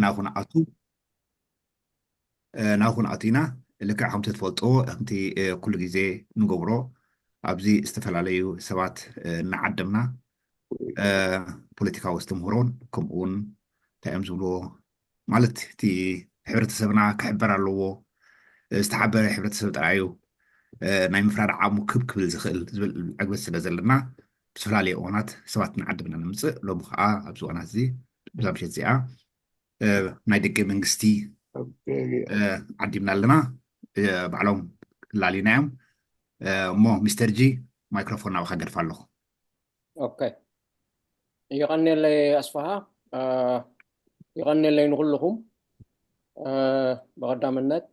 ናኹ ንኣቱ ናኹ ንኣቱ ኢና። ልክዕ ከምቲ ትፈልጥዎ፣ ከምቲ ኩሉ ግዜ ንገብሮ፣ ኣብዚ ዝተፈላለዩ ሰባት እናዓደምና ፖለቲካዊ ኣስተምህሮን ከምኡ እውን እንታይ እዮም ዝብልዎ፣ ማለት እቲ ሕብረተሰብና ክሕበር ኣለዎ፣ ዝተሓበረ ሕብረተሰብ ጥራይ እዩ ናይ ምፍራድ ዓቕሙ ክብ ክብል ዝኽእል ዝብል ዕግበት ስለ ዘለና፣ ብዝፈላለየ እዋናት ሰባት እናዓደምና ንምፅእ፣ ሎሚ ከዓ ኣብዚ እዋናት እዚ፣ ብዛ ምሸት እዚኣ ናይ ደገ መንግስቲ ዓዲምና ኣለና። ባዕሎም ላሊና እዮም። እሞ ሚስተር ጂ፣ ማይክሮፎን ናባኻ ገድፋ ኣለኹ። ኦኬ፣ ይቐንየለይ ኣስፋሃ፣ ይቐንየለይ ንኩልኹም። ብቐዳምነት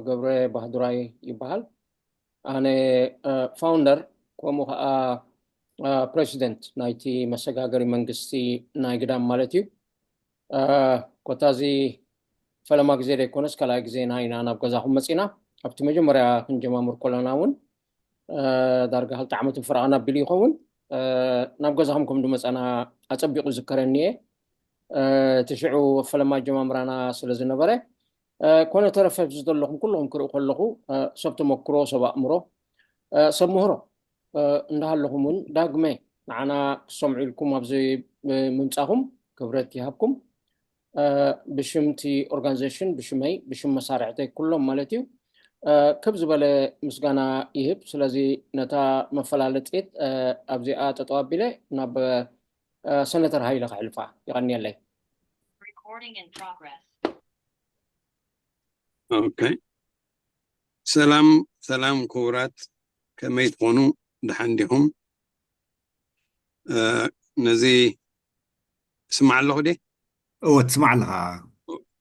ገብረ ባህዱራይ ይበሃል። ኣነ ፋውንደር፣ ከምኡ ከዓ ፕሬዚደንት ናይቲ መሰጋገሪ መንግስቲ ናይ ግዳም ማለት እዩ። ኮታ እዚ ፈለማ ግዜ ዘይኮነስ ካልኣይ ግዜና ኢና ናብ ገዛኹም መፂና። ኣብቲ መጀመርያ ክንጀማምር ከለና እውን ዳርጋ ክልተ ዓመትን ፍርቓን ኣቢሉ ይኸውን፣ ናብ ገዛኹም ከም ዝመፀና ኣፀቢቑ ዝከረኒ እየ። እቲ ሽዑ ፈለማ ኣጀማምራና ስለ ዝነበረ፣ ኮነ ተረፈ ኣብዚ ዘለኹም ኩልኹም ክርኢ ከለኹ፣ ሰብ ተመክሮ፣ ሰብ ኣእምሮ፣ ሰብ ምህሮ እንዳሃለኹም እውን ዳግመ ንዓና ክሰምዑ ኢልኩም ኣብዚ ምምፃኹም ክብረት ይሃብኩም። ብሽም እቲ ኦርጋኒዜሽን፣ ብሽመይ፣ ብሽም መሳርሕተይ ኩሎም ማለት እዩ፣ ክብ ዝበለ ምስጋና ይህብ። ስለዚ ነታ መፈላለጢት ኣብዚኣ ጠጠው ኣቢለ ናብ ሰነተር ሃይለ ከሕልፋ። ይቐንየለይ። ኦኬ፣ ሰላም ሰላም ክቡራት፣ ከመይ ትኾኑ? ደሓን ዲኹም? ነዚ ስማዕ ኣለኹ ደ? እወ፣ ትስማዕ ኣለኻ።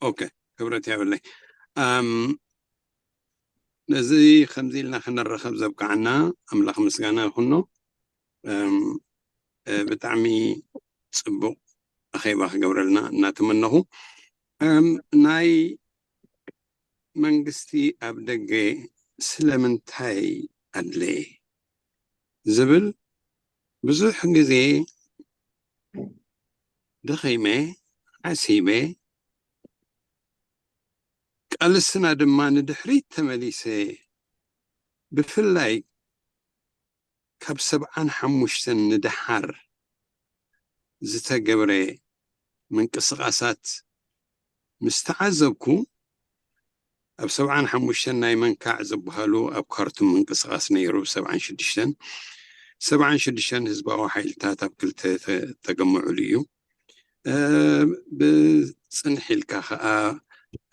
ኦኬ፣ ክብረት ያብለይ። ነዚ ከምዚ ኢልና ክንረኸብ ዘብቃዓና ኣምላኽ ምስጋና ይኹኖ። ብጣዕሚ ፅቡቕ ኣኼባ ክገብረልና እናተመነኹ፣ ናይ መንግስቲ ኣብ ደገ ስለምንታይ ኣድለየ ዝብል ብዙሕ ግዜ ደኺመ፣ ዓሲበ፣ ቃልስና ድማ ንድሕሪት ተመሊሰ፣ ብፍላይ ካብ ሰብዓን ሓሙሽተን ንደሓር ዝተገብረ ምንቅስቓሳት ምስ ተዓዘብኩ፣ ኣብ ሰብዓን ሓሙሽተን ናይ መንካዕ ዝበሃሉ ኣብ ካርቱም ምንቅስቓስ ነይሩ። ሰብዓን ሽዱሽተን ሰብዓን ሽዱሽተን ህዝባዊ ሓይልታት ኣብ ክልተ ተገምዑሉ እዩ። ብፅንሕ ኢልካ ከዓ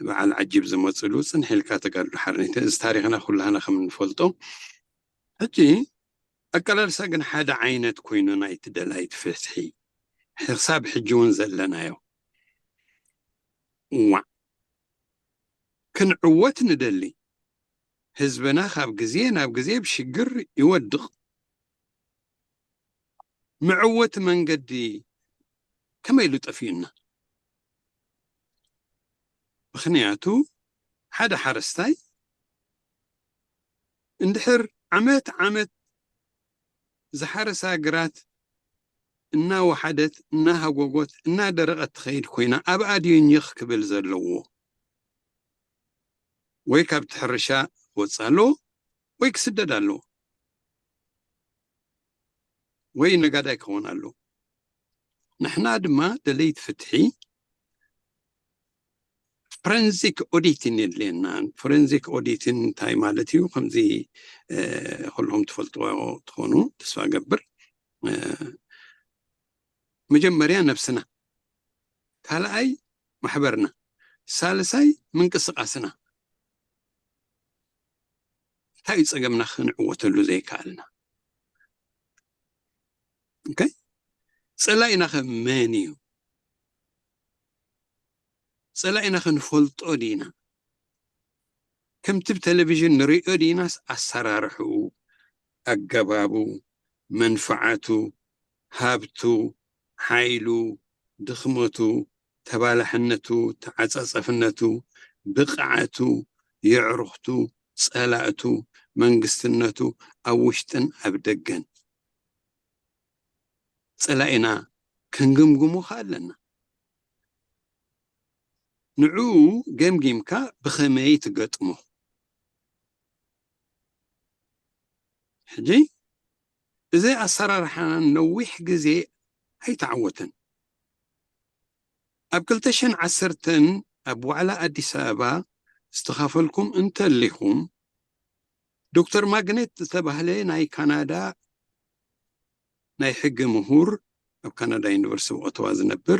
በዓል ዓጂብ ዝመፅሉ፣ ፅንሕ ኢልካ ተጋድሎ ሓርነት፣ እዚ ታሪክና ኩላህና ከም እንፈልጦ። ሕጂ ኣቀላልሳ ግን ሓደ ዓይነት ኮይኑ፣ ናይቲ ደላይቲ ፍትሒ ክሳብ ሕጂ እውን ዘለናዮ። እዋዕ፣ ክንዕወት ንደሊ፣ ህዝብና ካብ ግዜ ናብ ግዜ ብሽግር ይወድቕ። መዕወቲ መንገዲ ከመይ ኢሉ ጠፊኡና? ምኽንያቱ ሓደ ሓረስታይ እንድሕር ዓመት ዓመት ዝሓረሳ ግራት እናወሓደት፣ እናሃጎጎት፣ እናደረቐት ትኸይድ ኮይና፣ ኣብኣ ድዩ ኝኽ ክብል ዘለዎ? ወይ ካብቲ ሕርሻ ክወፅእ ኣለዎ፣ ወይ ክስደድ ኣለዎ፣ ወይ ነጋዳይ ክኸውን ኣለዎ። ንሕና ድማ ደለይቲ ፍትሒ ፎረንዚክ ኦዲትን የድልየና። ፎረንዚክ ኦዲትን እንታይ ማለት እዩ? ከምዚ ኩልኹም ትፈልጥዎ ትኾኑ ተስፋ ገብር። መጀመርያ ነብስና፣ ካልኣይ ማሕበርና፣ ሳልሳይ ምንቅስቃስና። እንታይ እዩ ጸገምና ክንዕወተሉ ዘይከኣልና? ኦኬ፣ ጸላኢና ከ መን እዩ? ጸላኢና ክንፈልጦ ዲና? ከምቲ ብቴሌቪዥን ንሪኦ ዲናስ ኣሰራርሕኡ፣ ኣገባቡ፣ መንፍዓቱ፣ ሃብቱ፣ ሓይሉ፣ ድኽመቱ፣ ተባላሕነቱ፣ ተዓጻጸፍነቱ፣ ብቕዓቱ፣ የዕሩኽቱ፣ ጸላእቱ፣ መንግስትነቱ፣ ኣብ ውሽጥን ኣብ ደገን ጸላኢና ክንግምግሞ ከኣ ኣለና። ንዕኡ ገምጊምካ ብኸመይ ትገጥሞ? ሕጂ እዚ ኣሰራርሓና ነዊሕ ግዜ ኣይተዓወተን። ኣብ ክልተ ሽሕን ዓሰርተን ኣብ ዋዕላ ኣዲስ ኣበባ ዝተኻፈልኩም እንተሊኹም፣ ዶክተር ማግኔት ዝተባህለ ናይ ካናዳ ናይ ሕጊ ምሁር፣ ኣብ ካናዳ ዩኒቨርሲቲ ኦተዋ ዝነብር፣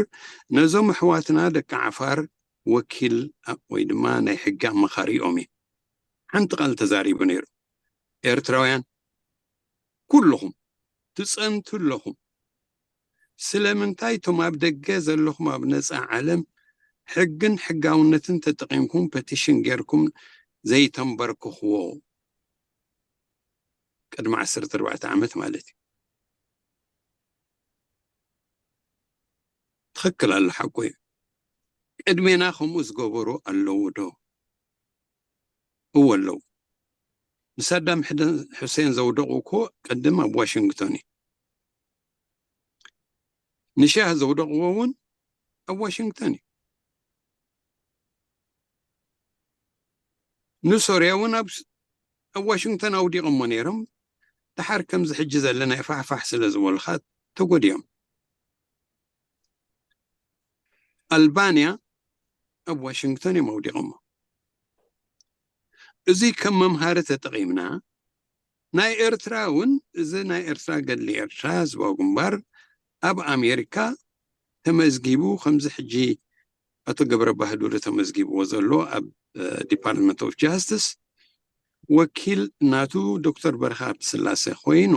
ነዞም ኣሕዋትና ደቂ ዓፋር ወኪል ወይ ድማ ናይ ሕጊ ኣማኻሪኦም እዩ። ሓንቲ ቃል ተዛሪቡ ነይሩ። ኤርትራውያን ኩልኹም ትጸንቱ ኣለኹም። ስለምንታይ እቶም ኣብ ደገ ዘለኹም ኣብ ነጻ ዓለም ሕግን ሕጋውነትን ተጠቒምኩም ፐቲሽን ጌርኩም ዘይተንበርክኽዎ? ቅድሚ ዓሰርተ ኣርባዕተ ዓመት ማለት እዩ። ትኽክል ኣሎ፣ ሓቁ እዩ። ቅድሜና ከምኡ ዝገበሩ ኣለዉ ዶ? እወ ኣለዉ። ንሳዳም ሕደ- ሑሴን ዘውደቑ እኮ ቅድም ኣብ ዋሽንግቶን እዩ። ንሻህ ዘውደቕዎ እውን ኣብ ዋሽንግቶን እዩ። ንሶርያ እውን ኣብ ኣብ ዋሽንግተን ኣውዲቖሞ ነይሮም። ደሓር ከምዚ ሕጂ ዘለና ፋሕፋሕ ስለ ዝበሉኻ ተጎዲኦም። ኣልባንያ ኣብ ዋሽንግተን እዮም ኣውዲቖሞ። እዚ ከም መምሃሪ ተጠቒምና ናይ ኤርትራ እውን፣ እዚ ናይ ኤርትራ፣ ገድሊ ኤርትራ፣ ህዝባዊ ግንባር ኣብ ኣሜሪካ ተመዝጊቡ፣ ከምዚ ሕጂ ኣቶ ገብረ ባህዱሪ ተመዝጊብዎ ዘሎ ኣብ ዲፓርትመንት ኦፍ ጃስቲስ ወኪል ናቱ ዶክተር በረኻ ሃብተስላሴ ኮይኑ፣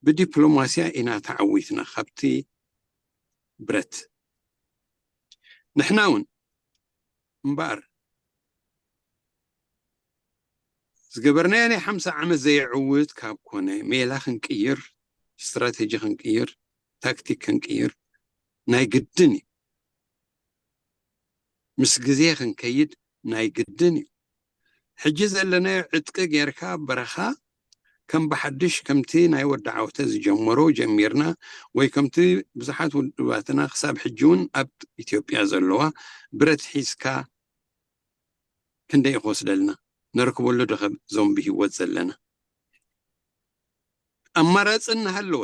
ብዲፕሎማስያ ኢና ተዓዊትና ካብቲ ብረት። ንሕና እውን እምበኣር ዝገበርናዮ ናይ ሓምሳ ዓመት ዘየዕውት ካብ ኮነ፣ ሜላ ክንቅይር፣ ስትራቴጂ ክንቅይር፣ ታክቲክ ክንቅይር ናይ ግድን እዩ። ምስ ግዜ ክንከይድ ናይ ግድን እዩ። ሕጂ ዘለናዮ ዕጥቂ ጌርካ በረኻ ከም ብሓድሽ፣ ከምቲ ናይ ወዲ ዓወተ ዝጀመሮ ጀሚርና፣ ወይ ከምቲ ብዙሓት ውድባትና ክሳብ ሕጂ እውን ኣብ ኢትዮጵያ ዘለዋ ብረት ሒዝካ ክንደይ ክወስደልና? ነርክበሉ ዶ ኸብ ዞም ብህይወት ዘለና? ኣማራጺ እናሃለወ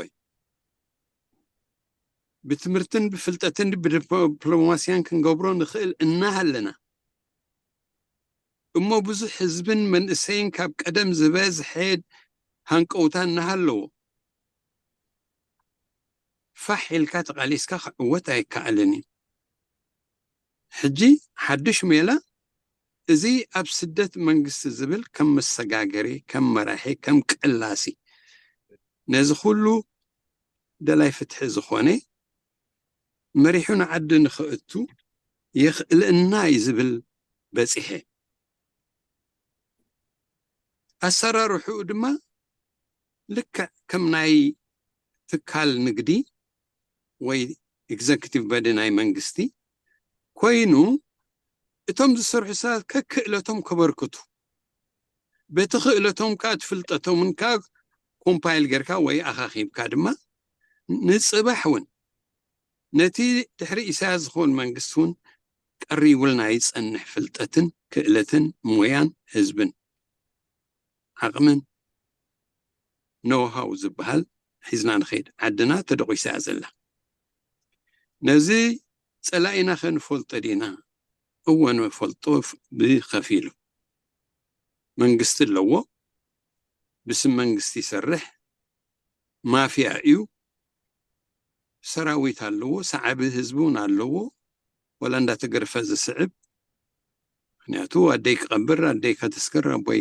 ብትምህርትን ብፍልጠትን ብዲፕሎማስያን ክንገብሮ ንኽእል እናሃለና፣ እሞ ብዙሕ ህዝብን መንእሰይን ካብ ቀደም ዝበዝሐ ሃንቀውታ እናሃለዎ፣ ፋሕ ኢልካ ተቓሊስካ ክዕወት ኣይከኣልን እዩ። ሕጂ ሓድሽ ሜላ፣ እዚ ኣብ ስደት መንግስቲ ዝብል ከም መሰጋገሪ፣ ከም መራሒ፣ ከም ቀላሲ፣ ነዚ ኩሉ ደላይ ፍትሒ ዝኾነ መሪሑ ንዓዲ ንኽእቱ የኽእለና እዩ ዝብል በጺሐ። ኣሰራርሕኡ ድማ ልክዕ ከም ናይ ትካል ንግዲ ወይ ኤግዘኪቲቭ በዲ ናይ መንግስቲ ኮይኑ፣ እቶም ዝሰርሑ ሰባት ከክእለቶም ከበርክቱ፣ በቲ ክእለቶም ከኣ ትፍልጠቶምን ከኣ ኮምፓይል ጌርካ ወይ ኣኻኺብካ ድማ ንጽባሕ እውን ነቲ ድሕሪ ኢሳያስ ዝኸውን መንግስቲ እውን ቀሪቡልና ይጸንሕ ፍልጠትን ክእለትን ሞያን ህዝብን ዓቕምን ኖውሃው ዝበሃል ሒዝና ንኸይድ። ዓድና ተደቑሳ እያ ዘላ። ነዚ ጸላኢና ከንፈልጦ ዲና? እወ ንፈልጦ፣ ብኸፊሉ። መንግስቲ ኣለዎ፣ ብስም መንግስቲ ይሰርሕ፣ ማፍያ እዩ። ሰራዊት ኣለዎ፣ ሰዓቢ ህዝቢ እውን ኣለዎ፣ ወላ እንዳተገርፈ ዝስዕብ። ምክንያቱ ኣደይ ክቐብር፣ ኣደይ ከተስክር፣ ኣቦይ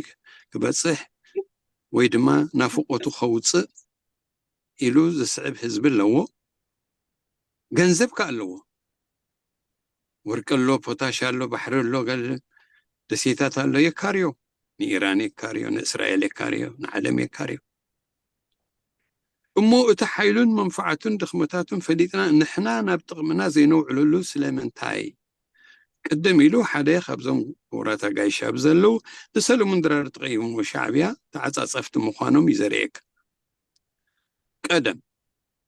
ክበጽሕ፣ ወይ ድማ ናፍቆቱ ከውጽእ ኢሉ ዝስዕብ ህዝቢ ኣለዎ። ገንዘብ ከ ኣለዎ። ወርቂ ኣሎ፣ ፖታሽ ኣሎ፣ ባሕሪ ኣሎ፣ ገለ ደሴታት ኣሎ፣ የካርዮ። ንኢራን የካርዮ፣ ንእስራኤል የካርዮ፣ ንዓለም የካርዮ። እሞ እቲ ሓይሉን መንፈዓቱን ድኽመታቱን ፈሊጥና ንሕና ናብ ጥቕምና ዘይነውዕለሉ ስለምንታይ? ቅድም ኢሉ ሓደ ካብዞም ክቡራት ኣጋይሽ ኣብ ዘለዉ ንሰለሙን ድራር ተቐይሙ፣ ሻዕብያ ተዓጻጸፍቲ ምዃኖም እዩ ዘርእየካ። ቀደም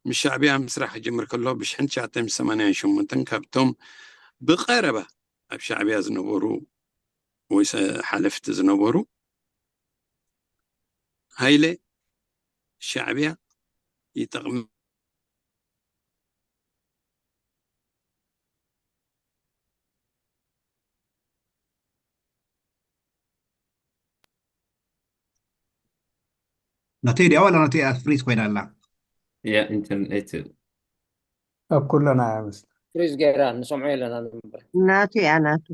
ምስ ሻዕብያ ምስራሕ ክጅምር ከሎ ብሽሕን ትሽዓተ ሚእትን ሰማንያን ሸሞንተን ካብቶም ብቐረባ ኣብ ሻዕብያ ዝነበሩ ወይ ሓለፍቲ ዝነበሩ፣ ሃይለ፣ ሻዕብያ ይጠቕም ናተይ ድያ ዋላ ናተይ ፍሪዝ ኮይና ኣላ? ያ ኢንተርኔት ኣብ ኩለና እያ መስል ፍሪዝ ገይራ ንሰምዖ የለና ንበር ናቱ እያ ናቱ።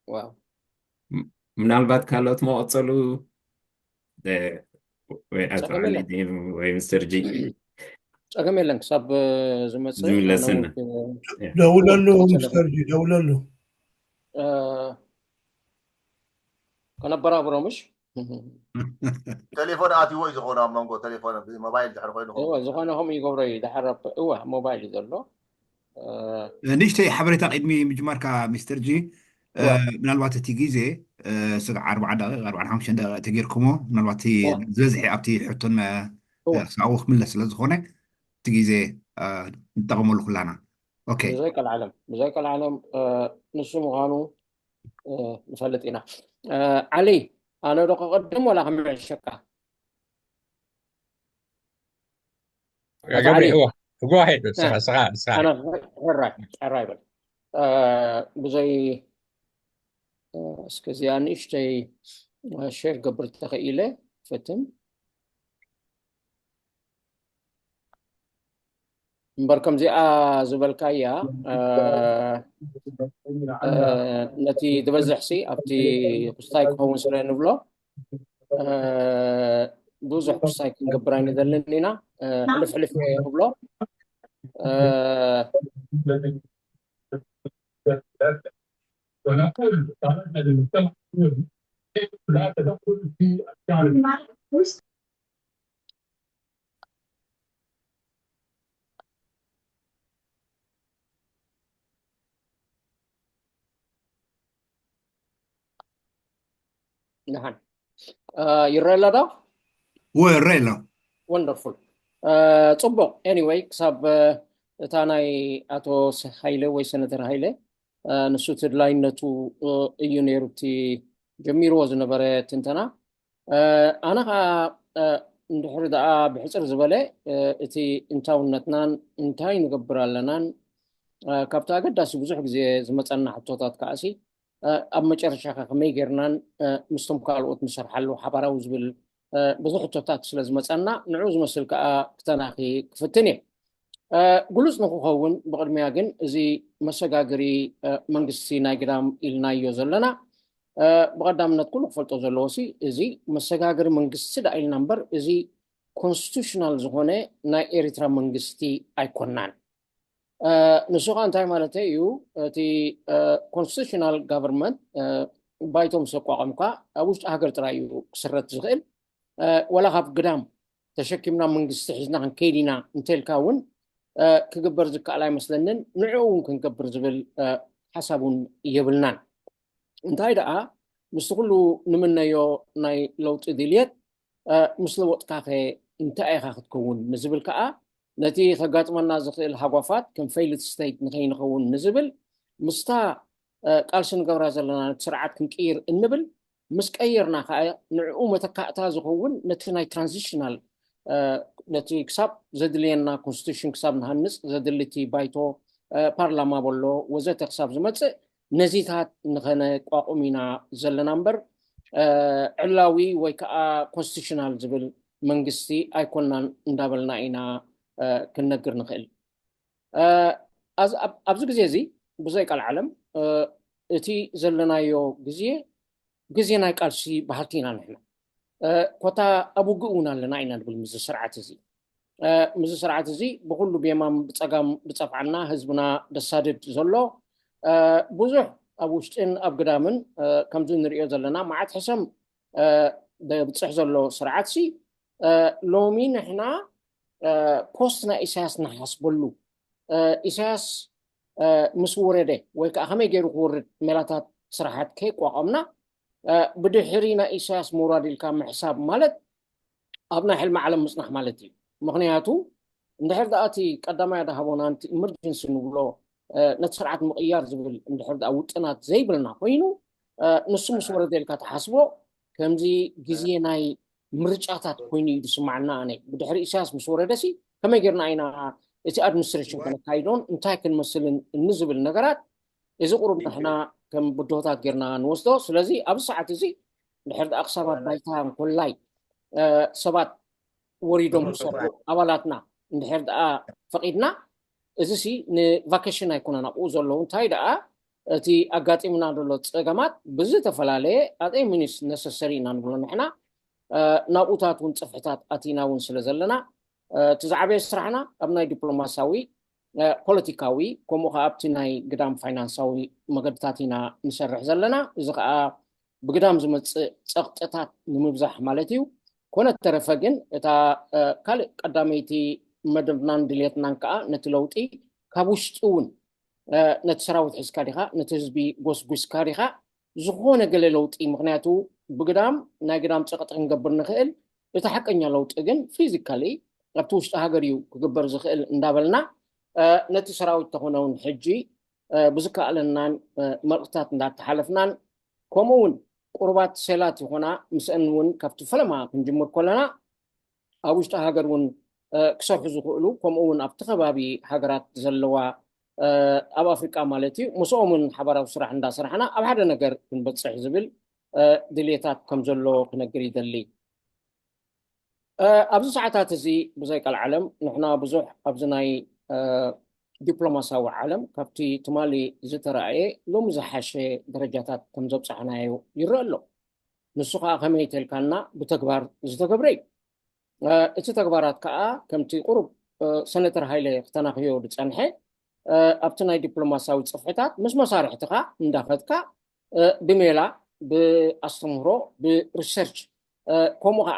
ዋው ምናልባት ካልኦት መቐፀሉ ወይ ኣቶ ጸገም ዓሊ የለን። ድዩ ወይ ምስተር ጂ ጸገም የለን ክሳብ ዝመፅእ ዝምለስና። ኣነ እውን ደውለሉ ክመፅእ ምስተር ጂ ደውለሉ። እ፣ ከነበራብሮ ምሽ ቴሌፎን ኣትዎ እዩ ዝኾነ ኣብ መንጎ ቴሌፎን ሞባይል ድሕሪ ኮይኑ እወ ዝኾነ ከምኡ ይገብሮ እዩ ድሓር እወ ሞባይል እዩ ዘሎ። እ፣ ንእሽተይ ሓበሬታ ቅድሚ ምጅማርካ ሚስተር ጂ፣ እ፣ እወ ምናልባት እቲ ግዜ፣ እ፣ ስጋዕ ኣርባዓ ደቂቕ ኣርባዓን ሓሙሽተን ደቂቕ ተጌርኩሞ፣ ምናልባት እቲ እወ ዝበዝሐ ኣብቲ ሕቶን መ- እወ እ፣ ክሳብኡ ክምለስ ስለ ዝኾነ እቲ ግዜ፣ እ፣ ንጠቐመሉ ኩላና። ኦኬ። ብዘይ ቀልዓለም ብዘይ ቀልዓለም እ፣ ንሱ ምዃኑ እ፣ ንፈልጥ ኢና። እ፣ ዓሊ ኣነ ዶ ክቐድም ወላ ክምዕሸካ? ኣቶ ገብሪ ዓሊ እዋ፣ go ahead፣ እ፣ ንስኻ ንስኻ ንስኻ ኣነ ርኢት። ሕራይ ሕራይ በል እ፣ ብዘይ እ፣ እስከ እዚኣ ንእሽተይ እ፣ ሼር ገብር ተኽኢለ ፈትን እምበር ከምዚኣ ዝበልካያ እ፣ እ፣ ነቲ ዝበዝሕ ሲ ኣብቲ ክስታይ ክኸውን ስለ ንብሎ እ፣ ብዙሕ ክስታይ ክንገብር ኣይንደልን ኢና። እ፣ ሕልፍ ሕልፍ እየ ክብሎ እ፣ ደሓን እ፣ ይረአ ኣሎ ዶ? ወይ ረ ኣሎ። ወንደርፉል ጽቡቕ። ኤኒወይ ክሳብ እ፣ እታ ናይ ኣቶ ስ- ሃይለ ወይ ሰነተር ሃይለ እ፣ ንሱ ተድላይነቱ እ፣ እዩ ነይሩ እቲ ጀሚርዎ ዝነበረ ትንተና። እ፣ ኣነ ከዓ እ፣ እንድሕሪ ደኣ ብሕፅር ዝበለ እ፣ እቲ እንታውነትናን እንታይ ንገብር ኣለናን እ፣ ካብቲ ኣገዳሲ ብዙሕ ግዜ ዝመፀና ሕቶታት ከዓሲ እ፣ ኣብ መጨረሻ ከ ከመይ ጌርናን እ፣ ምስቶም ካልኦት ንሰርሓሉ ሓባራዊ ዝብል እ፣ ብዙሕ ሕቶታት ስለ ዝመፀና ንዕኡ ዝመስል ከዓ ክተናኺ ክፍትን እየ። እ፣ ግሉፅ ንክኸውን ብቕድሚያ ግን እዚ መሰጋግሪ እ፣ መንግስቲ ናይ ግዳም ኢልናዮ ዘለና እ፣ ብቐዳምነት ኩሉ ክፈልጦ ዘለዎ ሲ እዚ መሰጋግሪ መንግስቲ ዳ ኢልና እምበር እዚ ኮንስቲቱሽናል ዝኾነ ናይ ኤሪትራ መንግስቲ ኣይኮናን። እ፣ ንሱ ከዓ እንታይ ማለት እዩ? እቲ ኮንስቲቱሽናል ጋቨርንመንት ባይቶ ምስ ኣቋቋምካ ኣብ ውሽጢ ሃገር ጥራይ እዩ ክስረት ዝኽእል። እ፣ ወላ ካብ ግዳም ተሸኪምና መንግስቲ ሒዝና ክንከይድ ኢና እንተልካ እውን እ፣ ክግበር ዝከኣል ኣይመስለንን። ንዕኡ እውን ክንገብር ዝብል እ፣ ሓሳብ እውን የብልናን። እንታይ ደኣ ምስቲ ኩሉ ንምነዮ ናይ ለውጢ ድልየት እ፣ ምስ ለወጥካኸ እንታይ ኢኻ ክትከውን ንዝብል ከዓ ነቲ ከጋጥመና ዝኽእል ሃጓፋት ከም ፌይልድ ስቴት ንኸይንኸውን ንዝብል ምስታ እ፣ ቃልሲ ንገብራ ዘለና ነቲ ስርዓት ክንቅይር እንብል ምስ ቀየርና ከዓ ንዕኡ መተካእታ ዝኸውን ነቲ ናይ ትራንዚሽናል እ፣ ነቲ ክሳብ ዘድልየና ኮንስቲቱሽን ክሳብ ንሃንፅ ዘድሊ እቲ ባይቶ እ፣ ፓርላማ በሎ ወዘተ ክሳብ ዝመፅእ ነዚታት ንኸነቋቁም ኢና ዘለና እምበር እ፣ ዕላዊ ወይ ከዓ ኮንስቲቱሽናል ዝብል መንግስቲ ኣይኮናን እንዳበልና ኢና እ፣ ክንነግር ንኽእል። እ፣ ኣዝ- ኣብ- ኣብዚ ግዜ እዚ ብዘይ ቃል ዓለም እ፣ እቲ ዘለናዮ ግዜ ግዜ ናይ ቃልሲ በሃልቲ ኢና ንሕና። እ፣ ኮታ ኣብ ውግእ እውን ኣለና ኢና ንብል ምስዚ ስርዓት እዚ እ፣ ምስዚ ስርዓት እዚ ብኩሉ ብየማን ብፀጋም ብፀፍዓና ህዝብና ደሳድድ ዘሎ እ፣ ብዙሕ ኣብ ውሽጥን ኣብ ግዳምን እ፣ ከምዚ ንሪኦ ዘለና መዓት ሕሰም እ፣ ደብፅሕ ዘሎ ስርዓት ሲ እ፣ ሎሚ ንሕና እ፣ ፖስት ናይ ኢሳያስ ንሓስበሉ እ፣ ኢሳያስ እ፣ ምስ ወረደ ወይ ከዓ ከመይ ገይሩ ክወርድ ሜላታት ስራሓት ከይቋቋምና እ፣ ብድሕሪ ናይ ኢሳያስ ምውራድ ኢልካ ምሕሳብ ማለት ኣብ ናይ ሕልሚ ዓለም ምፅናሕ ማለት እዩ። ምክንያቱ እንድሕር ደኣ እቲ ቀዳማይ ኣድሃቦና ነቲ ኢመርጀንሲ ንብሎ ነቲ ስርዓት ምቕያር ዝብል እንድሕር ደኣ ውጥናት ዘይብልና ኮይኑ፣ ንሱ ምስ ወረደ ኢልካ ትሓስቦ፣ ከምዚ ግዜ ናይ ምርጫታት ኮይኑ እዩ ዝስማዓና። ኣነ ብድሕሪ ኢሳያስ ምስ ወረደሲ ከመይ ጌርና ኢና እቲ ኣድሚኒስትሬሽን ከነካይዶን እንታይ ክንመስልን እንዝብል ነገራት፣ እዚ ቁሩብ ንሕና ከም ብድሆታት ጌርና ንወስዶ። ስለዚ ኣብዚ ሰዓት እዚ እንድሕር ደኣ ክሳብ ኣብ ባይታ እንኮላይ ሰባት ወሪዶም ክሰርሑ ኣባላትና እንድሕር ደኣ ፈቒድና፣ እዚሲ ንቫኬሽን ኣይኮነን ኣብኡ ዘለዉ። እንታይ ደኣ እቲ ኣጋጢምና ዘሎ ጸገማት ብዝተፈላለየ ኣጠይ ሚኒስ ነሰሰሪ ኢና ንብሎ ንሕና፣ ናብኡታት እውን ጽፍሕታት ኣቲና እውን ስለ ዘለና፣ እቲ ዝዓበየ ስራሕና ኣብ ናይ ዲፕሎማሲያዊ፣ ፖለቲካዊ፣ ከምኡ ከዓ ኣብቲ ናይ ግዳም ፋይናንሳዊ መገድታት ኢና ንሰርሕ ዘለና። እዚ ከዓ ብግዳም ዝመፅእ ፀቕጥታት ንምብዛሕ ማለት እዩ። ኮነ ተረፈ ግን እታ ካልእ ቀዳመይቲ መደብናን ድልየትናን ከዓ ነቲ ለውጢ ካብ ውሽጢ እውን፣ ነቲ ሰራዊት ሒዝካ ዲኻ፣ ነቲ ህዝቢ ጎስጒስካ ዲኻ፣ ዝኾነ ገለ ለውጢ፣ ምክንያቱ ብግዳም ናይ ግዳም ፀቕጢ ክንገብር ንኽእል፣ እቲ ሓቀኛ ለውጢ ግን ፊዚካሊ ኣብቲ ውሽጢ ሃገር እዩ ክግበር ዝኽእል እንዳበልና፣ ነቲ ሰራዊት ተኾነ እውን ሕጂ ብዝከኣለናን መልእኽታት እንዳተሓለፍናን፣ ከምኡ እውን ቁሩባት ሴላት ይኾና ምስአን እውን ካብቲ ፈለማ ክንጅምር ከለና ኣብ ውሽጢ ሃገር እውን ክሰርሑ ዝኽእሉ፣ ከምኡ እውን ኣብቲ ከባቢ ሃገራት ዘለዋ ኣብ ኣፍሪቃ ማለት እዩ፣ ምስኦም እውን ሓባራዊ ስራሕ እንዳሰራሕና ኣብ ሓደ ነገር ክንበፅሕ ዝብል ድልየታት ከም ዘሎ ክነግር ይደሊ። ኣብዚ ሰዓታት እዚ ብዘይ ቀልዓለም ንሕና ብዙሕ ኣብዚ ናይ ዲፕሎማሲያዊ ዓለም ካብቲ ትማሊ ዝተረኣየ ሎሚ ዝሓሸ ደረጃታት ከም ዘብፃሕናዮ ይረአ ኣሎ። ንሱ ከዓ ከመይ ተልካና ብተግባር ዝተገብረ እዩ። እቲ ተግባራት ከዓ ከምቲ ቁሩብ ሰነተር ሃይለ ክተናኽዮ ዝፀንሐ፣ ኣብቲ ናይ ዲፕሎማሲያዊ ፅፍሕታት ምስ መሳርሕትኻ እንዳኸድካ ብሜላ፣ ብኣስተምህሮ፣ ብሪሰርች፣ ከምኡ ከዓ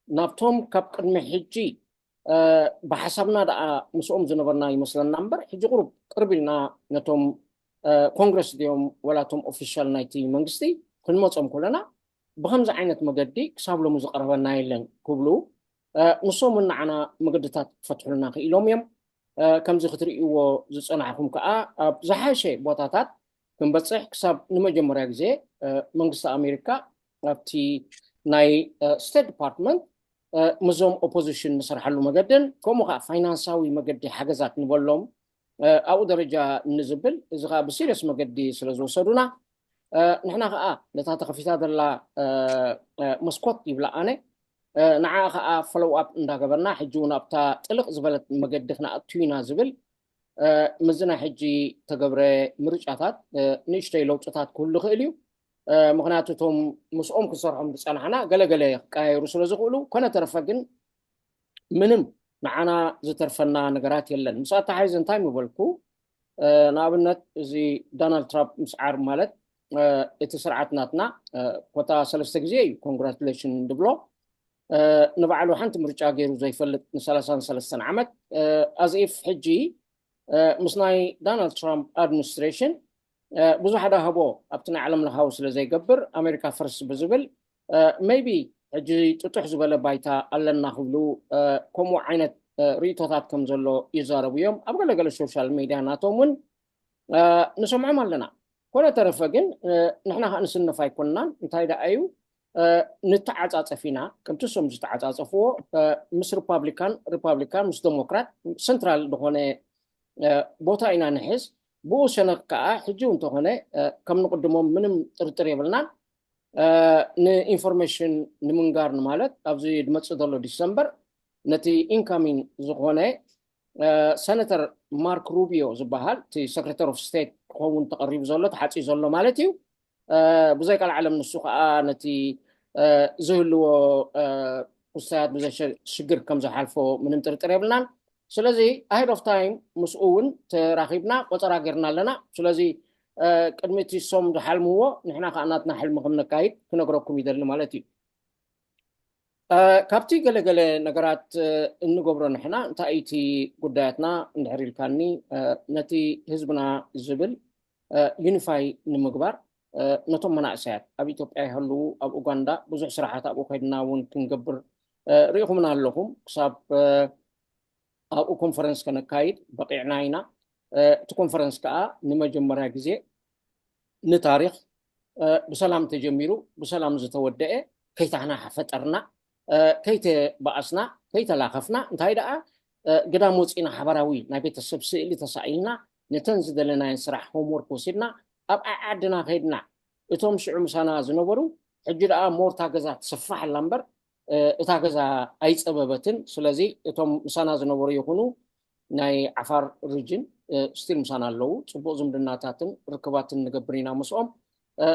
ናብቶም ካብ ቅድሚ ሕጂ ብሓሳብና ደኣ ምስኦም ዝነበርና ይመስለና እምበር፣ ሕጂ ቁሩብ ቅርብ ኢልና ነቶም ኮንግረስ ድዮም ወላቶም ኦፊሻል ናይቲ መንግስቲ ክንመፆም ከለና ብከምዚ ዓይነት መገዲ ክሳብ ሎሚ ዝቐረበና የለን ክብሉ፣ ንሶም እውን ንዓና መገድታት ክፈትሑልና ክኢሎም እዮም። ከምዚ ክትርእይዎ ዝፀናሕኹም ከዓ ኣብ ዝሓሸ ቦታታት ክንበፅሕ ክሳብ ንመጀመርያ ግዜ መንግስቲ ኣሜሪካ ኣብቲ ናይ ስቴት ዲፓርትመንት ምስዞም ኦፖዚሽን ንሰርሓሉ መገድን ከምኡ ከዓ ፋይናንሳዊ መገዲ ሓገዛት ንበሎም ኣብኡ ደረጃ ንዝብል፣ እዚ ከዓ ብሲሪየስ መገዲ ስለ ዝወሰዱና፣ ንሕና ከዓ ነታ ተኸፊታ ዘላ መስኮት ይብላ ኣነ፣ ንዓ ከዓ ፎሎው ኣፕ እንዳገበርና ሕጂ እውን ኣብታ ጥልቕ ዝበለት መገዲ ክነኣቱ ኢና ዝብል ምስዚ ናይ ሕጂ ተገብረ ምርጫታት ንእሽተይ ለውጥታት ክህሉ ይኽእል እዩ። ምክንያቱ እቶም ምስኦም ክንሰርሖም ዝፀናሕና ገለገለ ክቀያየሩ ስለ ዝኽእሉ፣ ኮነ ተረፈ ግን ምንም ንዓና ዝተርፈና ነገራት የለን። ምስ ኣተሓሒዘ እንታይ ምበልኩ፣ ንኣብነት እዚ ዶናልድ ትራምፕ ምስዓር ማለት እቲ ስርዓት ናትና ኮታ ሰለስተ ግዜ እዩ ኮንግራቱሌሽን ድብሎ። ንባዕሉ ሓንቲ ምርጫ ገይሩ ዘይፈልጥ ንሰላሳን ሰለስተን ዓመት ኣዝኢፍ ሕጂ ምስ ናይ ዶናልድ ትራምፕ ኣድሚኒስትሬሽን ብዙሕ ኣዳህቦ ኣብቲ ናይ ዓለም ለኻዊ ስለ ዘይገብር ኣሜሪካ ፈርስ ብዝብል ሜይቢ ሕጂ ጥጡሕ ዝበለ ባይታ ኣለና ክብሉ ከምኡ ዓይነት ርእቶታት ከም ዘሎ ይዛረቡ እዮም ኣብ ገለገለ ሶሻል ሚድያ ናቶም እውን ንሰምዖም ኣለና። ኮነ ተረፈ ግን ንሕና ከዓ ንስነፍ ኣይኮንናን። እንታይ ደኣ እዩ ንተዓፃፀፍ ኢና ከምቲ እሶም ዝተዓፃፀፍዎ ምስ ሪፓብሊካን ሪፓብሊካን ምስ ዴሞክራት ሰንትራል ዝኾነ ቦታ ኢና ንሕዝ። ብኡ ሰነክ ከዓ ሕጂ እንተኾነ ከም ንቅድሞም ምንም ጥርጥር የብልናን። ንኢንፎርሜሽን ንምንጋር ንማለት ኣብዚ ዝመፅእ ዘሎ ዲሰምበር ነቲ ኢንካሚን ዝኾነ ሰነተር ማርክ ሩቢዮ ዝበሃል እቲ ሰክረተር ኦፍ ስቴት ክኸውን ተቐሪቡ ዘሎ ተሓፂ ዘሎ ማለት እዩ። ብዘይ ቃል ዓለም ንሱ ከዓ ነቲ ዝህልዎ ክስታያት ብዘይ ሽግር ከም ዝሓልፎ ምንም ጥርጥር የብልናን። ስለዚ ኣሄድ ኦፍ ታይም ምስኡ እውን ተራኺብና ቆፀራ ጌርና ኣለና። ስለዚ ቅድሚ እቲ ሶም ዝሓልምዎ ንሕና ከዓ ናትና ሕልሚ ከም ነካይድ ክነግረኩም ይደሊ ማለት እዩ። ካብቲ ገለገለ ነገራት እንገብሮ ንሕና እንታይ እቲ ጉዳያትና እንድሕር ኢልካኒ ነቲ ህዝብና ዝብል ዩኒፋይ ንምግባር ነቶም መናእሰያት ኣብ ኢትዮጵያ ይሃልዉ ኣብ ኡጋንዳ ብዙሕ ስራሓት ኣብኡ ከይድና እውን ክንገብር ርኢኹምና ኣለኹም ክሳብ ኣብኡ ኮንፈረንስ ከነካይድ በቂዕና ኢና። እቲ ኮንፈረንስ ከዓ ንመጀመርያ ግዜ ንታሪክ ብሰላም ተጀሚሩ ብሰላም ዝተወደአ፣ ከይታህናሓ ፈጠርና፣ ከይተባኣስና፣ ከይተላኸፍና፣ እንታይ ደኣ ግዳም ወፂና ሓበራዊ ናይ ቤተሰብ ስእሊ ተሳኢልና፣ ነተን ዝደለናየን ስራሕ ሆምወርክ ወሲድና ኣብ ዓዓድና ከይድና፣ እቶም ሽዑ ምሳና ዝነበሩ ሕጂ ደኣ ሞርታ ገዛ ትስፋሕ ኣላ እምበር እታ ገዛ ኣይፀበበትን። ስለዚ እቶም ምሳና ዝነበሩ ይኹኑ ናይ ዓፋር ሪጅን ስቲል ምሳና ኣለዉ። ፅቡቕ ዝምድናታትን ርክባትን ንገብር ኢና ምስኦም።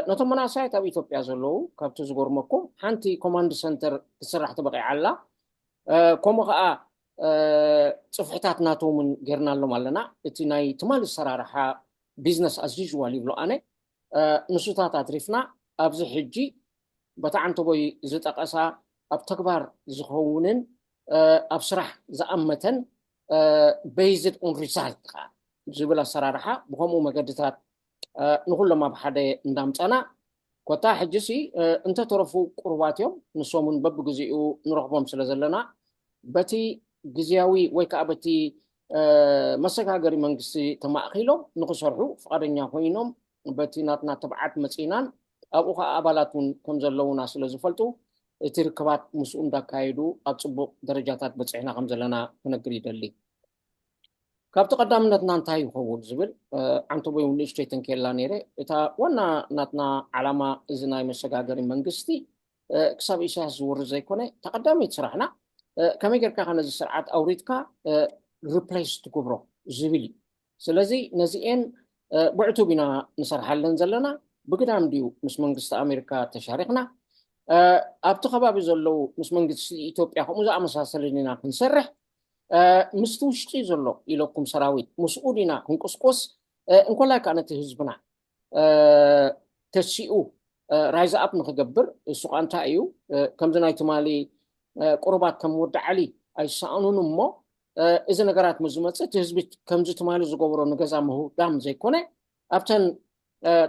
ነቶም መናእሰያት ኣብ ኢትዮጵያ ዘለዉ ካብቲ ዝገርመኩም ሓንቲ ኮማንድ ሰንተር ክትስራሕ ተበቂዓ ኣላ። ከምኡ ከዓ ፅፍሕታት ናቶምን ጌርናሎም ኣለና። እቲ ናይ ትማሊ ኣሰራርሓ ቢዝነስ ኣዝ ዩዋል ይብሎ ኣነ፣ ንሱታት ኣትሪፍና ኣብዚ ሕጂ በታ ዓንተቦይ ዝጠቐሳ ኣብ ተግባር ዝኸውንን ኣብ ስራሕ ዝኣመተን based on result ከዓ ዝብል ኣሰራርሓ ብከምኡ መገድታት ንኩሎም ኣብ ሓደ እንዳምፀና፣ ኮታ ሕጂ ሲ እንተተረፉ ቁሩባት እዮም። ንሶምን በብግዜኡ ንረኽቦም ስለ ዘለና በቲ ግዜያዊ ወይ ከዓ በቲ መሰጋገሪ መንግስቲ ተማእኪሎም ንክሰርሑ ፍቓደኛ ኮይኖም በቲ ናትና ትብዓት መፂናን ኣብኡ ከዓ ኣባላት እውን ከም ዘለውና ስለ ዝፈልጡ እቲ ርክባት ምስኡ እንዳካየዱ ኣብ ፅቡቕ ደረጃታት በፂሕና ከም ዘለና ክነግር ይደሊ። ካብቲ ቀዳምነትና እንታይ ይኸውን ዝብል ዓንተቦይ እውን ንእሽተይ ተንኬላ ነይረ። እታ ዋና ናትና ዓላማ እዚ ናይ መሰጋገሪ መንግስቲ ክሳብ ኢሳያስ ዝወርድ ዘይኮነ እታ ቀዳመይቲ ስራሕና ከመይ ጌርካ ነዚ ስርዓት ኣውሪድካ ሪፕሌስ ትገብሮ ዝብል እዩ። ስለዚ ነዚኤን ብዕቱብ ኢና ንሰርሓለን ዘለና። ብግዳም ድዩ ምስ መንግስቲ ኣሜሪካ ተሻሪኽና ኣብቲ ከባቢ ዘለዉ ምስ መንግስቲ ኢትዮጵያ ከምኡ ዝኣመሳሰለ ዲና ክንሰርሕ ምስቲ ውሽጢ ዘሎ ኢለኩም ሰራዊት ምስኡ ዲና ክንቁስቁስ እንኮላይ ከዓ ነቲ ህዝብና ተሲኡ ራይዝ ኣፕ ንክገብር እሱ ከዓ እንታይ እዩ ከምዚ ናይ ትማሊ ቁሩባት ከም ወዲ ዓሊ ኣይሰኣኑን እሞ እዚ ነገራት ምስ ዝመፅእ እቲ ህዝቢ ከምዚ ትማሊ ዝገበሮ ንገዛ ምህዳም ዘይኮነ ኣብተን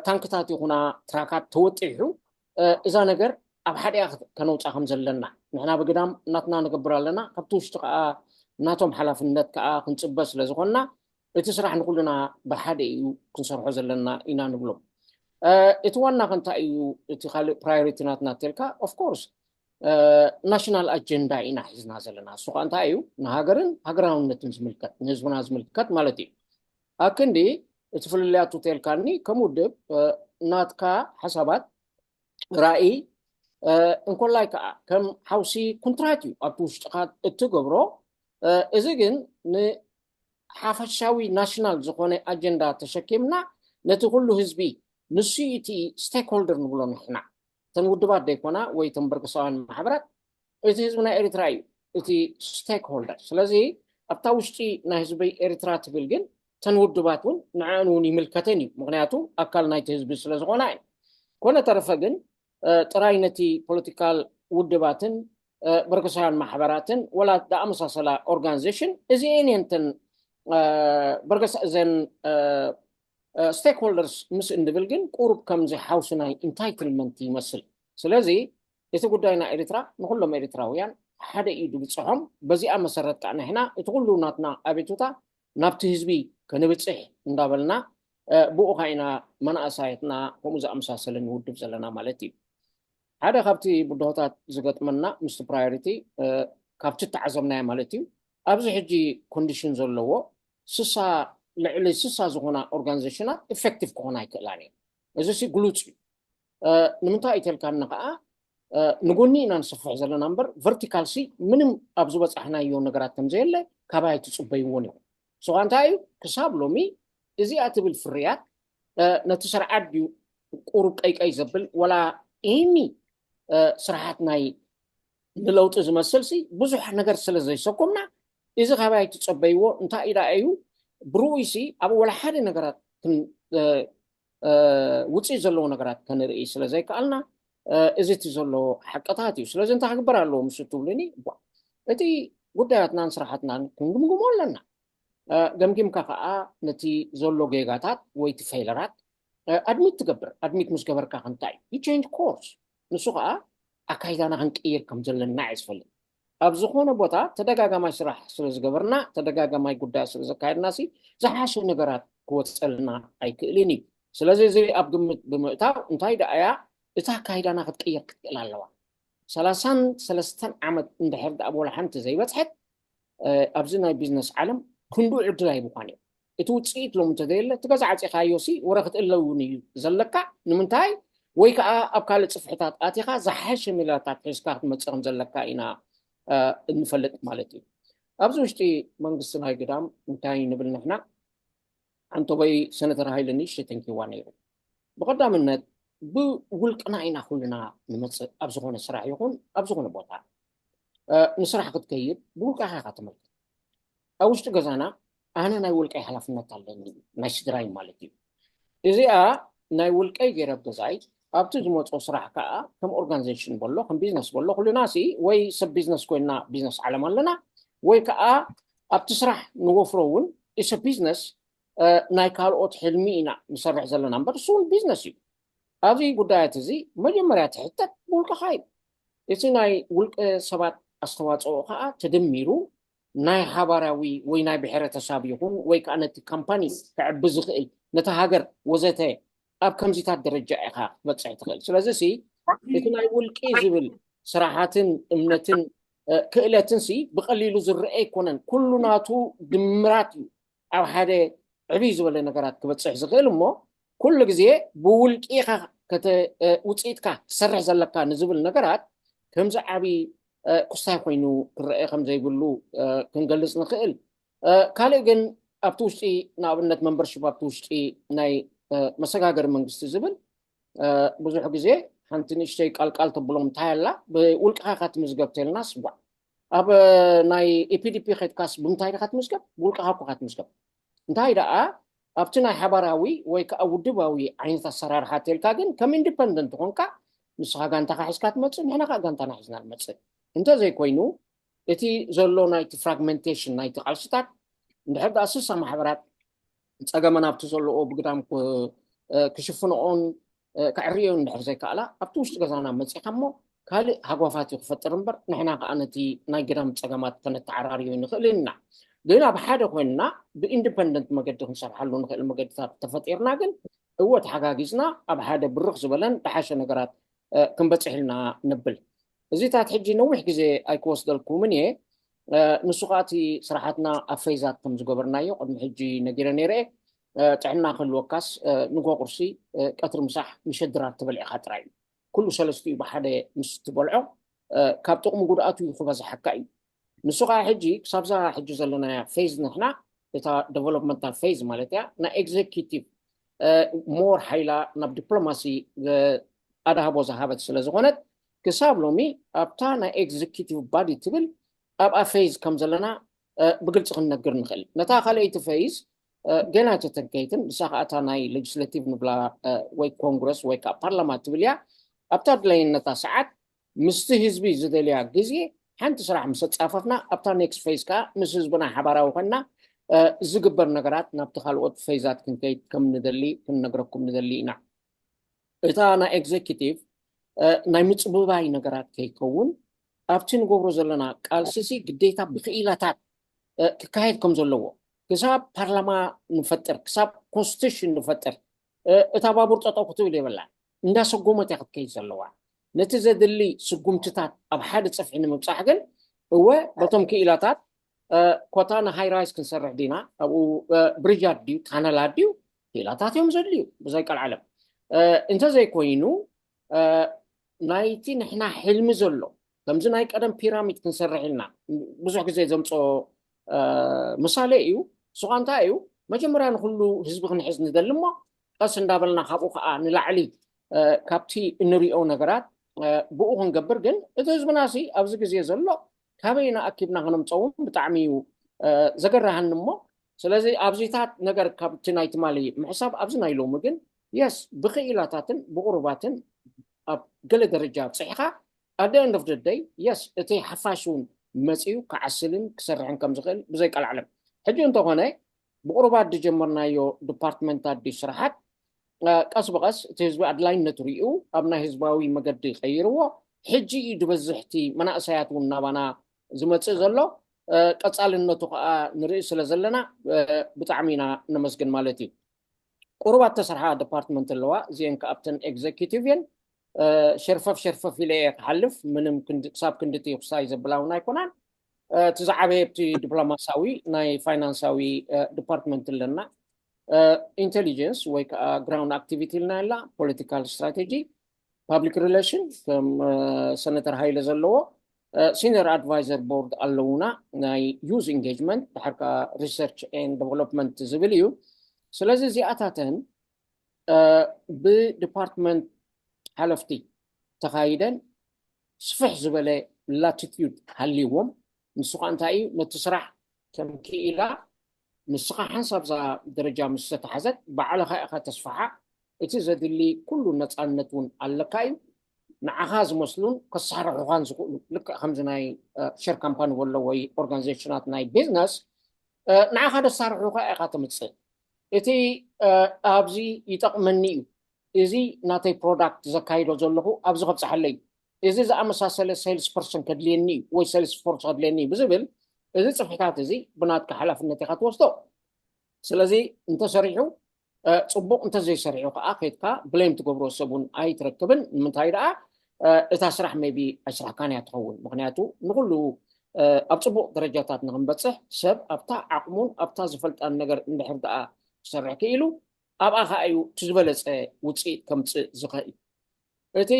ታንክታት ይኹና ትራካት ተወጢሑ እዛ ነገር ኣብ ሓዲኣ ከነውፃ ከም ዘለና ንሕና ብግዳም እናትና ንገብር ኣለና። ካብቲ ውሽጢ ከዓ እናቶም ሓላፍነት ከዓ ክንፅበ ስለ ዝኾንና እቲ ስራሕ ንኩልና ብሓደ እዩ ክንሰርሖ ዘለና ኢና ንብሎም። እቲ ዋና ከንታይ እዩ እቲ ካልእ ፕራዮሪቲ ናትና ተልካ ኦፍኮርስ ናሽናል ኣጀንዳ ኢና ሒዝና ዘለና። እሱ ከዓ እንታይ እዩ ንሃገርን ሃገራውነትን ዝምልከት ንህዝብና ዝምልከት ማለት እዩ። ኣክንዲ እቲ ፍልልያቱ ተልካኒ ከም ውድብ ናትካ ሓሳባት ራእይ እንኮላይ ከዓ ከም ሓውሲ ኩንትራት እዩ ኣብቲ ውሽጥካ እትገብሮ። እዚ ግን ንሓፈሻዊ ናሽናል ዝኾነ ኣጀንዳ ተሸኪምና ነቲ ኩሉ ህዝቢ ንሱ እቲ ስቴክሆልደር ንብሎ ንሕና እተን ውድባት ዘይኮና ወይ እተን በርገሳውያን ማሕበራት እቲ ህዝቢ ናይ ኤርትራ እዩ እቲ ስቴክሆልደር። ስለዚ ኣብታ ውሽጢ ናይ ህዝቢ ኤርትራ ትብል ግን እተን ውድባት እውን ንዕአን እውን ይምልከተን እዩ። ምክንያቱ ኣካል ናይቲ ህዝቢ ስለ ዝኾና እዩ። ኮነ ተረፈ ግን ጥራይ ነቲ ፖለቲካል ውድባትን በርገሳውያን ማሕበራትን ወላ ዝኣመሳሰላ ኦርጋናይዜሽን እዚኤን እየን እተን በርገሳ እዘን ስቴክሆልደርስ ምስ እንብል ግን ቁሩብ ከምዚ ሓውሲ ናይ ኢንታይትልመንት ይመስል። ስለዚ እቲ ጉዳይ ናይ ኤርትራ ንኩሎም ኤርትራውያን ሓደ እዩ ድብፅሖም። በዚኣ መሰረት ከዓ ንሕና እቲ ኩሉ ናትና ኣቤቱታ ናብቲ ህዝቢ ከንብፅሕ እንዳበልና ብኡ ከዓ ኢና መናእሳያትና ከምኡ ዝኣመሳሰለ ንውድብ ዘለና ማለት እዩ። ሓደ ካብቲ ብድሆታት ዝገጥመና ምስቲ ፕራዮሪቲ ካብቲ ተዓዘብናዮ ማለት እዩ ኣብዚ ሕጂ ኮንዲሽን ዘለዎ ስሳ ልዕሊ ስሳ ዝኾና ኦርጋናይዜሽናት ኢፌክቲቭ ክኾና ኣይክእላን እየን። እዚ ሲ ግሉፅ እዩ። ንምንታይ ይተልካኒ ከዓ ንጎኒ ኢና ንስፍሕ ዘለና እምበር ቨርቲካል ሲ ምንም ኣብ ዝበፃሕናዮ ነገራት ከምዘየለ ካባይ ኣይትፅበይዎን ኢኹም። ስኻ እንታይ እዩ ክሳብ ሎሚ እዚኣ ትብል ፍርያት ነቲ ስርዓት ድዩ ቁሩብ ቀይቀይ ዘብል ወላ ኢኒ ስርሓት ናይ ንለውጢ ዝመስል ሲ ብዙሕ ነገር ስለ ዘይሰኮምና እዚ ካባይ ኣይትፀበይዎ እንታይ ኢዳ እዩ ብርኡይ ሲ ኣብ ወላ ሓደ ነገራት ውፅኢት ዘለዎ ነገራት ከንርኢ ስለ ዘይከኣልና እዚ እቲ ዘሎ ሓቅታት እዩ። ስለዚ እንታይ ክግበር ኣለዎ ምስ ትብሉኒ እቲ ጉዳያትናን ስራሓትናን ክንግምግሞ ኣለና። ገምጊምካ ከዓ ነቲ ዘሎ ጌጋታት ወይ እቲ ፌለራት ኣድሚት ትገብር። ኣድሚት ምስ ገበርካ ክንታይ እዩ ቸንጅ ኮርስ ንሱ ከዓ ኣካይዳና ክንቅይር ከም ዘለና እየ ዝፈልጥ። ኣብ ዝኾነ ቦታ ተደጋጋማይ ስራሕ ስለ ዝገበርና፣ ተደጋጋማይ ጉዳይ ስለ ዘካየድና ሲ ዝሓሸ ነገራት ክወፀልና ኣይክእልን እዩ። ስለዚ እዚ ኣብ ግምት ብምእታው እንታይ ደኣ እያ እታ ኣካይዳና ክትቅየር ክትክእል ኣለዋ። ሰላሳን ሰለስተን ዓመት እንድሕር ደኣ ወላ ሓንቲ ዘይበፅሐት ኣብዚ ናይ ቢዝነስ ዓለም ክንዱ ዕድል ኣይምኳን እዩ። እቲ ውፅኢት ሎም እንተዘየለ እቲ ገዛ ዓፂኻዮ ሲ ወረ ክትእለውን እዩ ዘለካ። ንምንታይ? ወይ ከዓ ኣብ ካልእ ፅፍሕታት ኣቲኻ ዝሓሸ ሜላታት ሒዝካ ክትመፅእ ከም ዘለካ ኢና እንፈልጥ ማለት እዩ። ኣብዚ ውሽጢ መንግስቲ ናይ ግዳም እንታይ ንብል ንሕና? ኣንቶበይ ሰነተር ሃይለ ንእሽተይ ተንኪዋ ነይሩ። ብቐዳምነት ብውልቅና ኢና ኩልና ንመፅእ ኣብ ዝኾነ ስራሕ ይኹን ኣብ ዝኾነ ቦታ። ንስራሕ ክትከይድ ብውልቃኻ ኢኻ ተመልክት። ኣብ ውሽጢ ገዛና ኣነ ናይ ውልቀይ ሓላፍነት ኣለኒ፣ ናይ ስድራይ ማለት እዩ። እዚኣ ናይ ውልቀይ ገይረ ገዛይ ኣብቲ ዝመፅኦ ስራሕ ከዓ ከም ኦርጋናይዜሽን በሎ ከም ቢዝነስ በሎ ኩልና ሲ ወይ ሰብ ቢዝነስ ኮይና ቢዝነስ ዓለም ኣለና ወይ ከዓ ኣብቲ ስራሕ ንወፍሮ እውን ኢሰ ቢዝነስ ናይ ካልኦት ሕልሚ ኢና ንሰርሕ ዘለና እምበር እሱ እውን ቢዝነስ እዩ። ኣብዚ ጉዳያት እዚ መጀመርያ ትሕተት ብውልቅኻ እዩ። እቲ ናይ ውልቀ ሰባት ኣስተዋፅኦ ከዓ ተደሚሩ ናይ ሓባራዊ ወይ ናይ ብሕረተሳብ ይኹን ወይ ከዓ ነቲ ካምፓኒ ክዕቢ ዝኽእል ነቲ ሃገር ወዘተ ኣብ ከምዚታት ደረጃ ኢኻ ክትበፅሕ ትኽእል። ስለዚ ሲ እቲ ናይ ውልቂ ዝብል ስራሓትን እምነትን ክእለትን ሲ ብቐሊሉ ዝረአ ኣይኮነን። ኩሉ ናቱ ድምራት እዩ ኣብ ሓደ ዕብይ ዝበለ ነገራት ክበፅሕ ዝኽእል እሞ ኩሉ ግዜ ብውልቂ ኢኻ ውፅኢትካ ትሰርሕ ዘለካ ንዝብል ነገራት ከምዚ ዓብይ ክስታይ ኮይኑ ክረአ ከም ዘይብሉ ክንገልፅ ንኽእል። ካልእ ግን ኣብቲ ውሽጢ ንኣብነት መንበርሽፕ ኣብቲ ውሽጢ ናይ መሰጋገሪ መንግስቲ ዝብል ብዙሕ ግዜ ሓንቲ ንእሽተይ ቃልቃል ተብሎም እንታይ ኣላ ብውልቅኻ ካትምዝገብ ተልናስ ጓዕ ኣብ ናይ ኢፒዲፒ ከድካስ ብምንታይ ዲኻ ትምዝገብ? ብውልቅኻ እኮ ካትምዝገብ። እንታይ ደኣ ኣብቲ ናይ ሓባራዊ ወይ ከዓ ውድባዊ ዓይነት ኣሰራርሓ ተልካ ግን ከም ኢንዲፐንደንት ኮንካ ንስኻ ጋንታኻ ሒዝካ ትመፅእ፣ ንሕና ከዓ ጋንታና ሒዝና ንመፅእ። እንተዘይኮይኑ እቲ ዘሎ ናይቲ ፍራግመንቴሽን ናይቲ ቃልስታት እንድሕር ደኣ ስሳ ማሕበራት ፀገመን ኣብቲ ዘለኦ ብግዳም ክሽፍንኦን ከዕርዮን እንድሕር ዘይከኣላ ኣብቲ ውሽጢ ገዛና መፂኻ እሞ ካልእ ሃጓፋት እዩ ክፈጥር እምበር ንሕና ከዓ ነቲ ናይ ግዳም ፀገማት ከነተዓራርዮ ንኽእል ኢና። ግን ኣብ ሓደ ኮይንና ብኢንዲፐንደንት መገዲ ክንሰርሓሉ ንኽእል መገድታት ተፈጢርና ግን እወ ተሓጋጊዝና ኣብ ሓደ ብርኽ ዝበለን ደሓሸ ነገራት ክንበፅሕ ኢልና ንብል። እዚታት ሕጂ ነዊሕ ግዜ ኣይክወስደልኩምን እየ። ንሱ ከዓ እቲ ስራሓትና ኣብ ፌዛት ከም ዝገበርናዮ ቅድሚ ሕጂ ነጊረ ነይረ። ጥዕና ክህልወካስ ንጎ ቁርሲ ቀትሪ ምሳሕ ምሸት ድራር ትበልዕኻ ጥራይ እዩ። ኩሉ ሰለስቲኡ ብሓደ ምስ ትበልዖ ካብ ጥቕሚ ጉድኣቱ እዩ ክበዝሓካ እዩ። ንሱ ከዓ ሕጂ ክሳብዛ ሕጂ ዘለናያ ፌዝ ንሕና እታ ዴቨሎፕመንታል ፌዝ ማለት እያ ናይ ኤግዜኪቲቭ ሞር ሓይላ ናብ ዲፕሎማሲ ኣድሃቦ ዝሃበት ስለ ዝኾነት ክሳብ ሎሚ ኣብታ ናይ ኤግዜኪቲቭ ባዲ ትብል ኣብኣ ፌዝ ከም ዘለና ብግልፂ ክንነግር ንኽእል። ነታ ካልኣይቲ ፌዝ ገና ተተንከይትን ንሳ ከዓ እታ ናይ ሌጅስሌቲቭ ንብላ ወይ ኮንግረስ ወይ ከዓ ፓርላማ ትብል እያ። ኣብታ ድላይነታ ሰዓት ምስቲ ህዝቢ ዝደልያ ግዜ ሓንቲ ስራሕ ምስ ኣፃፈፍና ኣብታ ኔክስት ፌዝ ከዓ ምስ ህዝብና ሓባራዊ ኮይንና ዝግበር ነገራት ናብቲ ካልኦት ፌዛት ክንከይድ ከም ንደሊ ክንነግረኩም ንደሊ ኢና። እታ ናይ ኤግዜኪቲቭ ናይ ምፅብባይ ነገራት ከይከውን ኣብቲ ንገብሮ ዘለና ቃልስሲ ግዴታ ብክኢላታት ክካየድ ከም ዘለዎ ክሳብ ፓርላማ ንፈጥር ክሳብ ኮንስቲቱሽን ንፈጥር እታ ባቡር ጠጠው ክትብል የብላ እንዳሰጎመት እያ ክትከይድ ዘለዋ። ነቲ ዘድሊ ስጉምትታት ኣብ ሓደ ፅፍሒ ንምብፃሕ ግን እወ በቶም ክኢላታት ኮታ ንሃይ ራይስ ክንሰርሕ ዲና ኣብኡ ብሪጃት ድዩ ታነላት ድዩ ክኢላታት እዮም ዘድልዩ ብዘይ ቀልዓለም እንተዘይኮይኑ ናይቲ ንሕና ሕልሚ ዘሎ ከምዚ ናይ ቀደም ፒራሚድ ክንሰርሕ ኢልና ብዙሕ ግዜ ዘምፅኦ ምሳሌ እዩ። ስኻ እንታይ እዩ መጀመርያ ንኩሉ ህዝቢ ክንሕዝ ንደሊ እሞ ቀስ እንዳበልና ካብኡ ከዓ ንላዕሊ ካብቲ እንሪኦ ነገራት ብኡ ክንገብር ግን እቲ ህዝብና ሲ ኣብዚ ግዜ ዘሎ ካበይ ንኣኪብና ክነምፀውን ብጣዕሚ እዩ ዘገርሃኒ እሞ ስለዚ ኣብዚታት ነገር ካብቲ ናይ ትማሊ ምሕሳብ ኣብዚ ናይ ሎሚ ግን የስ ብክኢላታትን ብቁሩባትን ኣብ ገለ ደረጃ ኣብፅሕኻ ኣደ end of the day የስ እቲ ሓፋሽ እውን መፅዩ ክዓስልን ክሰርሕን ከም ዝኽእል ብዘይ ቀልዓለም ሕጂ እንተኾነ ብቁሩባት ዝጀመርናዮ ዲፓርትመንታት ድዩ ስራሓት ቀስ ብቐስ እቲ ህዝቢ ኣድላይነቱ ሪኡ ኣብ ናይ ህዝባዊ መገዲ ቀይርዎ ሕጂ እዩ ዝበዝሕቲ መናእሰያት እውን ናባና ዝመፅእ ዘሎ ቀፃልነቱ ከዓ ንርኢ ስለ ዘለና ብጣዕሚ ኢና ነመስግን ማለት እዩ። ቁሩባት ተሰርሓ ዲፓርትመንት ኣለዋ። እዚአን ከኣብተን ኤግዘኪቲቭ እየን። ሸርፈፍ ሸርፈፍ ኢለ እየ ክሓልፍ፣ ምንም ክሳብ ክንድቲ ክሳይ ዘብላ እውን ኣይኮናን። እቲ ዝዓበየ ኣብቲ ዲፕሎማሳዊ ናይ ፋይናንሳዊ ዲፓርትመንት ኣለና። ኢንቴሊጀንስ ወይ ከዓ ግራውንድ ኣክቲቪቲ ኢልና፣ ፖለቲካል ስትራቴጂ፣ ፓብሊክ ሪሌሽን ከም ሰነተር ሃይለ ዘለዎ፣ ሲኒየር ኣድቫይዘር ቦርድ ኣለውና፣ ናይ ዩዝ ኢንጌጅመንት፣ ድሓር ከዓ ሪሰርች ኤንድ ዴቨሎፕመንት ዝብል እዩ። ስለዚ እዚኣታተን ብዲፓርትመንት ሓለፍቲ ተኻይደን ስፍሕ ዝበለ ላቲቲዩድ ሃልይዎም፣ ንሱ ከዓ እንታይ እዩ፣ ነቲ ስራሕ ከም ክኢላ ንስኻ ሓንሳብ እዛ ደረጃ ምስ ዝተታሕዘት ባዕልኻ ኢኻ ተስፋሓ። እቲ ዘድሊ ኩሉ ነፃነት እውን ኣለካ እዩ። ንዓኻ ዝመስሉን ከሳርሑኻን ዝኽእሉ፣ ልክዕ ከምዚ ናይ ሸር ካምፓኒ ወሎ ወይ ኦርጋኒዜሽናት ናይ ቢዝነስ ንዓኻ ደሳርሑኻ ኢኻ ትምፅእ። እቲ ኣብዚ ይጠቕመኒ እዩ፣ እዚ ናተይ ፕሮዳክት ዘካይዶ ዘለኹ ኣብዚ ከብፅሓለይ እዩ፣ እዚ ዝኣመሳሰለ ሴልስ ፐርሰን ከድልየኒ እዩ ወይ ሴልስ ፎርስ ከድልየኒ እዩ ብዝብል፣ እዚ ፅፍሕታት እዚ ብናትካ ሓላፍነት ኢኻ ትወስዶ። ስለዚ እንተሰሪሑ ፅቡቕ፣ እንተዘይሰሪሑ ከዓ ከይድካ ብሌም ትገብሮ ሰብ እውን ኣይትረክብን። ንምንታይ ደኣ? እታ ስራሕ ሜቢ ኣይስራሕካን እያ ትኸውን። ምክንያቱ ንኩሉ ኣብ ፅቡቕ ደረጃታት ንክንበፅሕ ሰብ ኣብታ ዓቕሙን ኣብታ ዝፈልጣን ነገር እንድሕር ደኣ ክሰርሕ ክኢሉ ኣብኣ ከዓ እዩ እቲ ዝበለፀ ውፅኢት ከምፅእ ዝኽእል። እቲ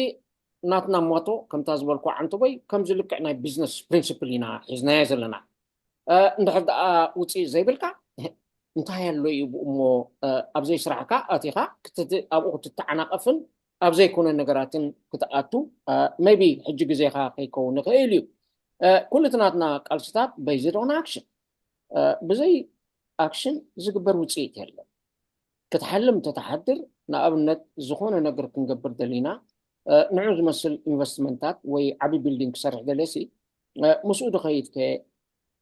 ናትና ሞቶ ከምታ ዝበልኩ ዓንተቦይ ከምዚ ልክዕ ናይ ቢዝነስ ፕሪንስፕል ኢና ሒዝናዮ ዘለና። እንድሕር ደኣ ውፅኢት ዘይብልካ እንታይ ኣሎ እዩ ብኡ እሞ ኣብ ዘይስራሕካ ኣቲኻ ኣብኡ ክትተዓናቐፍን ኣብ ዘይኮነ ነገራትን ክትኣቱ ሜቢ ሕጂ ግዜኻ ከይከውን ይኽእል እዩ። ኩሉ እቲ ናትና ቃልስታት በይዝድ ኦን ኣክሽን። ብዘይ ኣክሽን ዝግበር ውፅኢት የለን። ክትሓልም እንተተሓድር፣ ንኣብነት ዝኾነ ነገር ክንገብር ደሊና ንዑ ዝመስል ኢንቨስትመንታት ወይ ዓቢ ቢልዲንግ ክሰርሕ ደልየሲ ምስኡ ድኸይድ ከ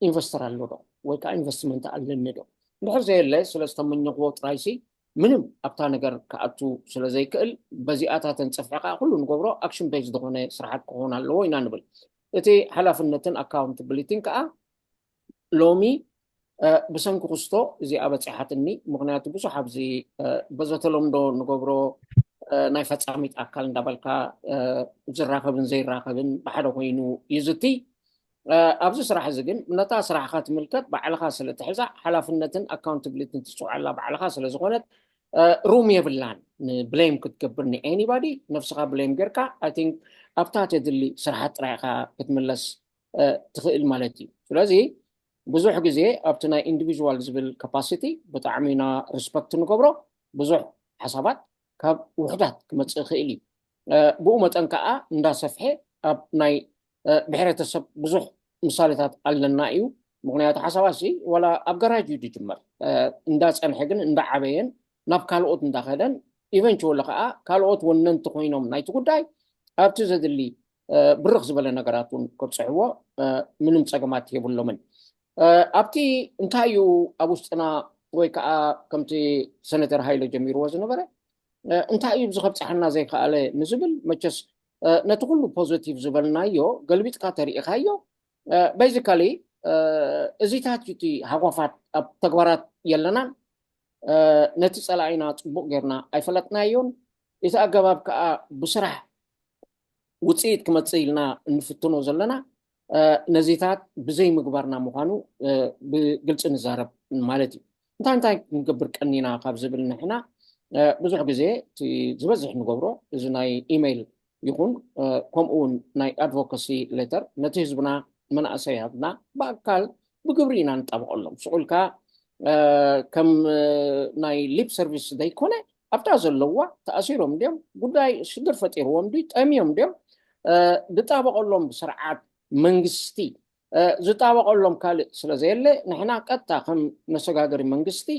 ኢንቨስተር ኣሎ ዶ ወይ ከዓ ኢንቨስትመንት ኣለኒ ዶ? እንድሕር ዘየለ ስለ ዝተመኘኽዎ ጥራይሲ ምንም ኣብታ ነገር ክኣቱ ስለ ዘይክእል፣ በዚኣታተን ፅፍሒ ከዓ ኩሉ ንገብሮ ኣክሽን ቤዝ ዝኾነ ስራሓት ክኾን ኣለዎ ኢና ንብል። እቲ ሓላፍነትን ኣካውንታብሊቲን ከዓ ሎሚ ብሰንኪ ክስቶ እዚኣ በፂሓትኒ። ምክንያቱ ብዙሕ ኣብዚ በዘተለምዶ ንገብሮ ናይ ፈፃሚት ኣካል እንዳበልካ ዝራኸብን ዘይራኸብን ብሓደ ኮይኑ ይዝቲ። ኣብዚ ስራሕ እዚ ግን ነታ ስራሕካ ትምልከት ባዕልካ ስለ ትሕዛ ሓላፍነትን ኣካውንታብሊቲን ትፅውዓላ ባዕልካ ስለ ዝኾነት ሩም የብላን ንብሌም ክትገብር ንኤኒባዲ። ነፍስካ ብሌም ጌርካ ኣይ ቲንክ ኣብታ ተድሊ ስራሓት ጥራይካ ክትምለስ ትኽእል ማለት እዩ። ስለዚ ብዙሕ ግዜ ኣብቲ ናይ ኢንዲቪዥዋል ዝብል ካፓሲቲ ብጣዕሚ ኢና ሪስፐክት ንገብሮ። ብዙሕ ሓሳባት ካብ ውሕዳት ክመፅእ ይኽእል እዩ። ብኡ መጠን ከዓ እንዳሰፍሐ ኣብ ናይ ብሕረተሰብ ብዙሕ ምሳሌታት ኣለና እዩ። ምክንያቱ ሓሳባት ሲ ዋላ ኣብ ገራጅ እዩ ዝጅመር፣ እንዳፀንሐ ግን እንዳዓበየን ናብ ካልኦት እንዳኸደን ኢቨንቹዋሊ ከዓ ካልኦት ወነንቲ ኮይኖም ናይቲ ጉዳይ ኣብቲ ዘድሊ ብርኽ ዝበለ ነገራት እውን ከብፅሕዎ ምንም ፀገማት የብሎምን። ኣብቲ እንታይ እዩ ኣብ ውሽጥና ወይ ከዓ ከምቲ ሰነተር ሃይለ ጀሚርዎ ዝነበረ እንታይ እዩ እዚ ከብፅሓና ዘይከኣለ ንዝብል መቸስ ነቲ ኩሉ ፖዘቲቭ ዝበልናዮ ገልቢጥካ ተሪኢኻዮ። ቤዚካሊ እዚታት እቲ ሃጓፋት ኣብ ተግባራት የለናን። ነቲ ፀላኢና ፅቡቅ ጌርና ኣይፈለጥናዮን። እቲ ኣገባብ ከዓ ብስራሕ ውፅኢት ክመፅእ ኢልና እንፍትኖ ዘለና ነዚታት ብዘይ ምግባርና ምኳኑ ብግልፂ ንዛረብ ማለት እዩ። እንታይ እንታይ ክንገብር ቀኒና ካብ ዝብል ንሕና ብዙሕ ግዜ ዝበዝሕ ንገብሮ እዚ ናይ ኢሜይል ይኹን ከምኡ እውን ናይ ኣድቮካሲ ሌተር ነቲ ህዝብና መናእሰያትና ብኣካል ብግብሪ ኢና ንጣበቀሎም። ስቁልካ ከም ናይ ሊፕ ሰርቪስ ዘይኮነ ኣብታ ዘለዋ ተኣሲሮም እንዲዮም ጉዳይ ሽግር ፈጢርዎም ዲ ጠሚዮም እንዲዮም ዝጣበቀሎም ስርዓት መንግስቲ ዝጣበቀሎም ካልእ ስለዘየለ ንሕና ቀጥታ ከም መሰጋገሪ መንግስቲ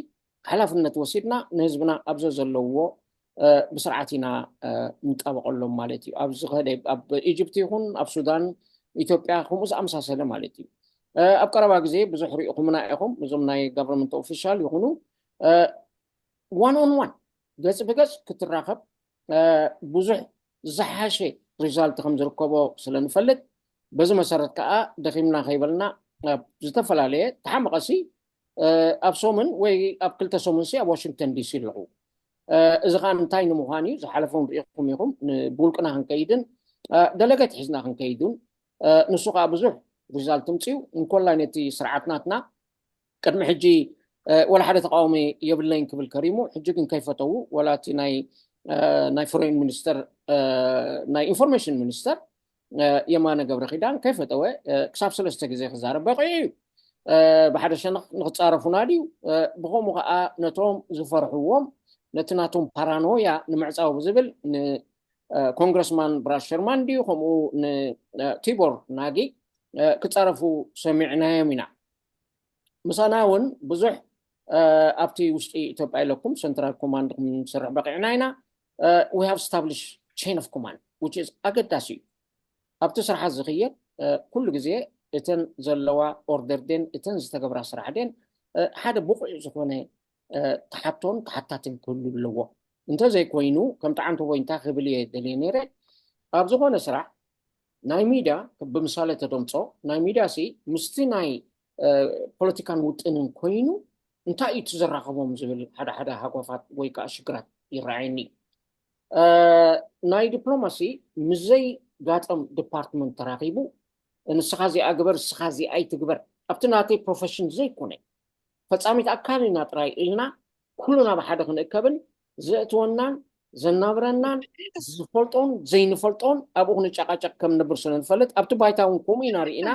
ሓላፍነት ወሲድና ንህዝብና ኣብዘ ዘለውዎ ብስርዓት ኢና ንጣበቀሎም ማለት እዩ። ኣብ ዝኸደ ኣብ ኢጅፕት ይኹን ኣብ ሱዳን፣ ኢትዮጵያ ከምኡ ዝኣመሳሰለ ማለት እዩ። ኣብ ቀረባ ግዜ ብዙሕ ርኢኹምና ኢኹም። እዞም ናይ ጋቨርንመንት ኦፊሻል ይኹኑ ዋን ኦን ዋን ገፅ ብገፅ ክትራኸብ ብዙሕ ዝሓሸ ሪዛልት ከም ዝርከቦ ስለ ንፈልጥ በዚ መሰረት ከዓ ደኺምና ከይበልና ኣብ ዝተፈላለየ ተሓመቐሲ ኣብ ሶምን ወይ ኣብ ክልተ ሶምን ሲ ኣብ ዋሽንግተን ዲሲ ኣለኹ። እዚ ከዓ እንታይ ንምዃን እዩ? ዝሓለፈውን ርኢኹም ኢኹም። ብውልቅና ክንከይድን ደለገት ሒዝና ክንከይድን ንሱ ከዓ ብዙሕ ሪዛልት ምፅኡ እንኮላይ ነቲ ስርዓት ናትና ቅድሚ ሕጂ ወላ ሓደ ተቃዋሚ የብለይን ክብል ከሪሙ፣ ሕጂ ግን ከይፈተዉ ወላ እቲ ናይ ናይ ፎሬን ሚኒስተር ናይ ኢንፎርሜሽን ሚኒስተር የማነ ገብረ ኪዳን ከይፈተወ ክሳብ ሰለስተ ግዜ ክዛረብ በቂዑ እዩ። ብሓደ ሸነኽ ንክፃረፉና ድዩ? ብከምኡ ከዓ ነቶም ዝፈርሕዎም ነቲ ናቶም ፓራኖያ ንምዕፃው ብዝብል ንኮንግረስማን ብራስ ሸርማን ድዩ ከምኡ ንቲቦር ናጊ ክፃረፉ ሰሚዕናዮም ኢና። ምሳና እውን ብዙሕ ኣብቲ ውሽጢ ኢትዮጵያ ኢለኩም ሰንትራል ኮማንድ ክንሰርሕ በቂዕና ኢና። We have established chain of command, which is ኣገዳሲ እዩ። ኣብቲ ስርሓት ዝኽየድ ኩሉ ግዜ እተን ዘለዋ ኦርደር ደን እተን ዝተገብራ ስራሕ ደን ሓደ ብቑዕ ዝኾነ ተሓቶን ተሓታትን ክህሉ ኣለዎ። እንተዘይኮይኑ ከም ጣዓንተ ወይ እንታይ ክብል እየ ደልየ ነይረ ኣብ ዝኾነ ስራሕ ናይ ሚድያ ብምሳሌ ተደምፆ ናይ ሚድያ ሲ ምስቲ ናይ ፖለቲካን ውጥንን ኮይኑ እንታይ እዩ እቲ ዘራኸቦም ዝብል ሓደ ሓደ ሃጓፋት ወይ ከዓ ሽግራት ይረኣየኒ። ናይ ዲፕሎማሲ ምስዘይ ጋጠም ዲፓርትመንት ተራኺቡ ንስኻ እዚኣ ግበር ንስኻ እዚኣ ኣይትግበር ኣብቲ ናተይ ፕሮፌሽን ዘይኮነ ፈፃሚት ኣካል ኢና ጥራይ ኢልና ኩሉና ብሓደ ክንእከብን ዘእትወናን ዘናብረናን ዝፈልጦን ዘይንፈልጦን ኣብኡ ክንጨቃጨቅ ከም ንብር ስለ ንፈልጥ ኣብቲ ባይታ እውን ከምኡ ኢና ርኢና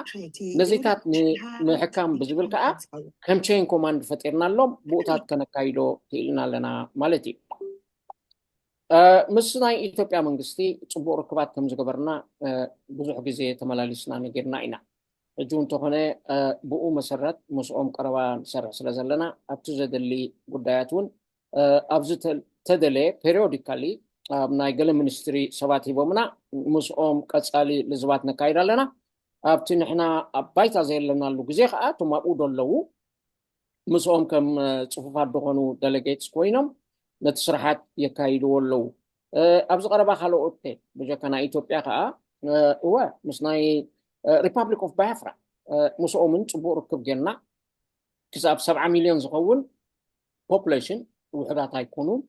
ነዚታት ንምሕካም ብዝብል ከዓ ከም ቼን ኮማንድ ፈጢርና ኣሎም ብኡታት ከነካይዶ ክኢልና ኣለና ማለት እዩ። ምስ ናይ ኢትዮጵያ መንግስቲ ፅቡቅ ርክባት ከም ዝገበርና ብዙሕ ግዜ ተመላሊስና ነጊርና ኢና። ሕጂ እውን እንተኾነ ብኡ መሰረት ምስኦም ቀረባ ንሰርሕ ስለ ዘለና ኣብቲ ዘደሊ ጉዳያት እውን ኣብዚ ተደለየ ፔሪዮዲካሊ ኣብ ናይ ገለ ሚኒስትሪ ሰባት ሂቦምና ምስኦም ቀፃሊ ልዝባት ነካይድ ኣለና። ኣብቲ ንሕና ኣብ ባይታ ዘየለናሉ ግዜ ከዓ እቶም ኣብኡ ዶ ኣለዉ ምስኦም ከም ፅፉፋት ዝኾኑ ደለጌትስ ኮይኖም ነቲ ስርሓት የካይድዎ ኣለዉ። ኣብዚ ቀረባ ካልኦት ብጀካ ናይ ኢትዮጵያ ከዓ እወ ምስ ናይ ሪፓብሊክ ኦፍ ባያፍራ ምስኦምን ፅቡቅ ርክብ ጌርና ክሳብ ሰብዓ ሚልዮን ዝኸውን ፖፕሌሽን ውሕዳት ኣይኮኑን።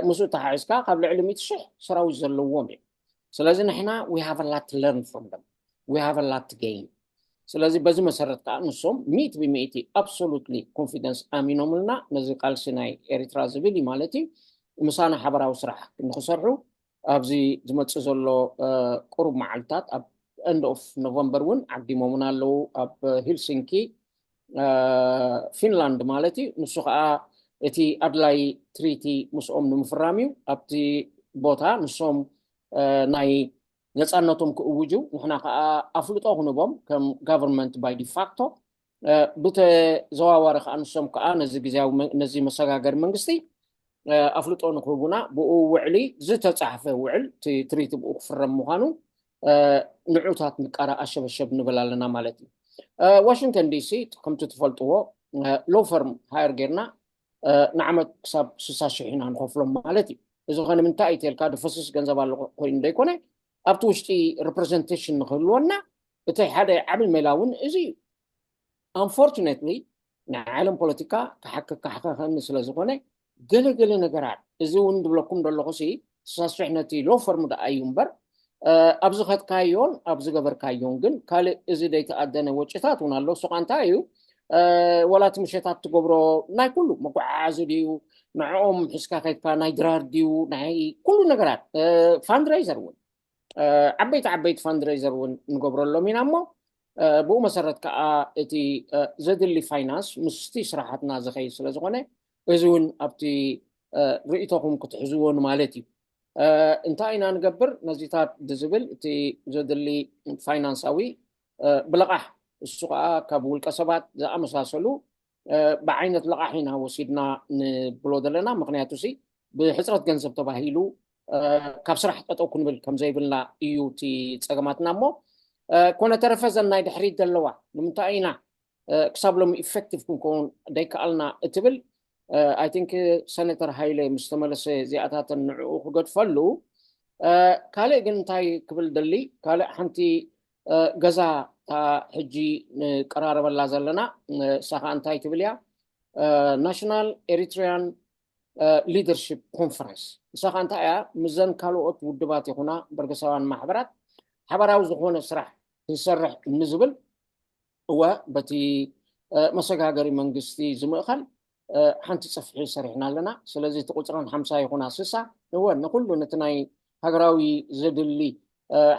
ምስኡ ተሓሒዝካ ካብ ልዕሊ ሚእቲ ሽሕ ሰራዊት ዘለዎም እዮም። ስለዚ ንሕና we have a lot to learn from them, we have a lot to gain። ስለዚ በዚ መሰረት ከዓ ንሶም ሚእቲ ብሚእቲ absolutely confidence ኣሚኖምልና ነዚ ቃልሲ ናይ ኤሪትራ ዝብል እዩ ማለት እዩ ምሳና ሓበራዊ ስራሕ ንክሰርሑ ኣብዚ ዝመፅእ ዘሎ ቁሩብ መዓልታት ኣብ end of November እውን ዓዲሞምና ኣለዉ ኣብ ሂልሲንኪ ፊንላንድ ማለት እዩ። ንሱ ከዓ እቲ ኣድላይ ትሪቲ ምስኦም ንምፍራም እዩ። ኣብቲ ቦታ ንሶም ናይ ነፃነቶም ክእውጁ ንሕና ከዓ ኣፍልጦ ክንቦም ከም government by de facto ብተዘዋዋሪ ከዓ ንሶም ከዓ ነዚ ግዜያዊ ነዚ መሰጋገሪ መንግስቲ ኣፍልጦ ንክህቡና ብኡ ውዕሊ ዝተፃሕፈ ውዕል ትሪቲ ብኡ ክፍረም ምዃኑ ንዑታት ንቃራ ኣሸበሸብ ንብል ኣለና ማለት እዩ። ዋሽንግተን ዲሲ ከምቲ ትፈልጥዎ ሎ ፈርም ሃየር ጌርና ንዓመት ክሳብ ስሳ ሽሕ ኢና ንኸፍሎም ማለት እዩ። እዚ ከ ንምንታይ እዩ ተልካ ድፈስስ ገንዘብ ኣሎ ኮይኑ ዘይኮነ ኣብቲ ውሽጢ ሪፕሬዘንቴሽን ንክህልወና እቲ ሓደ ዓብዪ ሜላ እውን እዚ እዩ። Unfortunately ናይ ዓለም ፖለቲካ ክሓክክ ክሓኸኸኒ ስለ ዝኾነ ገለ ገለ ነገራት እዚ እውን ዝብለኩም ዘለኹ ሲ ስሳ ሽሕ ነቲ ሎ ፈርም ደኣ እዩ እምበር ኣብ ዝኸድካዮን ኣብ ዝገበርካዮን ግን ካልእ እዚ ዘይተኣደነ ወጪታት እውን ኣሎ። እሱ ከዓ እንታይ እዩ? ወላ እቲ ምሸታት ትገብሮ ናይ ኩሉ መጓዓዓዚ ድዩ ንዕኦም ሒዝካ ከድካ ናይ ድራር ድዩ ናይ ኩሉ ነገራት fundraiser እውን ዓበይቲ ዓበይቲ fundraiser እውን ንገብረሎም ኢና እሞ ብኡ መሰረት ከዓ እቲ ዘድሊ ፋይናንስ ምስቲ ስራሓትና ዝኸይድ ስለ ዝኾነ እዚ እውን ኣብቲ ርእይቶኹም ክትሕዝዎ ንማለት እዩ። እንታይ ኢና ንገብር ነዚታት ብዝብል እቲ ዘድሊ ፋይናንሳዊ ብልቓሕ እሱ ከዓ ካብ ውልቀ ሰባት ዝኣመሳሰሉ ብዓይነት ልቓሕ ኢና ወሲድና ንብሎ ዘለና። ምክንያቱ ሲ ብሕፅረት ገንዘብ ተባሂሉ ካብ ስራሕ ጠጠው ክንብል ከምዘይብልና እዩ እቲ ፀገማትና እሞ ኮነ ተረፈ ዘን ናይ ድሕሪት ዘለዋ ንምንታይ ኢና ክሳብ ሎም ኢፌክቲቭ ክንከውን ደይከኣልና እትብል I think ሰነተር ሃይለ ምስ ተመለሰ እዚኣታተን ንዕኡ ክገድፈሉ ካልእ ግን እንታይ ክብል ደሊ ካልእ ሓንቲ ገዛ እታ ሕጂ ንቀራረበላ ዘለና ንሳ ከዓ እንታይ ትብል እያ? ናሽናል ኤሪትሪያን ሊደርሽፕ ኮንፈረንስ። ንሳ ከዓ እንታይ እያ? ምስዘን ካልኦት ውድባት ይኹና በርገሳውያን ማሕበራት ሓባራዊ ዝኾነ ስራሕ ክንሰርሕ ንዝብል እወ በቲ መሰጋገሪ መንግስቲ ዝምእኸል ሓንቲ ፅፍሒ ሰሪሕና ኣለና። ስለዚ እቲ ቁፅረን ሓምሳ ይኹና ስሳ እወ ንኩሉ ነቲ ናይ ሃገራዊ ዘድሊ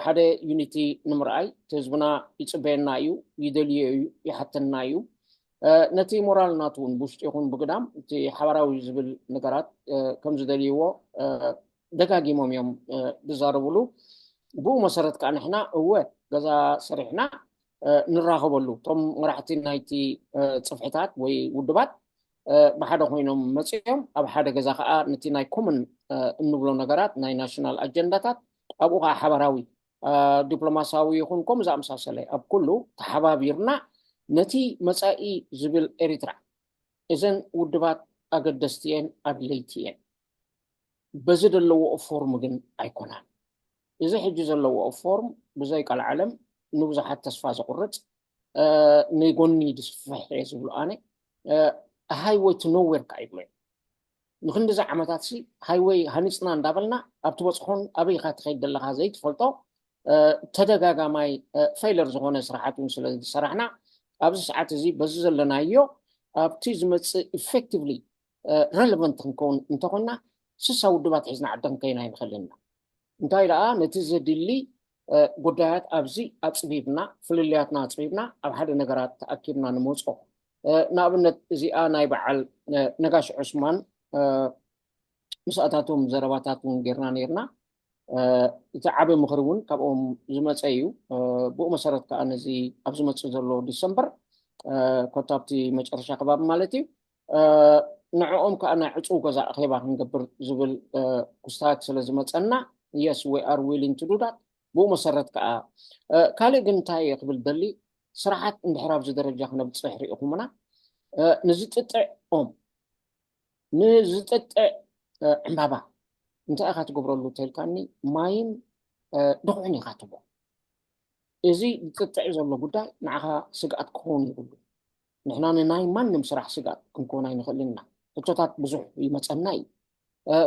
ሓደ ዩኒቲ ንምርኣይ እቲ ህዝብና ይፅበየና እዩ፣ ይደልዮ እዩ፣ ይሓተና እዩ። ነቲ ሞራል ናቱ እውን ብውሽጢ ይኹን ብግዳም እቲ ሓባራዊ ዝብል ነገራት ከም ዝደልይዎ ደጋጊሞም እዮም ዝዛረብሉ። ብኡ መሰረት ከዓ ንሕና እወ ገዛ ሰሪሕና ንራኸበሉ እቶም መራሕቲ ናይቲ ፅፍሕታት ወይ ውድባት ብሓደ ኮይኖም መፅኦም ኣብ ሓደ ገዛ ከዓ ነቲ ናይ ኮመን እንብሎ ነገራት ናይ ናሽናል ኣጀንዳታት ኣብኡ ከዓ ሓባራዊ ዲፕሎማሲያዊ ይኹን ከምኡ ዝኣመሳሰለ ኣብ ኩሉ ተሓባቢርና ነቲ መፃኢ ዝብል ኤሪትራ እዘን ውድባት ኣገደስቲ እየን ኣድለይቲ እየን። በዚ ዘለዎኦ ፎርም ግን ኣይኮናን። እዚ ሕጂ ዘለዎኦ ፎርም ብዘይ ቀልዓለም ንብዙሓት ተስፋ ዘቑርፅ ንጎኒ ዝስፍሕ እየ ዝብሎ ኣነ ሃይወይ ቱ ኖዌር ከዓ ይብሎ። ንክንድዚ ዓመታት ሲ ሃይወይ ሃኒፅና እንዳበልና ኣብቲ በፅሖን ኣበይ ኢኻ ትኸይድ ዘለኻ ዘይትፈልጦ ተደጋጋማይ ፌለር ዝኾነ ስራሓት እውን ስለ ዝሰራሕና ኣብዚ ሰዓት እዚ በዚ ዘለናዮ ኣብቲ ዝመፅእ ኢፌክቲቭሊ ረለቨንት ክንከውን እንተኾንና ስሳ ውድባት ሒዝና ዓዲ ክንከይን ኣይንኽእልን ኢና። እንታይ ደኣ ነቲ ዘድሊ ጉዳያት ኣብዚ ኣፅቢብና ፍልልያትና ኣፅቢብና ኣብ ሓደ ነገራት ተኣኪብና ንመፅኦ። ንኣብነት እዚኣ ናይ በዓል ነጋሽ ዑስማን ምስ ኣታቶም ዘረባታት እውን ጌርና ነርና። እቲ ዓቢ ምኽሪ እውን ካብኦም ዝመፀ እዩ። ብኡ መሰረት ከዓ ነዚ ኣብ ዝመፅእ ዘሎ ዲሰምበር ኮታ ኣብቲ መጨረሻ ከባቢ ማለት እዩ ንዕኦም ከዓ ናይ ዕፁው ገዛ ኣኼባ ክንገብር ዝብል ክስታት ስለ ዝመፀና yes we are willing to do that። ብኡ መሰረት ከዓ ካልእ ግን እንታይ እየ ክብል ደሊ ስራሓት እንድሕር ኣብዚ ደረጃ ክነብፅሕ ርኢኹምና ንዝጥጥዕ ኦም ንዝጥጥዕ ዕምባባ እንታይ ኢኻ ትገብረሉ ተልካኒ ማይን ድኹዕን ኢኻ ትቦ። እዚ ዝጥጥዕ ዘሎ ጉዳይ ንዓኻ ስግኣት ክኸውን ይብሉ። ንሕና ንናይ ማንም ስራሕ ስግኣት ክንከውን ኣይንኽእልን ኢና። ሕቶታት ብዙሕ ይመፀና እዩ።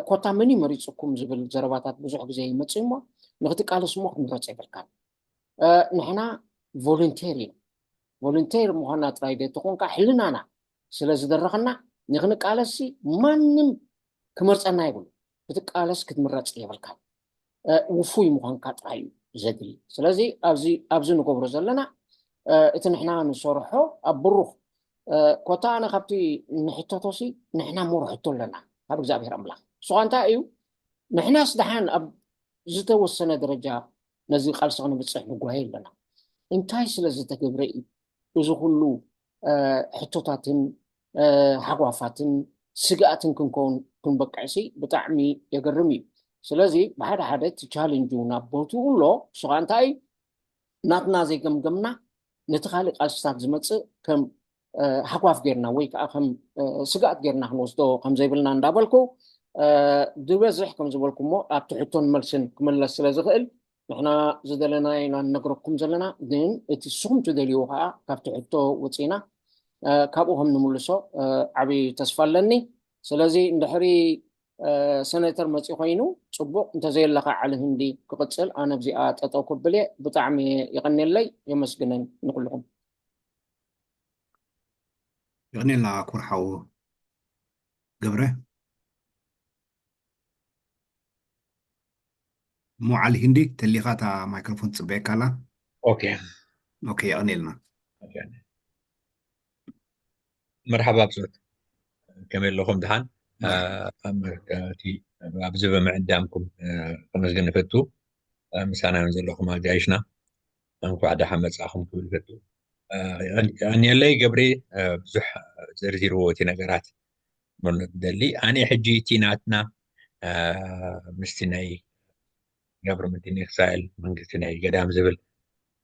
ኮታ መን እዩ መሪፅኩም ዝብል ዘረባታት ብዙሕ ግዜ ይመፅእ እሞ ንክትቃለስ እሞ ክትምረፅ የብልካን። ንሕና ቮለንቴር ኢና። ቮለንቴር ምዃንና ጥራይ ዘይተኾንካ ሕልናና ስለ ዝደረኸና ንክንቃለስ ማንም ክመርፀና የብሉ። ክትቃለስ ክትምረፅ የብልካን። ውፉይ ምዃንካ ጥራይ እዩ ዘድሊ። ስለዚ ኣብዚ ንገብሮ ዘለና እቲ ንሕና ንሰርሖ ኣብ ብሩኽ ኮታ ኣነ ካብቲ ንሕተቶሲ ንሕና ሞር ሕቶ ኣለና ካብ እግዚኣብሔር ኣምላኽ። ንስኻ እንታይ እዩ ንሕናስ ደሓን ኣብ ዝተወሰነ ደረጃ ነዚ ቃልሲ ክንብፅሕ ንጓየ ኣለና። እንታይ ስለ ዝተገብረ እዩ እዚ ኩሉ ሕቶታትን ሃጓፋትን ስግኣትን ክንከውን ክንበቅዕሲ ብጣዕሚ የገርም እዩ። ስለዚ ብሓደ ሓደ እቲ ቻለንጅ እውን ኣብ ቦትኡ ኣሎ። ንሱ ከዓ እንታይ ናትና ዘይገምገምና ነቲ ካልእ ቃልስታት ዝመፅእ ከም ሃጓፍ ጌርና ወይ ከዓ ከም ስግኣት ጌርና ክንወስዶ ከምዘይብልና እንዳበልኩ ዝበዝሕ ከምዝበልኩሞ ኣብቲ ሕቶን መልስን ክምለስ ስለ ዝኽእል ንሕና ዝደለናዮ ኢና ንነግረኩም ዘለና። ግን እቲ ንስኹም ትደልይዎ ከዓ ካብቲ ሕቶ ወፂና ካብኡ ከም ንምልሶ ዓብዪ ተስፋ ኣለኒ። ስለዚ እንድሕሪ ሰነተር መፂ ኮይኑ ፅቡቕ እንተዘየለካ ዓሊ ህንዲ ክቕፅል ኣነ ኣብዚኣ ጠጠው ክብል እየ። ብጣዕሚ የቐንየለይ የመስግነን ንኩልኹም። የቐንየልና ክቡር ሓው ገብረ። እሞ ዓሊ ህንዲ ተሊኻ እታ ማይክሮፎን ትፅበየካ ኣላ። ኦኬ ኦኬ የቐንየልና። መርሓባ ብፆት ከመይ ኣለኹም ድሓን? ኣብዚ ብምዕዳምኩም ከመስግን ንፈቱ። ምሳና ዘለኹም ኣጋይሽና እንኳዕ ደሓን መፃኹም ክብል ፈቱ። ኣንየለይ ገብሬ ብዙሕ ዘርዚርዎ እቲ ነገራት መኖት ደሊ ኣነ ሕጂ እቲ ናትና ምስቲ ናይ government in exile መንግስቲ ናይ ገዳም ዝብል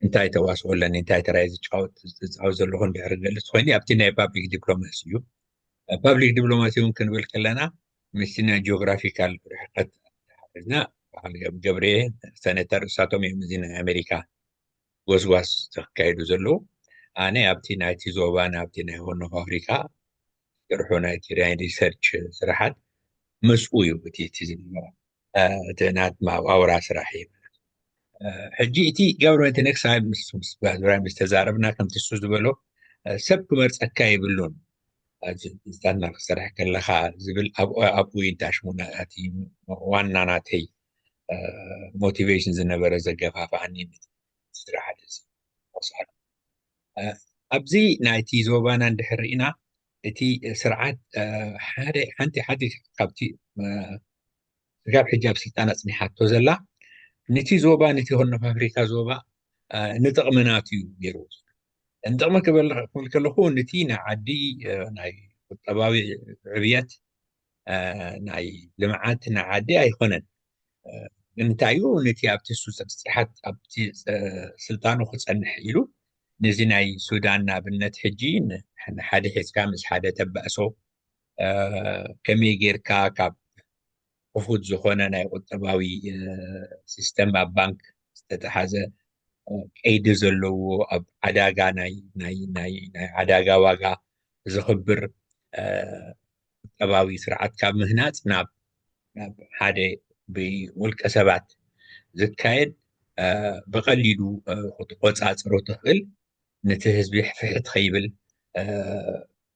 እንታይ ተዋስኦ ኣለኒ እንታይ ተራይ ዝጫወት ዝፃወት ዘለኹ እንድሕር ገልፅ ኮይኑ ኣብቲ ናይ public diplomacy እዩ። Public diplomacy እውን ክንብል ከለና ምስቲ ናይ geographical ርሕቀት ሓዝና በዓል ገብርኤ ሰኔተር እሳቶም እዮም እዚ ናይ ኣሜሪካ ጎስጓስ ተካይዱ ዘለዉ። ኣነ ኣብቲ ናይቲ ዞባን ኣብቲ ናይ ሆርን ኦፍ ኣፍሪካ ስርሑ ናይ ትግራይ ሪሰርች ስራሓት ምስኡ እዩ እቲ እቲ ዝነበረ እቲ ናትና ኣውራ ስራሕ እዩ። ሕጂ እቲ ገብረ እቲ ነክሳይ ምስ ባዙራይ ምስ ተዛረብና ከምቲ እሱ ዝበሎ ሰብ ክመርፀካ የብሉን። ዝታና ክሰርሕ ከለካ ዝብል ኣብኡ እንታሽሙና ዋና ናተይ ሞቲቬሽን ዝነበረ ዘገፋፋኣኒ ስራሕ ኣብዚ ናይቲ ዞባና እንድሕር ርኢና እቲ ስርዓት ሓደ ሓንቲ ሓንቲ ካብቲ ስጋብ ሕጂ ኣብ ስልጣን ኣፅኒሓቶ ዘላ ነቲ ዞባ ነቲ ሆርን ኦፍ ኣፍሪካ ዞባ ንጥቕሚ ናት እዩ ገይርዎ። ንጥቕሚ ክብል ከለኹ ነቲ ናይ ዓዲ ናይ ቁጠባዊ ዕብየት ናይ ልምዓት ናይ ዓዲ ኣይኮነን። እንታይ እዩ ነቲ ኣብቲ እሱ ስርሓት ኣብቲ ስልጣኑ ክፀንሕ ኢሉ ነዚ ናይ ሱዳን ንኣብነት ሕጂ ንሓደ ሒዝካ ምስ ሓደ ተባእሶ ከመይ ጌርካ ካብ ክፉት ዝኾነ ናይ ቁጠባዊ ሲስተም ኣብ ባንክ ዝተተሓዘ ቀይዲ ዘለዎ ኣብ ዓዳጋ ናይ ናይ ናይ ናይ ዓዳጋ ዋጋ ዝኽብር ቁጠባዊ ስርዓት ካብ ምህናፅ ናብ ናብ ሓደ ብውልቀ ሰባት ዝካየድ ብቐሊሉ ክትቆፃፅሮ ትኽእል ነቲ ህዝቢ ፍሕት ከይብል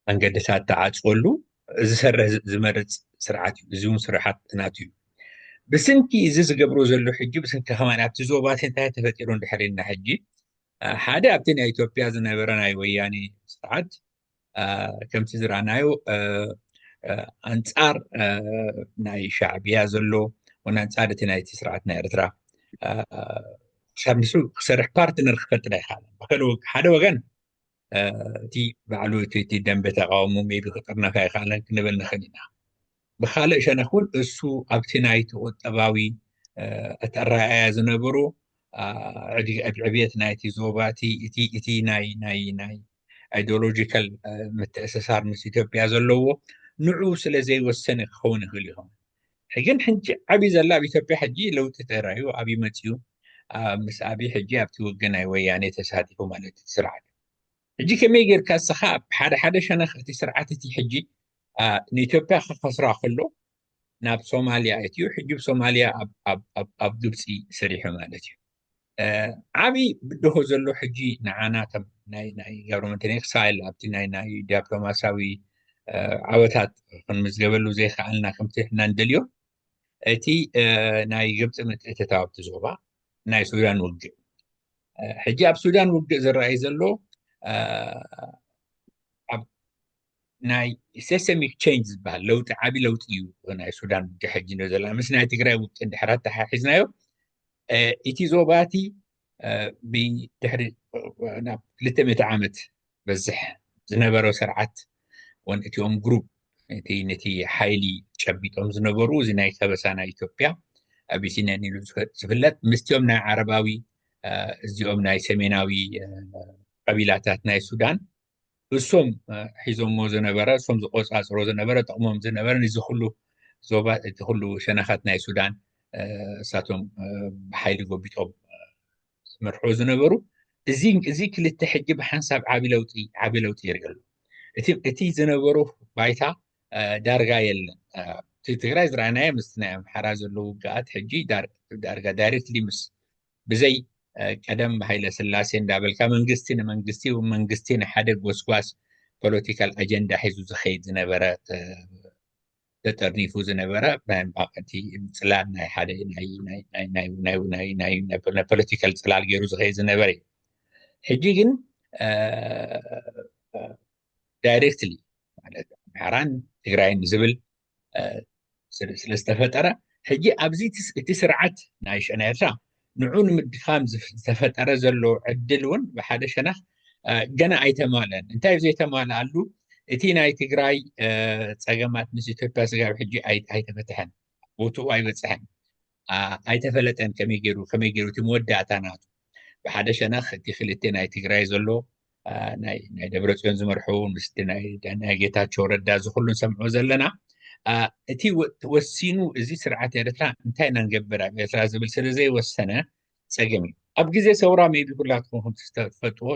መንገድታት ተዓፅወሉ ዝሰርሕ ዝመርፅ ስርዓት እዩ። እዚ እውን ስርዓት ናቱ እዩ። ብስንኪ እዚ ዝገብሮ ዘሎ ሕጂ ብስንኪ ከማን ኣብቲ ዞባቲ እንታይ ተፈጢሩ እንድሕር ኢልና ሕጂ ሓደ ኣብቲ ናይ ኢትዮጵያ ዝነበረ ናይ ወያኔ ስርዓት ከምቲ ዝረኣናዮ ኣንፃር ናይ ሻዕብያ ዘሎ ወን ኣንፃር እቲ ናይቲ ስርዓት ናይ ኤርትራ ክሳብ ንሱ ክሰርሕ ፓርትነር ክፈጥር ኣይከኣለን። ብክልኡ ሓደ ወገን እቲ ባዕሉ እቲ ደንበ ተቃውሞ ሜቢ ክጥርነፍ ኣይከኣለን ክንብል ንኽእል ኢና። ብካልእ ሸነኽ እውን እሱ ኣብቲ ናይቲ ቁጠባዊ እቲ ኣረኣእያ ዝነበሩ ዕብየት ናይቲ ዞባ እቲ ናይ ናይ ናይ ኣይዲዮሎጂካል ምትእስሳር ምስ ኢትዮጵያ ዘለዎ ንዑ ስለ ዘይወሰነ ክኸውን ይኽእል ይኸውን። ሕግን ሕጂ ዓብዪ ዘላ ኣብ ኢትዮጵያ ሕጂ ለውጢ ተራዩ ኣብይ መፅዩ ምስ ኣብይ ሕጂ ኣብቲ ውግእ ናይ ወያኔ ተሳቲፉ ማለት እቲ ስርዓት ሕጂ ከመይ ጌርካ እስኻ ሓደ ሓደ ሸነኽ እቲ ስርዓት እቲ ሕጂ ንኢትዮጵያ ከኸስራ ከሎ ናብ ሶማልያ ኣትዩ ሕጂ ብሶማልያ ኣብ ግብፂ ሰሪሑ ማለት እዩ። ዓብዪ ብድሆ ዘሎ ሕጂ ንዓና ከም ናይ ናይ ጋቨርንመንት ኤክሳይል ኣብቲ ናይ ናይ ዲፕሎማሲያዊ ዓወታት ክንምዝገበሉ ዘይከኣልና ከምቲ ሕና ንደልዮ እቲ ናይ ግብፂ ምትእትታው ኣብቲ ዞባ ናይ ሱዳን ውግእ ሕጂ ኣብ ሱዳን ውግእ ዝረኣይ ዘሎ ኣብ ናይ ሲስተሚክ ቼንጅ ዝበሃል ለውጢ ዓብዪ ለውጢ እዩ። ናይ ሱዳን ውግእ ሕጂ ንሪኦ ዘለና ምስ ናይ ትግራይ ውግእ እንድሕር ኣተሓሒዝናዮ እቲ ዞባ እቲ ብድሕሪ ናብ ክልተ ሚእቲ ዓመት በዝሕ ዝነበረ ስርዓት ወን እቲኦም ግሩፕ እቲ ነቲ ሓይሊ ጨቢጦም ዝነበሩ እዚ ናይ ከበሳ ናይ ኢትዮጵያ ኣቢሲንያን ኢሉ ዝፍለጥ ምስቲኦም ናይ ዓረባዊ እዚኦም ናይ ሰሜናዊ ቀቢላታት ናይ ሱዳን እሶም ሒዞሞ ዝነበረ እሶም ዝቆፃፅሮ ዝነበረ ጥቕሞም ዝነበረ ንዚ ኩሉ ዞባ እቲ ኩሉ ሸነኻት ናይ ሱዳን እሳቶም ብሓይሊ ጎቢጦም ዝመርሑ ዝነበሩ እዚ እዚ ክልተ ሕጂ ብሓንሳብ ዓቢ ለውጢ ዓቢ ለውጢ የርኢ ኣሎ። እቲ እቲ ዝነበሩ ባይታ ዳርጋ የለን። እቲ ትግራይ ዝረኣናዮ ምስቲ ናይ ኣምሓራ ዘለዉ ውግኣት ሕጂ ዳርጋ ዳይሬክትሊ ምስ ብዘይ ቀደም ሃይለ ስላሴ እንዳበልካ መንግስቲ ንመንግስቲ መንግስቲ ንሓደ ጎስጓስ ፖለቲካል ኣጀንዳ ሒዙ ዝኸይድ ዝነበረ ተጠርኒፉ ዝነበረ እቲ ፅላል ናይ ሓደ ናይ ፖለቲካል ፅላል ገይሩ ዝኸይድ ዝነበረ እዩ። ሕጂ ግን ዳይሬክትሊ ማለት ኣምሓራን ትግራይን ዝብል ስለ ዝተፈጠረ ሕጂ ኣብዚ እቲ ስርዓት ናይ ሸነ ኤርትራ ንዑ ንምድኻም ዝተፈጠረ ዘሎ ዕድል እውን ብሓደ ሸነኽ ገና ኣይተማልአን። እንታይ ዘይተማልኣሉ እቲ ናይ ትግራይ ፀገማት ምስ ኢትዮጵያ ስጋብ ሕጂ ኣይተፈትሐን፣ ቦትኡ ኣይበፅሐን፣ ኣይተፈለጠን ከመይ ገይሩ ከመይ ገይሩ እቲ መወዳእታ ናቱ ብሓደ ሸነኽ እቲ ክልተ ናይ ትግራይ ዘሎ ናይ ደብረፅዮን ዝመርሑ ምስቲ ናይ ጌታቸው ረዳ እዚ ኩሉ ንሰምዖ ዘለና እቲ ወሲኑ እዚ ስርዓት ኤርትራ እንታይ ኢና ንገብር ኣብ ኤርትራ ዝብል ስለ ዘይወሰነ ፀገም እዩ። ኣብ ግዜ ሰውራ maybe ኩላትኩም ከም ትፈልጥዎ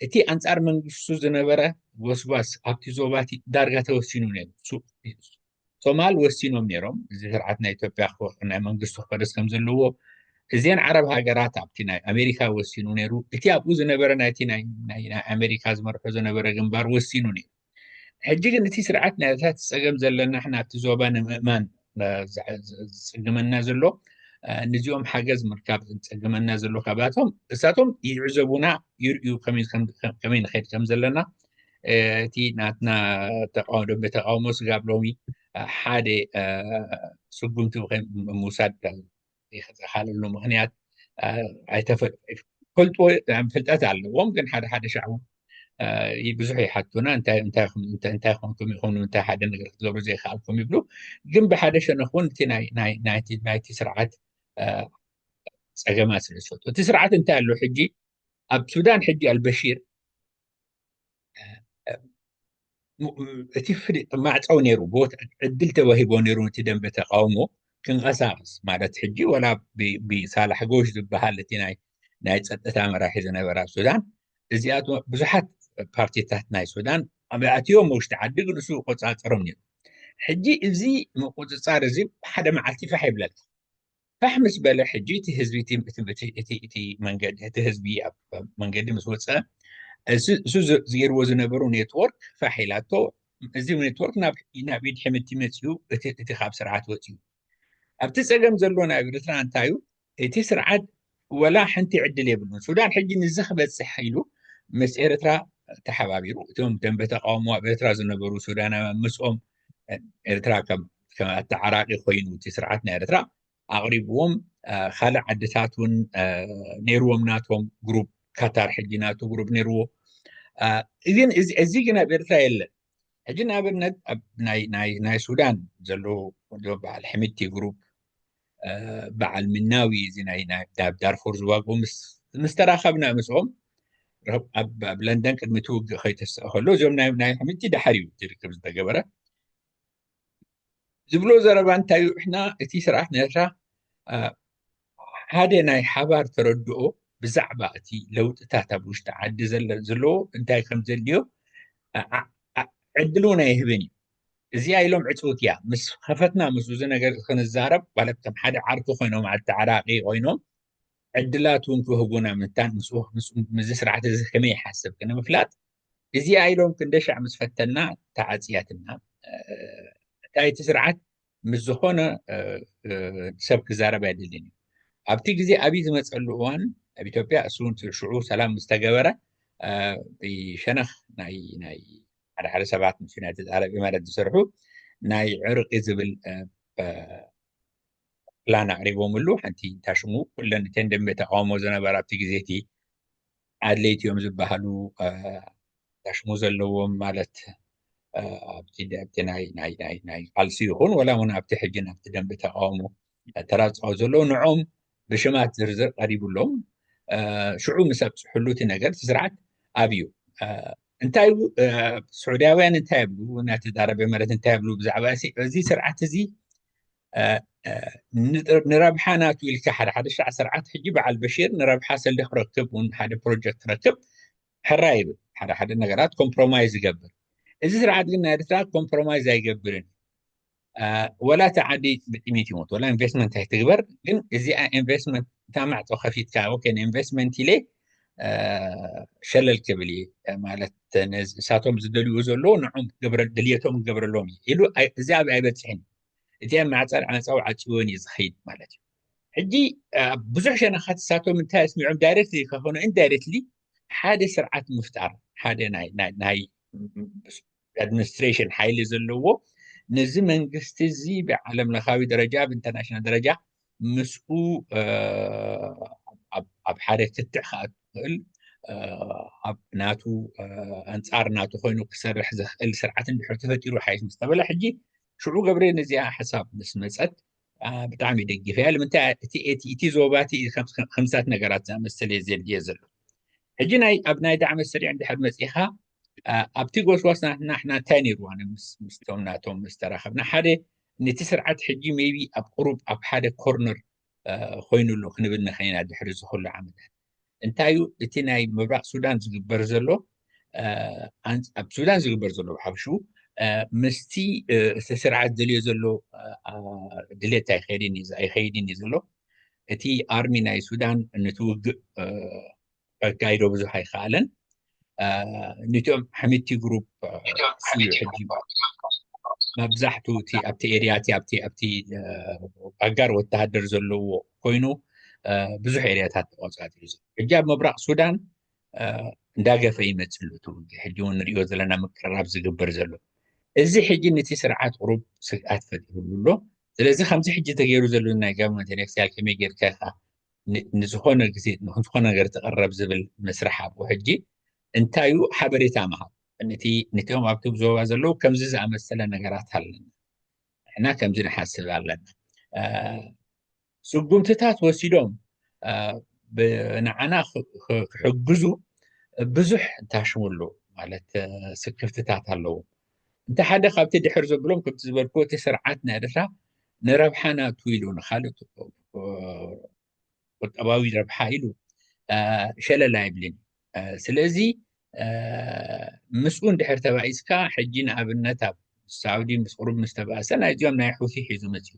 እቲ ኣንጻር መንግስቱ ዝነበረ ጎስጓስ ኣብቲ ዞባቲ ዳርጋ ተወሲኑ ነይሩ። ሶማል ወሲኖም ነይሮም እዚ ስርዓት ናይ ኢትዮጵያ ናይ መንግስቱ ክፈርስ ከም ዘለዎ። እዚን ዓረብ ሃገራት ኣብቲ ናይ ኣሜሪካ ወሲኑ ነይሩ። እቲ ኣብኡ ዝነበረ ናይቲ ናይ ኣሜሪካ ዝመርሖ ዝነበረ ግንባር ወሲኑ ነይሩ። ሕጂ ግን እቲ ስርዓት ናይ ዛቲ ጸገም ዘለና ሕና ኣብቲ ዞባ ንምእማን ዝጸግመና ዘሎ፣ ንዚኦም ሓገዝ ምርካብ ዝጸግመና ዘሎ ካብኣቶም እሳቶም ይዕዘቡና፣ ይርእዩ ከመይ ንኸድ ከም ዘለና። እቲ ናትና ደንበ ተቃውሞ ስጋብ ሎሚ ሓደ ስጉምቲ ምውሳድ ዘኻለሉ ምክንያት ኣይተፈልጥዎ። ፍልጠት ኣለዎም ግን ሓደ ሓደ ሻዕ ብዙሕ ይሓቱና። እንታይ ኮንኩም ይኹኑ እንታይ ሓደ ነገር ክትገብሩ ዘይከኣልኩም ይብሉ። ግን ብሓደ ሸነኽ እውን እቲ ናይቲ ስርዓት ጸገማት ስለ ዝፈልጡ እቲ ስርዓት እንታይ ኣሎ ሕጂ ኣብ ሱዳን ሕጂ ኣልበሺር እቲ ፍልጥ ማዕፀው ነይሩ፣ ቦታ ዕድል ተዋሂቦ ነይሩ ነቲ ደንበ ተቃውሞ ክንቀሳቀስ ማለት ሕጂ ወላ ብሳላሕ ጎሽ ዝበሃል እቲ ናይ ናይ ጸጥታ መራሒ ዝነበረ ኣብ ሱዳን እዚኣት ብዙሓት ፓርቲታት ናይ ሱዳን ኣትዮም ውሽጢ ዓዲ ግን እሱ ቆጻጸሮም ነይሩ። ሕጂ እዚ ምቁፅፃር እዚ ሓደ መዓልቲ ፋሕ ይብለካ። ፋሕ ምስ በለ ሕጂ እቲ ህዝቢ እቲ መንገዲ እቲ ህዝቢ ኣብ መንገዲ ምስ ወፀ እሱ ዝገይርዎ ዝነበሩ ኔትወርክ ፋሕ ኢላቶ። እዚ ኔትወርክ ናብ ኢድ ሕምቲ መፅኡ እቲ ካብ ስርዓት ወፅኡ። ኣብቲ ፀገም ዘሎ ናይ ኤርትራ እንታይ እዩ? እቲ ስርዓት ወላ ሓንቲ ዕድል የብሉን። ሱዳን ሕጂ ንዚ ክበፅሕ ኢሉ ምስ ኤርትራ ተሓባቢሩ እቶም ደንበ ተቃውሞ ኣብ ኤርትራ ዝነበሩ ሱዳናውያን ምስኦም ኤርትራ ከም ኣተዓራቂ ኮይኑ እቲ ስርዓት ናይ ኤርትራ ኣቕሪብዎም። ካልእ ዓድታት እውን ነይርዎም ናቶም ግሩፕ፣ ካታር ሕጂ ናቱ ግሩፕ ነይርዎ። ግን እዚ ግን ኣብ ኤርትራ የለን። ሕጂ ንኣብነት ናይ ሱዳን ዘለዉ በዓል ሕምቲ ግሩፕ በዓል ምናዊ እዚ ናይ ዳርፎር ዝዋግኡ ምስ ተራኸብና ምስኦም ኣብ ለንደን ቅድሚ እቲ ውግእ ከይተስእ ከሎ እዚኦም ናይ ሕምቲ ድሓር እዩ እቲ ርክብ ዝተገበረ። ዝብሎ ዘረባ እንታይ እዩ? እሕና እቲ ስርዓት ናይ ኤርትራ ሓደ ናይ ሓባር ተረድኦ ብዛዕባ እቲ ለውጥታት ኣብ ውሽጢ ዓዲ ዘለዎ እንታይ ከም ዘድልዮ ዕድል እውን ኣይህብን እዩ። እዚኣ ኢሎም ዕፅውት እያ። ምስ ከፈትና ምስ እዚ ነገር ክንዛረብ ማለት ከም ሓደ ዓርኪ ኮይኖም ኣተዓራቂ ኮይኖም ዕድላት እውን ክህቡና ምንታን ምስዚ ስርዓት እዚ ከመይ ይሓስብ ክንምፍላጥ እዚኣ ኢሎም ክንደሻዕ ምስ ፈተና ተዓፅያትና። እንታይ እቲ ስርዓት ምስ ዝኾነ ሰብ ክዛረብ ኣይደልን እዩ። ኣብቲ ግዜ ኣብይ ዝመፀሉ እዋን ኣብ ኢትዮጵያ እሱ ሽዑ ሰላም ምስ ተገበረ ብሸነኽ ናይ ሓደ ሓደ ሰባት ምስ ዩናይትድ ዓረብ ኢማራት ዝሰርሑ ናይ ዕርቂ ዝብል ፕላን ኣቕሪቦምሉ። ሓንቲ ታሽሙ ኩለን እተን ደንበ ተቃውሞ ዝነበራ ኣብቲ ግዜ እቲ ኣድለይቲ እዮም ዝበሃሉ ታሽሙ ዘለዎም ማለት ኣብቲ ናይ ቃልሲ ይኹን ወላ እውን ኣብቲ ሕጂ ኣብቲ ደንበ ተቃውሞ ተራፅዖ ዘለዉ ንዖም ብሽማት ዝርዝር ቀሪቡሎም ሽዑ ምስ ኣብፅሕሉ እቲ ነገር እቲ ስርዓት ኣብዩ እንታይ ስዑዳውያን እንታይ ይብሉ ናተዛረበ ማለት እንታይ ይብሉ ብዛዕባ እዚ ስርዓት እዚ ንረብሓ ናቱ ኢልካ ሓደ ሓደ ሻዕ ስርዓት ሕጂ በዓል በሽር ንረብሓ ሰልዲ ክረክብ እውን ሓደ ፕሮጀክት ክረክብ ሕራ ይብል ሓደ ሓደ ነገራት ኮምፕሮማይዝ ይገብር። እዚ ስርዓት ግን ናይ ኤርትራ ኮምፕሮማይዝ ኣይገብርን። ወላ እቲ ዓዲ ብጥሜት ይሞት ወላ ኢንቨስትመንት ኣይትግበር ግን እዚኣ ኢንቨስትመንት እታ ማዕፆ ከፊትካ ኦኬ ንኢንቨስትመንት ኢለ ሸለል ክብል እየ ማለት እሳቶም ዝደልዩ ዘለዎ ንዖም ድልየቶም ክገብረሎም እዩ ኢሉ እዚኣ ኣይበፅሕን። እዚኣ ማዕፃ ዓፃው ዓፂወን እዩ ዝኸይድ ማለት እዩ። ሕጂ ብዙሕ ሸነኻት እሳቶም እንታይ ኣስሚዖም ዳይሬክትሊ ከኾነ ኢንዳይሬክትሊ ሓደ ስርዓት ምፍጣር ሓደ ናይ ኣድሚኒስትሬሽን ሓይሊ ዘለዎ ነዚ መንግስቲ እዚ ብዓለም ለኻዊ ደረጃ ብኢንተርናሽናል ደረጃ ምስኡ ኣብ ሓደ ክትዕ ክኣቱ ክእል ኣብ ናቱ ኣንፃር ናቱ ኮይኑ ክሰርሕ ዝኽእል ስርዓት እንድሕር ተፈጢሩ ሓይሽ ምስ ተበለ ሕጂ ሽዑ ገብረ ነዚኣ ሓሳብ ምስ መፀት ብጣዕሚ ደጊፈ እያ። ንምንታይ እቲ ዞባ እቲ ከምሳት ነገራት ዝኣመሰለ እየ ዘድልየ ዘሎ። ሕጂ ናይ ኣብ ናይ ዳዕመ ሰሪዕ እንድሕር መፂኻ ኣብቲ ጎስጓስ ናትና እንታይ ነይሩ ኣነ ምስቶም ናቶም ምስ ተራኸብና ሓደ ነቲ ስርዓት ሕጂ ሜቢ ኣብ ቁሩብ ኣብ ሓደ ኮርነር ኮይኑ ኣሎ ክንብል ንኽእል ኢና። ድሕሪ እዚ ኩሉ ዓመታት እንታይ እዩ እቲ ናይ ምብራቕ ሱዳን ዝግበር ዘሎ፣ ኣብ ሱዳን ዝግበር ዘሎ ብሓፍሹ ምስቲ እቲ ስርዓት ዘልዮ ዘሎ ድሌት ኣይኸይድን እዩ ዘሎ። እቲ ኣርሚ ናይ ሱዳን ነቲ ውግእ ከካይዶ ብዙሕ ኣይከኣለን። ንቲኦም ሓሚቲ ግሩፕ እዩ ሕጂ መብዛሕቱ ኣብቲ ኤርያ ኣብቲ ኣብቲ ኣጋር ወተሃደር ዘለዎ ኮይኑ ብዙሕ ኤርያታት ተቆፃፂሩ። ሕጂ ኣብ ምብራቕ ሱዳን እንዳገፈ ይመፅእ ኣሎ እቲ ውግእ። ሕጂ እውን ንሪኦ ዘለና ምቅርራብ ዝግበር ዘሎ እዚ ሕጂ ነቲ ስርዓት ቁሩብ ስግኣት ፈጢሩሉ ኣሎ። ስለዚ ከምዚ ሕጂ ተገይሩ ዘሎ ናይ ጋቨርንመንት ኤሌክትሪካል ከመይ ጌርካ ኢኻ ንዝኾነ ግዜ ንዝኾነ ነገር ትቕረብ ዝብል መስርሕ ኣብኡ ሕጂ እንታይ እዩ ሓበሬታ ምሃብ ነቲ ነቲኦም ኣብቲ ዞባ ዘለዉ ከምዚ ዝኣመሰለ ነገራት ኣለና፣ ንሕና ከምዚ ንሓስብ ኣለና። ስጉምትታት ወሲዶም ንዓና ክሕግዙ ብዙሕ እንታሽምሉ ማለት ስክፍትታት ኣለዉ። እንተ ሓደ ካብቲ ድሕር ዘብሎም ከምቲ ዝበልኩ እቲ ስርዓት ናይ ኤርትራ ንረብሓ ናቱ ኢሉ ንካልእ ቁጠባዊ ረብሓ ኢሉ ሸለል ኣይብልን። ስለዚ ምስኡ እንድሕር ተባኢስካ ሕጂ ንኣብነት ኣብ ሳውዲ ምስ ቁሩብ ምስ ተባእሰ ናይዚኦም ናይ ሑቲ ሒዙ መፅዩ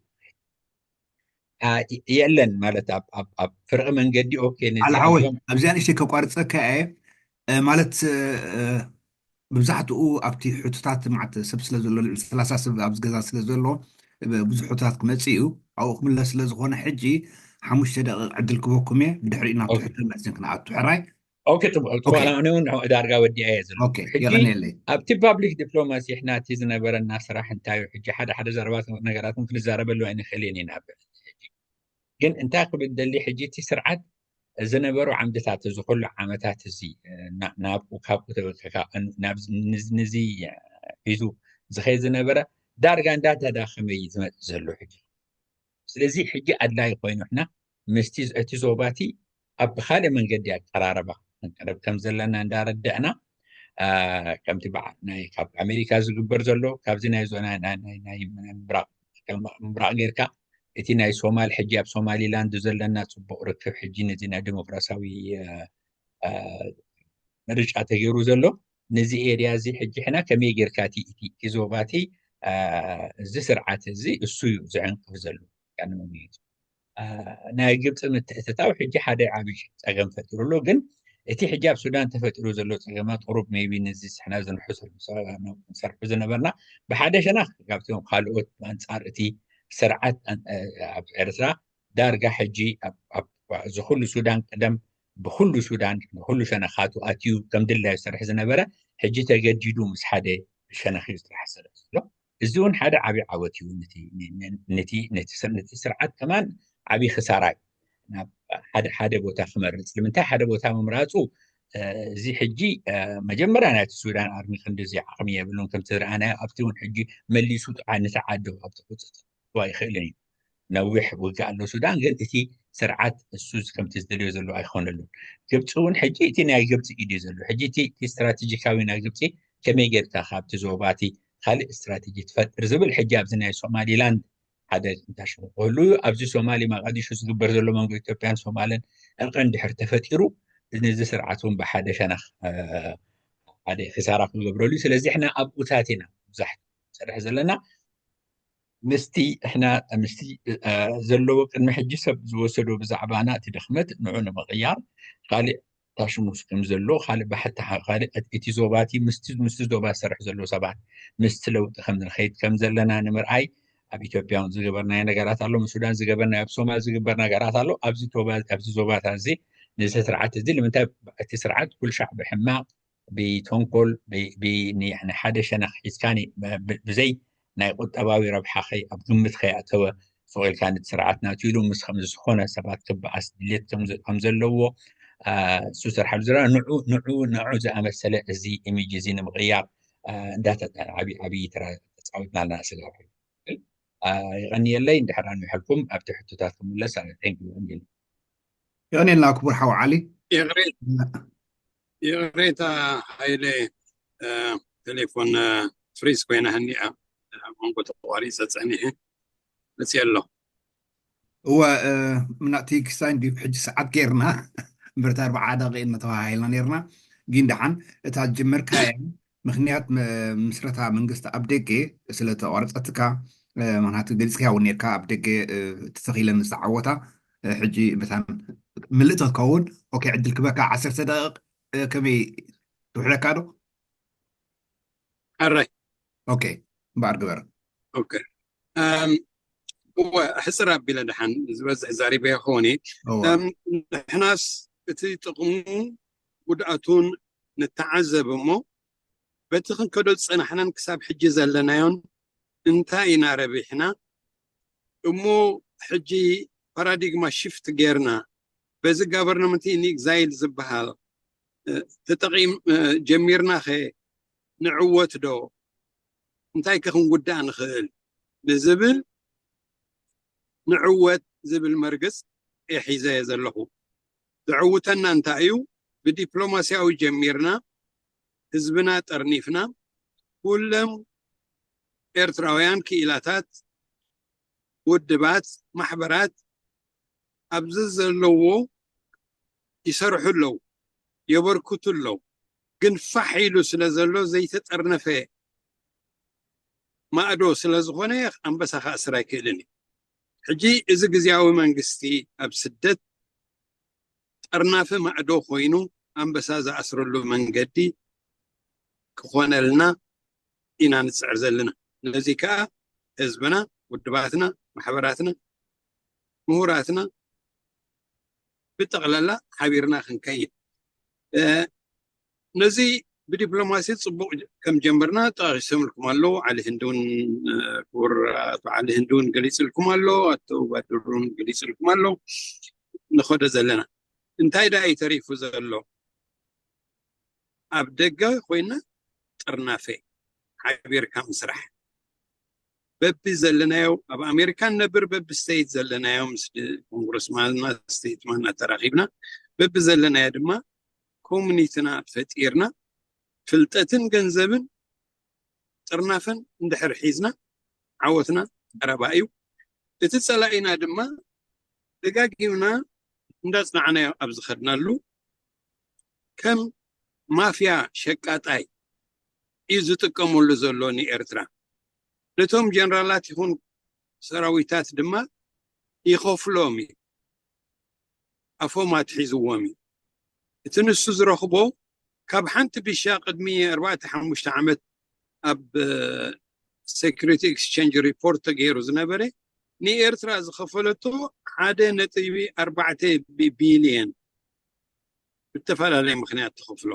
የለን ማለት ኣብ ፍርቂ መንገዲ ኦኬ ነዚ ኣልዓወይ ሕዞም ኣብዚኣ ንእሽተይ ከቋርፀካ እየ ማለት መብዛሕትኡ ኣብቲ ሕቶታት ማዕት ሰብ ስለ ዘሎ ልዕሊ ሰላሳ ሰብ ኣብዚ ገዛ ስለ ዘሎ ብዙሕ ሕቶታት ክመፅእ እዩ። ኣብኡ ክምለስ ስለ ዝኾነ ሕጂ ሓሙሽተ ደቂቕ ዕድል ክበኩም እየ። ብድሕሪኡ ናብቲ ኦኬ። ሕቶ መልስን ክንኣቱ ሕራይ። ኦኬ ጽቡቅ ጽቡቅ ኦኬ። ኣነ እውን ዳርጋ ወዲኣ እየ ዘሎ ኦኬ፣ ሕጂ የቐንየለይ። ኣብቲ ፓብሊክ ዲፕሎማሲ ሕና እቲ ዝነበረና ስራሕ እንታይ እዩ? ሕጂ ሓደ ሓደ ዘረባት ነገራት እውን ክንዛረበሉ ኣይንኽእልን ኢና። ግን እንታይ ክብል ደሊ ሕጂ እቲ ስርዓት ዝነበሩ ዓምድታት እዚ ኩሉ ዓመታት እዚ ናብኡ ካብኡ ንዚ ሒዙ ዝኸይ ዝነበረ ዳርጋ እንዳተዳኸመ እዩ ዝመፅእ ዘሎ ሕጂ። ስለዚ ሕጂ ኣድላይ ኮይኑ ሕና ምስቲ እቲ ዞባቲ ኣብ ብካልእ መንገዲ ኣቀራረባ ክንቀረብ ከም ዘለና እንዳረዳእና ከምቲ በዓ- ናይ ካብ ኣሜሪካ ዝግበር ዘሎ ካብዚ ናይ ዞና ናይ- ናይ- ናይ ምብራቕ ከም ምብራቕ ጌርካ እቲ ናይ ሶማል ሕጂ ኣብ ሶማሊላንድ ዘለና ፅቡቕ ርክብ ሕጂ ነዚ ናይ ዲሞክራሲያዊ እ፣ እ፣ ምርጫ ተገይሩ ዘሎ ነዚ ኤርያ እዚ ሕጂ ሕና ከመይ ጌርካ እቲ እቲ- እቲ ዞባ እቲ እ፣ እዚ ስርዓት እዚ እሱ እዩ ዝዕንቅፍ ዘሎ ቀንዲ ምክንያቱ ናይ ግብፂ ምትእትታው ሕጂ ሓደ ዓብዪ ፀገም ፈጢሩ ኣሎ። ግን እቲ ሕጂ ኣብ ሱዳን ተፈጢሩ ዘሎ ፀገማት ቁሩብ ሜቢ ነዚ ስሕና ዝንሕሰሉ ንሰርሑ ዝነበርና ብሓደ ሸነኽ ካብቶም ካልኦት ኣንፃር እቲ ስርዓት ኣብ ኤርትራ ዳርጋ ሕጂ እዚ ኩሉ ሱዳን ቀደም ብኩሉ ሱዳን ንኩሉ ሸነኻቱ ኣትዩ ከም ድላዩ ዝሰርሕ ዝነበረ ሕጂ ተገዲዱ ምስ ሓደ ሸነኽ እዩ ዝሰርሕ ዘሎ። እዚ እውን ሓደ ዓብዪ ዓወት እዩ። ነቲ ስርዓት ከማን ዓብዪ ክሳራ እዩ ናብ ሓደ ሓደ ቦታ ክመርፅ። ንምንታይ ሓደ ቦታ ምምራፁ? እዚ ሕጂ መጀመርያ ናይቲ ሱዳን ኣርሚ ክንዲዚ ዓቕሚ የብሉን። ከምቲ ዝረኣናዮ ኣብቲ እውን ሕጂ መሊሱ ንተዓዶ ኣብቲ ቁፅፅር ኣይኽእልን እዩ። ነዊሕ ውግእ ኣሎ ሱዳን፣ ግን እቲ ስርዓት እሱ ከምቲ ዝደልዮ ዘሎ ኣይኮነሉን። ግብፂ እውን ሕጂ እቲ ናይ ግብፂ ኢድ እዩ ዘሎ። ሕጂ እቲ ስትራቴጂካዊ ናይ ግብፂ ከመይ ጌርካ ካብቲ ዞባ እቲ ካልእ ስትራቴጂ ትፈጥር ዝብል ሕጂ ኣብዚ ናይ ሶማሊላንድ ሓደ እንታይ ሽሙ ክህሉ እዩ። ኣብዚ ሶማሊ ማቃዲሹ ዝግበር ዘሎ መንጎ ኢትዮጵያን ሶማልን ዕርቂ እንድሕር ተፈጢሩ ነዚ ስርዓት እውን ብሓደ ሸነኽ ሓደ ክሳራ ክገብረሉ እዩ። ስለዚ ሕና ኣብኡታት ኢና ብዙሕ ሰርሕ ዘለና ምስቲ ሕና ምስቲ ዘለዎ ቅድሚ ሕጂ ሰብ ዝወሰዶ ብዛዕባና እቲ ድኽመት ንዑ ንምቕያር ካልእ ታሽሙስ ከም ዘሎ ካልእ ባሕቲ ካልእ እቲ ዞባቲ ምስቲ ምስቲ ዞባ ዝሰርሕ ዘሎ ሰባት ምስቲ ለውጢ ከም ንኸይድ ከም ዘለና ንምርኣይ ኣብ ኢትዮጵያ እውን ዝገበርናዮ ነገራት ኣሎ፣ ምስ ሱዳን ዝገበርናዮ፣ ኣብ ሶማል ዝግበር ነገራት ኣሎ። ኣብዚ ቶባ ኣብዚ ዞባታት እዚ ነዚ ስርዓት እዚ ንምንታይ እቲ ስርዓት ኩልሻዕ ብሕማቕ ብተንኮል ብሓደ ሸነኽ ሒዝካኒ ብዘይ ናይ ቁጠባዊ ረብሓ ኣብ ግምት ከይኣተወ ሱቕ ኢልካ ነቲ ስርዓት ናቱ ኢሉ ምስ ዝኾነ ሰባት ክበኣስ ድሌት ከም ዘለዎ እሱ ዝሰርሓሉ ዝረ ንዑ ንዑ ዝኣመሰለ እዚ ኢሜጅ እዚ ንምቕያር እንዳተጣ ዓብዪ ዓብዪ ተራ ተፃዊትና ኣለና ስጋብ ሕጂ። የቐንየለይ እንድሕር ኣንዊሐልኩም ኣብቲ ሕቶታት ክምለስ ኣነ thank you። የቐንየልና ክቡር ሓው ዓሊ። ይቕሬታ ሃይለ፣ ቴሌፎን ፍሪዝ ኮይና ህኒኣ ኣብ መንጎ ተቋሪፀ ፀኒሐ መፅየ ኣሎ። እወ፣ ምናእቲ ክሳይ እንዲ ሕጂ ሰዓት ጌርና እምበርታ ኣርባዓ ደቂቕ እናተባሃሂልና ኔርና። ግን ደሓን እታ ዝጀመርካያ ምኽንያት ምስረታ መንግስቲ ኣብ ደገ ስለ ተቋረፀትካ፣ ምክንያቱ ገሊፅካያ እውን ኔርካ ኣብ ደገ ተተኺለን ዝተዓወታ። ሕጂ መታን ምልእቲ ክትከውን። ኦኬ፣ ዕድል ክበካ ዓሰርተ ደቂቕ። ከመይ ትውሕደካ ዶ? ኣራይ ኦኬ፣ እምበኣር ግበር። ኦኬ። ሕፅር ኣቢለ ደሓን ዝበዝሕ ዛሪበ ይኸውን። ንሕናስ እቲ ጥቕሙ ጉድኣቱን ንተዓዘብ እሞ፣ በቲ ክንከዶ ዝፀናሕናን ክሳብ ሕጂ ዘለናዮን እንታይ ኢና ረቢሕና? እሞ ሕጂ ፓራዲግማ ሽፍት ጌርና በዚ ጋቨርንመንት ኢን ኤግዛይል ዝበሃል ተጠቒም ጀሚርና ኸ ንዕወት ዶ? እንታይ ከ ክንውዳእ ንኽእል ንዝብል ንዕወት ዝብል መርግፅ እየ ሒዘ እየ ዘለኹ። ዘዕውተና እንታይ እዩ? ብዲፕሎማሲያዊ ጀሚርና ህዝብና ጠርኒፍና ኩሎም ኤርትራውያን ክኢላታት፣ ውድባት፣ ማሕበራት ኣብዚ ዘለዎ ይሰርሑ ኣለዉ፣ የበርክቱ ኣለዉ። ግን ፋሕ ኢሉ ስለ ዘሎ ዘይተጠርነፈ ማእዶ ስለ ዝኾነ ኣንበሳ ክኣስር ኣይክእልን እዩ። ሕጂ እዚ ግዝያዊ መንግስቲ ኣብ ስደት ጠርናፊ ማእዶ ኮይኑ ኣንበሳ ዝኣስረሉ መንገዲ ክኾነልና ኢና ንፅዕር ዘለና። ነዚ ከዓ ህዝብና፣ ውድባትና፣ ማሕበራትና፣ ምሁራትና ብጠቕላላ ሓቢርና ክንከይድ ነዚ ብዲፕሎማሲ ፅቡቅ ከም ጀመርና ጠቂሶምልኩም ኣሎ። ዓሊ ህንዲ እውን ክቡር ኣቶ ዓሊ ህንዲ እውን ገሊፅልኩም ኣሎ። ኣቶ ባድሩ እውን ገሊፅልኩም ኣሎ። ንኸዶ ዘለና እንታይ ደኣ እዩ ተሪፉ ዘሎ? ኣብ ደገ ኮይና ጥርናፈ ሓቢርካ ምስራሕ በቢ ዘለናዮ ኣብ ኣሜሪካ ንነብር በቢ ስተይት ዘለናዮ ምስ ኮንግረስማንና ስተይትማንና ተራኺብና በቢ ዘለናዮ ድማ ኮሚኒቲና ፈጢርና ፍልጠትን ገንዘብን ጥርናፈን እንድሕር ሒዝና ዓወትና ቀረባ እዩ። እቲ ፀላኢና ድማ ደጋጊምና እንዳፅናዕናዮ ኣብ ዝኸድናሉ ከም ማፍያ ሸቃጣይ እዩ ዝጥቀመሉ ዘሎ ንኤርትራ። ነቶም ጀነራላት ይኹን ሰራዊታት ድማ ይኸፍሎም እዩ፣ ኣፎም ኣትሒዝዎም እዩ። እቲ ንሱ ዝረኽቦ ካብ ሓንቲ ቢሻ ቅድሚ ኣርባዕተ ሓሙሽተ ዓመት ኣብ ሴኩሪቲ ኤክስቼንጅ ሪፖርት ተገይሩ ዝነበረ ንኤርትራ ዝኸፈለቶ ሓደ ነጥቢ ኣርባዕተ ቢልየን ብተፈላለየ ምኽንያት ትኸፍሎ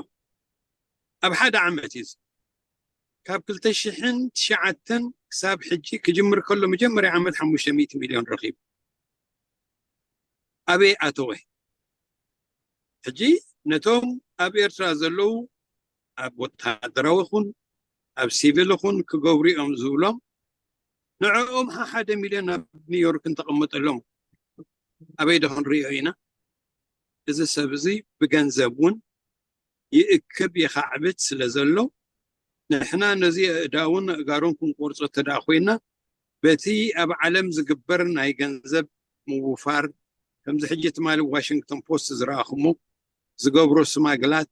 ኣብ ሓደ ዓመት እዩ። ካብ ክልተ ሽሕን ትሽዓተን ክሳብ ሕጂ ክጅምር ከሎ መጀመርያ ዓመት ሓሙሽተ ሚእቲ ሚልዮን ረኺቡ ኣበይ ኣተወ? ሕጂ ነቶም ኣብ ኤርትራ ዘለዉ ኣብ ወታደራዊ ይኹን ኣብ ሲቪል ይኹን ክገብሩ እዮም ዝብሎም ንዕኦም ሓደ ሚልዮን ኣብ ኒውዮርክ እንተቐመጠሎም ኣበይ ዶ ክንሪኦ ኢና? እዚ ሰብ እዚ ብገንዘብ እውን ይእክብ የኻዕብት ስለ ዘሎ ንሕና ነዚ ኣእዳውን ኣእጋሩን ክንቆርጾ እንተ ደኣ ኮይና በቲ ኣብ ዓለም ዝግበር ናይ ገንዘብ ምውፋር ከምዚ ሕጂ ትማሊ ዋሽንግተን ፖስት ዝረኣኹሞ ዝገብሮ ስማግላት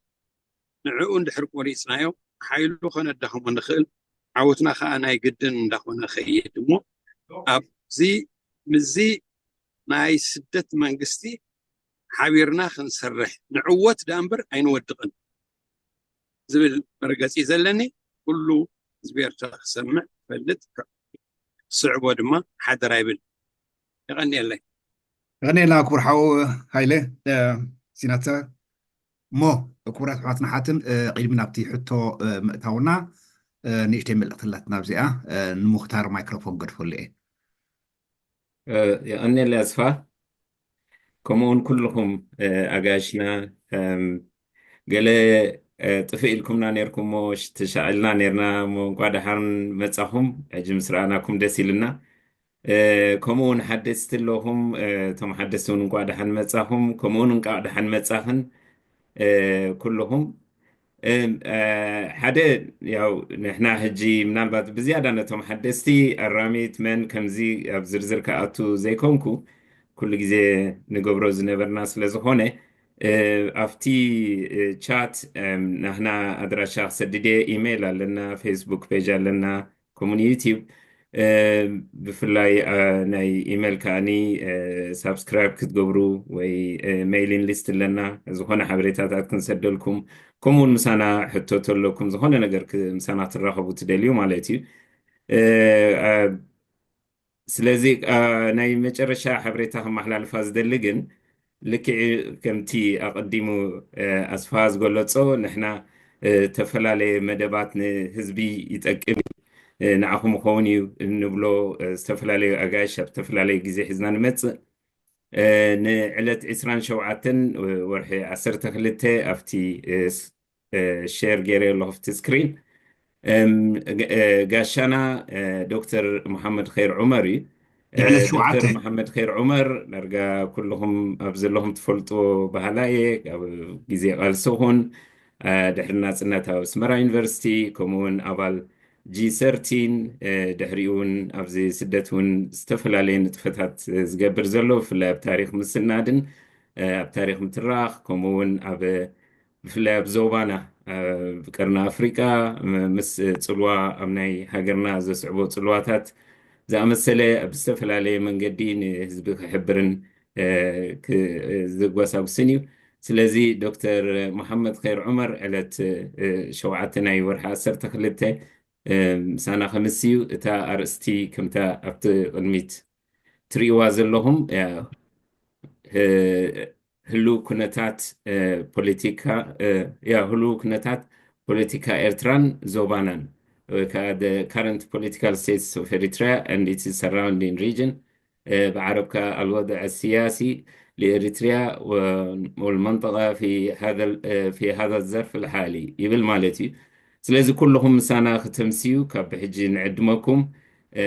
ንዕኡ እንድሕር ቆሪፅናዮ ሓይሉ ከነዳኽሞ ንኽእል ዓወትና ከዓ ናይ ግድን እንዳኾነ ኸይድ እሞ ኣብዚ ምዚ ናይ ስደት መንግስቲ ሓቢርና ክንሰርሕ ንዕወት ደኣ እምበር ኣይንወድቕን ዝብል መርገፂ ዘለኒ ኩሉ ህዝቢ ኤርትራ ክሰምዕ ፈልጥ ስዕቦ ድማ ሓደራ ይብል። የቐንየለይ። የቐንየልና ክቡር ሓው ሃይለ ሲናተ። እሞ ክቡራት ኣሕዋትን ኣሓትን ቅድሚ ናብቲ ሕቶ ምእታውና ንእሽተይ መልእኽቲ ኣላትና ኣብዚኣ ንሙክታር ማይክሮፎን ገድፈሉ እየ። የቐንየለይ ኣስፋ። ከምኡውን ኩልኹም ኣጋይሽና ገለ ጥፍእ ኢልኩምና ኔርኩም እሞ ተሻቒልና ኔርና እሞ እንቋ ደሓን መጻኹም። ሕጂ ምስ ረኣናኩም ደስ ኢልና። ከምኡ እውን ሓደስቲ ኣለኹም። እቶም ሓደስቲ እውን እንቋ ደሓን መጻኹም። ከምኡ እውን እንቋ ደሓን መጻኽን ኩልኹም። ሓደ ያው ንሕና ሕጂ ምናልባት ብዝያዳ ነቶም ሓደስቲ ኣራሚት መን ከምዚ ኣብ ዝርዝር ክኣቱ ዘይኮንኩ ኩሉ ግዜ ንገብሮ ዝነበርና ስለ ዝኾነ፣ እ፣ ኣብቲ፣ እ፣ ቻት፣ እም፣ ናህና ኣድራሻ ክሰድድ እየ። ኢሜይል ኣለና፣ ፌስቡክ ፔጅ ኣለና፣ ከምኡውን ዩቲዩብ። እ፣ ብፍላይ፣ እ፣ ናይ ኢሜይል ከኣኒ፣ እ፣ ሳብስክራይብ ክትገብሩ ወይ፣ እ፣ ሜይሊንግ ሊስት ኣለና፣ ዝኾነ ሓበሬታታት ክንሰደልኩም፣ ከምኡውን ምሳና ሕቶ ተለኩም፣ ዝኾነ ነገር ክ-፣ ምሳና ክትራኸቡ ትደልዩ ማለት እዩ። እ፣ እ፣ ስለዚ፣ እ፣ ናይ መጨረሻ ሓበሬታ ከመሓላልፋ ዝደሊ ግን፣ ልክዕ ከምቲ ኣቐዲሙ፣ እ፣ ኣስፋ ዝገለጾ፣ ንሕና፣ እ፣ ዝተፈላለየ መደባት ንህዝቢ ይጠቅም እዩ፣ እ፣ ንዓኹም ይኸውን እዩ እንብሎ፣ እ፣ ዝተፈላለዩ ኣጋይሽ ኣብ ዝተፈላለየ ግዜ ሒዝና ንመጽእ። እ፣ ንዕለት ዕስራን ሸውዓተን ወርሒ ዓሰርተ ክልተ ኣብቲ፣ እ፣ ስ-፣ እ፣ ሼር ገይረ ኣለኹ ኣብቲ ስክሪን። እም፣ እ፣ ጋሻና፣ እ፣ ዶክተር መሓመድ ኸይር ዑመር እዩ። እ፣ ዕለት ዶክተር ሸውዓተ። መሓመድ ኸይር ዑመር ዳርጋ ኩልኹም ኣብ ዘለኹም ትፈልጥዎ በሃላይ እየ። ኣብ ግዜ ቃልሲ ኹን፣ እ፣ ድሕሪ ናጽነት ኣብ ኣስመራ ዩኒቨርሲቲ፣ ከምኡውን ኣባል ጂ ሰርቲን፣ እ፣ ድሕሪኡ እውን ኣብዚ ስደት እውን ዝተፈላለየ ንጥፈታት ዝገብር ዘሎ፣ ብፍላይ ኣብ ታሪኽ ምስናድን፣ እ፣ ኣብ ታሪኽ ምትራኽ፣ ከምኡውን ኣብ፣ ብፍላይ ኣብ ዞባና፣ ኣብ ቀርኒ ኣፍሪቃ፣ ም-፣ ምስ ጽልዋ ኣብ ናይ ሃገርና ዘስዕቦ ጽልዋታት ዝኣመሰለ ኣብ ዝተፈላለየ መንገዲ ንህዝቢ ክሕብርን፣ እ፣ ክ-፣ እ፣ ዝጓሳጉስን እዩ። ስለዚ ዶክተር መሓመድ ኸይር ዑመር ዕለት፣ እ፣ ሸውዓተ ናይ ወርሒ ዓሰርተ ክልተ፣ እ፣ ምሳና ከምስዩ እታ ኣርእስቲ ከምታ ኣብቲ ቅድሚት ትርእይዋ ዘለኹም፣ እ፣ ህ-፣ ህሉው ኩነታት፣ እ፣ ፖለቲካ፣ እ፣ ያ፣ ህሉው ኩነታት ፖለቲካ ኤርትራን ዞባናን፣ ወይ ከዓ the current political status of Eritrea and its surrounding region፣ እ፣ ብዓረብካ الوضع السياسي لإريتريا و-، والمنطقة في هذا ال-، እ፣ في هذا الظرف الحالي ይብል ማለት እዩ። ስለዚ ኩልኹም ምሳና ክተምስዩ ካብ ብሕጂ ንዕድመኩም። እ፣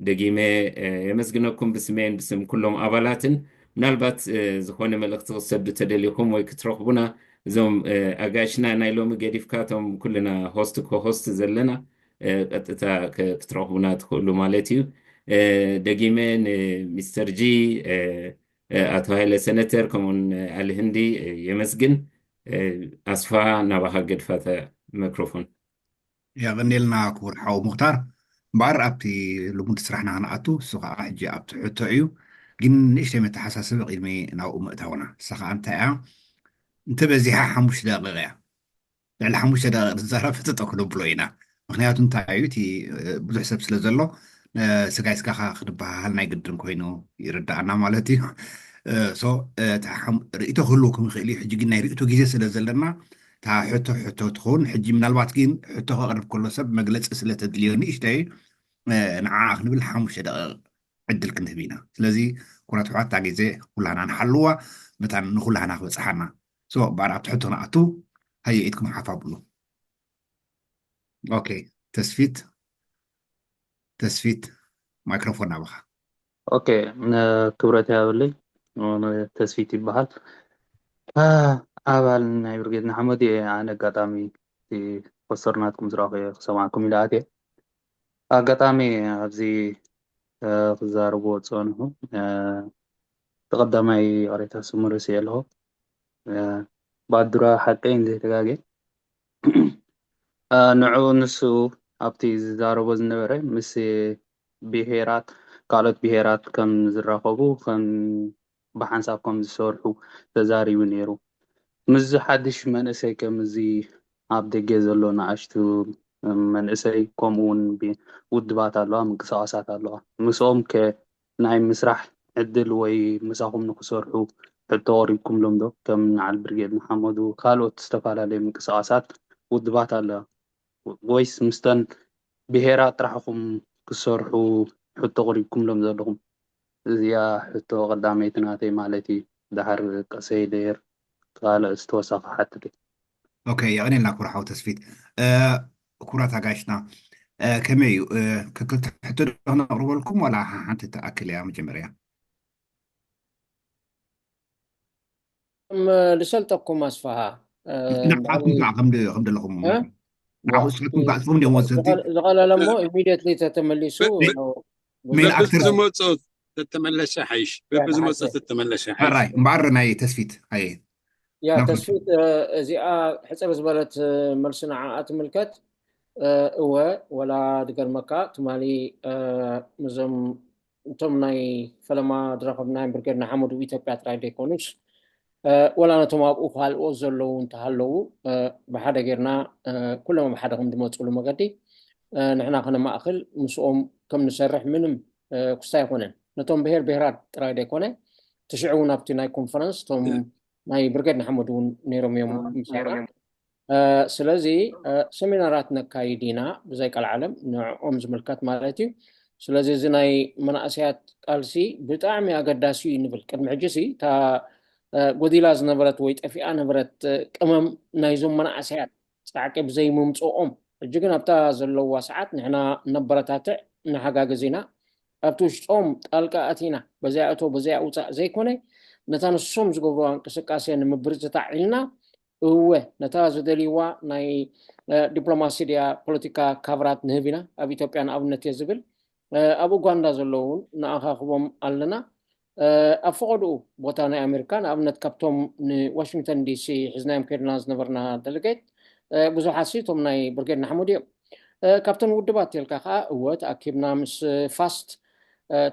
ደጊመ፣ እ፣ የመስግነኩም ብስሜን ብስም ኩሎም ኣባላትን። ምናልባት፣ እ፣ ዝኾነ መልእኽቲ ክትሰዱ ተደሊኹም ወይ ክትረኽቡና፣ እዞም፣ እ፣ ኣጋይሽና ናይ ሎሚ ገዲፍካ፣ እቶም ኩልና ሆስት ኮሆስት ዘለና፣ እ፣ ቀጥታ ክ-፣ ክትረኽቡና ትኽእሉ ማለት እዩ። እ፣ ደጊመ ንሚስተር ጂ፣ እ፣ እ፣ ኣቶ ሃይለ ሰነተር፣ ከምኡውን ኣሊ ህንዲ፣ እ፣ የመስግን። እ፣ ኣስፋ፣ ናባኻ ገድፋተ ማይክሮፎን። የቐንየልና ክቡር ሓው ሙኽታር። እምበኣር ኣብቲ ልሙድ ስራሕና ክንኣቱ፣ እሱ ኸዓ ሕጂ ኣብቲ ሕቶ እዩ። ግን ንእሽተይ መተሓሳሰቢ ቅድሚ ናብኡ ምእታውና። እሳ ኸዓ እንታይ እያ? እንተበዚሓ ሓሙሽተ ደቂቕ እያ። ልዕሊ ሓሙሽተ ደቂቕ ዝዛረብ ተጠ ክነብሎ ኢና። ምኽንያቱ እንታይ እዩ? እቲ፣ እ፣ ብዙሕ ሰብ ስለ ዘሎ፣ እ፣ ስጋይ ስጋኻ ክንበሃሃል ናይ ግድን ኮይኑ ይርድኣና ማለት እዩ። እ፣ ሶ፣ እ፣ እታ ሓም-፣ ርእይቶ ክህልወኩም ይኽእል እዩ። ሕጂ ግን ናይ ርእይቶ ግዜ ስለ ዘለና፣ እታ ሕቶ ሕቶ ትኸውን። ሕጂ ምናልባት ግን ሕቶ ከቕርብ ከሎ ሰብ መግለጺ ስለ ተድልዮ ንእሽተይ፣ እ፣ ንዓኣ ክንብል ሓሙሽተ ደቂቕ ዕድል ክንህብ ኢና። ስለዚ ኩራት ኣሕዋት፣ እታ ግዜ ኩላህና ንሓልዋ፣ መታን ንኩላህና ክበጽሓና። ሶ፣ እምበኣር ኣብቲ ሕቶ ንኣቱ፣ ሃየ ኢድኩም ሓፍ ኣብሉ። ኦኬ፣ ተስፊት፣ ተስፊት፣ ማይክሮፎን ናባኻ። ኦኬ፣ ነ-፣ ክብረት ይሃበለይ። ነ-፣ ተስፊት ይበሃል። አ፣ ኣባል ናይ ብርጌድ ንሓመዱ እየ። ኣነ ኣጋጣሚ እቲ ፖስተር ናትኩም ዝረኣኹ እየ፣ ክሰምዓኩም ኢለ ኣትየ። ኣጋጣሚ ኣብዚ፣ እ፣ ክዛረብዎ ዝጸንሑ፣ እ፣ እቲ ቀዳማይ ይቕሬታ ስሙ ረሲዐ ኣለኹ። እ፣ ባዱራ ሓቀይ እንዘይተጋግየ። እ፣ ንዑ ንሱ ኣብቲ ዝዛረቦ ዝነበረ ምስ ብሄራት፣ ካልኦት ብሄራት ከም ዝራኸቡ፣ ከም ብሓንሳብ ከም ዝሰርሑ ተዛሪቡ ነይሩ። ምስዚ ሓድሽ መንእሰይ፣ ከምዚ ኣብ ደገ ዘሎ ንኣሽቱ መንእሰይ፣ ከምኡ እውን ብ-፣ ውድባት ኣለዋ፣ ምንቅስቓሳት ኣለዋ። ምስኦም ከ ናይ ምስራሕ ዕድል ወይ ምሳኹም ንክሰርሑ ሕቶ ኣቕሪብኩምሎም ዶ? ከም ንዓል ብርጌድ ንሓመዱ፣ ካልኦት ዝተፈላለዩ ምንቅስቓሳት ውድባት ኣለዋ። ወይስ ምስተን ብሄራት ጥራሕ ኢኹም ክሰርሑ ሕቶ ኣቕሪብኩምሎም ዘለኹም? እዚኣ ሕቶ ቀዳመይቲ ናተይ ማለት እዩ። ደሓር ቀሰይ ደየር ካልእ ዝተወሰኸ ሓትት። ኦኬ፣ የቐኔልና ክቡር ሓው ተስፊት። እ፣ ክቡራት ኣጋይሽና፣ እ፣ ከመይ እዩ? እ፣ ክልተ ሕቶ ዶ ክነቕርበልኩም ዋላ ሓንቲ ትኣክል እያ መጀመርያ? ከም ዝሰልጠኩም ኣስፍሃ፣ እ፣ ንዓኹም ከዓ ከም ድ-፣ ከም ደለኹም እ? ንዓኹም ንስኻትኩም ከዓ ንስኹም ድዮም ወሰንቲ? ዝቐ-፣ ዝቐለለ እሞ ኢሚድየትሊ ተተመሊሱ ብ-፣ ብ-፣ ያው ሜን ኣክተር ዝመጽእ ተተመለሰ ሓይሽ፣ በብዝመፀ ተተመለሰ ሓይሽ። ሕራይ እምበኣር ናይ ተስፊት ኣየ ያ ተስፊት፣ እዚኣ ሕፅር ዝበለት መልሲ ንዓኣ ትምልከት። እወ፣ ወላ ድገርመካ ትማሊ፣ ምዞም እቶም ናይ ፈለማ ዝረኸብናዮም ብርጌድ ንሓመዱ ኢትዮጵያ ጥራይ ዘይኮኑስ፣ ወላ ነቶም ኣብኡ ካልኦት ዘለዉ እንተሃለዉ፣ ብሓደ ጌርና ኩሎም ኣብ ሓደ ከም ዝመፅሉ መገዲ ንሕና ከነማእክል ምስኦም ከም ንሰርሕ ምንም ኩስታ ኣይኮነን። ነቶም ብሄር ብሄራት ጥራይ ዘይኮነ፣ ትሽዑ እውን ኣብቲ ናይ ኮንፈረንስ እቶም ናይ ብርጌድ ንሓመዱ እውን ነይሮም እዮም ምሳና። ስለዚ ሰሚናራት ነካይድ ኢና ብዘይ ቀልዓለም ንዕኦም ዝምልከት ማለት እዩ። ስለዚ እዚ ናይ መናእሰያት ቃልሲ ብጣዕሚ ኣገዳሲ እዩ ንብል። ቅድሚ ሕጂ ሲ እታ ጎዲላ ዝነበረት ወይ ጠፊኣ ነበረት ቅመም ናይዞም መናእሰያት ፃዕቂ ብዘይምምፅኦም፣ ሕጂ ግን ኣብታ ዘለዋ ሰዓት ንሕና ነበረታትዕ፣ ንሓጋግዝ ኢና። ኣብቲ ውሽጦም ጣልቃ ኣቲና በዚኣ እቶ በዚኣ ውፃእ ዘይኮነ፣ ነታ ንሶም ዝገብርዋ እንቅስቃሴ ንምብርትታዕ ኢልና እወ ነታ ዝደልይዋ ናይ ዲፕሎማሲ ድያ ፖለቲካ ካቭራት ንህብ ኢና። ኣብ ኢትዮጵያ ንኣብነት እየ ዝብል፣ ኣብ ኡጋንዳ ዘለዉ እውን ንኣኻኽቦም ኣለና። ኣብ ፈቐድኡ ቦታ ናይ ኣሜሪካ ንኣብነት ካብቶም ንዋሽንግተን ዲሲ ሒዝናዮም ከድና ዝነበርና ደለጌት ብዙሓት ሲ እቶም ናይ ብርጌድ ንሓመዱ እዮም። ካብተን ውድባት ተልካ ከዓ እወ ተኣኪብና ምስ ፋስት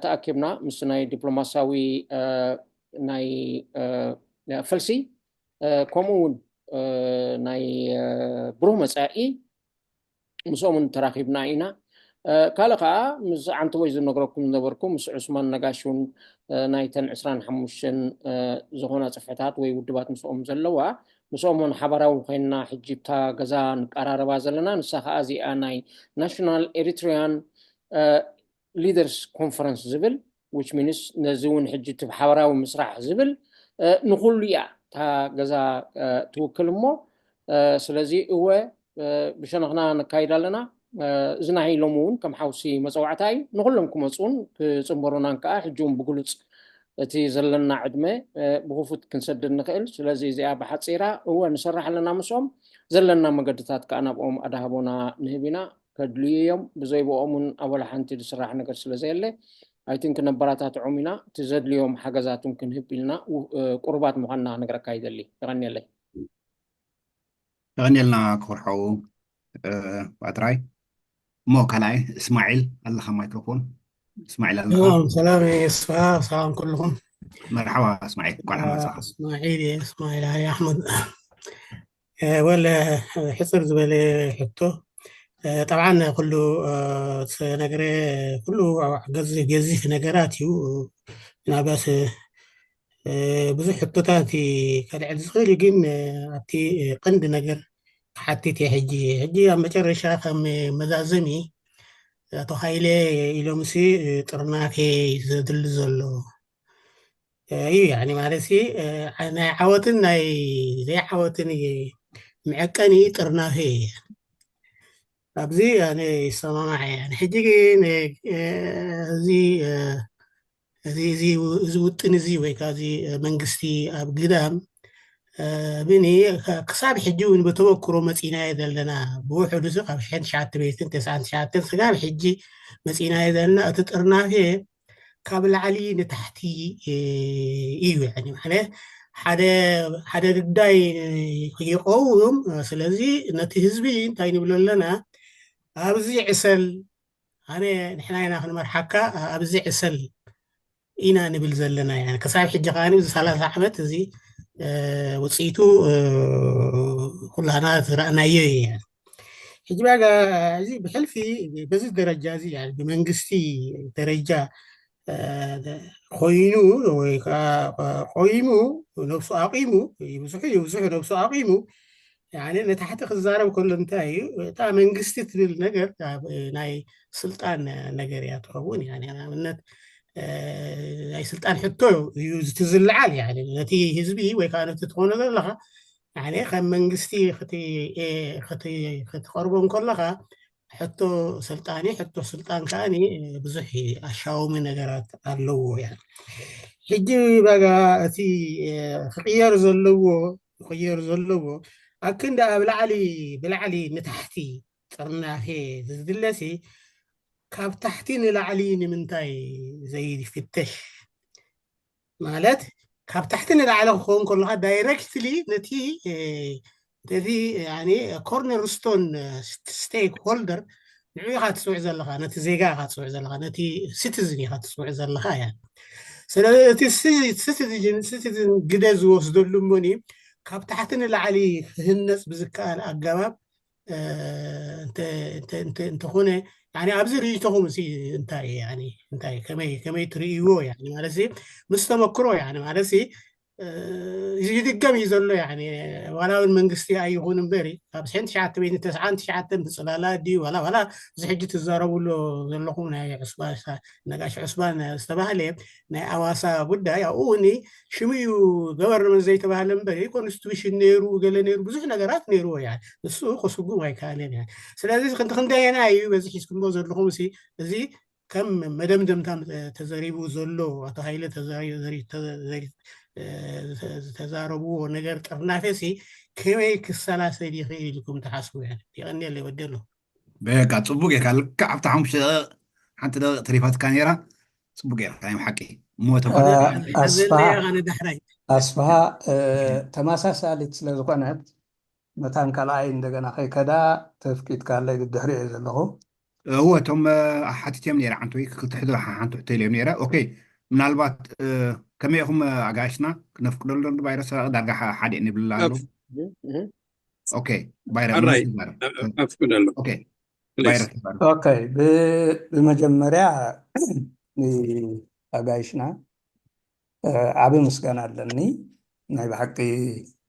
ተኣኪብና ምስ ናይ ዲፕሎማሲያዊ ናይ ፈልሲ ከምኡ እውን ናይ ብሩህ መፃኢ ምስኦምን ተራኺብና ኢና። ካልእ ከዓ ምስ ዓንተቦይ ዝነግረኩም ዝነበርኩ ምስ ዑስማን ነጋሽ እውን ናይተን ዕስራን ሓሙሽተን ዝኾና ፅፍሕታት ወይ ውድባት ምስኦም ዘለዋ ምስኦም እውን ሓባራዊ ኮይንና ሕጂ ብታ ገዛ ንቀራረባ ዘለና ንሳ ከዓ እዚኣ ናይ ናሽናል ኤሪትሪያን ሊደርስ ኮንፈረንስ ዝብል which means ነዚ እውን ሕጂ እቲ ሓባራዊ ምስራሕ ዝብል ንኩሉ እያ እታ ገዛ ትውክል እሞ ስለዚ እወ ብሸነኽና ነካይድ ኣለና። እዚ ናይ ሎሚ እውን ከም ሓውሲ መፀዋዕታ እዩ። ንኩሎም ክመፁን ክፅንበሩናን ከዓ ሕጂ እውን ብግሉፅ እቲ ዘለና ዕድመ ብክፉት ክንሰድድ ንኽእል። ስለዚ እዚኣ ብሓፂራ እወ ንሰርሕ ኣለና ምስኦም ዘለና መገድታት ከዓ ናብኦም ኣዳህቦና ንህብ ኢና። ከድልዩ እዮም። ብዘይ ብኦም እውን ኣበላ ሓንቲ ዝስራሕ ነገር ስለ ዘየለ ኣይቲንክ ነባራታትዖም ኢና። እቲ ዘድልዮም ሓገዛትን ክንህብ ኢልና ቁሩባት ምዃንና ክነግረካ ይደሊ። የቐንየለይ። የቐንየልና ክብርሓው ባጥራይ። እሞ ካልኣይ እስማዒል ኣለኻ ማይክሮፎን። እስማዒል ኣለኻ? ሰላም የስፋ፣ ሰላም ኩልኹም። መርሓባ እስማዒል፣ እንኳዕ ደሓን መጻኻ። እስማዒል እየ፣ እስማዒል ዓሊ ኣሕመድ። ወለ ሕፅር ዝበለ ሕቶ ጠብዓን ኩሉ ተነግረ ኩሉ ገዚፍ ነገራት እዩ። ምናልባት ብዙሕ ሕቶታት ከልዕል ዝኽእል እዩ፣ ግን ኣብቲ ቀንዲ ነገር ክሓትት እየ። ሕጂ ሕጂ ኣብ መጨረሻ ከም መዛዘሚ ኣቶ ሃይለ ኢሎምሲ ጥርናፌ እዩ ዘድሊ ዘሎ እዩ። ያኒ ማለት ሲ ናይ ዓወትን ናይ ዘይዓወትን መዐቀኒ ጥርናፌ እዩ። ኣብዚ ኣነ ይሰማማዕ እየ። ሕጂ ግን እዚ እዚ እዚ እዚ ውጥን እዚ ወይ ከዓ እዚ መንግስቲ ኣብ ግዳም ብኒ ክሳብ ሕጂ እውን ብተመክሮ መፂናዮ ዘለና ብውሕዱ ሲ ካብ ሽሕን ትሽዓተ ሚእትን ተስዓን ትሽዓተን ስጋብ ሕጂ መፂናዮ ዘለና እቲ ጥርናፌ ካብ ላዕሊ ንታሕቲ እዩ። ያኒ ማለት ሓደ ሓደ ግዳይ ይቀውም። ስለዚ ነቲ ህዝቢ እንታይ ንብሎ ኣለና? ኣብዚ ዕሰል ኣነ ንሕና ኢና ክንመርሓካ ኣብዚ ዕሰል ኢና ንብል ዘለና። ክሳብ ሕጂ ከዓ እዚ ሰላሳ ዓመት እዚ ውፅኢቱ ኩላና ዝረኣናዮ እዩ። ሕጂ ባጋ እዚ ብሕልፊ በዚ ደረጃ እዚ ብመንግስቲ ደረጃ ኮይኑ ወይ ቆይሙ ነብሱ ኣቂሙ ብዙሕ ብዙሕ ነብሱ ኣቂሙ ንታሕቲ ክዛረብ ከሎ እንታይ እዩ እታ መንግስቲ ትብል ነገር ናይ ስልጣን ነገር እያ ትኸውን። ንኣብነት ናይ ስልጣን ሕቶ እዩ ትዝልዓል። ነቲ ህዝቢ ወይ ከዓ ነቲ ትኾኖ ዘለኻ ከም መንግስቲ ክትቀርቦ እንከለኻ ሕቶ ስልጣን እዩ። ሕቶ ስልጣን ከዓ ብዙሕ ኣሻውሚ ነገራት ኣለዎ። ሕጂ ባጋ እቲ ክቅየር ዘለዎ ክቅየር ዘለዎ ኣብ ክንዲ ኣብ ላዕሊ ብላዕሊ ንታሕቲ ጥርናፌ ዝድለሲ ካብ ታሕቲ ንላዕሊ ንምንታይ ዘይፍተሽ? ማለት ካብ ታሕቲ ንላዕሊ ክኸውን ከለካ ዳይረክትሊ ነቲ ነቲ ኮርነርስቶን ስቴክ ሆልደር ንዑ ኢኻ ትፅውዕ ዘለካ፣ ነቲ ዜጋ ኢኻ ትፅውዕ ዘለካ፣ ነቲ ሲቲዝን ኢኻ ትፅውዕ ዘለካ እያ። ስለዚ እቲ ሲቲዝን ግደ ዝወስደሉ እሞኒ ካብ ታሕቲ ንላዕሊ ክህነፅ ብዝከኣል ኣገባብ እንተኾነ ኣብዚ ርእይቶኹም እ እንታይ እንታይ ከመይ ትርእይዎ ማለት ምስ ተመክሮ ማለት ይድገም እዩ ዘሎ። ዋላ እውን መንግስቲ ኣይኹን እምበሪ ካብ ሽሕን ትሽዓተ ሚእትን ተስዓን ትሽዓተን ብፅላላ ድዩ ዋላ ዋላ እዚ ሕጂ ትዛረብሉ ዘለኹም ናይ ዑስባ ነጋሽ ዑስባ ዝተባህለ ናይ ኣዋሳ ጉዳይ ኣብኡ እውን ሽሙ እዩ ገቨርንመንት ዘይተባህለ እምበሪ ኮንስቲቱሽን ነይሩ ገለ ነይሩ ብዙሕ ነገራት ነይርዎ እያ። ንሱ ክስጉም ኣይከኣለን እያ። ስለዚ ክንዲ ክንደየና እዩ በዚ ሒዝኩምዎ ዘለኹም እዚ ከም መደምደምታ ተዘሪቡ ዘሎ ኣቶ ሃይለ ተዛሪ- ተዘሪ- ተዘሪ- እ፣ ዝተዛረብዎ ነገር ጥርናፈ ሲ ከመይ ክሰላሰል ይኽእል ኢልኩም ትሓስቡ? ያ የቐኒየለይ ወዲ ኣሎ። በቃ ጽቡቅ ጌርካ ልክዕ ኣብታ ሓሙሽተ ደቂቕ ሓንቲ ደቂቕ ተሪፋትካ ነይራ። ጽቡቅ ጌርካ ናይ ሓቂ እሞ ተኮነ እ፣ ኣስፋሃ ዘለያ ኣነ ዳሕራይ ኣስፋሃ እ፣ ተመሳሳሊት ስለ ዝኾነት መታን ካልኣይ እንደገና ከይከዳ ተፍቂድካለይ ድድሕሪ እየ ዘለኹ። እወ እቶም ሓቲት እዮም ነይረ ሓንቲ ወይ ክልተ ሕቶ ሓንቲ ሕቶ ኢለ እዮም ነይረ። ኦኬ ምናልባት ከመይ ኢኹም ኣጋይሽና ክነፍቅደሉ ዶ ቫይረስ ዳርጋ ሓደ ንብላ ኣሎ። ኦኬ ቫይረስ ኣራይ ኣፍቅደሉ ኦኬ ፕሊዝ። ቫይረስ ተዛረብ። ኦኬ ብ- ብመጀመርያ ኣጋይሽና ዓቢ ምስጋና ኣለኒ። ናይ ብሓቂ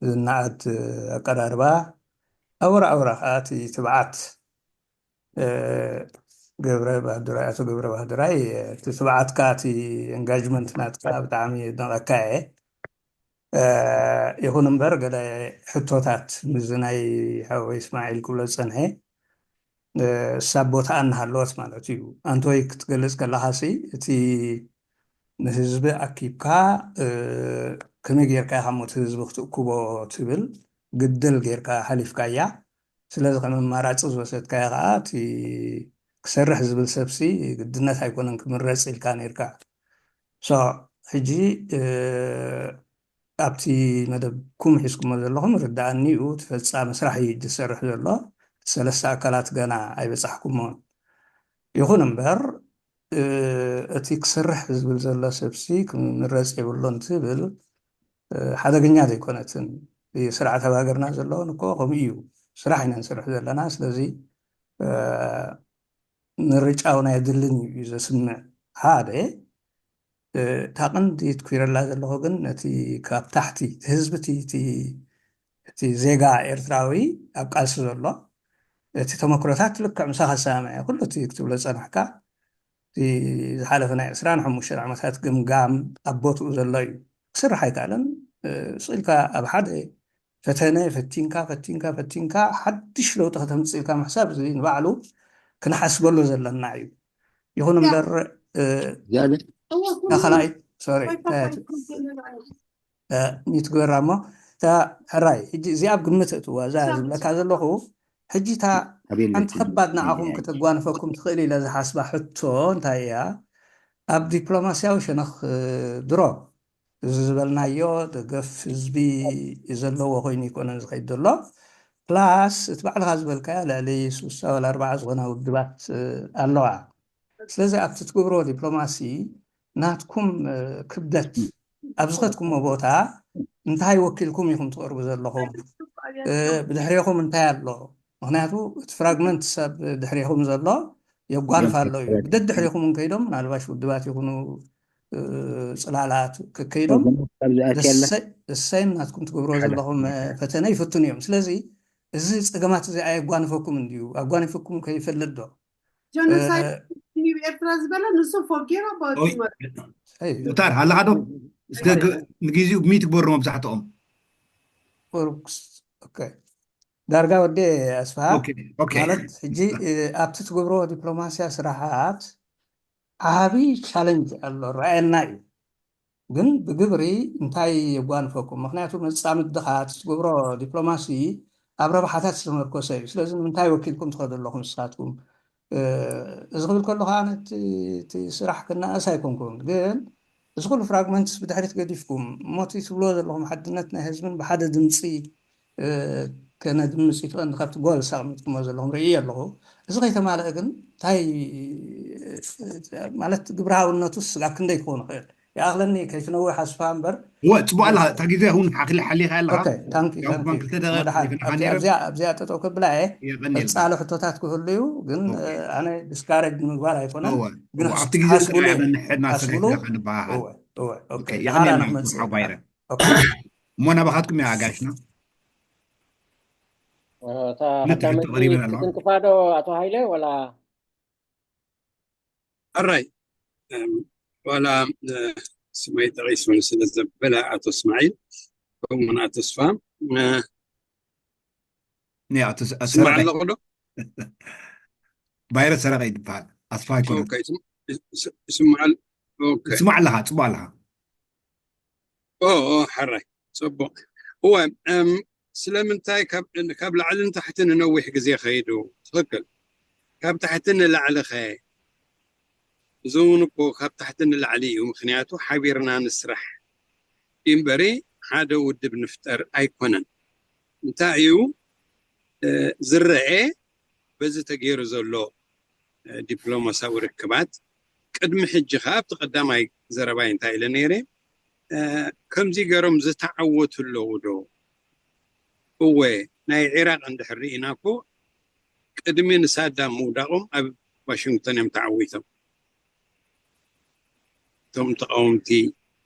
ዝነኣድ ኣቀራርባ ኣውራ ኣውራ ከዓ እቲ ትብዓት ገብረ ባህዱራይ ኣቶ ገብረ ባህዱራይ እቲ ትብዓትካ እቲ ኤንጋጅመንት ናትካ ብጣዕሚ የድንቐካ እየ። ይኹን እምበር ገለ ሕቶታት ምስዚ ናይ ሓወይ እስማዒል ክብሎ ዝፀንሐ እሳብ ቦታኣ እናሃለወት ማለት እዩ። ኣንቶይ ክትገልፅ ከለኻሲ እቲ ንህዝቢ ኣኪብካ ከመይ ጌርካ ኢኻ ሞት ህዝቢ ክትእክቦ ትብል ግድል ጌርካ ሓሊፍካያ። ስለዚ ከም ኣማራፂ ዝወሰድካዮ ከዓ እቲ ክሰርሕ ዝብል ሰብሲ ግድነት ኣይኮነን ክምረፅ ኢልካ ነይርካ። ሶ ሕጂ ኣብቲ መደብኩም ሒዝኩሞ ዘለኹም ርዳእኒ እዩ። እቲ ፈፃሚ ስራሕ እዩ ዝሰርሕ ዘሎ። እቲ ሰለስተ ኣካላት ገና ኣይበፃሕኩሞን። ይኹን እምበር እቲ ክሰርሕ ዝብል ዘሎ ሰብሲ ክምረፅ የብሉን ትብል ሓደገኛ ዘይኮነትን ስርዓት ኣብ ሃገርና ዘለውን እኮ ከምኡ እዩ። ስራሕ ኢና ንሰርሕ ዘለና። ስለዚ ምርጫውን ኣየድልን እዩ ዘስምዕ ሓደ እታ ቀንዲ ትኩረላ ዘለኹ ግን ነቲ ካብ ታሕቲ እቲ ህዝቢ እቲ ዜጋ ኤርትራዊ ኣብ ቃልሲ ዘሎ እቲ ተመክሮታት ልክዕ ምሳኻ ዝሰማምዐ ኩሉ እቲ ክትብሎ ዝጸናሕካ ዝሓለፈ ናይ ዕስራን ሓሙሽተን ዓመታት ግምጋም ኣብ ቦትኡ ዘሎ እዩ። ክስራሕ ኣይከኣለን። ስቕ ኢልካ ኣብ ሓደ ፈተነ ፈቲንካ ፈቲንካ ፈቲንካ ሓድሽ ለውጢ ከተምፅእ ኢልካ ምሕሳብ እዚ ንባዕሉ ክንሓስበሉ ዘለና እዩ። ይኹን እምበር ካልኣይ ሶሪ ሚት ግበራ እሞ እታ ሕራይ ሕጂ እዚኣ ኣብ ግምት እትዋ እዛ ዝብለካ ዘለኹ ሕጂ እታ ሓንቲ ከባድ ንዓኹም ከተጓንፈኩም ትኽእል ኢለ ዝሓስባ ሕቶ እንታይ እያ? ኣብ ዲፕሎማስያዊ ሸነኽ ድሮ እዚ ዝበልናዮ ደገፍ ህዝቢ ዘለዎ ኮይኑ ይኮነን ዝኸይድ ዘሎ ፕላስ እቲ ባዕልካ ዝበልካዮ ልዕሊ ሱሳ ወላ ኣርባዓ ዝኾና ውድባት ኣለዋ። ስለዚ ኣብቲ ትገብሮ ዲፕሎማሲ ናትኩም ክብደት ኣብ ዝኸድኩሞ ቦታ እንታይ ወኪልኩም ኢኹም ትቐርቡ ዘለኹም? ብድሕሬኹም እንታይ ኣሎ? ምክንያቱ እቲ ፍራግመንት ሰብ ድሕሬኹም ዘሎ የጓንፍ ኣሎ እዩ። ብደድሕሬኹም እንከይዶም ምናልባሽ ውድባት ይኹኑ ፅላላት ክከይዶም እሰይም ናትኩም ትገብርዎ ዘለኹም ፈተነ ይፍትኑ እዮም። ስለዚ እዚ ፀገማት እዚ ኣየጓንፈኩም እንድዩ? ኣጓኒፈኩም ከይፈልጥ ዶ? ጀኖሳይድ ኤርትራ ዝበለ ንሱ ፎጌራ ባወት ሙታር ኣለካ ዶ? እስከ ንግዜኡ ሚት ግበሩ መብዛሕትኦም ዳርጋ ወደ ኣስፋሃ ማለት ሕጂ ኣብቲ ትገብሮ ዲፕሎማስያ ስራሓት ዓቢ ቻለንጅ ኣሎ ረኣየና እዩ። ግን ብግብሪ እንታይ የጓንፈኩም? ምክንያቱ መጻምድኻ እቲ ትገብሮ ዲፕሎማሲ ኣብ ረብሓታት ዝተመርኮሰ እዩ። ስለዚ ንምንታይ ወኪልኩም ትኸዱ ኣለኹም ንስኻትኩም? እዚ ክብል ከሎ ከዓ ነቲ እቲ ስራሕ ክናእስ ኣይኮንኩን፣ ግን እዚ ኩሉ ፍራግመንትስ ብድሕሪት ገዲፍኩም እሞቲ ትብልዎ ዘለኹም ሓድነት ናይ ህዝብን ብሓደ ድምፂ ከነድምፅ እዩ ትቐንዲ ካብቲ ጎል ኣስቀሚጥኩሞ ዘለኹም ርእየ ኣለኹ። እዚ ከይተማልአ ግን እንታይ ማለት ግብራውነቱስ ስጋብ ክንደይ ክኸውን ይኽእል? ይኣኽለኒ ከይትነውሕ ኣስፋ እምበር። እወ፣ ጽቡቕ ኣለኻ። እታ ግዜ እውን ሓኽሊ ሓሊኻ ኣለኻ። ኦኬ፣ ታንክ ዩ፣ ያው ታንክ ዩ። ክልተ ደቂቕ መድሓን፣ ይኽንሓኒ ኣብዚ- ነይሩ። ኣብዚኣ ኣብዚኣ ጠጠው ከብላ እየ። የቐንየልና። ቀጻሊ ሕቶታት ክህሉ እዩ፣ ግን ኦኬ። ኣነ ዲስካሬጅ ንምግባር ኣይኮነን። እወ፣ ግን እወ፣ ኣብቲ ግዜ ሓስቡሉ ጥራይ እዮም። ኢና ንሕድና ኣስብሉ። ሰሪሕና ክንበሃሃል። እወ፣ እወ፣ ኦኬ። ኦኬ፣ ደሓና የቐንየልና ንኽመጽእ። ሓው ባይረ። ኦኬ። እሞ ናባኻትኩም እያ ኣጋይሽና። እታ ክልተ ሕቶ ቀዳመይቲ ቀሪበን ኣለዋ። ክትንክፋ ዶ ኣቶ ሃይለ ወላ? ኣራይ፣ እም፣ ዋላ፣ እ፣ ስመይ ጠቒሱ ስለ ዘበለ ኣቶ እስማዒል፣ ከምኡውን ኣቶ ኣስፋ፣ እ፣ ኒ ኣቶ ስ-፣ ስማዕ ሰረቐ። ኣለኹ ዶ? ባይረ ሰረቐ ይበሃል። ኣስፋ ኣይኮነን። ኦኬ፣ ስም-፣ ስ-፣ ስማዕ ኣል-፣ ኦኬ። ስማዕ ኣለኻ፣ ጽቡቕ ኣለኻ። ኦ፣ ኦ፣ ሕራይ፣ ጽቡቕ። እወ፣ እም፣ ስለምንታይ ካብ፣ ካብ ላዕሊ ንታሕቲ ንነዊሕ ግዜ ኸይዱ? ትኽክል። ካብ ታሕቲ ንላዕሊ ኸ? እዚ እውን እኮ ካብ ታሕቲ ንላዕሊ እዩ። ምኽንያቱ ሓቢርና ንስራሕ እምበሪ ሓደ ውድብ ንፍጠር ኣይኮነን። እንታይ እዩ፣ እ፣ ዝረአ በዚ ተገይሩ ዘሎ፣ እ፣ ዲፕሎማሲያዊ ርክባት? ቅድሚ ሕጂ ኸዓ ኣብቲ ቀዳማይ ዘረባይ እንታይ ኢለ ነይረ? እ፣ ከምዚ ገይሮም ዝተዓወቱ ኣለዉ ዶ? እወ፣ ናይ ዒራቕ እንድሕር ርኢና እኮ ቅድሚ ንሳዳም ምውዳቖም ኣብ ዋሽንግቶን እዮም ተዓዊቶም። እቶም ተቃወምቲ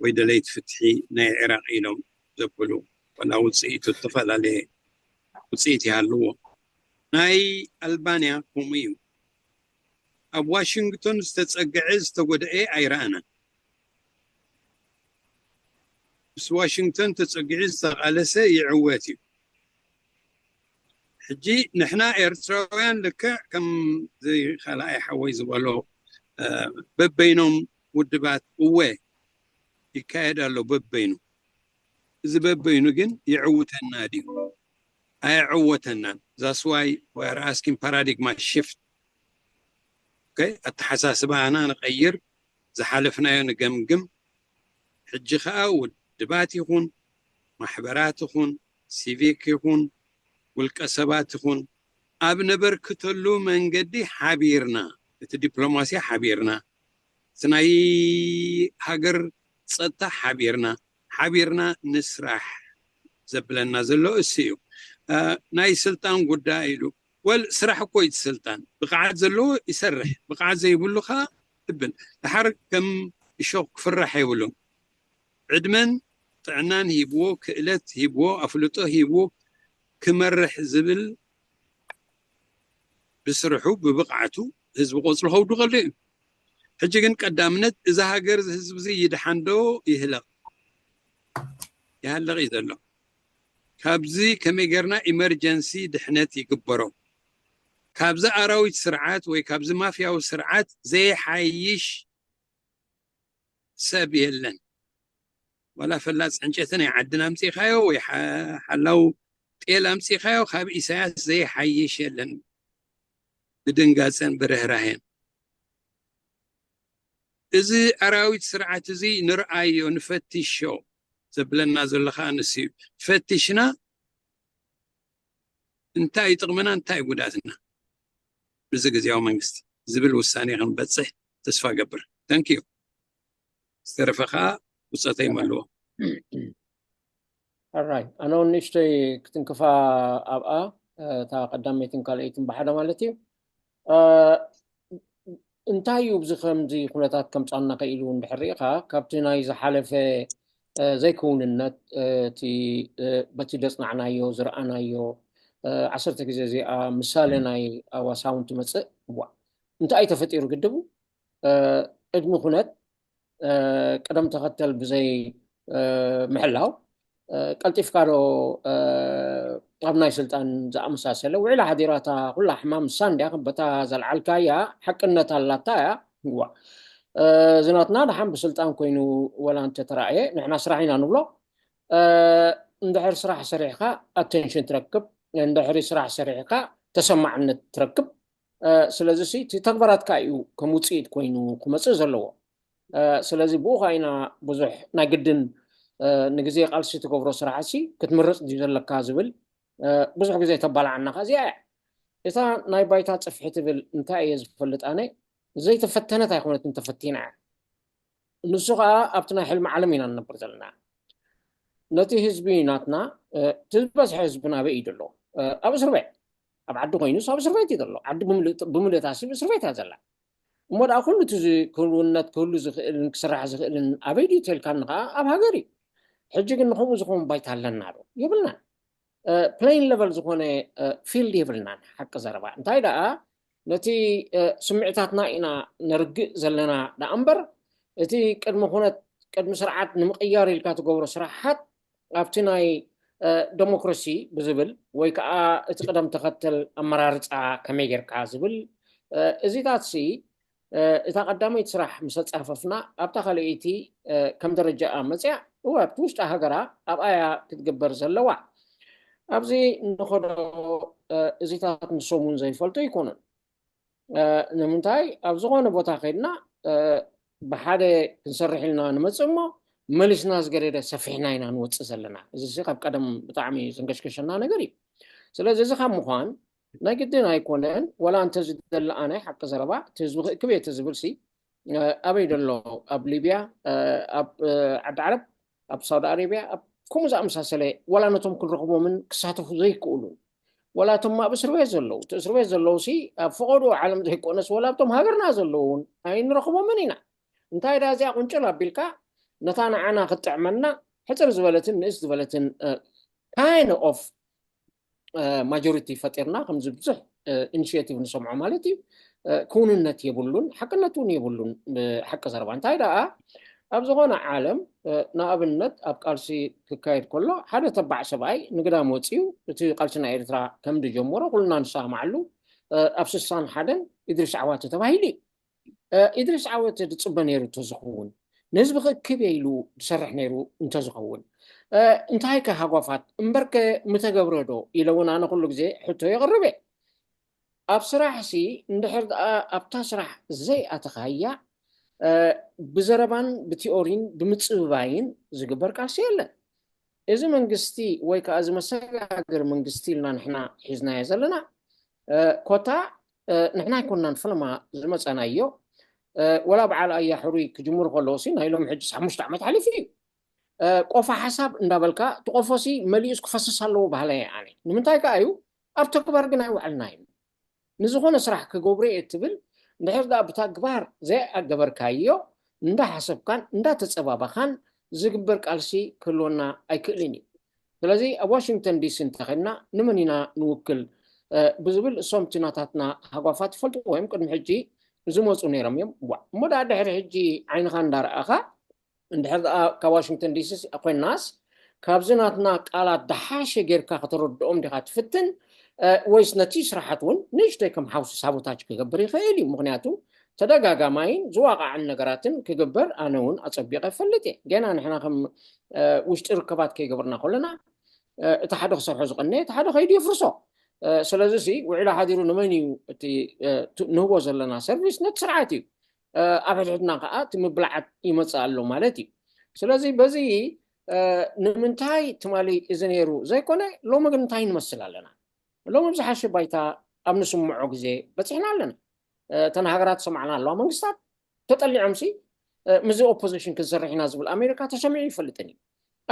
ወይ ደለይቲ ፍትሒ ናይ ዒራቕ ኢሎም ዘብሉ፣ ዋላ ውጽኢቱ ዝተፈላለየ ውጽኢት ይሃልዎ። ናይ ኣልባንያ ከምኡ እዩ። ኣብ ዋሽንግቶን ዝተጸግዐ ዝተጎድኤ ኣይረኣናን። ምስ ዋሽንግቶን ተጸጊዑ ዝተቓለሰ ይዕወት እዩ። ሕጂ ንሕና ኤርትራውያን ልክዕ ከም እዚ ካልኣይ ሓወይ ዝበሎ፣ እ፣ በበይኖም ውድባት እወ ይካየድ ኣሎ በበይኑ። እዚ በበይኑ ግን ይዕውተና ድዩ? ኣየዕወተናን። That's why we are asking paradigm shift። ኦኬ፣ ኣተሓሳስባና ንቐይር፣ ዝሓለፍናዮ ንገምግም። ሕጂ ኸኣ ውድባት ይኹን፣ ማሕበራት ይኹን፣ ሲቪክ ይኹን፣ ውልቀ ሰባት ይኹን፣ ኣብ ነበርክተሉ መንገዲ ሓቢርና፣ እቲ ዲፕሎማሲ ሓቢርና፣ እቲ ናይ ሃገር ጸጥታ ሓቢርና፣ ሓቢርና ንስራሕ ዘብለና ዘሎ እሱ እዩ። እ፣ ናይ ስልጣን ጉዳይ ኢሉ፣ ወል ስራሕ እኮ እዩ እቲ ስልጣን። ብቕዓት ዘለዎ ይሰርሕ፣ ብቕዓት ዘይብሉ ኸዓ እብል። ደሓር ከም እሾኽ ክፍራሕ የብሉን። ዕድመን ጥዕናን ሂብዎ፣ ክእለት ሂብዎ፣ ኣፍልጦ ሂብዎ ክመርሕ ዝብል ብስርሑ፣ ብብቕዓቱ ህዝቢ ቆጽሉ ከውድቐሉ እዩ። ሕጂ ግን ቀዳምነት እዛ ሃገር፣ እዚ ህዝቢ እዚ ይድሓን ዶ ይህለቕ? ይሃልቕ እዩ ዘሎ። ካብዚ ከመይ ጌርና ኢመርጀንሲ ድሕነት ይግበሮ? ካብዚ ኣራዊት ስርዓት ወይ ካብዚ ማፍያዊ ስርዓት ዘይሓይሽ ሰብ የለን። ዋላ ፈላጽ ዕንጨቲ ናይ ዓድና ኣምጺእኻዮ ወይ ሓ-፣ ሓላው ጤል ኣምጺእኻዮ፣ ካብ ኢሳያስ ዘይሓይሽ የለን። ብድንጋጸን ብርህራሄን። እዚ ኣራዊት ስርዓት እዚ ንርኣዮ፣ ንፈትሾ ዘብለና ዘሎ ኸኣ ንሱ እዩ። ፈቲሽና እንታይ እዩ ጥቕምና፣ እንታይ እዩ ጉድኣትና፣ ብዚ ግዝያዊ መንግስቲ ዝብል ውሳኔ ክንበጽሕ ተስፋ ገብር። Thank you። ዝተረፈ ኸኣ ብጾተይ ይመልዎ። ኣራይ፣ ኣነ እውን ንእሽተይ ክትንክፋ ኣብኣ፣ እ፣ እታ ቀዳመይትን ካልኣይትን ብሓደ ማለት እዩ። እ፣ እንታይ እዩ ብዚ ከምዚ ኩነታት ከምጻና ክኢሉ እንድሕር ርኢኻ፣ ካብቲ ናይ ዝሓለፈ፣ እ፣ ዘይክውንነት፣ እ፣ እቲ፣ እ፣ በቲ ዘጽናዕናዮ፣ ዝረኣናዮ፣ እ፣ ዓሰርተ ግዜ እዚኣ ምሳሌ ናይ ኣዋሳውን ትመጽእ፣ እዋ፣ እንታይ ተፈጢሩ ግድቡ? እ፣ ቅድሚ ኩነት፣ እ፣ ቅደም ተኸተል ብዘይ፣ እ፣ ምሕላው፣ እ፣ ቀልጢፍካ ዶ፣ እ፣ ኣብ ናይ ስልጣን ዝኣመሳሰለ ውዒላ ሓዲራ እታ ኩላ ሕማም ንሳ እንድያ፣ ከም በታ ዘልዓልካያ ሓቅነት ኣላታ እያ። እዋ። እ፣ እዚ ናትና ደሓን ብስልጣን ኮይኑ ወላ እንተተራእየ፣ ንሕና ስራሕ ኢና ንብሎ። እ፣ እንድሕር ስራሕ ሰሪሕካ ኣቴንሽን ትረክብ፣ እንድሕሪ ስራሕ ሰሪሕካ ተሰማዕነት ትረክብ። ስለዚ እቲ ተግባራትካ እዩ ከም ውፅኢት ኮይኑ ክመፅእ ዘለዎ። ስለዚ ብኡ ከዓ ኢና ብዙሕ ናይ ግድን ንግዜ ቃልሲ ትገብሮ ስራሕሲ ክትምርፅ ድዩ ዘለካ ዝብል ብዙሕ ግዜ ተባላዓና ከ እዚኣ እያ። እታ ናይ ባይታ ፅፍሒ ትብል እንታይ እየ ዝፈልጥ ኣነ ዘይተፈተነት ኣይኮነትን፣ ተፈቲና እያ። ንሱ ከዓ ኣብቲ ናይ ሕልሚ ዓለም ኢና ንነብር ዘለና። ነቲ ህዝቢ ናትና እቲ ዝበዝሐ ህዝቢ ናበይ እዩ ዘሎ? ኣብ እስር ቤት። ኣብ ዓዲ ኮይኑስ ኣብ እስር ቤት እዩ ዘሎ። ዓዲ ብምልእታ ሲ እስር ቤት እያ ዘላ። እሞ ደኣ ኩሉ እቲ ክውንነት ክህሉ ዝኽእልን ክስራሕ ዝኽእልን ኣበይ ድዩ ተልካኒ ከዓ ኣብ ሃገር እዩ። ሕጂ ግን ንከምኡ ዝኸውን ባይታ ኣለና ዶ? የብልናን። ፕሌን ለቨል ዝኾነ ፊልድ የብልናን። ሓቂ ዘረባ እንታይ ደኣ ነቲ ስምዕታትና ኢና ነርግእ ዘለና ደኣ እምበር እቲ ቅድሚ ኩነት ቅድሚ ስርዓት ንምቕያር ኢልካ ትገብሮ ስራሓት ኣብቲ ናይ ደሞክራሲ ብዝብል ወይ ከዓ እቲ ቅደም ተኸተል ኣመራርፃ ከመይ ጌርካ ዝብል እዚታት ሲ እታ ቀዳመይቲ ስራሕ ምስ ኣፃፈፍና ኣብታ ካልኣይቲ ከም ደረጃኣ መፅያ እወ ኣብቲ ውሽጢ ሃገራ ኣብኣያ ክትግበር ዘለዋ። ኣብዚ ንኸዶ እዚታት ንሶም እውን ዘይፈልጡ ኣይኮኑን። ንምንታይ ኣብ ዝኾነ ቦታ ከድና ብሓደ ክንሰርሕ ኢልና ንመፅእ እሞ መሊስና ዝገደደ ሰፊሕና ኢና ንወፅእ ዘለና። እዚ ካብ ቀደም ብጣዕሚ ዘንገሽገሸና ነገር እዩ። ስለዚ እዚ ካብ ምዃን ናይ ግድን ኣይኮነን። ወላ እንተዝደሊ ኣነ ሓቂ ዘረባ እቲ ህዝቢ ክእክብ እየ ተዝብል ሲ ኣበይ ደሎ ኣብ ሊብያ ኣብ ዓዲ ዓረብ ኣብ ሳውዲ ኣረብያ ኣብ ከምኡ ዝኣመሳሰለ ወላ ነቶም ክንረኽቦምን ክሳተፉ ዘይክእሉን ወላ እቶም ኣብ እስር ቤት ዘለዉ እቲ እስር ቤት ዘለዉ ሲ ኣብ ፈቐዶ ዓለም ዘይኮነስ ወላ ኣብቶም ሃገርና ዘለዉ እውን ኣይንረኽቦምን ኢና። እንታይ ዳ እዚኣ ቁንጭል ኣቢልካ ነታ ንዓና ክትጥዕመና ሕፅር ዝበለትን ንእስ ዝበለትን kind of ማጆሪቲ ፈጢርና ከምዚ ብዙሕ ኢኒሽቲቭ ንሰምዖ ማለት እዩ። ክውንነት የብሉን፣ ሓቅነት እውን የብሉን። ሓቂ ዘረባ እንታይ ደኣ ኣብ ዝኾነ ዓለም ንኣብነት ኣብ ቃልሲ ክካየድ ከሎ ሓደ ተባዕ ሰብኣይ ንግዳም ወፂኡ እቲ ቃልሲ ናይ ኤርትራ ከም ዝጀመሮ ኩልና ንሰማማዓሉ ኣብ ስሳን ሓደን ኢድሪስ ዓዋተ ተባሂሉ እዩ። ኢድሪስ ዓወት ዝፅበ ነይሩ እንተዝኸውን ንህዝቢ ክእክብ ኢሉ ዝሰርሕ ነይሩ እንተዝኸውን እንታይ ከ ሃጓፋት እምበርከ ምተገብረ ዶ ኢለ እውን ኣነ ኩሉ ግዜ ሕቶ የቕርብ እየ። ኣብ ስራሕ ሲ እንድሕር ደኣ ኣብታ ስራሕ ዘይኣተኻያ ብዘረባን ብቲኦሪን ብምፅብባይን ዝግበር ቃልሲ የለን። እዚ መንግስቲ ወይ ከዓ እዚ መሰጋገሪ መንግስቲ ኢልና ንሕና ሒዝናዮ ዘለና ኮታ ንሕና ኣይኮናን ፈለማ ዝመፀናዮ። ወላ በዓል ኣያ ሕሩይ ክጅምሩ ከለዎ ሲ ናይ ሎም ሕጂ ሓሙሽተ ዓመት ሓሊፉ እዩ። ቆፋ ሓሳብ እንዳበልካ እቲ ቆፎ ሲ መሊኡስ ክፈስስ ኣለዎ ባህለ እየ ኣነ። ንምንታይ ከዓ እዩ ኣብ ተግባር ግን ኣይውዕልና እዩ። ንዝኾነ ስራሕ ክገብሮ እየ እትብል እንድሕር ደኣ ብተግባር ዘይኣገበርካዮ እንዳሓሰብካን እንዳተፀባባኻን ዝግበር ቃልሲ ክህልወና ኣይክእልን እዩ። ስለዚ ኣብ ዋሽንግተን ዲሲ እንተኸድና ንመን ኢና ንውክል ብዝብል እሶም እቲ ናታትና ሃጓፋት ይፈልጡ ወይም ቅድሚ ሕጂ ዝመፁ ነይሮም እዮም። እሞ ደኣ ድሕሪ ሕጂ ዓይንኻ እንዳረኣኻ እንድሕር ደኣ ካብ ዋሽንግተን ዲሲ ኮይናስ ካብዚ ናትና ቃላት ደሓሸ ጌርካ ከተረድኦም ዲኻ ትፍትን ወይስ ነቲ ስራሓት እውን ንእሽተይ ከም ሓውሲ ሳቦታጅ ክገብር ይኽእል እዩ? ምክንያቱ ተደጋጋማይን ዝዋቃዕን ነገራትን ክግበር ኣነ እውን ኣፀቢቀ ይፈልጥ እየ። ገና ንሕና ከም ውሽጢ ርከባት ከይገበርና ከለና እቲ ሓደ ክሰርሖ ዝቀነ እቲ ሓደ ከይዱ የፍርሶ። ስለዚ ውዒላ ሓዲሩ ንመን እዩ እቲ ንህቦ ዘለና ሰርቪስ ነቲ ስርዓት እዩ። ኣብ ሕድሕድና ከዓ እቲ ምብላዓት ይመፅእ ኣሎ ማለት እዩ። ስለዚ በዚ ንምንታይ ትማሊ እዚ ነይሩ ዘይኮነ ሎሚ ግን እንታይ ንመስል ኣለና? ሎሚ ብዝሓሸ ባይታ ኣብ ንስምዖ ግዜ በፂሕና ኣለና። እተን ሃገራት ዝሰማዕና ኣለዋ መንግስታት ተጠሊዖም ሲ ምስዚ ኦፖዚሽን ክንሰርሕ ኢና ዝብል ኣሜሪካ ተሰሚዑ ይፈልጥን እዩ።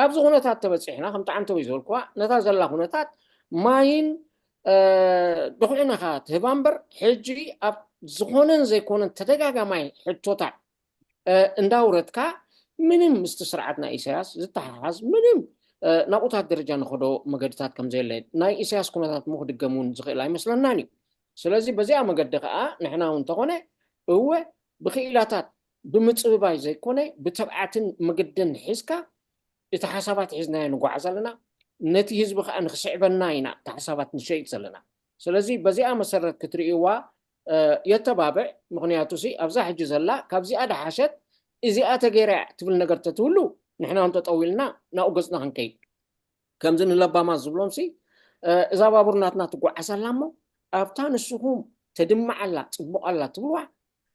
ኣብዚ ኩነታት ተበፂሕና ከም ጣዕምተወይ ዝበልኩዋ ነታ ዘላ ኩነታት ማይን ድኹዕን ኢኻ ትህባ እምበር ሕጂ ኣብ ዝኾነን ዘይኮነን ተደጋጋማይ ሕቶታት እንዳውረድካ ምንም ምስቲ ስርዓት ናይ ኢሳያስ ዝተሓሓዝ ምንም ናብኡታት ደረጃ ንኸዶ መገድታት ከም ዘየለ ናይ ኢሳያስ ኩነታት ሞ ክድገም እውን ዝኽእል ኣይመስለናን እዩ። ስለዚ በዚኣ መገዲ ከዓ ንሕና እውን እንተኾነ እወ ብክኢላታት ብምፅብባይ ዘይኮነ ብትብዓትን ምግድን ሒዝካ እቲ ሓሳባት ሒዝናዮ ንጓዓዝ ኣለና። ነቲ ህዝቢ ከዓ ንክስዕበና ኢና እቲ ሓሳባት ንሸይጥ ዘለና። ስለዚ በዚኣ መሰረት ክትርእይዋ የተባብዕ። ምክንያቱ ሲ ኣብዛ ሕጂ ዘላ ካብዚኣ ደሓሸት እዚኣ ተገይራ እያ ትብል ነገር ተትህሉ ንሕና እውን ጠጠው ኢልና ናብኡ ገፅና ክንከይድ ከምዚ ንለባማት ዝብሎም ሲ እዛ ባቡር ናትና ትጓዓዝ ኣላ እሞ ኣብታ ንስኹም ተድምዓላ፣ ጽቡቕ ኣላ ትብልዋ፣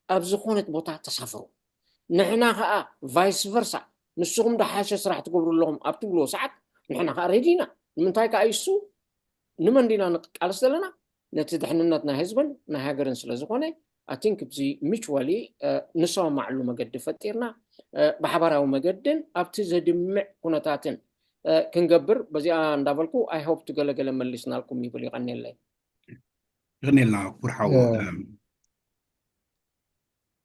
ኣብ ዝኾነት ቦታ ተሳፈሩ። ንሕና ኸኣ ቫይስ ቨርሳ፣ ንስኹም ዶ ሓሸ ስራሕ ትገብሩ ኣለኹም ኣብ ትብልዎ ሰዓት፣ ንሕና ኸኣ ሬዲ ኢና። ንምንታይ ከኣ ይሱ ንመን ዲና ንቃለስ ዘለና? ነቲ ድሕንነት ናይ ህዝብን ናይ ሃገርን ስለ ዝኾነ፣ ኣይ ቲንክ ብዚ ሚቹዋሊ ንሰማማዕሉ መገዲ ፈጢርና፣ ብሓባራዊ መገድን ኣብቲ ዘድምዕ ኩነታትን ክንገብር፣ በዚኣ እንዳበልኩ፣ ኣይ ሆፕ ቱ ገለገለ መሊስናልኩም ይብል። ይቐንየለይ። ይቕንየልና ኩርሓው።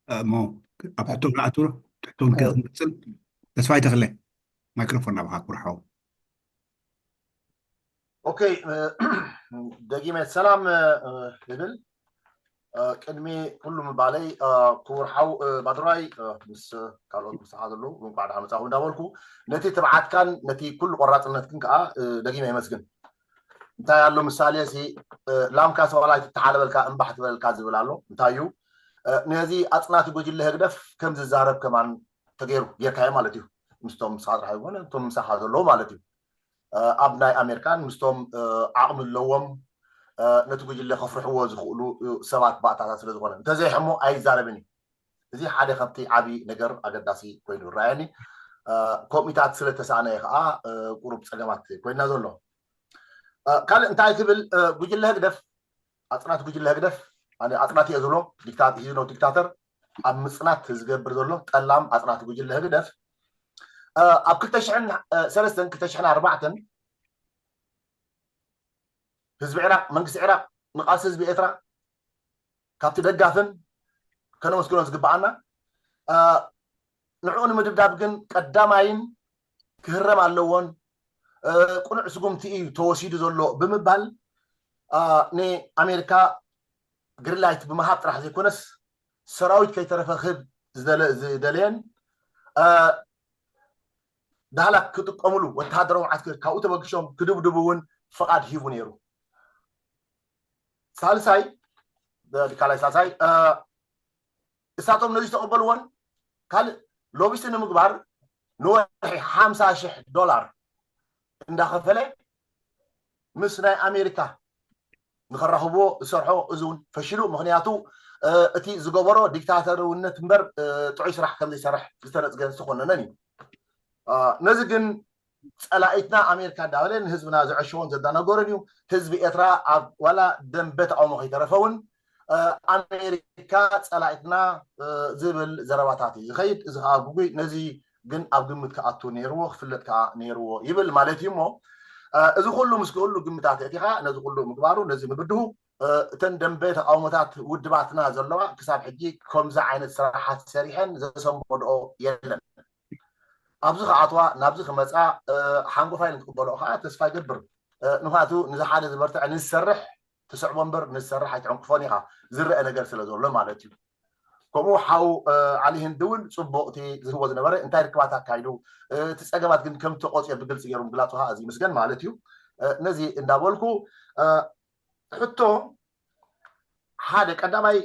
እሞ ኣብ ሕቶ ንኣቱ፣ ሕቶ ክንቅፅል፣ ተስፋይ ተኽለ፣ ማይክሮፎን ናባኻ ኩርሓው። ኦኬ፣ ደጊመ ሰላም እብል። ቅድሚ ኩሉ ምባለይ፣ ክቡር ሓው ባድራይ፣ ምስ ካልኦት ምሳኻ ዘለዉ እንኳዕ ደሓን መጻኹም እንዳበልኩ፣ ነቲ ትብዓትካን ነቲ ኩሉ ቆራጽነትክን ከዓ ደጊመ የመስግን። እንታይ ኣሎ ምሳሌ ሲ፣ ላምካ ሰዋላይ ትተሓለበልካ እምባሕ ትበለልካ ዝብል ኣሎ። እንታይ እዩ? ነዚ ኣጽናቲ ጉጅለ ህግደፍ ከም ዝዛረብ ከማን ተገይሩ ጌርካዮ ማለት እዩ። ምስቶም ምሳኻ ጥራሕ ይኮነ፣ እቶም ምሳኻ ዘለዉ ማለት እዩ። ኣብ ናይ ኣሜሪካን ምስቶም ዓቕሚ ኣለዎም፣ ነቲ ጉጅለ ከፍርሕዎ ዝኽእሉ ሰባት ባእታታት ስለ ዝኾነ፣ እንተዘይሕሞ ኣይዛረብን እዩ። እዚ ሓደ ካብቲ ዓቢ ነገር ኣገዳሲ ኮይኑ ይረኣየኒ። ከምኡታት ስለ ተሳእነ ከዓ ቁሩብ ጸገማት ኮይና ዘሎ። ካልእ እንታይ ክብል፣ ጉጅለ ህግደፍ፣ ኣጽናት ጉጅለ ህግደፍ፣ ኣነ ኣጽናት እየ ዝብሎ፣ ዲክታ-፣ ሂዝ ኖ ዲክታተር፣ ኣብ ምጽናት ዝገብር ዘሎ ጠላም ኣጽናት ጉጅለ ህግደፍ፣ ኣብ ክልተ ሽሕን ሰለስተን ክልተ ሽሕን ኣርባዕተን ህዝቢ ዒራቕ፣ መንግስቲ ዒራቕ ንቃልሲ ህዝቢ ኤርትራ ካብቲ ደጋፍን ከነመስግኖ ዝግብኣና፣ ንዕኡ ንምድብዳብ ግን ቀዳማይን ክህረም ኣለዎን ቅኑዕ ስጉምቲ እዩ ተወሲዱ ዘሎ ብምባል ንኣሜሪካ ግሪንላይት ብምሃብ ጥራሕ ዘይኮነስ ሰራዊት ከይተረፈ ክህብ ዝደለየን ዳህላክ ክጥቀምሉ ወተሃደራዊ ዓስከር ካብኡ ተበግሾም ክድብድቡ እውን ፍቓድ ሂቡ ነይሩ። ሳልሳይ ካልኣይ ሳልሳይ እሳቶም ነዚ ዝተቐበልዎን ካልእ ሎቢስቲ ንምግባር ንወርሒ ሓምሳ ሽሕ ዶላር እንዳኸፈለ ምስ ናይ ኣሜሪካ ንኸራኽብዎ ዝሰርሖ እዚ እውን ፈሽሉ። ምኽንያቱ እቲ ዝገበሮ ዲክታተርውነት እምበር ጥዑይ ስራሕ ከም ዘይሰርሕ ዝተነፅገ ዝተኮነነን እዩ። ነዚ ግን ፀላኢትና ኣሜሪካ እንዳበለ ንህዝብና ዘዐሸዎን ዘዳናገሮን እዩ። ህዝቢ ኤርትራ ኣብ ዋላ ደንበ ተቃውሞ ከይተረፈ እውን ኣሜሪካ ፀላኢትና ዝብል ዘረባታት እዩ ዝኸይድ። እዚ ከዓ ግጉይ፣ ነዚ ግን ኣብ ግምት ክኣቱ ነይርዎ፣ ክፍለጥ ከዓ ነይርዎ ይብል ማለት እዩ። እሞ እዚ ኩሉ ምስ ኩሉ ግምታት ኣእቲኻ ነዚ ኩሉ ምግባሩ፣ ነዚ ምብድሁ፣ እተን ደንበ ተቃውሞታት ውድባትና ዘለዋ ክሳብ ሕጂ ከምዚ ዓይነት ስራሓት ሰሪሐን ዘሰንበድኦ የለን። ኣብዚ ክኣትዋ፣ ናብዚ ክመፃ ሓንጎፋይ ንክቅበልኦ ከዓ ተስፋ ይገብር። ምክንያቱ ንዚ ሓደ ዝበርትዐ ንዝሰርሕ ትስዕቦ እምበር ንዝሰርሕ ኣይትዕንቅፎን ኢኻ፣ ዝረአ ነገር ስለ ዘሎ ማለት እዩ። ከምኡ ሓው ዓሊ ህንዲ እውን ፅቡቅ እቲ ዝህቦ ዝነበረ እንታይ ርክባት ኣካይዱ፣ እቲ ፀገማት ግን ከም ተቆፅዮ ብግልፂ ገይሩ ምግላፁ ከዓ እዚ ይምስገን ማለት እዩ። ነዚ እንዳበልኩ ሕቶ ሓደ ቀዳማይ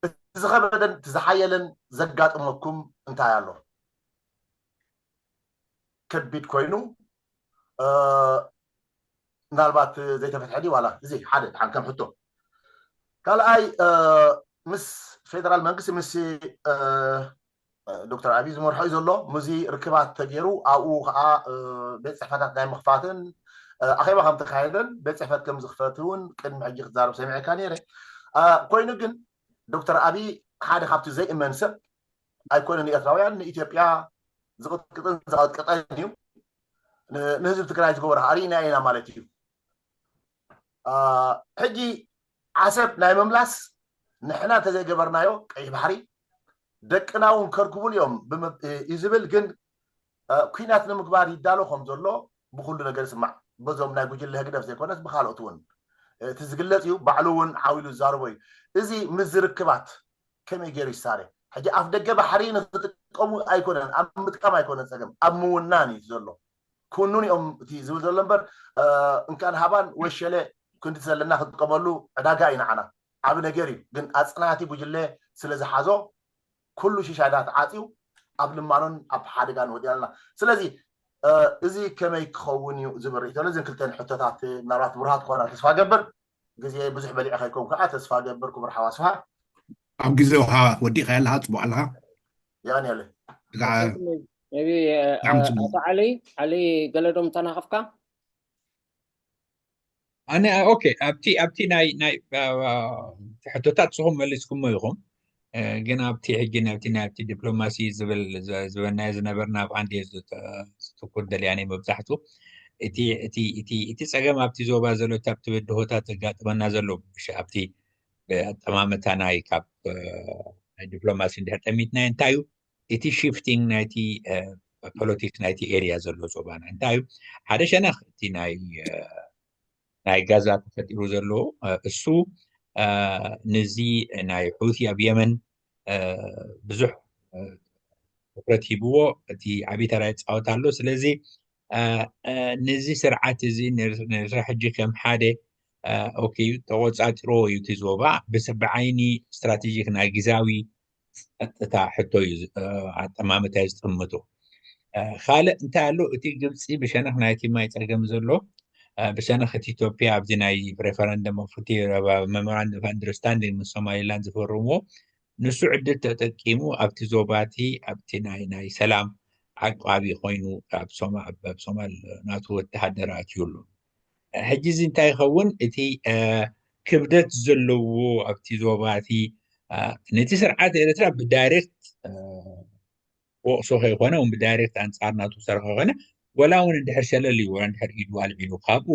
እቲ ዝኸበደን እቲ ዝሓየለን ዘጋጥመኩም እንታይ ኣሎ? ከቢድ ኮይኑ ምናልባት ዘይተፈትሐ ድዩ ዋላ? እዚ ሓደ ድሓን ከም ሕቶ። ካልኣይ ምስ ፌደራል መንግስቲ ምስ ዶክተር ኣብይ ዝመርሖ እዩ ዘሎ። ምስዚ ርክባት ተገይሩ ኣብኡ ከዓ ቤት ፅሕፈታት ናይ ምኽፋትን ኣኼባ ከም ተካየደን ቤት ፅሕፈት ከም ዝኽፈት እውን ቅድሚ ሕጂ ክዛረብ ሰሚዐካ ነይረ። ኮይኑ ግን ዶክተር ኣብይ ሓደ ካብቲ ዘይእመን ሰብ ኣይኮነ ንኤርትራውያን ንኢትዮጵያ ዝቕጥቅጥን ዘቐጥቀጠን እዩ። ንህዝቢ ትግራይ ዝገበሮ ከዓ ርኢና ኢና ማለት እዩ። ሕጂ ዓሰብ ናይ ምምላስ ንሕና እንተዘይገበርናዮ ቀይሕ ባሕሪ ደቅና እውን ከርክቡን እዮም እዩ ዝብል። ግን ኩናት ንምግባር ይዳሎ ከም ዘሎ ብኩሉ ነገር ይስማዕ። በዞም ናይ ጉጅለ ህግደፍ ዘይኮነስ ብካልኦት እውን እቲ ዝግለፅ እዩ። ባዕሉ እውን ዓው ኢሉ ዝዛረቦ እዩ። እዚ ምስ ዝርክባት ከመይ ገይሩ ይሳረ? ሕጂ ኣፍ ደገ ባሕሪ ንክጥቀሙ ኣይኮነን፣ ኣብ ምጥቃም ኣይኮነን ፀገም፣ ኣብ ምውናን እዩ ዘሎ። ኩኑን እዮም እቲ ዝብል ዘሎ እምበር እንካን ሃባን ወሸለ ክንዲ ዘለና ክንጥቀመሉ ዕዳጋ እዩ ንዓና። ዓብ ነገር እዩ። ግን ኣጽናቲ ጉጅለ ስለ ዝሓዞ ኩሉ ሽሻዳ ተዓጽዩ ኣብ ልማኖን ኣብ ሓደጋን ወዲኣልና። ስለዚ እዚ ከመይ ክኸውን እዩ ዝብል ርእይቶ ኣለኒ። እዘን ክልተን ሕቶታት ምናልባት ብሩሃት ክኾና ተስፋ ገብር። ግዜ ብዙሕ በሊዐ ከይከውን ከዓ ተስፋ ገብር ክቡር ሓዋስፋ ኣብ ግዜ ውሃ ወዲእካ ኣለካ፣ ፅቡቅ ኣለካ። ያን ያለ ብጣዕ ቢ ብጣዕሚ ጽቡቅ። ኣቶ ዓሊ ዓሊ ገለዶም ተናኸፍካ? ኣነ ኦኬ፣ ኣብቲ ኣብቲ ናይ ናይ ሕቶታት ንስኹም መሊስኩሞ ኢኹም። ግን ኣብቲ ሕጂ ናብቲ ናብቲ ዲፕሎማሲ ዝብል ዝበናዮ ዝነበርና ኣብ ኣንድ ዝትኩር ደልያኒ መብዛሕቱ እቲ እቲ እቲ እቲ ጸገም ኣብቲ ዞባ ዘሎ ኣብቲ ብድሆታት ዘጋጥመና ዘሎ ኣብቲ ኣጠማመታ ናይ ካብ ናይ ዲፕሎማሲ እንድሕር ጠሚትና እንታይ እዩ እቲ ሽፍቲንግ ናይቲ ፖለቲክስ ናይቲ ኤሪያ ዘሎ ዞባና እንታይ እዩ ሓደ ሸነኽ እቲ ናይ ናይ ጋዛ ተፈጢሩ ዘሎ እሱ ንዚ ናይ ሑቲ ኣብ የመን ብዙሕ ትኩረት ሂብዎ እቲ ዓብዪ ተራ ይፃወት ኣሎ። ስለዚ ንዚ ስርዓት እዚ ንርሳ ሕጂ ከም ሓደ ኦኬ ተቆፃፅሮ እዩ እቲ ዞባ ብዓይኒ ስትራቴጂክ ናይ ግዛዊ ፀጥታ ሕቶ እዩ ኣጠማምታ እዩ ዝጥምቱ። ካልእ እንታይ ኣሎ እቲ ግብፂ ብሸነኽ ናይቲ ማይ ፀገም ዘሎ ብሸነኽ እቲ ኢትዮጵያ ኣብዚ ናይ ሬፈረንደም ኦፍቲ ሜሞራንደም ኦፍ ኣንደርስታንዲንግ ምስ ሶማሊላንድ ዝፈርምዎ ንሱ ዕድል ተጠቂሙ ኣብቲ ዞባቲ ኣብቲ ናይ ናይ ሰላም ዓቃቢ ኮይኑ ኣብ ሶማል ናቱ ወተሃደር ኣትዩ ኣሎ። ሕጂ እዚ እንታይ ይኸውን? እቲ ክብደት ዘለዎ ኣብቲ ዞባ እቲ ነቲ ስርዓት ኤርትራ ብዳይሬክት ክወቕሶ ከይኮነ ውን ብዳይሬክት ኣንፃር ናቱ ዝሰርሖ ኮነ ወላ እውን እንድሕር ሸለል እዩ ወላ እንድሕር ኢዱ ኣልዒሉ ካብኡ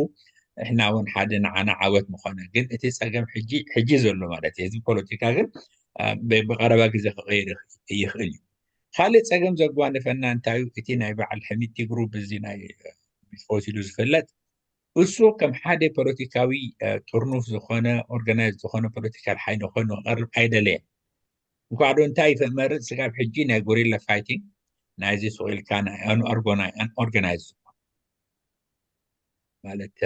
ንሕና እውን ሓደ ንዓና ዓወት ምኾነ። ግን እቲ ፀገም ሕጂ ሕጂ ዘሎ ማለት እዩ። እዚ ፖለቲካ ግን ብቀረባ ግዜ ክቀይር ይኽእል እዩ። ካልእ ፀገም ዘጓነፈና እንታይ እዩ? እቲ ናይ በዓል ሕሚቲ ግሩፕ እዚ ናይ ቢትፎስ ኢሉ ዝፍለጥ እሱ ከም ሓደ ፖለቲካዊ ጥርኑፍ ዝኾነ ኦርጋናይዝ ዝኾነ ፖለቲካል ሓይሊ ኮይኑ ክቐርብ ኣይደለየን። እንኳዕ ዶ እንታይ ይመርፅ ስጋብ ሕጂ ናይ ጎሪላ ፋይቲንግ ናይዚ ስቕ ኢልካ ናይ ኦርጋናይዝ ማለት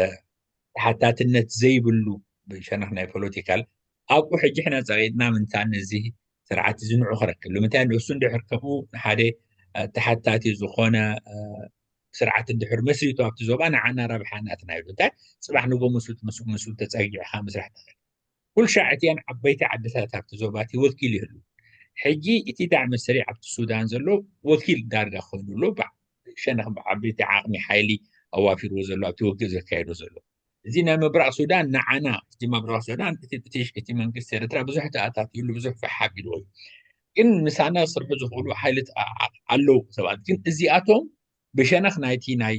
ተሓታትነት ዘይብሉ ብሸነኽ ናይ ፖለቲካል ኣብኡ ሕጂ ሕና ፀቂጥና ምንታን እዚ ስርዓት እዚ ንዑ ክረክብ ንምንታይ ንእሱ እንድሕር ከምኡ ንሓደ ተሓታቲ ዝኾነ ስርዓት እንድሕር መስሪቱ ኣብቲ ዞባ ንዓና ረብሓ ናትና ይብሉ እንታይ ፅባሕ ንጎ ምስ ምስ ተፀጊዕካ ምስራሕ ትኽእል ኩልሻዕ እቲኣን ዓበይቲ ዓድታት ኣብቲ ዞባ እቲ ወኪል ይህሉ ሕጂ እቲ ዳዕመ ሰሪዕ ኣብቲ ሱዳን ዘሎ ወኪል ዳርጋ ኮይኑ ኣሎ ሸነኽ ብዓበይቲ ዓቕሚ ሓይሊ ኣዋፊርዎ ዘሎ ኣብቲ ውግእ ዘካየዶ ዘሎ እዚ ናይ ምብራቕ ሱዳን ንዓና እቲ ምብራቕ ሱዳን እቲ መንግስቲ ኤርትራ ብዙሕ ተኣታትዩሉ ብዙሕ ፈሓቢልዎ እዩ ግን ምሳና ዝሰርሑ ዝኽእሉ ሓይልት ኣለዉ ሰባት ግን እዚኣቶም ብሸነኽ ናይቲ ናይ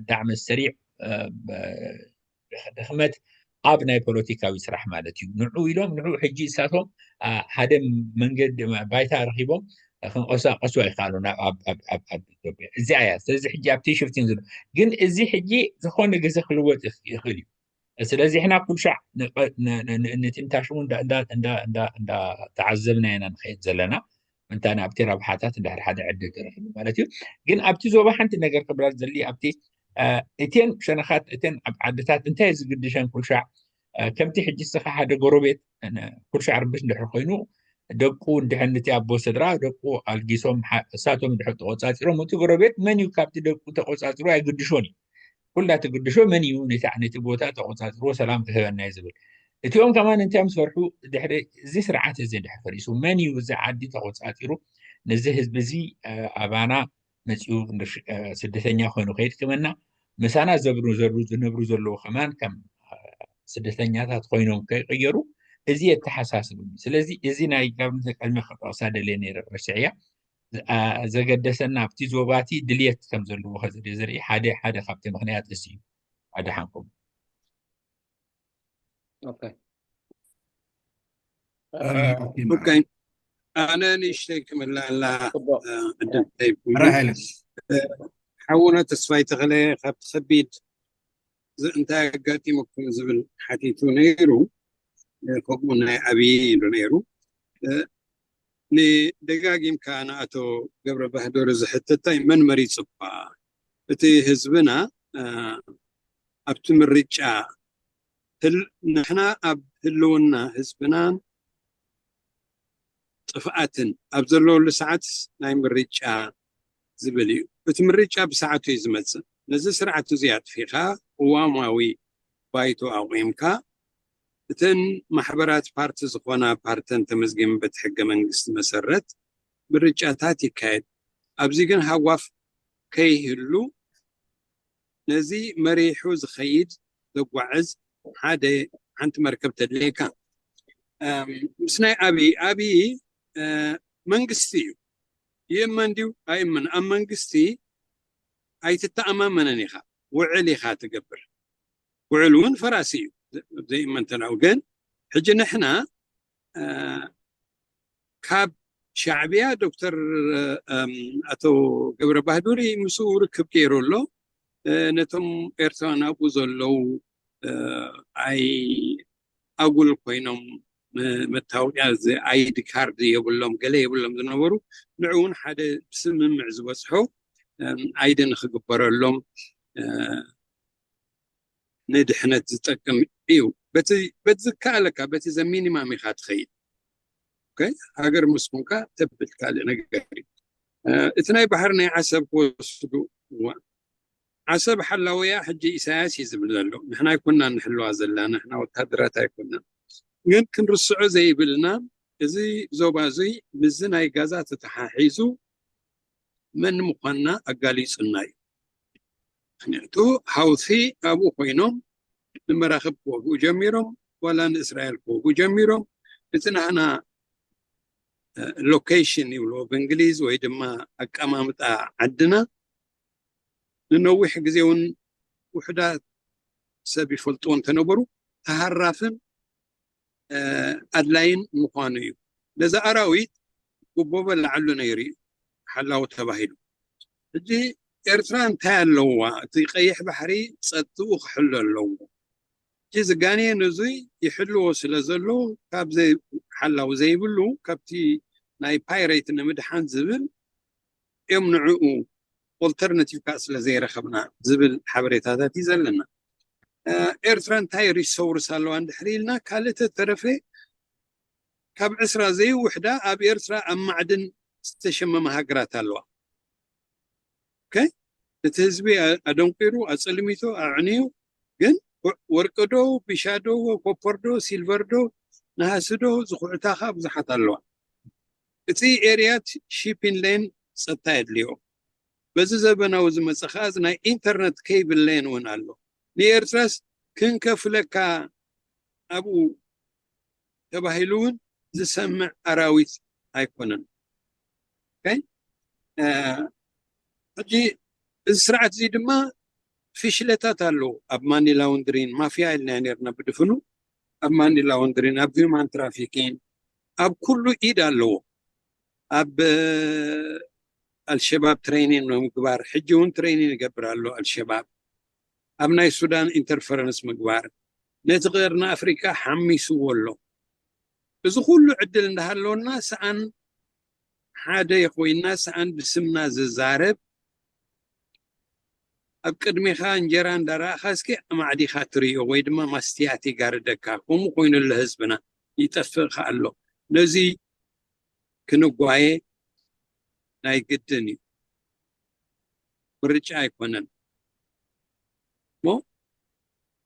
ዳዕመ ሰሪዕ ድኽመት ኣብ ናይ ፖለቲካዊ ስራሕ ማለት እዩ ንዑ ኢሎም ንዑ ሕጂ እሳቶም ሓደ መንገዲ ባይታ ረኪቦም ክንቀሳቀሱ ኣይከኣሉ ናብ ኢትዮጵያ እዚኣ እያ ስለዚ ሕጂ ኣብቲ ሽፍቲን ዝሎ ግን እዚ ሕጂ ዝኾነ ግዜ ክልወጥ ይኽእል እዩ ስለዚ ሕና ኩልሻዕ ንትንታሽሙ እንዳተዓዘብና ኢና ንኸየድ ዘለና እንታይ ኣብቲ ረብሓታት እንድሕር ሓደ ዕድል ተረኪቡ ማለት እዩ ግን ኣብቲ ዞባ ሓንቲ ነገር ክብላ ዘሊ ኣብቲ እተን ሸነኻት እተን ኣብ ዓድታት እንታይ ዝግድሸን ኩልሻዕ ከምቲ ሕጂ ስኻ ሓደ ጎረቤት ኩልሻዕ ርብሽ እንድሕር ኮይኑ ደቁ እንድሕር ንቲ ኣቦ ስድራ ደቁ ኣልጊሶም እሳቶም እንድሕር ተቆፃፂሮም እቲ ጎረቤት መን እዩ ካብቲ ደቁ ተቆፃፂሮ ኣይግድሾን እዩ ኩላ ትግድሾ መን እዩ ነቲ ቦታ ተቆፃፅሮ ሰላም ክህበና እዩ ዝብል እቲኦም ከማን እንታይ ምስ ፈርሑ ድሕሪ እዚ ስርዓት እዚ ድሕር ፈሪሱ መን እዩ እዚ ዓዲ ተቆፃፂሩ ነዚ ህዝቢ እዚ ኣባና መፂኡ ስደተኛ ኮይኑ ከይድክመና ምሳና ዘብሩ ዘሩ ዝነብሩ ዘለዉ ከማን ከም ስደተኛታት ኮይኖም ከይቀየሩ እዚ የተሓሳስቡ ስለዚ እዚ ናይ ጋብነት ቀድሚ ክጠቕሳ ደልየ ነይረ ረስዕያ ዘገደሰና ኣብቲ ዞባቲ ድልየት ከም ዘለዎ ከዘደ ዝርኢ ሓደ ሓደ ካብቲ ምክንያት እዚ እዩ ኣድሓንኩም ኣነ ንእሽተይ ክምልኣላ ዕድል ተሂብኩም ሓውና ተስፋይ ተኽለ ካብቲ ከቢድ እንታይ ኣጋጢመኩም ዝብል ሓቲቱ ነይሩ ከምኡ ናይ ኣብይ ኢሉ ነይሩ ንደጋጊምካ ንኣቶ ገብረ ባህዶር ዝሕተታይ መን መሪፁ እኳ እቲ ህዝብና ኣብቲ ምርጫ ንሕና ኣብ ህልውና ህዝብናን ጥፍኣትን ኣብ ዘለወሉ ሰዓት ናይ ምርጫ ዝብል እዩ እቲ ምርጫ ብሰዓቱ እዩ ዝመፅእ ነዚ ስርዓት እዚ ኣጥፊኻ ቅዋማዊ ባይቶ ኣቑምካ እተን ማሕበራት ፓርቲ ዝኾና ፓርተን ተመዝጊበን በቲ ሕገ መንግስቲ መሰረት ምርጫታት ይካየድ። ኣብዚ ግን ሃዋፍ ከይህሉ ነዚ መሪሑ ዝኸይድ ዘጓዕዝ ሓደ ሓንቲ መርከብ ተድልየካ። ምስ ናይ ኣብይ ኣብይ መንግስቲ እዩ። ይእመን ድዩ ኣይእመን? ኣብ መንግስቲ ኣይትተኣማመንን ኢኻ። ውዕል ኢኻ ትገብር። ውዕል እውን ፈራሲ እዩ። ዘይእመን ተላው ግን ሕጂ ንሕና ካብ ሻዕብያ ዶክተር ኣቶ ገብረ ባህዱሪ ምስኡ ርክብ ገይሩ ኣሎ። ነቶም ኤርትራውያን ኣብኡ ዘለዉ ኣይ ኣጉል ኮይኖም መታወቂያ ኣይዲ ካርድ የብሎም ገለ የብሎም ዝነበሩ ንዕውን ሓደ ብስምምዕ ዝበፅሑ ኣይዲ ንክግበረሎም ንድሕነት ዝጠቅም እዩ። በቲ ዝከኣለካ በቲ ዘሚኒማም ኢካ ትኸይድ። ሃገር ምስ ኮንካ ተብል ካልእ ነገር እዩ። እቲ ናይ ባሕሪ ናይ ዓሰብ ክወስዱ ዓሰብ ሓላውያ ሕጂ ኢሳያስ እዩ ዝብል ዘሎ። ንሕና ኣይኮናን ንሕልዋ ዘለና፣ ንሕና ወታደራት ኣይኮናን። ግን ክንርስዖ ዘይብልና እዚ ዞባ እዙይ ምስዚ ናይ ጋዛ ተተሓሒዙ መን ምዃንና ኣጋሊጹና እዩ። ምክንያቱ ሃውቲ ኣብኡ ኮይኖም ንመራኽብ ክወግኡ ጀሚሮም፣ ዋላ ንእስራኤል ክወግኡ ጀሚሮም። እቲ ናህና ሎኬሽን ይብልዎ ብእንግሊዝ ወይ ድማ ኣቀማምጣ ዓድና ንነዊሕ ግዜ እውን ውሕዳት ሰብ ይፈልጥዎ እንተነበሩ ተሃራፍን ኣድላይን ምዃኑ እዩ። ነዚ ኣራዊት ጉቦ በላዓሉ ነይሩ እዩ ሓላው ተባሂሉ። ሕጂ ኤርትራ እንታይ ኣለዋ? እቲ ቀይሕ ባሕሪ ጸጥኡ ክሕሎ ኣለዎ። ሕጂ ዝጋንየ ነዙይ ይሕልዎ ስለ ዘለዉ ካብ ሓላው ዘይብሉ ካብቲ ናይ ፓይሬት ንምድሓን ዝብል እዮም ንዕኡ ኦልተርናቲቭ ከዓ ስለ ዘይረኸብና ዝብል ሓበሬታታት እዩ ዘለና። ኤርትራ እንታይ ሪሶርስ ኣለዋ እንድሕር ኢልና ካልእ ተተረፈ ካብ ዕስራ ዘይውሕዳ ኣብ ኤርትራ ኣብ ማዕድን ዝተሸመመ ሃገራት ኣለዋ። እቲ ህዝቢ ኣደንቂሩ ኣፀልሚቱ ኣዕንዩ ግን ወርቂ ዶ ቢሻ ዶ ኮፐር ዶ ሲልቨር ዶ ነሃሲ ዶ ዝኩዕታ ከዓ ብዙሓት ኣለዋ። እቲ ኤርያ ሺፒን ሌን ፀጥታ የድልዮ። በዚ ዘበናዊ ዝመፀ ከዓ እዚ ናይ ኢንተርነት ኬብል ሌን እውን ኣሎ። ንኤርትራስ ክንከፍለካ ኣብኡ ተባሂሉ እውን ዝሰምዕ ኣራዊት ኣይኮነን። ሕጂ እዚ ስርዓት እዚ ድማ ፍሽለታት ኣለዎ። ኣብ ማኒ ላውንድሪን ማፍያ ኢልናዮ ነርና ብድፍኑ ኣብ ማኒ ላውንድሪን ኣብ ሂማን ትራፊኪን ኣብ ኩሉ ኢድ ኣለዎ። ኣብ ኣልሸባብ ትሬኒን ንምግባር ሕጂ እውን ትሬኒን ይገብር ኣሎ ኣልሸባብ። ኣብ ናይ ሱዳን ኢንተርፈረንስ ምግባር ነቲ ቀርኒ ኣፍሪቃ ሓሚስዎ ኣሎ። እዚ ኩሉ ዕድል እንዳሃለወና ሰኣን ሓደ ኮይና ሰኣን ብስምና ዝዛረብ ኣብ ቅድሜኻ እንጀራ እንዳረኣኻ እስኪ ኣማዕዲኻ ትርእዮ ወይ ድማ ማስትያት ይጋርደካ ከምኡ ኮይኑሎ ህዝብና ይጠፍእ ከኣሎ ነዚ ክንጓየ ናይ ግድን እዩ። ምርጫ ኣይኮነን እሞ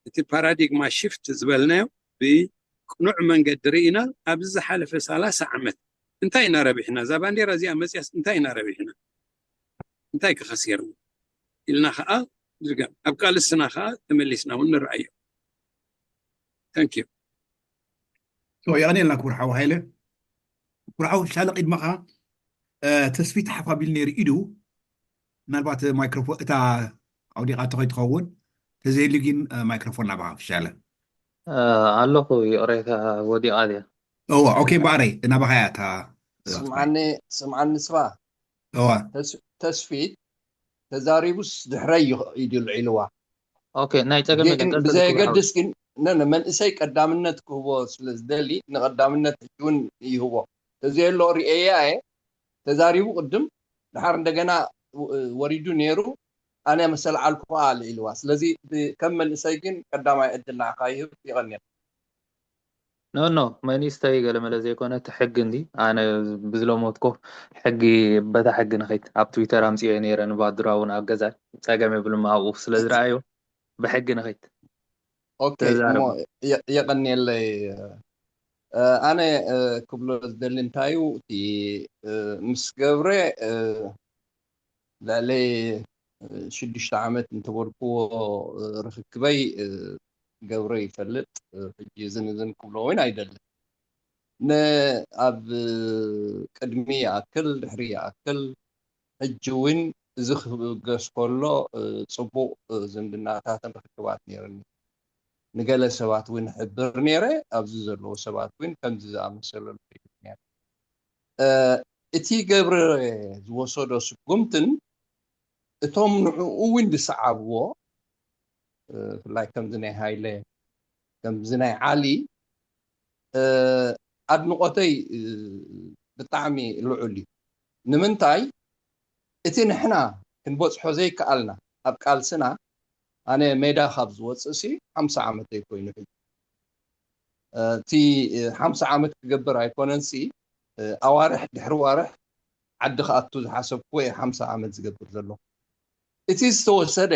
እቲ ፓራዲግማ ሽፍት ዝበልናዮ ብቅኑዕ መንገዲ ርኢና ኣብዚ ዝሓለፈ ሰላሳ ዓመት እንታይ ኢና ረቢሕና? እዛ ባንዴራ እዚኣ መፅያስ እንታይ ኢና ረቢሕና? እንታይ ከኸሲርና ኢልና ከዓ ኣብ ቃልስና ከዓ ተመሊስና እውን ንረኣዮ። Thank you። የቐኔልና ክቡር ሓው ሃይለ። ክቡር ሓው ሻለ ቅድመኻ ተስፊት ሓፍ ኣቢሉ ነይሩ ኢዱ ምናልባት ማይክሮፎን እታ ኣውዲቓቶ ከይትኸውን ተዘይሉ ግን ማይክሮፎን ናባኻ ፍሻለ ኣለኹ ይቕሬታ ወዲቓ ድያ እዋ ኦኬ እምበኣረይ ናባኻ እያ እታ ስምዓኒ ስምዓኒ ስባ እዋ ተስፊት ተዛሪቡስ ድሕረይ እዩ ኢሉ ልዒልዋ ኦኬ ናይ ፀገም ግን ብዘየገድስ ግን ነነ መንእሰይ ቀዳምነት ክህቦ ስለ ዝደሊ ንቀዳምነት እውን ይህቦ ተዘየሎ ርእየ እየ ተዛሪቡ ቅድም ድሓር እንደገና ወሪዱ ነይሩ ኣነ መሰል ዓልኩ ኣልዒልዋ ስለዚ ከም መንእሰይ ግን ቀዳማይ ዕድል ንዓካ ይህብ ይቀንየል ኖ ኖ መንእሰይ ገለመለ ዘይኮነ እቲ ሕጊ እንዲ ኣነ ብዝለመትኮ ሕጊ በታ ሕጊ ንኸይት ኣብ ትዊተር ኣምፅኦ ነይረ ንባድራ እውን ኣብ ገዛ ፀገም የብልም ኣብኡ ስለ ዝረኣዮ ብሕጊ ንኸይት ኦኬ፣ እሞ የቐንየለይ። ኣነ ክብሎ ዝደሊ እንታዩ፣ እቲ ምስ ገብረ ልዕሊ ሽዱሽተ ዓመት እንተበልክዎ ርክክበይ፣ ገብረ ይፈልጥ። ሕጂ እዝን እዝን ክብሎ እውን ኣይደልን። ኣብ ቅድሚ ይኣክል፣ ድሕሪ ይኣክል፣ ሕጂ እውን እዚ ክብገስ ከሎ፣ ጽቡቕ ዝምድናታትን ርክክባት ነይርኒ። ንገለ ሰባት እውን ሕብር ነይረ፣ ኣብዚ ዘለዉ ሰባት እውን ከምዚ ዝኣመሰለሉ ነይረ። እቲ ገብረ ዝወሰዶ ስጉምትን እቶም ንዕኡ እውን ዝሰዓብዎ፣ ብፍላይ ከምዚ ናይ ሃይለ፣ ከምዚ ናይ ዓሊ፣ ኣድንቖተይ ብጣዕሚ ልዑል እዩ። ንምንታይ? እቲ ንሕና ክንበጽሖ ዘይከኣልና ኣብ ቃልስና፣ ኣነ ሜዳ ካብ ዝወጽእ ሲ ሓምሳ ዓመተይ ኮይኑ ሕጂ። እቲ ሓምሳ ዓመት ክገብር ኣይኮነን ሲ፣ ኣዋርሕ ድሕሪ ዋርሕ ዓዲ ክኣቱ ዝሓሰብኩዎ እየ ሓምሳ ዓመት ዝገብር ዘለኹ። እቲ ዝተወሰደ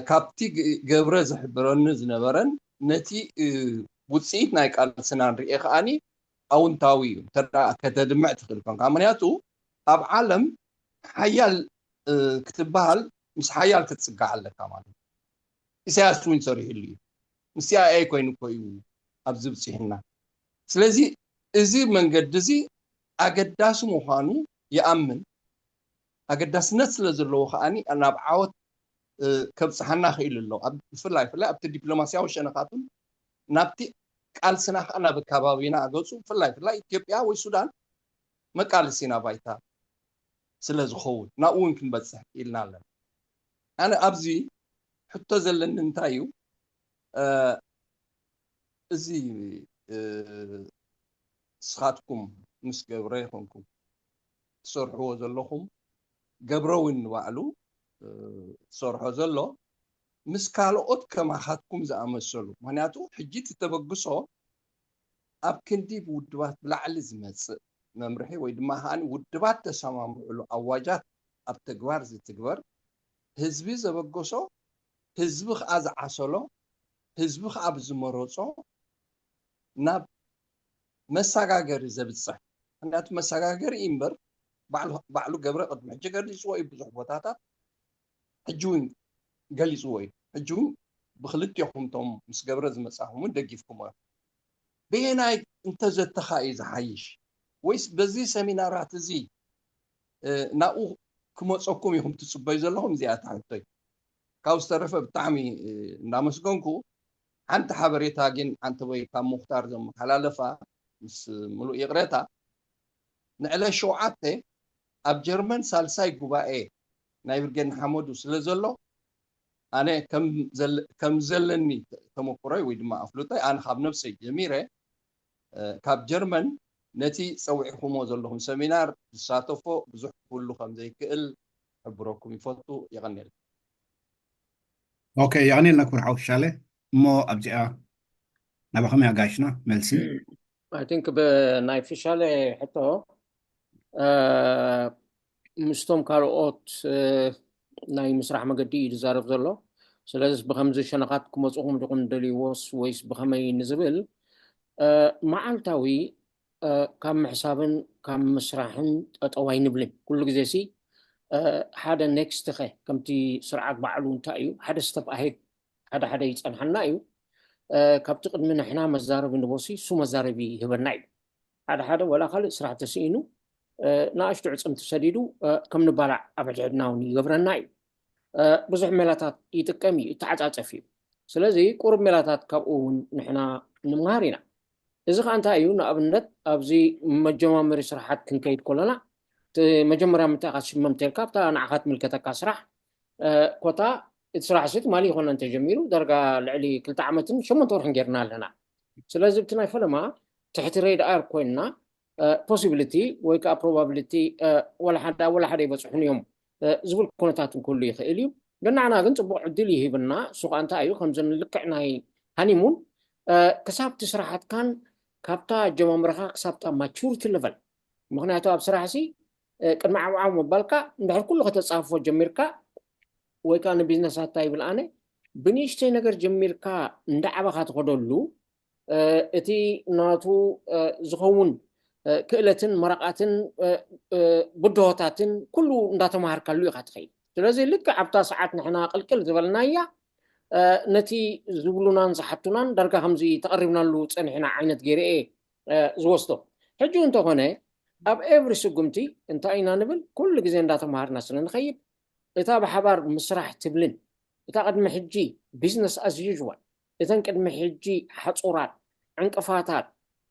ካብቲ ገብረ ዝሕብረኒ ዝነበረን ነቲ ውፅኢት ናይ ቃልስና ንሪኤ ከዓኒ ኣውንታዊ እዩ። እንተ ከተድምዕ ትኽእል ኮንካ፣ ምክንያቱ ኣብ ዓለም ሓያል ክትበሃል ምስ ሓያል ክትፅጋዕ ኣለካ ማለት እዩ። ኢሳያስ እውን ሰሪሕሉ እዩ። ምስ ሲኣይኤ ኮይኑ እኮ እዩ ኣብዚ ብፂሕና። ስለዚ እዚ መንገዲ እዚ ኣገዳሲ ምዃኑ ይኣምን። ኣገዳስነት ስለ ዘለዎ ከዓኒ ናብ ዓወት ከብፅሓና ክኢሉ ኣሎ። ብፍላይ ፍላይ ኣብቲ ዲፕሎማስያዊ ሸነኻቱን ናብቲ ቃልስና ከዓ ናብ ከባቢና ገፁ፣ ብፍላይ ፍላይ ኢትዮጵያ ወይ ሱዳን መቃልሲና ባይታ ስለ ዝኸውን ናብኡ እውን ክንበፅሕ ኢልና ኣለና። ኣነ ኣብዚ ሕቶ ዘለኒ እንታይ እዩ? እዚ ንስኻትኩም ምስ ገብረ ይኹንኩም ትሰርሕዎ ዘለኹም፣ ገብረ እውን ንባዕሉ ዝሰርሖ ዘሎ ምስ ካልኦት ከማኻትኩም ዝኣመሰሉ፣ ምክንያቱ ሕጂ እቲ ተበግሶ ኣብ ክንዲ ብውድባት ብላዕሊ ዝመፅእ መምርሒ ወይ ድማ ከዓኒ ውድባት ተሰማምዕሉ ኣዋጃት ኣብ ተግባር ዝትግበር፣ ህዝቢ ዘበገሶ፣ ህዝቢ ከዓ ዝዓሰሎ፣ ህዝቢ ከዓ ብዝመረፆ ናብ መሰጋገሪ ዘብፅሕ። ምክንያቱ መሰጋገሪ እዩ እምበር ባዕሉ ገብረ ቅድሚ ሕጂ ገሊፅዎ እዩ ብዙሕ ቦታታት፣ ሕጂ እውን ገሊፅዎ እዩ። ሕጂ እውን ብክልቴኹም እቶም ምስ ገብረ ዝመፃኹም እውን ደጊፍኩሞ ኢኹም። በየናይ እንተዘተኻ እዩ ዝሓይሽ? ወይስ በዚ ሰሚናራት እዚ ናብኡ ክመፀኩም ኢኹም ትፅበዩ ዘለኹም? እዚኣ እታ ሕቶይ። ካብ ዝተረፈ ብጣዕሚ እንዳመስገንኩ፣ ሓንቲ ሓበሬታ ግን ሓንቲ ወይ ካብ ሙክታር ዘመሓላለፋ ምስ ምሉእ ይቕሬታ፣ ንዕለት ሸውዓተ ኣብ ጀርመን ሳልሳይ ጉባኤ ናይ ብርጌድ ንሓመዱ ስለ ዘሎ፣ ኣነ ከም ዘለኒ ተመክሮይ ወይ ድማ ኣፍልጦይ፣ ኣነ ካብ ነብሰይ ጀሚረ ካብ ጀርመን ነቲ ጸዊዕኩሞ ዘለኹም ሰሚናር ዝሳተፎ ብዙሕ ክህሉ ከም ዘይክእል ክሕብረኩም ይፈቱ። የቐንየልና። ኦኬ፣ የቐንየልና ክቡር ሓው ሻለ። እሞ ኣብዚኣ ናባኹም ኣጋይሽና መልሲ። I think ብናይ ፊሻለ ሕቶ ምስቶም ካልኦት ናይ ምስራሕ መገዲ እዩ ዝዛረብ ዘሎ። ስለዚ ብከምዚ ሸነኻት ክመፅኹም ዲኹም ደልይዎስ ወይስ ብከመይ ንዝብል መዓልታዊ ካብ ምሕሳብን ካብ ምስራሕን ጠጠው ኣይንብልን። ኩሉ ግዜ ሲ ሓደ ኔክስት ኸ ከምቲ ስርዓት ባዕሉ እንታይ እዩ ሓደ ስተፕ ኣሄድ ሓደ ሓደ ይፀንሓና እዩ። ካብቲ ቅድሚ ንሕና መዛረቢ ንቦሲ እሱ መዛረቢ ይህበና እዩ። ሓደ ሓደ ወላ ካልእ ስራሕ ተስኢኑ ንኣሽቱ ዕፅምቲ ሰዲዱ ከም ንባላዕ ኣብ ሕድሕድና እውን ይገብረና እዩ። ብዙሕ ሜላታት ይጥቀም እዩ፣ ይተዓፃፀፍ እዩ። ስለዚ ቁሩብ ሜላታት ካብኡ እውን ንሕና ንምሃር ኢና። እዚ ከዓ እንታይ እዩ? ንኣብነት ኣብዚ መጀማመሪ ስራሓት ክንከይድ ከለና መጀመርያ ምንታይ ኢካ ሽመም ተልካ ኣብታ ንዓካ ትምልከተካ ስራሕ ኮታ እቲ ስራሕ ሲ ትማሊ ይኮነ እንተጀሚሩ ዳርጋ ልዕሊ ክልተ ዓመትን ሸሞንተ ወርሕን ጌርና ኣለና። ስለዚ ብቲ ናይ ፈለማ ትሕቲ ሬድኣር ኮይንና ፖሲቢሊቲ ወይ ከዓ ፕሮባቢሊቲ ወላ ሓደ ወላ ሓደ ይበፅሑን እዮም ዝብል ኩነታት ክህሉ ይኽእል እዩ። ግን ንዓና ግን ፅቡቅ ዕድል ይሂብና። እሱ ከዓ እንታይ እዩ ከምዚ ልክዕ ናይ ሃኒሙን ክሳብቲ ስራሓትካን ካብታ ኣጀማምራኻ ክሳብታ ማቹሪቲ ለቨል። ምክንያቱ ኣብ ስራሕ ሲ ቅድሚ ዓብዓብ ምባልካ እንድሕር ኩሉ ከተፃፍፎ ጀሚርካ ወይ ከዓ ንቢዝነሳት እንታይ ይብል ኣነ ብንእሽተይ ነገር ጀሚርካ እንዳዓባኻ ትኸደሉ እቲ ናቱ ዝኸውን ክእለትን መረቓትን ብድሆታትን ኩሉ እንዳተማሃርካሉ ኢኻ ትኸይድ። ስለዚ ልክዕ ኣብታ ሰዓት ንሕና ቅልቅል ዝበልናያ ነቲ ዝብሉናን ዝሓቱናን ዳርጋ ከምዚ ተቐሪብናሉ ፀኒሕና ዓይነት ገይረ እየ ዝወስዶ። ሕጂ እንተኾነ ኣብ ኤቭሪ ስጉምቲ እንታይ ኢና ንብል? ኩሉ ግዜ እንዳተማሃርና ስለ ንኸይድ እታ ብሓባር ምስራሕ ትብልን እታ ቅድሚ ሕጂ ቢዝነስ ኣዝ ዩዥዋል እተን ቅድሚ ሕጂ ሓፁራት ዕንቅፋታት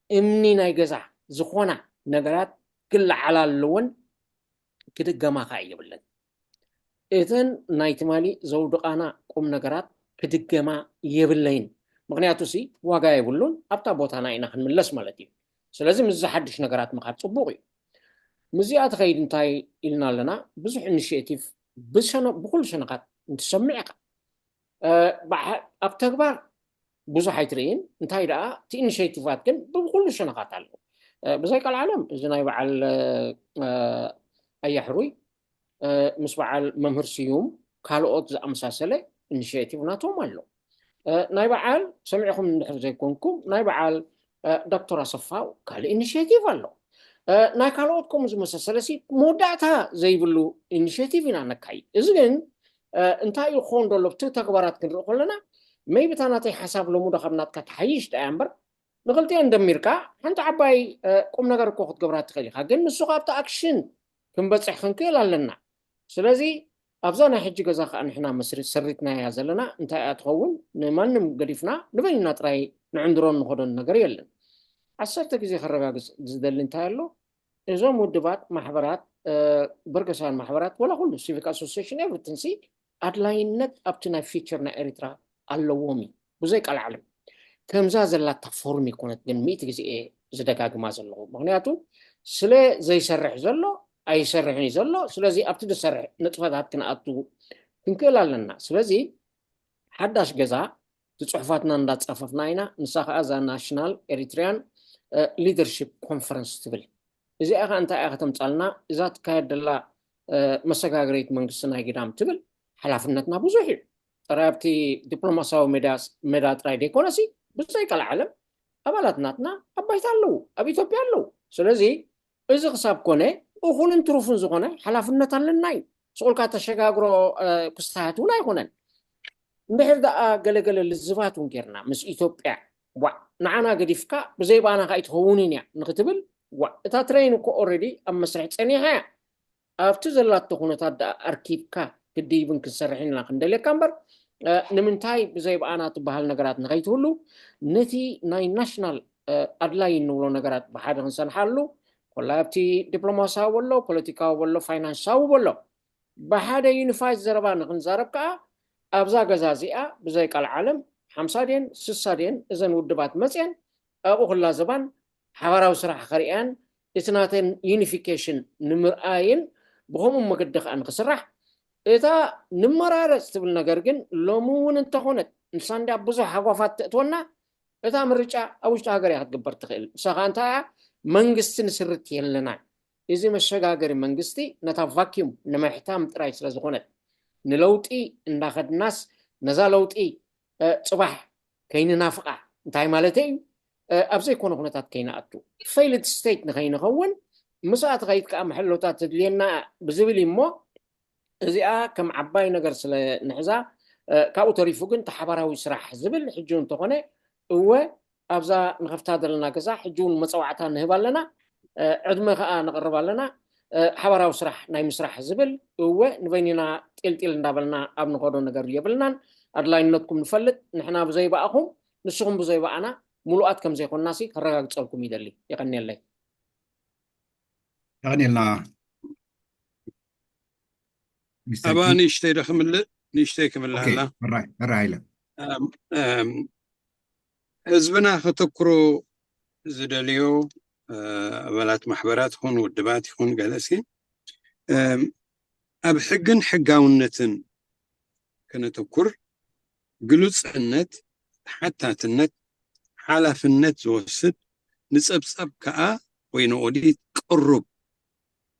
እምኒ ናይ ገዛ ዝኾና ነገራት ክለዓላ ኣለወን፣ ክድገማ ከዓ የብለን። እተን ናይ ትማሊ ዘውድቓና ቁም ነገራት ክድገማ የብለይን። ምክንያቱ ሲ ዋጋ የብሉን፣ ኣብታ ቦታና ኢና ክንምለስ ማለት እዩ። ስለዚ ምስዚ ሓድሽ ነገራት ምኻድ ፅቡቕ እዩ። ምስዚኣ ትኸይድ እንታይ ኢልና ኣለና? ብዙሕ ኢኒሽቲቭ ብኩሉ ሸነኻት እንትሰምዕ ኢኻ ኣብ ተግባር ብዙሕ ኣይትርእይን። እንታይ ደኣ እቲ ኢኒሽቲቫት ግን ብኩሉ ሸነኻት ኣሎ። ብዘይ ቀልዓለም እዚ ናይ በዓል ኣያሕሩይ ምስ በዓል መምህር ስዩም ካልኦት ዝኣመሳሰለ ኢኒሽቲቭ ናቶም ኣሎ። ናይ በዓል ሰሚዕኹም እንድሕር ዘይኮንኩም ናይ በዓል ዶክተር ኣሰፋው ካልእ ኢኒሽቲቭ ኣሎ። ናይ ካልኦት ከምኡ ዝመሳሰለ ሲ መወዳእታ ዘይብሉ ኢኒሽቲቭ ኢና ነካይድ። እዚ ግን እንታይ እዩ ክኸውን ዘሎ? ብቲ ተግባራት ክንርኢ ከለና መይቢ እታ ናተይ ሓሳብ ሎሚ ዶ ካብ ናትካ ትሓይሽ ደኣ እምበር ንክልቲኦን ደሚርካ ሓንቲ ዓባይ ቁም ነገር እኮ ክትገብራ ትኽእል ኢኻ። ግን ንሱ ካብቲ ኣክሽን ክንበፅሕ ክንክእል ኣለና። ስለዚ ኣብዛ ናይ ሕጂ ገዛ ከዓ ንሕና መስሪት ሰሪትናያ ዘለና እንታይ እያ ትኸውን? ንማንም ገዲፍና ንበይንና ጥራይ ንዕንድሮን ንኸዶን ነገር የለን። ዓሰርተ ግዜ ከረጋግፅ ዝደሊ እንታይ ኣሎ? እዞም ውድባት ማሕበራት በርገሳውያን ማሕበራት ወላ ኩሉ ሲቪክ ኣሶሲሽን ኤቭሪቲንሲ ኣድላይነት ኣብቲ ናይ ፊቸር ናይ ኤሪትራ ኣለዎም እዩ ብዘይ ቀልዓለም። ከምዛ ዘላታ ፎርም ይኮነት ግን ሚእቲ ግዜ እየ ዝደጋግማ ዘለኹ። ምክንያቱ ስለ ዘይሰርሕ ዘሎ ኣይሰርሕን እዩ ዘሎ። ስለዚ ኣብቲ ዝሰርሕ ንጥፈታት ክንኣቱ ክንክእል ኣለና። ስለዚ ሓዳሽ ገዛ እቲ ፅሑፋትና እንዳፃፈፍና ኢና። ንሳ ከዓ እዛ ናሽናል ኤሪትሪያን ሊደርሽፕ ኮንፈረንስ ትብል። እዚኣ ከዓ እንታይ እያ ከተምፃልና? እዛ ትካየድ ዘላ መሰጋገሪት መንግስቲ ናይ ግዳም ትብል ሓላፍነትና ብዙሕ እዩ። ጥራይ ኣብቲ ዲፕሎማሲያዊ ሜዳ ጥራይ ዘይኮነሲ ብዘይ ቀልዓለም ኣባላት ናትና ኣብ ባይታ ኣለዉ፣ ኣብ ኢትዮጵያ ኣለዉ። ስለዚ እዚ ክሳብ ኮነ እኹልን ትሩፍን ዝኾነ ሓላፍነት ኣለና እዩ። ስቑልካ ተሸጋግሮ ክስተያት እውን ኣይኮነን። እንድሕር ደኣ ገለገለ ልዝባት እውን ጌርና ምስ ኢትዮጵያ ዋዕ ንዓና ገዲፍካ ብዘይ ብኣና ከዓ ኣይትኸውንን እያ ንክትብል ዋዕ እታ ትሬን እኮ ኦረዲ ኣብ መስርሕ ፀኒሓ እያ። ኣብቲ ዘላቶ ኩነታት ደኣ ኣርኪብካ ክድይብን ክንሰርሕን ኢና ክንደልየካ እምበር ንምንታይ ብዘይ ብኣና ትበሃል ነገራት ንኸይትህሉ ነቲ ናይ ናሽናል ኣድላይ እንብሎ ነገራት ብሓደ ክንሰንሓሉ ኮላ ኣብቲ ዲፕሎማሲያዊ በሎ ፖለቲካዊ በሎ ፋይናንሳዊ በሎ ብሓደ ዩኒፋይድ ዘረባ ንክንዛረብ ከዓ ኣብዛ ገዛ እዚኣ ብዘይ ቃል ዓለም ሓምሳ ድየን ስሳ ድየን እዘን ውድባት መፅየን ኣብኡ ክላዘባን ሓባራዊ ስራሕ ከርእያን እቲ ናተን ዩኒፊኬሽን ንምርኣይን ብከምኡ መገዲ ከዓ ንክስራሕ እታ ንመራረፅ ትብል ነገር ግን ሎሚ እውን እንተኾነት ንሳ እንዲያ ብዙሕ ሃጓፋት ተእትወና እታ ምርጫ ኣብ ውሽጢ ሃገር እያ ክትግበር ትኽእል። ንሳ ከዓ እንታይ እያ? መንግስቲ ንስርት የለናን። እዚ መሸጋገሪ መንግስቲ ነታ ቫኪዩም ንምሕታም ጥራይ ስለ ዝኾነት ንለውጢ እንዳኸድናስ ነዛ ለውጢ ፅባሕ ከይንናፍቓ እንታይ ማለተይ እዩ? ኣብ ዘይኮነ ኩነታት ከይንኣቱ ፌይልድ ስቴት ንኸይንኸውን ምስኣ ትኸይድ ከዓ መሐሎታት ትድልየና ብዝብል እዩ እሞ እዚኣ ከም ዓባይ ነገር ስለ ንሕዛ ካብኡ ተሪፉ ግን ተሓባራዊ ስራሕ ዝብል ሕጂ እውን እንተኾነ እወ ኣብዛ ንኸፍታ ዘለና ገዛ ሕጂ እውን መፀዋዕታ ንህብ ኣለና ዕድመ ከዓ ነቕርብ ኣለና ሓባራዊ ስራሕ ናይ ምስራሕ ዝብል እወ ንበይንና ጢልጢል እንዳበልና ኣብ ንኸዶ ነገር የብልናን ኣድላይነትኩም ንፈልጥ ንሕና ብዘይበኣኹም ንስኹም ብዘይበኣና ሙሉኣት ከም ዘይኮንና ሲ ከረጋግፀልኩም ይደሊ። የቐንየለይ። የቐንየልና። ኣባ ንእሽተይ ዶ ክምልእ? ንእሽተይ ክምልእ ኣላ። ሕራይ ኢለ። ህዝብና ከተክሮ ዝደልዮ ኣባላት ማሕበራት ይኹን ውድባት ይኹን ገለ እስኪ ኣብ ሕግን ሕጋውነትን ከነተኩር ግሉፅነት፣ ተሓታትነት፣ ሓላፍነት ዝወስድ ንፀብፃብ ከዓ ወይ ንኦዲት ቅሩብ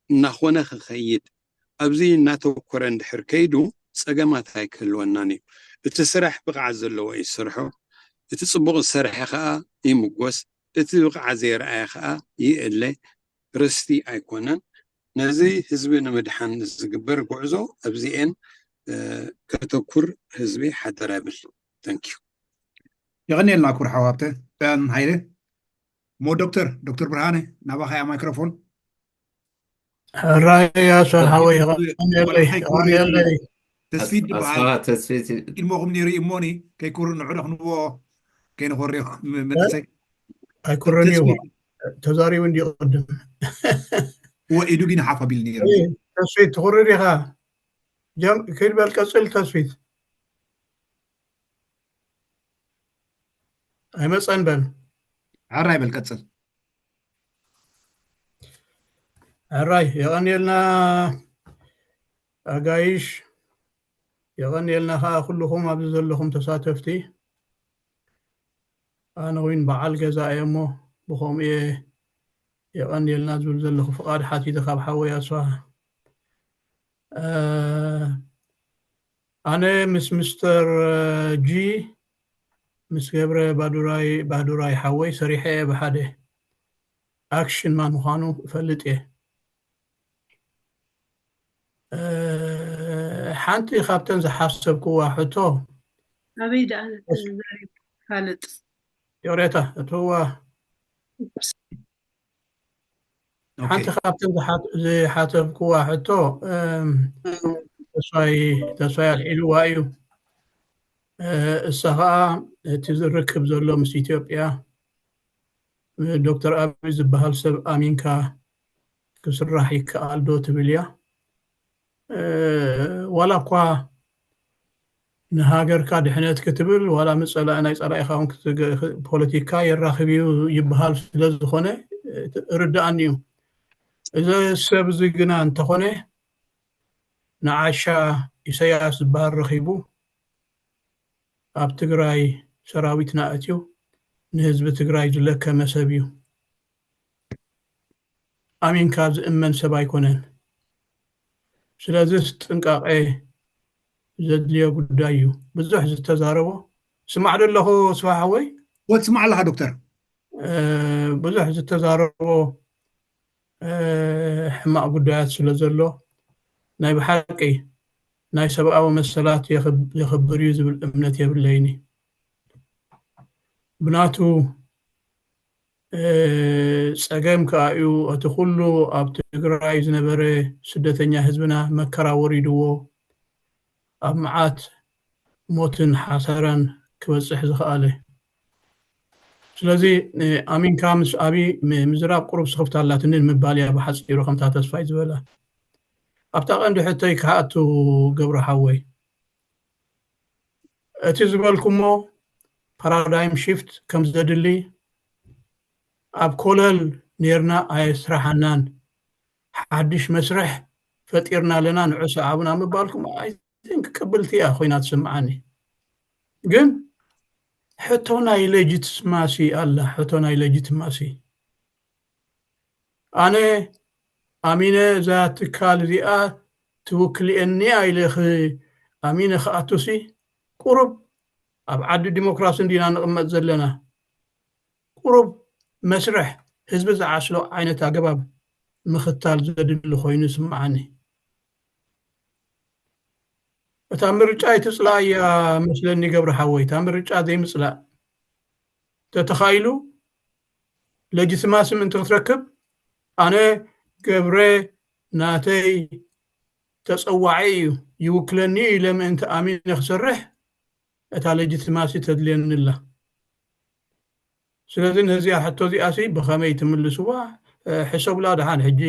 እናኾነ ክኸይድ ኣብዚ እናተኮረ እንድሕር ከይዱ ፀገማት ኣይክህልወናን እዩ። እቲ ስራሕ ብቕዓት ዘለዎ እዩ ዝሰርሖ። እቲ ጽቡቕ ዝሰርሐ ከኣ ይምጎስ፣ እቲ ብቕዓት ዘየርኣየ ከኣ ይእለ። ርስቲ ኣይኮነን። ነዚ ህዝቢ ንምድሓን ዝግበር ጉዕዞ ኣብዚኤን ከተኩር ህዝቢ ሓደራ ይብል። ተንኪዩ። የቐንየልና ክቡር ሓው ሃብተ። ሃይለ ሞ ዶክተር ዶክተር ብርሃነ ናባኻ እያ ማይክሮፎን። ሕራይ ያሶ ሓወይ የቐንየለይ። ተስፊት ይበሃል። ኢልሞኹም ነይሩ እሞኒ ከይኩሩ ንዕዶ ክንዎ ከይንኾርዮ መንእሰይ ኣይኩረን እዩ። ተዛሪቡ እንዲ ቅድም ወ ኢዱ ግን ሓፍ ኣቢሉ ነይሩ። ተስፊት ትኹርር ኢኻ። ጀም ክልበል ቀጽል ተስፊት ኣይመጸን በል። ሕራይ በል ቀጽል። ሕራይ የቐንየልና ኣጋይሽ፣ የቐንየልና ከዓ ኩልኹም ኣብዚ ዘለኹም ተሳተፍቲ። ኣነ እውን በዓል ገዛ እየ እሞ ብኸምኡ እየ የቐንየልና ዝብል ዘለኹ ፍቓድ ሓቲተ ካብ ሓወይ ኣስፋሃ። ኣነ ምስ ሚስተር ጂ ምስ ገብረ ባዱራይ ባዱራይ ሓወይ ሰሪሐ እየ ብሓደ ኣክሽን ማን ምዃኑ እፈልጥ እየ። ሓንቲ ካብተን ዝሓሰብክዋ ሕቶ ኣበይ ደኣ ተዛሪብ ፋልጥ ይቕሬታ እትዋ ሓንቲ ካብተን ዝሓተብክዋ ሕቶ ተስፋይ ኣልዒልዋ እዩ። እሳ ከዓ እቲ ዝርክብ ዘሎ ምስ ኢትዮጵያ ዶክተር ኣብይ ዝበሃል ሰብ ኣሚንካ ክስራሕ ይከኣል ዶ ትብል እያ። ዋላ እኳ ንሃገርካ ድሕነት ክትብል ዋላ ምስ ፀላኢ ናይ ፀላኢኻ እውን ፖለቲካ የራኽብ እዩ ይበሃል ስለ ዝኾነ ርድኣኒ እዩ። እዚ ሰብ እዚ ግና እንተኾነ ንዓሻ ኢሰያስ ዝበሃል ረኺቡ ኣብ ትግራይ ሰራዊትና ኣእትዩ ንህዝቢ ትግራይ ዝለከመ ሰብ እዩ። ኣሚንካ ዝእመን ሰብ ኣይኮነን። ስለዚስ ጥንቃቄ ዘድልዮ ጉዳይ እዩ። ብዙሕ ዝተዛረቦ ስማዕ ዶ ኣለኹ ስፋ ሓወይ? ወ ትስማዕ ኣለኻ ዶክተር። ብዙሕ ዝተዛረቦ ሕማቕ ጉዳያት ስለ ዘሎ ናይ ብሓቂ ናይ ሰብኣዊ መሰላት የኽብር እዩ ዝብል እምነት የብለይኒ። ብናቱ ፀገም ከዓ እዩ እቲ ኩሉ ኣብ ትግራይ ዝነበረ ስደተኛ ህዝብና መከራ ወሪድዎ ኣብ መዓት ሞትን ሓሰራን ክበፅሕ ዝኸኣለ። ስለዚ ኣሚንካ ምስ ኣብይ ምዝራብ ቁሩብ ስኽፍታ ኣላትኒ ንምባል እያ ብሓፂሩ ከምታ ተስፋይ ዝበላ። ኣብታ ቀንዲ ሕቶይ ክኣቱ ገብረ ሓወይ እቲ ዝበልኩሞ ፓራዳይም ሽፍት ከም ዘድሊ ኣብ ኮለል ነይርና ኣየስራሓናን ሓድሽ መስርሕ ፈጢርና ኣለና ንዑ ሰዓቡና ምባልኩም ኣይን ቅብልቲ እያ ኮይና ትስምዓኒ። ግን ሕቶ ናይ ሌጂትማሲ ኣላ ሕቶ ናይ ሌጂትማሲ ኣነ ኣሚነ እዛ ትካል እዚኣ ትውክልየኒ ኢለ ኣሚነ ክኣቱሲ ቁሩብ ኣብ ዓዲ ዲሞክራሲ እንዲና ንቕመጥ ዘለና ቁሩብ መስርሕ ህዝቢ ዝዓስሎ ዓይነት ኣገባብ ምኽታል ዘድሊ ኮይኑ ይስምዓኒ። እታ ምርጫ ኣይትፅላእ እያ መስለኒ ገብረ ሓወይ እታ ምርጫ ዘይምፅላእ ተተኻኢሉ ለጅትማሲ ምእንቲ ክትረክብ ኣነ ገብረ ናተይ ተፀዋዒ እዩ ይውክለኒ ኢለ ምእንቲ ኣሚነ ክሰርሕ እታ ለጅትማሲ ተድልየኒ ኣላ። ስለዚ ነዚኣ ሕቶ እዚኣሲ ብኸመይ ትምልስዋ ሕሰብላ ደሓን ሕጂ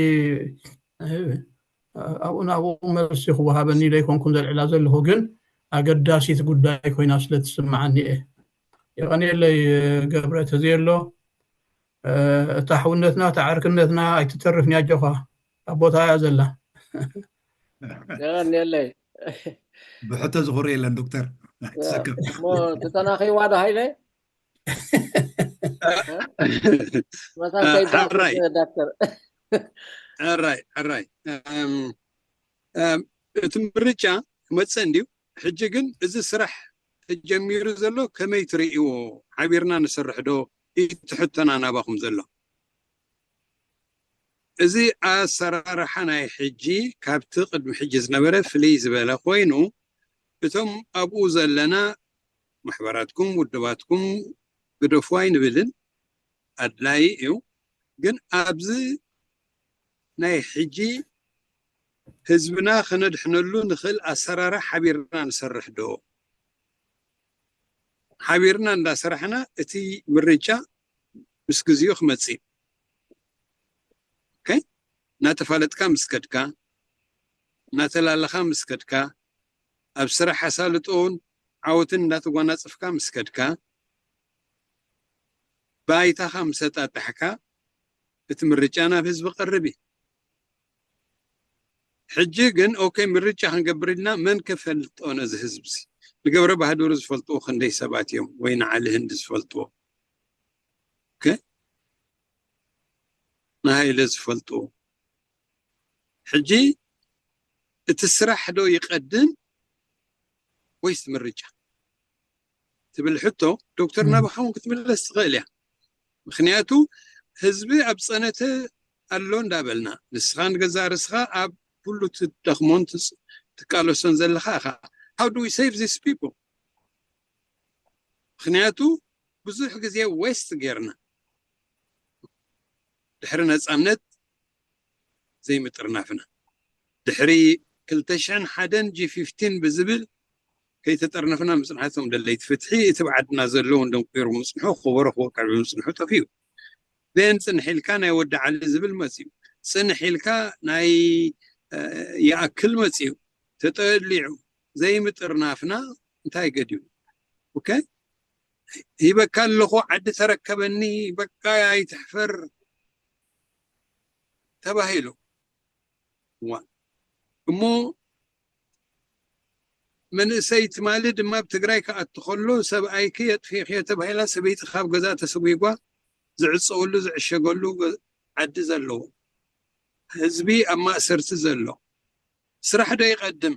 ኣብኡ ናብኡ መልሲ ክወሃበኒ ኢለ ኣይኮንኩን ዘልዕላ ዘለኹ ግን ኣገዳሲት ጉዳይ ኮይና ስለ ትስምዓኒ እየ። የቐንየለይ ገብረ ተዘየሎ እታ ሕውነትና እታ ዕርክነትና ኣይትተርፍን እያ ኣጆኻ ኣብ ቦታ እያ ዘላ። የቐንየለይ። ብሕቶ ዝኹሪ የለን ዶክተር። እሞ ተተናኺዋ ዶ ሃይለ? ሕራይ ሕራይ እቲ ምርጫ ክመፅእ እንድዩ። ሕጂ ግን እዚ ስራሕ ተጀሚሩ ዘሎ ከመይ ትርእይዎ? ሓቢርና ንሰርሕ ዶ? እቲ ሕቶና ናባኹም ዘሎ። እዚ ኣሰራርሓ ናይ ሕጂ ካብቲ ቅድሚ ሕጂ ዝነበረ ፍልይ ዝበለ ኮይኑ፣ እቶም ኣብኡ ዘለና ማሕበራትኩም፣ ውድባትኩም ግደፉ ኣይንብልን፣ ኣድላይ እዩ። ግን ኣብዚ ናይ ሕጂ ህዝብና ክነድሕነሉ ንኽእል ኣሰራርሓ ሓቢርና ንሰርሕ ዶ? ሓቢርና እንዳሰራሕና እቲ ምርጫ ምስ ግዜኡ ክመጽእ እዩ። ኦኬ? እናተፋለጥካ ምስ ከድካ፣ እናተላለኻ ምስ ከድካ፣ ኣብ ስራሕ ኣሳልጦን ዓወትን እንዳተጓናጸፍካ ምስ ከድካ፣ ባይታኻ ምስ ኣጣጣሕካ፣ እቲ ምርጫ ናብ ህዝቢ ቀርብ እዩ። ሕጂ ግን ኦኬ፣ ምርጫ ክንገብር ኢልና፣ መን ከፈልጦ ነዚ ህዝቢ እዚ? ንገብረ ባህዱር ዝፈልጥዎ ክንደይ ሰባት እዮም? ወይ ንዓሊ ህንዲ ዝፈልጥዎ? ኦኬ? ንሃይለ ዝፈልጥዎ? ሕጂ እቲ ስራሕ ዶ ይቐድም ወይስ ምርጫ? ትብል ሕቶ ዶክተር ናባኻ እውን ክትምለስ ትኽእል እያ። ምኽንያቱ ህዝቢ ኣብ ጸነተ ኣሎ እንዳበልና፣ ንስኻ ንገዛእ ርእስኻ ኣብ ኩሉ ትደኽሞን ትስ-፣ ትቃለሶን ዘለኻ ኢኻ። How do we save these people? ምኽንያቱ ብዙሕ ግዜ ዌስት ጌርና ድሕሪ ነጻነት ዘይምጥርናፍና። ድሕሪ ክልተ ሽሕን ሓደን ጂ ፊፍቲን ብዝብል ከይተጠርነፍና ምጽንሓቶም ደለይቲ ፍትሒ እቲ ብዓድና ዘለዉ እንደንቁሩ ምጽንሑ፣ ክበሮ ክወቅዕ ብምጽንሑ ጠፊኡ። ን ጽንሕ ኢልካ ናይ ወዲ ዓሊ ዝብል መጽዩ፣ ጽንሕ ኢልካ ናይ፣ እ፣ ይኣክል መጽዩ፣ ተጠሊዑ ዘይምጥርናፍና እንታይ ገዲሙ? ኦኬ፣ ሂበካ ኣለኹ፣ ዓዲ ተረከበኒ፣ በቃ ኣይትሕፈር ተባሂሉ። እዋ፣ እሞ መንእሰይ ትማሊ ድማ ኣብ ትግራይ ክኣቱ ከሎ፣ ሰብኣይኪ የጥፊእክዮ ተባሂላ፣ ሰበይቲ ካብ ገዛ ተሰጒጓ፣ ዝዕፀወሉ ዝዕሸገሉ ገ-፣ ዓዲ ዘለዎ፣ ህዝቢ ኣብ ማእሰርቲ ዘሎ፣ ስራሕ ዶ ይቐድም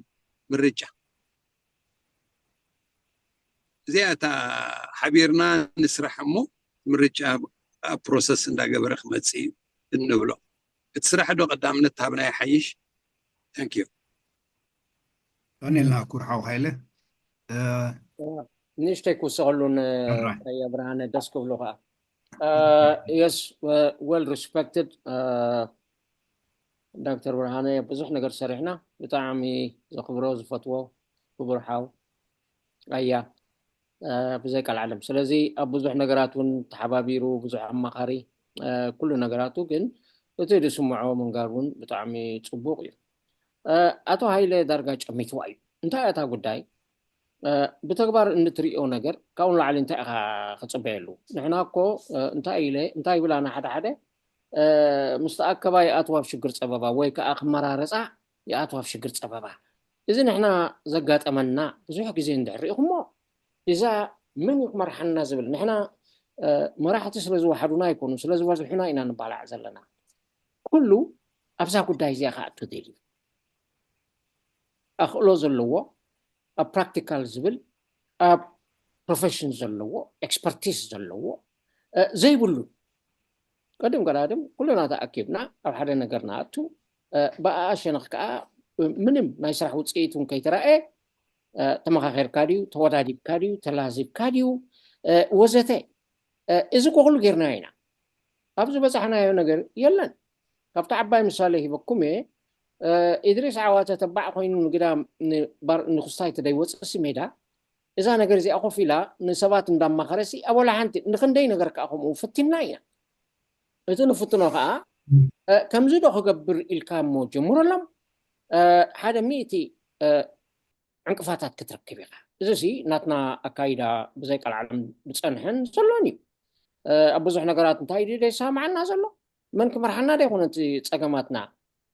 ምርጫ? እዚኣ እታ ሓቢርና ንስራሕ እሞ ምርጫ ኣብ ፕሮሰስ እንዳገበረ ክመጽእ እዩ እንብሎ። እቲ ስራሕ ዶ ቀዳምነት ተሃብና ይሓይሽ? Thank you። ቀኒልና ክቡር ሓው ሃይለ። እ፣ ንእሽተይ ክውስኸሉን ሕራይ። ኣያ ብርሃነ ደስ ክብሉ ከዓ። የስ፣ well respected ዶክተር ብርሃነ፣ ብዙሕ ነገር ሰሪሕና፣ ብጣዕሚ ዘኽብሮ ዝፈትዎ ክቡር ሓው ኣያ፣ እ፣ ብዘይ ቃል ዓለም። ስለዚ ኣብ ብዙሕ ነገራት እውን ተሓባቢሩ፣ ብዙሕ ኣማኻሪ፣ እ፣ ኩሉ ነገራቱ፣ ግን እቲ ዝስምዖ ምንጋር እውን ብጣዕሚ ጽቡቕ እዩ። እ፣ ኣቶ ሃይለ ዳርጋ ጨሚትዋ እዩ። እንታይ እያ እታ ጉዳይ? እ፣ ብተግባር እንትርእዮ ነገር ካብኡ ንላዕሊ እንታይ ኢኻ ክጽበየሉ? ንሕና እኮ፣ እ፣ እንታይ ኢለ፣ እንታይ ይብላና ሓደ ሓደ፣ እ፣ ምስ ተኣከባ ይኣትዋ ኣብ ሽግር ጸበባ ወይ ከኣ ክመራረጻ ይኣትዋ ኣብ ሽግር ጸበባ። እዚ ንሕና ዘጋጠመና ብዙሕ ግዜ እንድሕር ርኢኹሞ፣ እዛ መን እዩ ክመርሓና ዝብል፣ ንሕና፣ እ፣ መራሕቲ ስለ ዝወሓዱና ኣይኮኑን፣ ስለ ዝበዝሑና ኢና ንባላዕ ዘለና። ኩሉ ኣብዛ ጉዳይ እዚኣ ክኣቱ ደልዩ። ኣኽእሎ ዘለዎ፣ ኣብ ፕራክቲካል ዝብል፣ ኣብ ፕሮፌሽን ዘለዎ፣ ኤክስፐርቲስ ዘለዎ፣ እ፣ ዘይብሉ፣ ቀድም ቀዳድም ኩልና ተኣኪብና ኣብ ሓደ ነገር ንኣቱ፣ እ፣ ብኣኣ ሸነኽ ከኣ ምንም ናይ ስራሕ ውፅኢት እውን ከይተረኣየ፣ እ፣ ተመኻኺርካ ድዩ፣ ተወዳዲብካ ድዩ፣ ተላዚብካ ድዩ፣ እ፣ ወዘተ። እ፣ እዚ እኮ ኩሉ ጌርናዮ ኢና። ኣብ ዝበፃሕናዮ ነገር የለን። ካብቲ ዓባይ ምሳሌ ሂበኩም እየ። እ፣ ኢድሪስ ዓዋተ ተባዕ ኮይኑ ንግዳም ንባር-፣ ንክስታይ ተደይወፅእሲ ሜዳ፣ እዛ ነገር እዚኣ ኮፍ ኢላ ንሰባት እንዳማኸረሲ፣ ኣብ ወላ ሓንቲ ንክንደይ ነገር ከዓ ከምኡ ፈቲንና ኢና። እቲ ንፍትኖ ከዓ፣ እ፣ ከምዚ ዶ ክገብር ኢልካ እሞ ጀምረሎም፣ እ፣ ሓደ ሚእቲ፣ እ፣ ዕንቅፋታት ክትረክብ ኢኻ። እዚሲ ናትና ኣካይዳ ብዘይ ቃል ዓለም ዝጸንሐን ዘሎን እዩ። እ፣ ኣብ ብዙሕ ነገራት እንታይ ድዩ ዘይሰማማዓና ዘሎ? መን ክመርሓና ዶ ይኾነ እቲ ጸገማትና?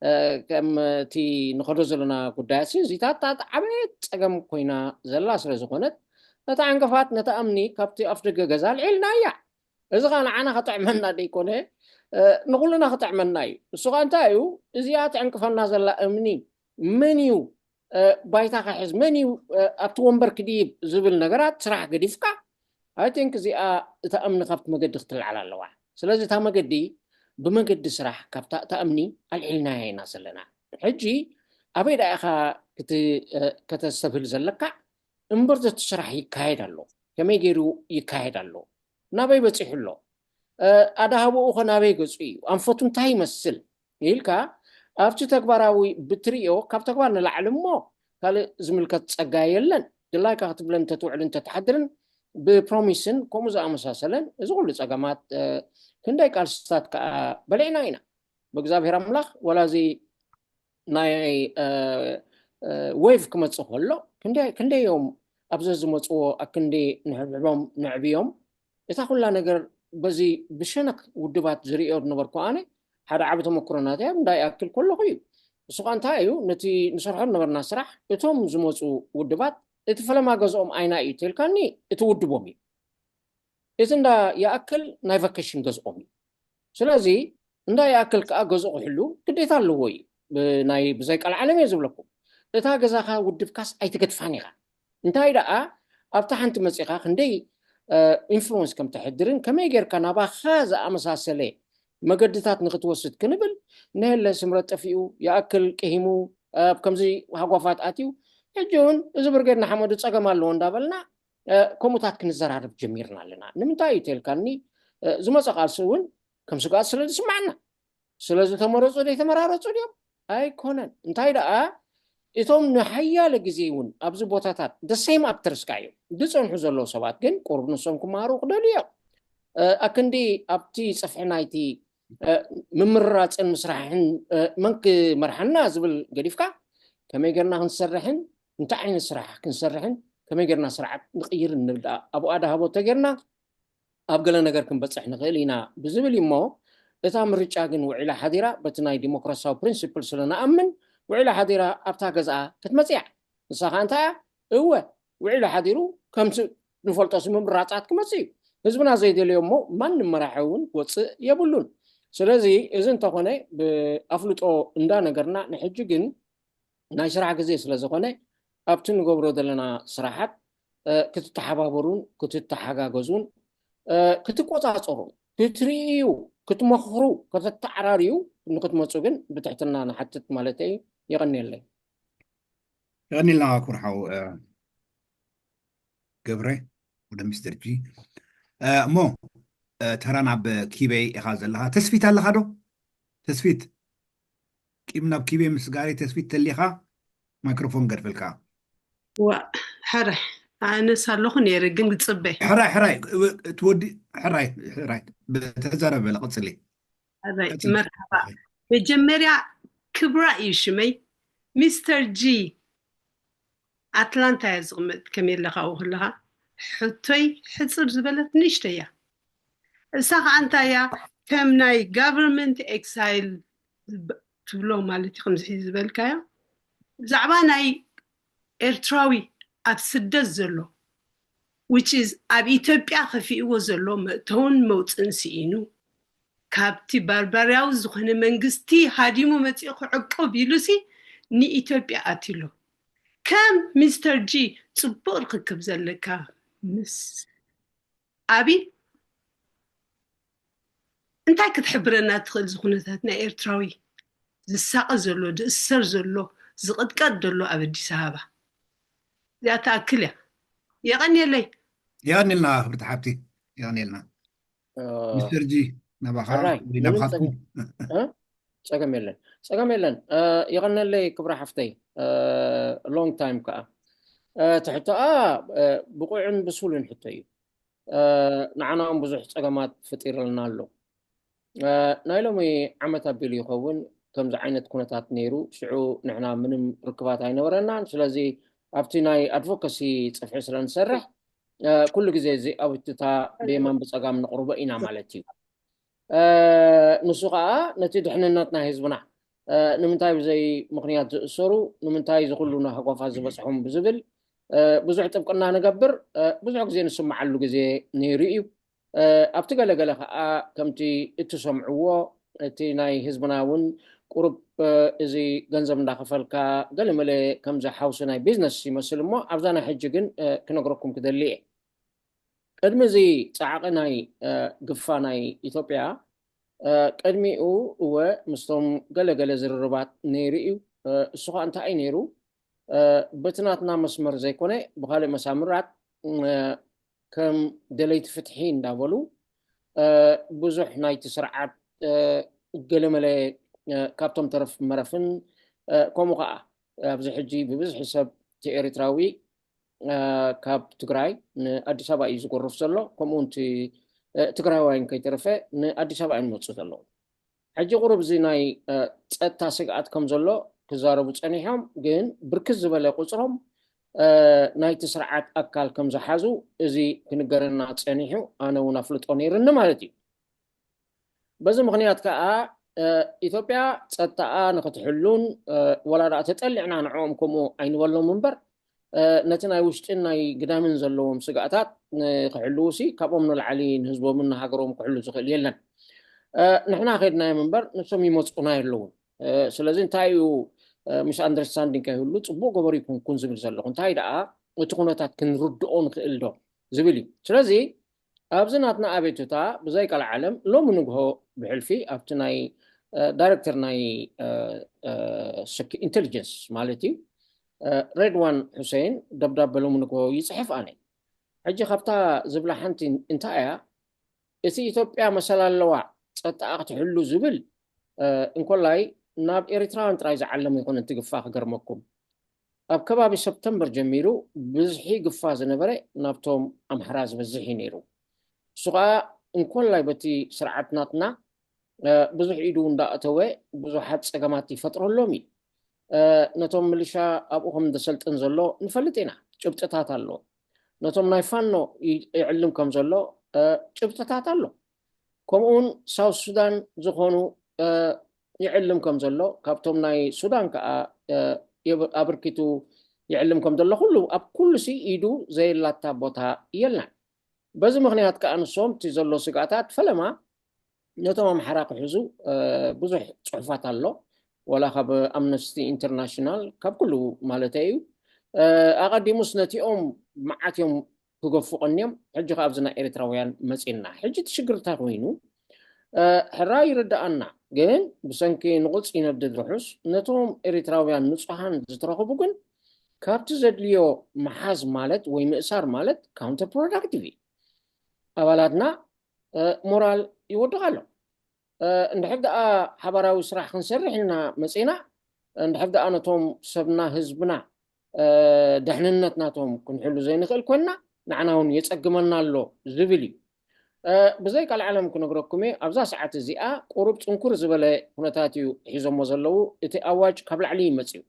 እ፣ ከም እቲ ንኸዶ ዘለና ጉዳያትሲ እዚታት ዓበየት ጸገም ኮይና ዘላ ስለ ዝኾነት፣ ነታ ዕንቅፋት፣ ነታ እምኒ ካብቲ ኣፍደገ ገዛ ኣልዒልናያ። እዚ ኸኣ ንዓና ክጥዕመና ደይኮነ፣ እ፣ ንኹልና ክጥዕመና እዩ። እሱ ኸኣ እንታይ እዩ? እዚኣ ትዕንቅፈና ዘላ እምኒ መን እዩ ባይታ ክሕዝ፣ መን እዩ ኣብቲ ወንበር ክድይብ ዝብል ነገራት ስራሕ ገዲፍካ፣ I think እዚኣ እታ እምኒ ካብቲ መገዲ ክትልዓል ኣለዋ። ስለዚ እታ መገዲ ብመገዲ ስራሕ ካብታ እታ እምኒ ኣልዒልናያ ኢና ዘለና። ሕጂ ኣበይ ደኣ ኢኻ ከተስተብህል ዘለካ? እምበር ዘቲ ስራሕ ይካየድ ኣሎ። ከመይ ገይሩ ይካየድ ኣሎ? ናበይ በፂሑ ኣሎ? ኣዳሃቦኡ ኸ ናበይ ገፁ እዩ? ኣንፈቱ እንታይ ይመስል ኢልካ ኣብቲ ተግባራዊ ብትሪኦ፣ ካብ ተግባር ንላዕሊ እሞ ካልእ ዝምልከት ፀጋ የለን። ድላይካ ክትብለን እንተትውዕልን እንተትሓድርን ብፕሮሚስን ከምኡ ዝኣመሳሰለን እዚ ኩሉ ፀገማት ክንደይ ቃልስታት ከዓ በሊዕና ኢና። ብእግዚኣብሔር ኣምላኽ ወላ እዚ ናይ ዌቭ ክመፅእ ከሎ ክንደይ እዮም ኣብዚ ዝመፅዎ ኣክንዲ ንሕብሕቦም ንዕብዮም። እታ ኩላ ነገር በዚ ብሸነክ ውድባት ዝርእዮ ዝነበርኩ ኣነ ሓደ ዓቢ ተመክሮ ናተይ ኣብ እንዳ ይኣክል ከለኹ እዩ። እሱ ከዓ እንታይ እዩ፣ ነቲ ንሰርሖ ዝነበርና ስራሕ እቶም ዝመፁ ውድባት እቲ ፈለማ ገዝኦም ኣይና እዩ ተልካኒ፣ እቲ ውድቦም እዩ። እቲ እንዳ ይኣክል ናይ ቫኬሽን ገዝኦም እዩ። ስለዚ እንዳ ይኣክል ከዓ ገዝኡ ክሕሉ ግዴታ ኣለዎ እዩ። ብናይ ብዘይ ቃል ዓለም እየ ዝብለኩም። እታ ገዛኻ ውድብካስ ኣይትገድፋን ኢኻ። እንታይ ደኣ ኣብታ ሓንቲ መፂኻ ክንደይ ኢንፍሉወንስ ከም ተሕድርን ከመይ ጌርካ ናባኻ ዝኣመሳሰለ መገድታት ንክትወስድ ክንብል፣ ነየለ ስምረት ጠፊኡ፣ ይኣክል ቅሂሙ፣ ኣብ ከምዚ ሃጓፋት ኣትዩ፣ ሕጂ እውን እዚ ብርጌድ ንሓመዱ ፀገም ኣለዎ እንዳበልና ከምኡታት ክንዘራረብ ጀሚርና ኣለና። ንምንታይ እዩ ተልካኒ፣ ዝመፀ ቃልሲ እውን ከም ስግኣት ስለ ዝስማዓና። ስለዚ ተመረፁ ዶ ተመራረፁ ድዮም? ኣይኮነን። እንታይ ደኣ እቶም ንሓያለ ግዜ እውን ኣብዚ ቦታታት ደሰይም ኣብተርስካ እዮም ዝፀንሑ ዘለዉ ሰባት ግን ቁሩብ ንሶም ክመሃሩ ክደልዩ እዮም። ኣክንዲ ኣብቲ ፀፍሒ ናይቲ ምምርራፅን ምስራሕን መን ክመርሓና ዝብል ገዲፍካ ከመይ ጌርና ክንሰርሕን እንታይ ዓይነት ስራሕ ክንሰርሕን ከመይ ጌርና ስርዓት ንቕይር ንብል ደኣ ኣብኡ ኣዳሃቦ ተጌርና ኣብ ገለ ነገር ክንበፅሕ ንኽእል ኢና ብዝብል እሞ እታ ምርጫ ግን ውዒላ ሓዲራ በቲ ናይ ዲሞክራሲያዊ ፕሪንሲፕል ስለ ንኣምን ውዒላ ሓዲራ ኣብታ ገዝኣ ክትመፅያ ንሳ ከዓ እንታይ እያ እወ ውዒሉ ሓዲሩ ከምቲ ንፈልጦ ምምራፃት ክመፅእ እዩ ህዝብና ዘይደልዮ እሞ ማንም መራሒ እውን ክወፅእ የብሉን ስለዚ እዚ እንተኾነ ብኣፍልጦ እንዳነገርና ንሕጂ ግን ናይ ስራሕ ግዜ ስለ ዝኾነ ኣብቲ ንገብሮ ዘለና ስራሓት ክትተሓባበሩን ክትተሓጋገዙን ክትቆፃፀሩ ክትርእዩ ክትመኽሩ ከተተዓራርዩ ንክትመፁ ግን ብትሕትና ንሓትት ማለት እዩ የቐንየለይ የቐንየልና ክቡር ሓው ገብረ ወደ ሚስተር ጂ እሞ ተራ ናብ ኪበይ ኢኻ ዘለኻ ተስፊት ኣለኻ ዶ ተስፊት ቂም ናብ ኪቤ ምስጋሪ ተስፊት ተሊኻ ማይክሮፎን ገድፈልካ ዋ ሕራይ ኣነስ ኣለኹ ነይረ ግን ክፅበ ሕራይ ሕራይ ትወዲ ሕራይ ሕራይ ተዛረበ ቀፅሊ መርሓባ መጀመርያ ክብራ እዩ ሽመይ ሚስተር ጂ ኣትላንታ እያ ዝቕመጥ ከመይ ኣለኻ ኣብኡ ከለኻ ሕቶይ ሕፅር ዝበለት ንእሽተይ እያ እሳ ከዓ እንታይ እያ ከም ናይ ጋቨርንመንት ኤክሳይል ትብሎ ማለት እዩ ከምዚ ዝበልካዮ ብዛዕባ ናይ ኤርትራዊ ኣብ ስደት ዘሎ which is ኣብ ኢትዮጵያ ከፊእዎ ዘሎ መእተውን መውፅእን ስኢኑ ካብቲ ባርባርያዊ ዝኾነ መንግስቲ ሃዲሙ መፂኡ ክዕቁብ ኢሉሲ ንኢትዮጵያ ኣትሎ ከም ሚስተር ጂ ፅቡቅ ርክክብ ዘለካ ምስ ኣቢ እንታይ ክትሕብረና ትኽእል እዚ ኩነታት ናይ ኤርትራዊ ዝሳቐ ዘሎ ዝእሰር ዘሎ ዝቕጥቀጥ ዘሎ ኣብ ኣዲስ ኣበባ እዚኣ ትኣክል እያ የቐንየለይ የቐንልና ክብርቲ ሓብቲ የቐንልና ሚስተር ጂ ናባኻ ወይ ናባኻትኩም ጸገም የለን ጸገም የለን የቐነለይ ክብራ ሓፍተይ ሎንግ ታይም ከዓ ትሕቶኣ ብቑዕን ብሱልን ሕቶ እዩ ንዓና እውን ብዙሕ ፀገማት ፈጢርልና ኣሎ ናይ ሎሚ ዓመት ኣቢሉ ይኸውን ከምዚ ዓይነት ኩነታት ነይሩ ሽዑ ንሕና ምንም ርክባት ኣይነበረናን ስለዚ ኣብቲ ናይ ኣድቮካሲ ፅፍሒ ስለ ንሰርሕ ኩሉ ግዜ እዚ ኣብትታ ብየማን ብፀጋም ንቕርቦ ኢና ማለት እዩ ንሱ ከዓ ነቲ ድሕንነት ናይ ህዝብና ንምንታይ ብዘይ ምኽንያት ዝእሰሩ ንምንታይ ዝኩሉ ናህጓፋት ዝበፅሖም ብዝብል ብዙሕ ጥብቅና ንገብር ብዙሕ ግዜ ንስምዓሉ ግዜ ነይሩ እዩ ኣብቲ ገለገለ ከዓ ከምቲ እትሰምዕዎ እቲ ናይ ህዝብና እውን ቁሩብ እዚ ገንዘብ እንዳኸፈልካ ገለመለ ከምዚ ሓውሲ ናይ ቢዝነስ ይመስል እሞ ኣብዛ ናይ ሕጂ ግን ክነግረኩም ክደሊ እየ። ቅድሚ እዚ ፃዕቂ ናይ ግፋ ናይ ኢትዮጵያ ቅድሚኡ እወ ምስቶም ገለገለ ዝርርባት ነይሩ እዩ። እሱ ከዓ እንታይ እዩ ነይሩ? በቲ ናትና መስመር ዘይኮነ ብካልእ መሳምራት ከም ደለይቲ ፍትሒ እንዳበሉ ብዙሕ ናይቲ ስርዓት ገለመለ ካብቶም ተረፍ መረፍን ከምኡ ከዓ ኣብዚ ሕጂ ብብዝሒ ሰብ እቲ ኤርትራዊ ካብ ትግራይ ንኣዲስ ኣበባ እዩ ዝጎርፍ ዘሎ። ከምኡ እውን ትግራዋይን ከይተረፈ ንኣዲስ ኣበባ እዮም ዝመፁ ዘለዉ። ሕጂ ቁሩብ እዚ ናይ ፀጥታ ስግኣት ከም ዘሎ ክዛረቡ ፀኒሖም፣ ግን ብርክት ዝበለ ቁፅሮም ናይቲ ስርዓት ኣካል ከም ዝሓዙ እዚ ክንገረና ፀኒሑ፣ ኣነ እውን ኣፍልጦ ነይርኒ ማለት እዩ። በዚ ምክንያት ከዓ ኢትዮጵያ ፀጥታኣ ንክትሕሉን ወላ ደኣ ተጠሊዕና ንዕኦም ከምኡ ኣይንበሎም እምበር ነቲ ናይ ውሽጥን ናይ ግዳምን ዘለዎም ስግኣታት ንክሕልዉ ሲ ካብኦም ንላዕሊ ንህዝቦምን ንሃገሮም ክሕሉ ዝኽእል የለን። ንሕና ከድናዮም እምበር ንሶም ይመፁና የለውን። ስለዚ እንታይ እዩ ሚስ ኣንደርስታንዲንግ ከይህሉ ፅቡቅ ገበሩ ይኩንኩን ዝብል ዘለኹ። እንታይ ደኣ እቲ ኩነታት ክንርድኦ ንኽእል ዶ ዝብል እዩ። ስለዚ ኣብዚ ናትና ኣቤቱታ ብዘይ ቀልዓለም ሎሚ ንግሆ ብሕልፊ ኣብቲ ናይ ዳይረክተር ናይ ኢንቴሊጀንስ ማለት እዩ ሬድዋን ሁሴን ደብዳበ ሎሚ ንግሆ ይፅሕፍ ኣነ። ሕጂ ካብታ ዝብላ ሓንቲ እንታይ እያ? እቲ ኢትዮጵያ መሰል ኣለዋ ፀጥታ ክትሕሉ ዝብል እንኮላይ ናብ ኤርትራውያን ጥራይ ዝዓለመ ይኮነ እንትግፋ ክገርመኩም ኣብ ከባቢ ሰፕተምበር ጀሚሩ ብዝሒ ግፋ ዝነበረ ናብቶም ኣምሓራ ዝበዝሕ እዩ ነይሩ። እሱ ከዓ እንኮላይ በቲ ስርዓት ናትና ብዙሕ ኢዱ እንዳእተወ ብዙሓት ፀገማት ይፈጥረሎም እዩ። ነቶም ምልሻ ኣብኡ ከም እንደሰልጥን ዘሎ ንፈልጥ ኢና። ጭብጥታት ኣሎ። ነቶም ናይ ፋኖ ይዕልም ከም ዘሎ ጭብጥታት ኣሎ። ከምኡውን ሳውት ሱዳን ዝኾኑ ይዕልም ከም ዘሎ ካብቶም ናይ ሱዳን ከዓ ኣበርኪቱ ይዕልም ከም ዘሎ ኩሉ ኣብ ኩሉ ሲ ኢዱ ዘየላታ ቦታ የላን። በዚ ምክንያት ከዓ ንሶም እቲ ዘሎ ስግኣታት ፈለማ ነቶም ኣምሓራ ክሕዙ ብዙሕ ፅሑፋት ኣሎ። ወላ ካብ ኣምነስቲ ኢንተርናሽናል ካብ ኩሉ ማለት እዩ። ኣቐዲሙስ ነቲኦም መዓት እዮም ክገፉ ቀንዮም። ሕጂ ከ ኣብዚ ናይ ኤርትራውያን መፂና ሕጂ እቲ ሽግር እንታይ ኮይኑ? ሕራይ ይርድኣና፣ ግን ብሰንኪ ንቁፅ ይነድድ ርሑስ ነቶም ኤርትራውያን ንፁሃን ዝተረኽቡ ግን ካብቲ ዘድልዮ ምሓዝ ማለት ወይ ምእሳር ማለት ካውንተር ፕሮዳክቲቭ እዩ። ኣባላትና ሞራል ይወድቕ ኣሎ። እንድሕር ደኣ ሓባራዊ ስራሕ ክንሰርሕ ኢልና መፂና እንድሕር ደኣ ነቶም ሰብና ህዝብና ደሕንነት ናቶም ክንሕሉ ዘይንኽእል ኮይንና ንዓና እውን የፀግመና ኣሎ ዝብል እዩ። ብዘይ ቃል ዓለም ክነግረኩም እየ ኣብዛ ሰዓት እዚኣ ቁሩብ ፅንኩር ዝበለ ኩነታት እዩ ሒዞሞ ዘለዉ። እቲ ኣዋጅ ካብ ላዕሊ ይመፅዩ።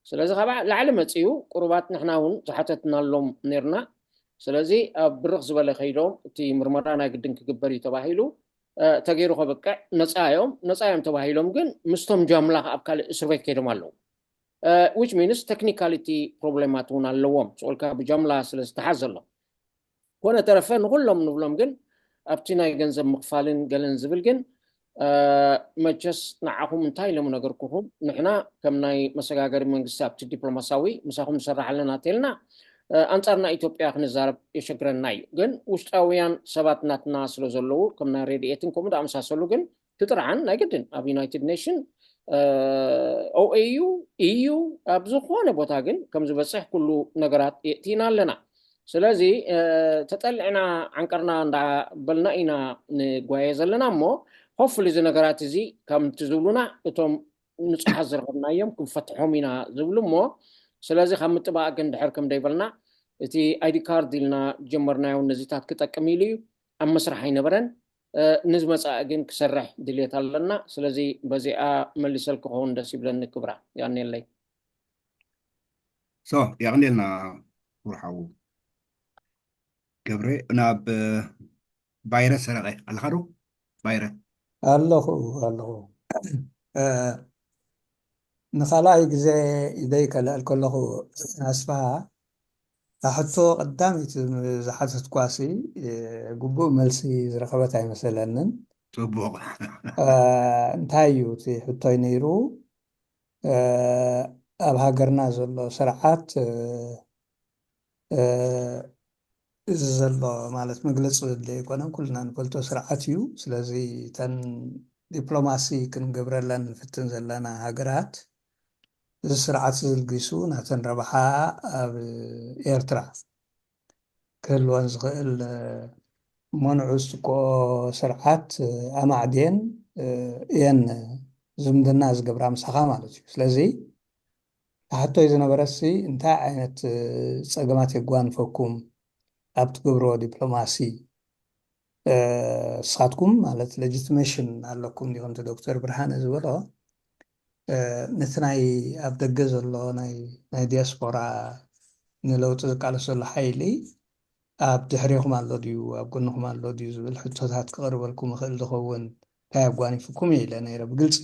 ስለዚ ካብ ላዕሊ መፅዩ ቁሩባት ንሕና እውን ዝሓተትናሎም ነርና። ስለዚ ኣብ ብርኽ ዝበለ ከይዶም እቲ ምርመራ ናይ ግድን ክግበር እዩ ተባሂሉ ተገይሩ ከበቅዕ ነፃ እዮም። ነፃ እዮም ተባሂሎም ግን ምስቶም ጃምላ ኣብ ካልእ እስር ቤት ከይዶም ኣለዉ። ዊች ሚንስ ቴክኒካሊቲ ፕሮብሌማት እውን ኣለዎም ስቁልካ ብጃምላ ስለ ዝተሓዝ ዘሎ። ኮነ ተረፈ ንኩሎም ንብሎም ግን ኣብቲ ናይ ገንዘብ ምኽፋልን ገለን ዝብል ግን መቸስ ንዓኹም እንታይ ኢሎም ነገርኩኹም ንሕና ከም ናይ መሰጋገሪ መንግስቲ ኣብቲ ዲፕሎማሳዊ ምሳኹም ንሰርሕ ኣለና ተልና ኣንፃር ናይ ኢትዮጵያ ክንዛረብ የሸግረና እዩ። ግን ውሽጣውያን ሰባት ናትና ስለ ዘለዉ ከም ናይ ሬድኤትን ከምኡ ዝኣመሳሰሉ ግን ክጥርዓን ናይ ግድን ኣብ ዩናይትድ ኔሽን ኦኤዩ ኢዩ ኣብ ዝኾነ ቦታ ግን ከም ዝበፅሕ ኩሉ ነገራት የእቲና ኣለና። ስለዚ ተጠልዕና ዓንቀርና እንዳበልና ኢና ንጓየ ዘለና እሞ ሆፍል እዚ ነገራት እዚ ከምቲ ዝብሉና እቶም ንፁሓት ዝረኸብናዮም ክንፈትሖም ኢና ዝብሉ እሞ ስለዚ ካብ ምጥባቕ ግን ድሕር ከም ደይበልና እቲ ኣይዲ ካርድ ኢልና ጀመርናዮ ነዚታት ክጠቅም ኢሉ እዩ ኣብ መስራሕ ኣይነበረን። ንዝመፃእ ግን ክሰርሕ ድልየት ኣለና። ስለዚ በዚኣ መልሰል ክኸውን ደስ ይብለኒ ክብራ ያኔለይ። ሶ ያቕኔልና ክብርሓዉ ገብረ ናብ ባይረ ሰረቐ ኣለኻ ዶ? ባይረ ኣለኹ ኣለኹ። ንኻልኣይ ግዜ ኢደይ ከልዕል ከለኹ ኣስፍሃ እታ ሕቶ ቀዳመይቲ ዝሓተትኳሲ ግቡእ መልሲ ዝረኸበት ኣይመሰለንን። ፅቡቕ። እንታይ እዩ እቲ ሕቶይ ነይሩ? ኣብ ሃገርና ዘሎ ስርዓት እዚ ዘሎ ማለት መግለፂ ዘድልዮ ኣይኮነን፣ ኩልና ንፈልጦ ስርዓት እዩ። ስለዚ እተን ዲፕሎማሲ ክንገብረለን ንፍትን ዘለና ሃገራት እዚ ስርዓት ዝልጊሱ ናተን ረብሓ ኣብ ኤርትራ ክህልወን ዝኽእል መንዑ ዝትክኦ ስርዓት ኣማዕድየን እየን ዝምድና ዝገብራ ምሳኻ ማለት እዩ። ስለዚ ሕቶይ ዝነበረሲ እንታይ ዓይነት ጸገማት የጓንፈኩም ኣብ ትገብርዎ ዲፕሎማሲ? ንስኻትኩም ማለት ሌጂቲሜሽን ኣለኩም ዲኹም? እቲ ዶክተር ብርሃነ ዝበሎ ነቲ ናይ ኣብ ደገ ዘሎ ናይ ዲያስፖራ ንለውጢ ዝቃለስ ዘሎ ሓይሊ ኣብ ድሕሬኹም ኣሎ ድዩ ኣብ ጎንኹም ኣሎ ድዩ ዝብል ሕቶታት ክቐርበልኩም ይኽእል ዝኸውን እንታይ ኣጓኒፍኩም እየ ኢለ ነይረ ብግልፂ።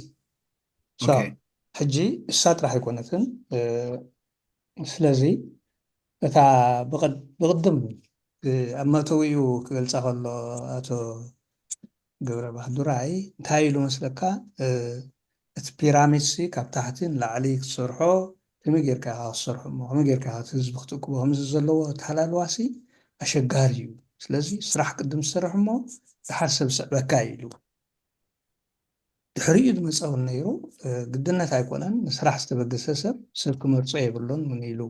ሕጂ እሳ ጥራሕ ኣይኮነትን። ስለዚ እታ ብቕድም ኣብ መእተዊኡ ክገልፃ ከሎ ኣቶ ገብረ ባህዱራይ እንታይ ኢሉ መስለካ? እቲ ፒራሚድ ሲ ካብ ታሕቲ ንላዕሊ ክትሰርሖ ከመይ ጌርካ ኢኻ ክትሰርሖ እሞ ከመይ ጌርካ ኢኻ ህዝቢ ክትእክቦ ከምዚ ዘለዎ ኣተሓላልዋ ሲ ኣሸጋሪ እዩ። ስለዚ ስራሕ ቅድም ዝሰርሕ እሞ ድሓር ሰብ ስዕበካ እዩ ኢሉ። ድሕሪኡ ዝመፀ እውን ነይሩ። ግድነት ኣይኮነን፣ ንስራሕ ዝተበገሰ ሰብ ሰብ ክመርፆ የብሉን እውን ኢሉ።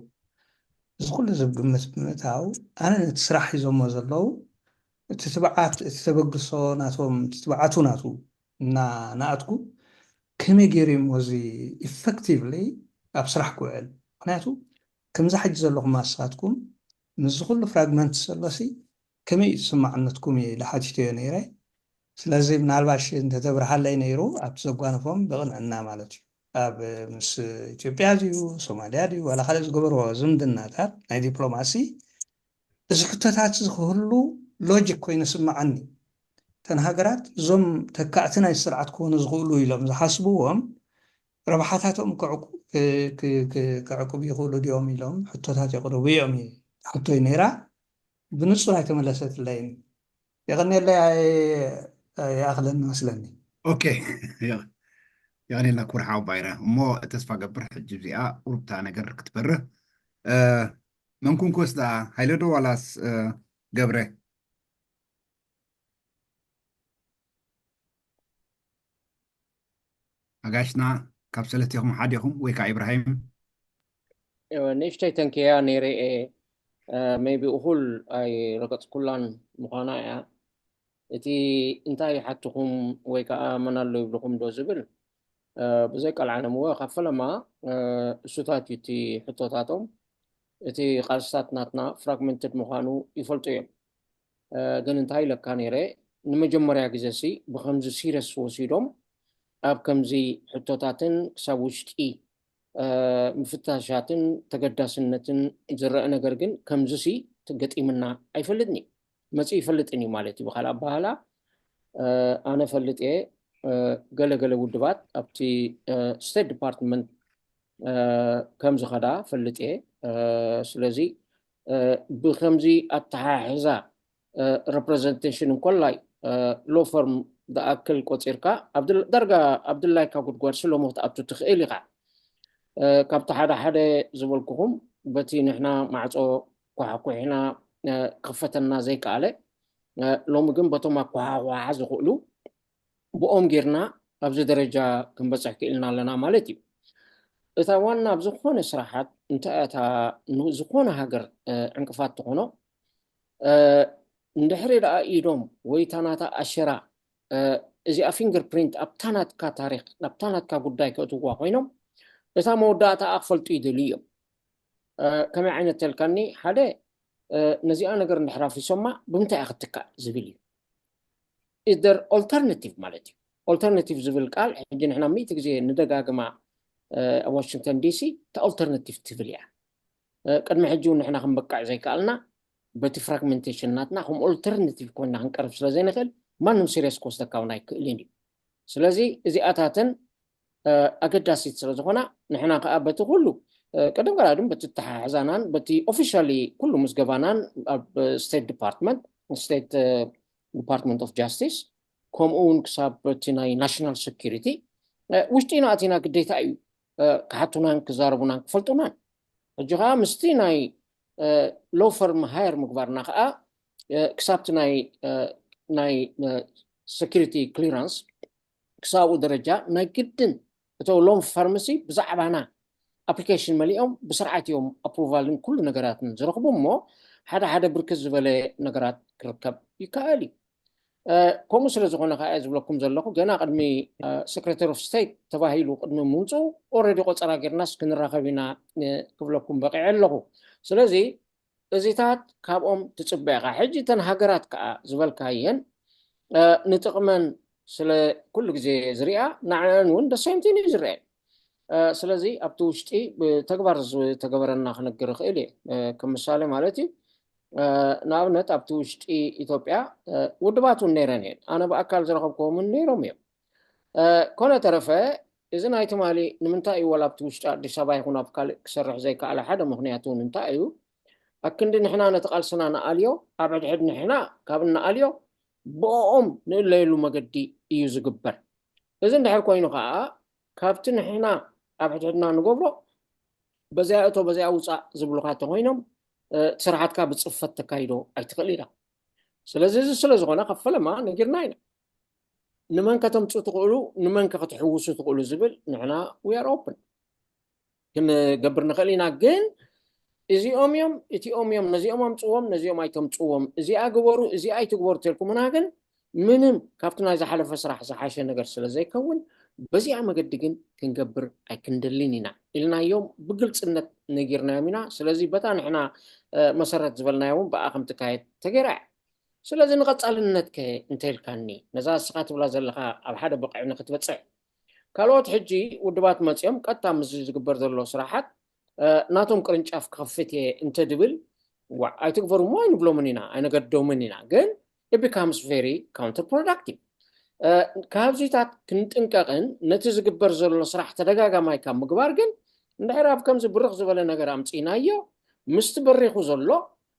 እዚ ኩሉ ዝብ ግምት ብምእታው ኣነ ነቲ ስራሕ ሒዞሞ ዘለዉ እቲ ትብዓት እቲ ተበግሶ ናቶም እቲ ትብዓቱ ናቱ እና ናኣትኩ ከመይ ገይሩ እሞ እዚ ኢፈክቲቭሊ ኣብ ስራሕ ክውዕል? ምክንያቱ ከምዚ ሕጂ ዘለኹም ኣስኻትኩም ምስዚ ኩሉ ፍራግመንት ሰሎሲ ከመይ እዩ ዝስማዕነትኩም እየ ኢለ ሓቲተዮ ነይረ። ስለዚ ምናልባሽ እንተተብርሃለይ ነይሩ ኣብቲ ዘጓነፎም ብቕንዕና ማለት እዩ ኣብ ምስ ኢትዮጵያ ድዩ ሶማልያ ድዩ ዋላ ካልእ ዝገበርዎ ዝምድናታት ናይ ዲፕሎማሲ እዚ ሕቶታት እዚ ክህሉ ሎጂክ ኮይኑ ስምዓኒ። እተን ሃገራት እዞም ተካእቲ ናይ ስርዓት ክኾኑ ዝኽእሉ ኢሎም ዝሓስብዎም ረብሓታቶም ክዕቁብ ይኽእሉ ድዮም ኢሎም ሕቶታት የቕርቡ እዮም ሕቶይ ነይራ። ብንጹር ኣይተመለሰትለይን። የቐንየለይ ይኣኽለኒ መስለኒ። ኦኬ፣ የቐንየልና ክቡር ሓው ባይረ። እሞ ተስፋ ገብር ሕጂ እዚኣ ቁሩብታ ነገር ክትበርህ። መንኩን ክወስዳ ሃይለዶ ዋላስ ገብረ? ኣጋሽና ካብ ሰለስቴኹም ሓዲኹም ወይ ከዓ ኢብራሂም? እወ፣ ንእሽተይ ተንክያ ነይረ እየ። ሜቢ እኹል ኣይረገፅኩላን ምዃና እያ። እቲ እንታይ ይሓትኹም ወይ ከዓ መን ኣሎ ይብልኹም ዶ ዝብል ብዘይ ቀልዓለም እወ ካብ ፈለማ እሱታት እዩ እቲ ሕቶታቶም። እቲ ቃልስታት ናትና ፍራግመንትድ ምዃኑ ይፈልጡ እዮም። ግን እንታይ ኢለካ ነይረ ንመጀመርያ ግዜ ሲ ብከምዚ ሲረስ ወሲዶም ኣብ ከምዚ ሕቶታትን ክሳብ ውሽጢ ምፍታሻትን ተገዳስነትን ዝረአ ነገር ግን ከምዚ ሲ ገጢምና ኣይፈልጥን እዩ። መፅኡ ይፈልጥን እዩ ማለት እዩ። ብካልእ ኣባህላ ኣነ ፈልጥ እየ ገለገለ ውድባት ኣብቲ ስቴት ዲፓርትመንት ከምዝኸዳ ፈልጥ እየ። ስለዚ ብከምዚ ኣተሓሕዛ ሬፕሬዘንቴሽን እንኮላይ ሎ ፈርም ዝኣክል ቆፂርካ ዳርጋ ኣብ ድላይካ ጉድጓድ ስለ ሞት ኣቱ ትኽእል ኢኻ። ካብቲ ሓደ ሓደ ዝበልኩኹም በቲ ንሕና ማዕፆ ኳሓኩሒና ክኽፈተና ዘይከኣለ ሎሚ ግን በቶም ኣኳሓኳሓ ዝኽእሉ ብኦም ጌርና ኣብዚ ደረጃ ክንበፅሕ ክኢልና ኣለና ማለት እዩ። እታ ዋና ኣብ ዝኾነ ስራሓት እንታይ እታ ዝኾነ ሃገር ዕንቅፋት ትኾኖ እንድሕሪ ደኣ ኢዶም ወይ እታ ናታ ኣሸራ እዚኣ ፊንገር ፕሪንት ኣብታ ናትካ ታሪክ ኣብታ ናትካ ጉዳይ ከእትዋ ኮይኖም እታ መወዳእታኣ ክፈልጡ ይደልዩ እዮም። ከመይ ዓይነት ተልካኒ ሓደ ነዚኣ ነገር እንድሕር ኣፍሪሶማ ብምንታይ እያ ክትትካእ ዝብል እዩ። ኢደር ኦልተርናቲቭ ማለት እዩ። ኦልተርናቲቭ ዝብል ቃል ሕጂ ንሕና ሚእቲ ግዜ ንደጋግማ ኣብ ዋሽንግተን ዲሲ እታ ኦልተርናቲቭ ትብል እያ። ቅድሚ ሕጂ እውን ንሕና ክንበቅዕ ዘይከኣልና በቲ ፍራግመንቴሽን ናትና ከም ኦልተርናቲቭ ኮይና ክንቀርብ ስለ ዘይንኽእል ማንም ሲሪየስ ክወስደካ እውን ኣይክእልን እዩ። ስለዚ እዚኣታተን ኣገዳሲት ስለ ዝኾና ንሕና ከዓ በቲ ኩሉ ቀደም ቀዳድም በቲ ተሓሕዛናን በቲ ኦፊሻሊ ኩሉ ምዝገባናን ኣብ ስቴት ዲፓርትመንት ስቴት ዲፓርትመንት ኦፍ ጃስቲስ ከምኡ እውን ክሳብ በቲ ናይ ናሽናል ሴኪሪቲ ውሽጢና ኣቲና ግዴታ እዩ ክሓቱናን ክዛረቡናን ክፈልጡናን። ሕጂ ከዓ ምስቲ ናይ ሎ ፈርም ሃየር ምግባርና ከዓ ክሳብቲ ናይ security clearance ክሳብኡ ደረጃ ናይ ግድን እቶም ሎም ፈርምሲ ብዛዕባና ኣፕሊኬሽን መሊኦም ብስርዓት እዮም ኣፕሩቫልን ኩሉ ነገራትን ዝረኽቡ እሞ ሓደ ሓደ ብርክት ዝበለ ነገራት ክርከብ ይከኣል እዩ። ከምኡ ስለ ዝኾነ ከዓ ዝብለኩም ዘለኹ ገና ቅድሚ secretary of state ተባሂሉ ቅድሚ ምምፅኡ already ቆፀራ ጌርናስ ክንራኸብ ኢና ክብለኩም በቂዐ ኣለኹ። ስለዚ እዚታት ካብኦም ትፅበ ኢኻ። ሕጂ እተን ሃገራት ከዓ ዝበልካየን ንጥቕመን ስለ ኩሉ ግዜ ዝሪኣ ንዕን እውን ደሰምቲን እዩ ዝረአ። ስለዚ ኣብቲ ውሽጢ ብተግባር ዝተገበረና ክነግር ይኽእል እየ። ከም ምሳሌ ማለት እዩ። ንኣብነት ኣብቲ ውሽጢ ኢትዮጵያ ውድባት እውን ነይረን እየን። ኣነ ብኣካል ዝረኸብክዎም እውን ነይሮም እዮም። ኮነ ተረፈ እዚ ናይ ትማሊ ንምንታይ እዩ ወላ ኣብቲ ውሽጢ ኣዲስ ኣበባ ይኹን ኣብ ካልእ ክሰርሕ ዘይከኣለ ሓደ ምኽንያት እውን እንታይ እዩ? ኣክንዲ ንሕና ነቲ ቃልስና ንኣልዮ ኣብ ሕድሕድ ንሕና ካብ ንኣልዮ ብኦም ንእለየሉ መገዲ እዩ ዝግበር። እዚ እንድሕር ኮይኑ ከዓ ካብቲ ንሕና ኣብ ሕድሕድና ንገብሮ በዚኣ እቶ በዚኣ ውፃእ ዝብሉካ እንተኮይኖም እቲ ስራሓትካ ብፅፈት ተካይዶ ኣይትኽእል ኢና። ስለዚ እዚ ስለ ዝኾነ ካብ ፈለማ ነጊርና ኢና። ንመን ከተምፅኡ ትኽእሉ ንመን ከ ክትሕውሱ ትኽእሉ ዝብል ንሕና we are open ክንገብር ንኽእል ኢና። ግን እዚኦም እዮም እቲኦም እዮም ነዚኦም ኣምፅዎም ነዚኦም ኣይተምፅዎም እዚኣ ግበሩ እዚኣ ኣይትግበሩ ተልኩምና ግን ምንም ካብቲ ናይ ዝሓለፈ ስራሕ ዝሓሸ ነገር ስለ ዘይከውን በዚኣ መገዲ ግን ክንገብር ኣይክንደልን ኢና ኢልናዮም ብግልፅነት ነጊርናዮም ኢና። ስለዚ በታ ንሕና መሰረት ዝበልናዮ እውን ብኣ ከም ትካየድ ተገይራ እያ። ስለዚ ንቐፃልነት ከ እንተልካኒ ነዛ እስኻ ትብላ ዘለኻ ኣብ ሓደ ብቕዒ ንክትበፅሕ ካልኦት ሕጂ ውድባት መፂኦም ቀጥታ ምስ ዝግበር ዘሎ ስራሓት ናቶም ቅርንጫፍ ክኸፍት እየ እንተድብል ዋዕ ኣይትግበሩ እሞ ኣይንብሎምን ኢና ኣይነገድዶምን ኢና። ግን it becomes very counterproductive። ካብዚታት ክንጥንቀቕን ነቲ ዝግበር ዘሎ ስራሕ ተደጋጋማይ ካብ ምግባር ግን እንድሕር ኣብ ከምዚ ብርኽ ዝበለ ነገር ኣምፅእናዮ ምስቲ በሪኹ ዘሎ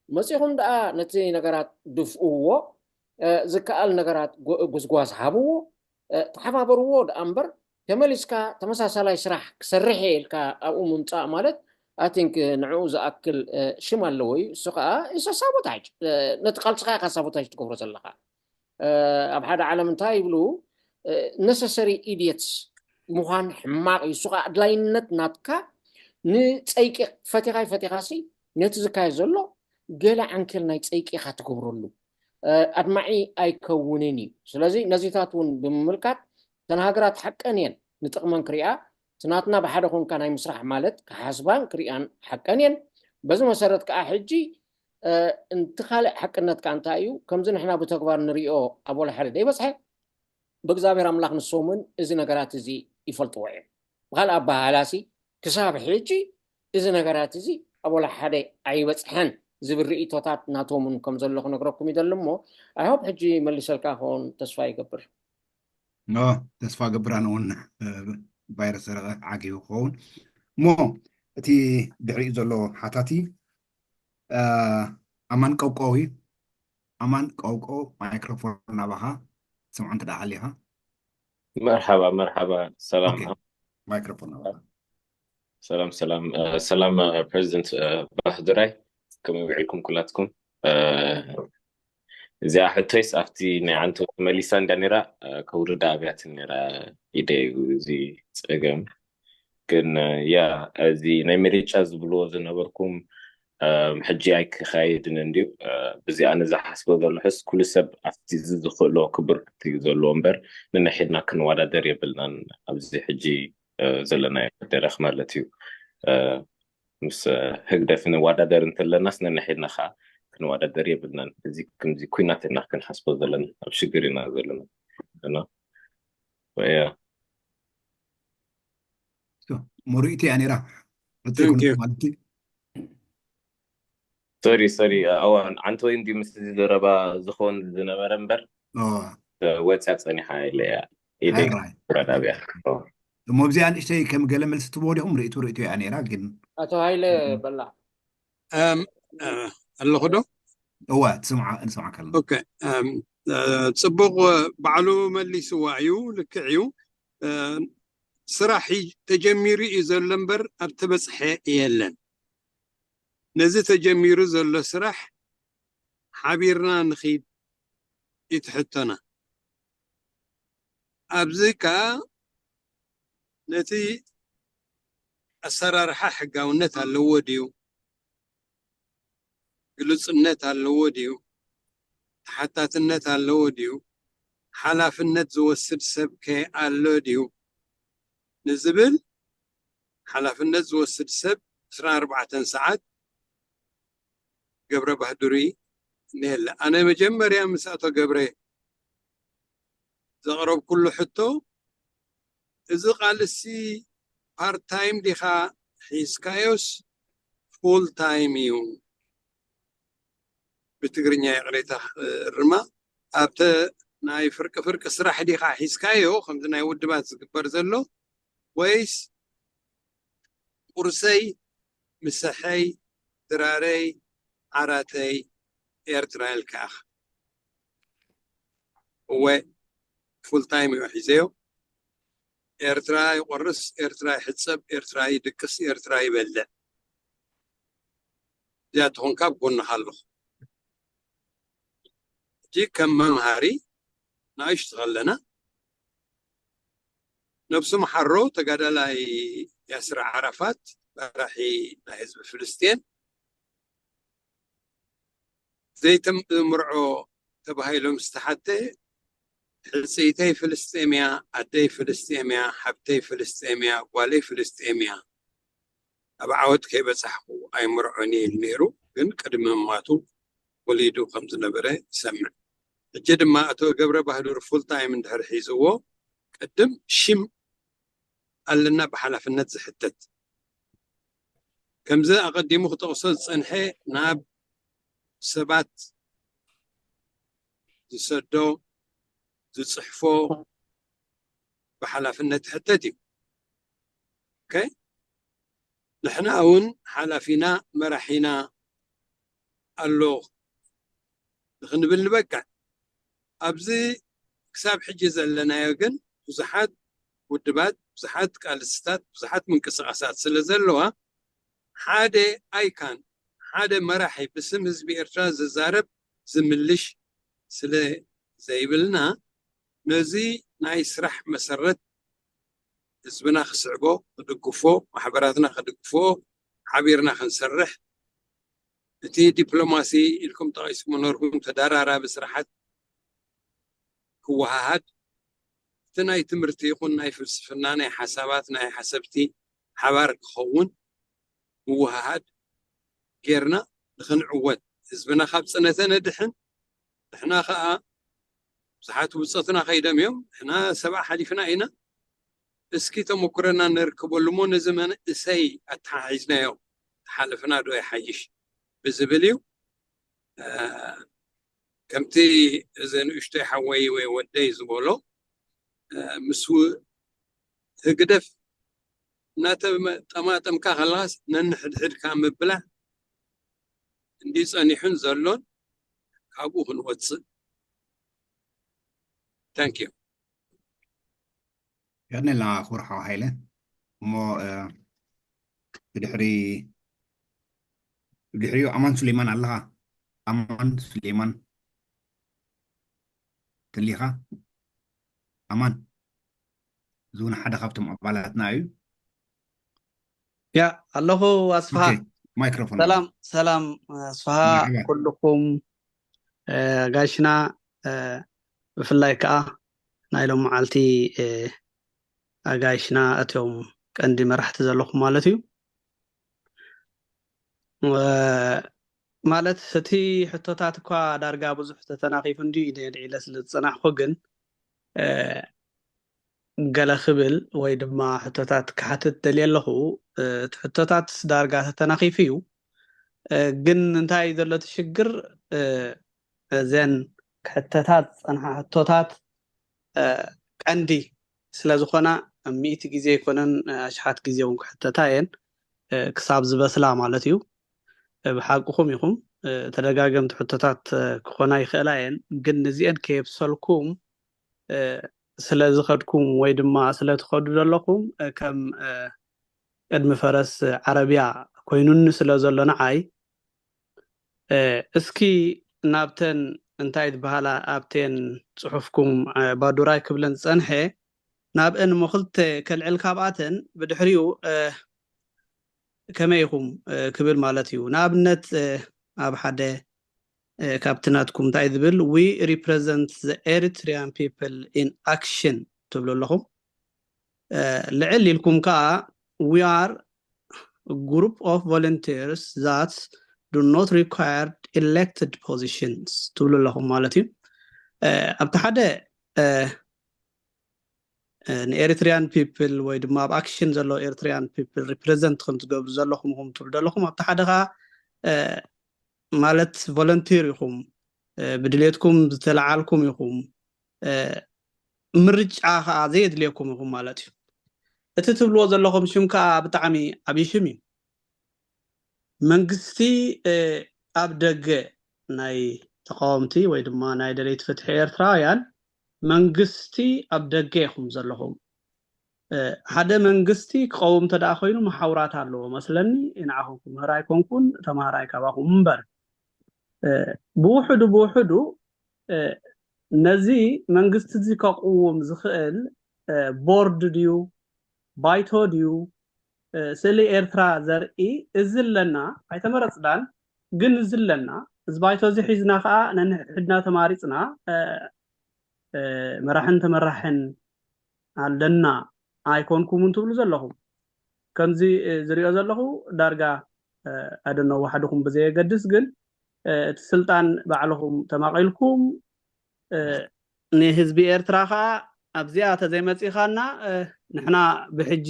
መፂኹም ደኣ ነቲ ነገራት ድፍእዎ ዝከኣል ነገራት ጉዝጓዝ ሃብዎ ተሓባበርዎ ደኣ እምበር ተመሊስካ ተመሳሳላይ ስራሕ ክሰርሕ እየ ኢልካ ኣብኡ ምምፃእ ማለት I think ንዕኡ ዝኣክል ሽም ኣለዎ እዩ። እሱ ከዓ ሳቦታጅ ነቲ ቃልስኻ ኢኻ ሳቦታጅ ትገብሮ ዘለኻ። ኣብ ሓደ ዓለም እንታይ ይብሉ necessary idiots ምዃን ሕማቕ እዩ። እሱ ከዓ ኣድላይነት ናትካ ንፀይቂ ፈቲኻ ፈቲኻሲ ነቲ ዝካየድ ዘሎ ገለ ዓንኬል ናይ ፀይቂ ኢኻ ትገብረሉ ኣድማዒ ኣይከውንን እዩ። ስለዚ ነዚታት እውን ብምምልካት እተን ሃገራት ሓቀን እየን ንጥቕመን ክሪኣ እቲ ናትና ብሓደ ኮንካ ናይ ምስራሕ ማለት ክሓስባን ክሪኣን ሓቀን እየን። በዚ መሰረት ከዓ ሕጂ እቲ ካልእ ሓቅነት ከዓ እንታይ እዩ ከምዚ ንሕና ብተግባር ንሪኦ ኣብ ወላ ሓደ ደይበፅሐ ብእግዚኣብሔር ኣምላኽ ንሶምን እዚ ነገራት እዚ ይፈልጥዎ እዮም። ብካልእ ኣባሃላሲ ክሳብ ሕጂ እዚ ነገራት እዚ ኣብ ወላ ሓደ ኣይበፅሐን ዝብል ርእቶታት ናቶምን ከም ዘሎ ክነግረኩም ይደሊ እሞ ኣይሆፕ ሕጂ መሊሰልካ ክኸውን ተስፋ ይገብር። ተስፋ ገብር ኣነ እውን ቫይረስ ሰረቀ ዓጊቡ ክኸውን እሞ እቲ ድሕሪኡ ዘሎ ሓታቲ ኣማን ቀውቀዊ ኣማን ቀውቀው ማይክሮፎን ናባኻ ስምዖ እንተ ደኣ ሃሊኻ መርሓባ መርሓባ ሰላም ማይክሮፎን ናባኻ ሰላም ሰላም ሰላም ፕሬዚደንት ባህድራይ ከመይ ውዒልኩም ኩላትኩም እዚኣ ሕቶይስ ኣብቲ ናይ ዓንቶ ተመሊሳ እንዳ ነራ ከውርዳ ኣብያትን ነራ ኢደ እዩ እዚ ፀገም ግን ያ እዚ ናይ ምርጫ ዝብልዎ ዝነበርኩም ሕጂ ኣይክኻየድን እንድዩ ብዚ ኣነ ዝሓስቦ ዘለሕስ ኩሉ ሰብ ኣብቲ ዝኽእሎ ክብር እዩ ዘለዎ እምበር ንንሕድና ክንወዳደር የብልናን ኣብዚ ሕጂ ዘለናዮ መደረክ ማለት እዩ ምስ ህግደፍ ንወዳደር እንተለናስ ነንሕድና ከዓ ክንወዳደር የብልናን እዚ ከምዚ ኩናት ኢና ክንሓስቦ ዘለና ኣብ ሽግር ኢና ዘለና እና ያ ሞሪእቲ እያ ነይራ ሕቶ ይኹን Thank you. ማለት ሶሪ ሶሪ ኣዋን ዓንተ ወይ እንዲ ምስ ዘረባ ዝኸውን ዝነበረ እምበር ኦ፣ ወፅያ ፀኒሓ ኢለ እያ ኢደይ ሕራይ ረዳብያ እሞ ኣብዚኣ ንእሽተይ ከም ገለ መልሲ ትቦ ዲኹም ርእቱ ርእቱ እያ ነይራ ግን ኣቶ ሃይለ በላ እም፣ እ፣ ኣለኹ ዶ እወ ትስምዓ ንስምዓካ ኣለና ኦኬ እም፣ እ፣ ፅቡቅ ባዕሉ መሊስዋ እዩ ልክዕ እዩ እ፣ ስራሕ ተጀሚሩ እዩ ዘሎ እምበር ኣብ ተበፅሐ የለን። ነዚ ተጀሚሩ ዘሎ ስራሕ ሓቢርና ንኺድ እዩ ትሕቶና። ኣብዚ ከዓ ነቲ ኣሰራርሓ ሕጋውነት ኣለዎ ድዩ? ግሉጽነት ኣለዎ ድዩ? ተሓታትነት ኣለዎ ድዩ? ሓላፍነት ዝወስድ ሰብ ከ ኣሎ ድዩ? ንዝብል ሓላፍነት ዝወስድ ሰብ ዕስራን ኣርባዕተን ሰዓት ገብረ ባህዱሪ እኒሀለ። ኣነ መጀመርያ ምስ ኣቶ ገብረ ዘቕረብኩሉ ሕቶ፣ እዚ ቃልሲ ፓርት ታይም ዲኻ ሒዝካዮስ ፉል ታይም እዩ? ብትግርኛ ይቕሬታ እርማ። ኣብተ ናይ ፍርቂ ፍርቂ ስራሕ ዲኻ ሒዝካዮ ከምዚ ናይ ውድባት ዝግበር ዘሎ፣ ወይስ ቁርሰይ ምሰሐይ ድራረይ ዓራተይ ኤርትራ ኢልካ ኢኻ? እወ፣ ፉል ታይም እዩ ሒዘዮ። ኤርትራ ይቆርስ፣ ኤርትራ ይሕጸብ፣ ኤርትራ ይድቅስ፣ ኤርትራ ይበልዕ። እዚኣ ትኾንካ ኣብ ጎንኻ ኣለኹ። ሕጂ ከም መምሃሪ ንኣሽቱ ከለና፣ ነብሱ መሓሮ ተጋዳላይ ያስር ዓራፋት፣ መራሒ ናይ ህዝቢ ፍልስጤን፣ ዘይተምርዖ ተባሂሉ ምስ ተሓተ፣ ሕጽይተይ ፍልስጤም እያ፣ ኣደይ ፍልስጤም እያ፣ ሓብተይ ፍልስጤም እያ፣ ጓለይ ፍልስጤም እያ፣ ኣብ ዓወት ከይበጻሕኩ ኣይምርዖን እየ ኢሉ ነይሩ። ግን ቅድሚ ምማቱ ወሊዱ ከም ዝነበረ ይሰምዕ። ሕጂ ድማ ኣቶ ገብረ ባህዱር ፉል ታይም እንድሕር ሒዝዎ፣ ቅድም ሽም ኣለና ብሓላፍነት ዝሕተት። ከምዚ ኣቐዲሙ ክጠቕሶ ዝጸንሐ፣ ናብ ሰባት ዝሰዶ፣ ዝጽሕፎ ብሓላፍነት ይሕተት እዩ። ኦኬ? ንሕና እውን ሓላፊና፣ መራሒና ኣሎ ንኽንብል ንበቅዕ። ኣብዚ ክሳብ ሕጂ ዘለናዮ ግን ብዙሓት ውድባት፣ ብዙሓት ቃልስታት፣ ብዙሓት ምንቅስቓሳት ስለ ዘለዋ፣ ሓደ ኣይካን፣ ሓደ መራሒ ብስም ህዝቢ ኤርትራ ዝዛረብ፣ ዝምልሽ ስለ ዘይብልና፣ ነዚ ናይ ስራሕ መሰረት ህዝብና ክስዕቦ፣ ክድግፎ፣ ማሕበራትና ክድግፎ፣ ሓቢርና ክንሰርሕ፣ እቲ ዲፕሎማሲ ኢልኩም ጠቒስኩም ነበርኩም፣ ተደራራቢ ስራሓት ክወሃሃድ፣ እቲ ናይ ትምህርቲ ይኹን ናይ ፍልስፍና፣ ናይ ሓሳባት፣ ናይ ሓሰብቲ ሓባር ክኸውን ምውሃሃድ ጌርና ንኽንዕወት፣ ህዝብና ካብ ጽነተ ነድሕን፣ ንሕና ኸኣ ብዙሓት ብጾትና ከይዶም እዮም፣ ንሕና ሰብዓ ሓሊፍና ኢና። እስኪ ተመኩረና ነርክበሉ እሞ ነዚ መንእሰይ ኣተሓሒዝናዮ ተሓለፍና ዶ ይሓይሽ ብዝብል እዩ። እ፣ ከምቲ እዚ ንእሽቶይ ሓወይ ወይ ወደይ ዝበሎ፣ እ፣ ምስ ው-፣ ህግደፍ እናተጠማጠምካ ከለኻስ ነንሕድሕድካ ምብላዕ እንዲ ጸኒሑን ዘሎን፣ ካብኡ ክንወጽእ። Thank you። የቐኔልና ክቡር ሓው ሃይለ። እሞ፣ እ፣ ብድሕሪ፣ ብድሕሪኡ ኣማን ሱሌማን ኣለኻ? ኣማን ሱሌማን ተሊኻ? ኣማን፣ እዚ እውን ሓደ ካብቶም ኣባላትና እዩ። ያ፣ ኣለኹ ኣስፍሃ። ኦኬ፣ ማይክሮፎን ሰላም፣ ሰላም ኣስፍሃ፣ መርሓባ። ኩልኩም፣ እ፣ ኣጋይሽና፣ እ፣ ብፍላይ ከዓ ናይ ሎም መዓልቲ፣ እ፣ ኣጋይሽና እቶም ቀንዲ መራሕቲ ዘለኹም ማለት እዩ። እ፣ ማለት እቲ ሕቶታት እኳ ዳርጋ ብዙሕ ተተናኺፉ እንድዩ ኢለ ኣልዒለ ስለ ዝጸናሕኩ፣ ግን፣ እ፣ ገለ ክብል ወይ ድማ ሕቶታት ክሓትት ደልየ ኣለኹ። እ፣ እቲ ሕቶታት ዳርጋ ተተናኺፉ እዩ። እ፣ ግን እንታይ እዩ ዘሎ እቲ ሽግር? እ፣ እዘን ክሕተታ ዝጸንሓ ሕቶታት፣ እ፣ ቀንዲ ስለ ዝኾና፣ ሚእቲ ግዜ ኣይኮነን፣ ኣሽሓት ግዜ እውን ክሕተታ እየን፣ እ፣ ክሳብ ዝበስላ ማለት እዩ። እ፣ ብሓቅኹም ኢኹም፣ እ፣ ተደጋገምቲ ሕቶታት፣ እ፣ ክኾና ይኽእላ እየን። ግን ንዚአን ከየብሰልኩም፣ እ፣ ስለ ዝኸድኩም ወይ ድማ ስለ ትኸዱ ዘለኹም ከም ቅድሚ ፈረስ ዓረብያ ኮይኑኒ ስለ ዘሎ ንዓይ፣ እስኪ ናብተን እንታይ ዝበሃላ ኣብተን ጽሑፍኩም ባዱራይ ክብለን ዝጸንሐ ናብአን ሞኽልተ ከልዕል ካብኣተን ብድሕሪኡ ከመይ ኢኹም ክብል ማለት እዩ። ንኣብነት ኣብ ሓደ ካብቲ ናትኩም እንታይ ዝብል we represent the Eritrean people in action ትብሉ ኣለኹም። ልዕል ኢልኩም ከዓ we are group of volunteers that do not require elected positions ትብሉ ኣለኹም ማለት እዩ። ኣብቲ ሓደ ን Eritrean people ወይ ድማ ኣብ ኣክሽን ዘሎ Eritrean people represent ከም ትገብሩ ዘለኹም ኢኹም ትብሉ ዘለኹም። ኣብቲ ሓደ ከዓ ማለት ቮለንቲር ኢኹም፣ ብድሌትኩም ዝተለዓልኩም ኢኹም፣ ምርጫ ከዓ ዘየድልየኩም ኢኹም ማለት እዩ። እቲ ትብልዎ ዘለኹም ሽም ከዓ ብጣዕሚ ዓብዪ ሽም እዩ። መንግስቲ ኣብ ደገ ናይ ተቃወምቲ ወይ ድማ ናይ ደለይቲ ፍትሒ ኤርትራውያን መንግስቲ ኣብ ደገ ኢኹም ዘለኹም። ሓደ መንግስቲ ክቀውም እንተ ደኣ ኮይኑ መሓውራት ኣለዎ መስለኒ። ንዓኹም ክምህር ኣይኮንኩን፣ ተማሃራይ ካባኹም እምበር። ብውሕዱ ብውሕዱ ነዚ መንግስቲ እዚ ከቕውም ዝኽእል ቦርድ ድዩ፣ ባይቶ ድዩ፣ ስእሊ ኤርትራ ዘርኢ እዚ ኣለና፣ ኣይተመረጽናን፣ ግን እዚ ኣለና፣ እዚ ባይቶ እዚ ሒዝና ከዓ ነንሕድሕድና ተማሪጽና መራሕን ተመራሕን ኣለና ኣይኮንኩምን ትብሉ ዘለኹም። ከምዚ ዝሪኦ ዘለኹ ዳርጋ ኣደኖ ዋሕድኹም ብዘየገድስ ግን እቲ ስልጣን ባዕልኹም ተማቒልኩም ንህዝቢ ኤርትራ ከዓ ኣብዚኣ ተዘይመፂኻና ንሕና ብሕጂ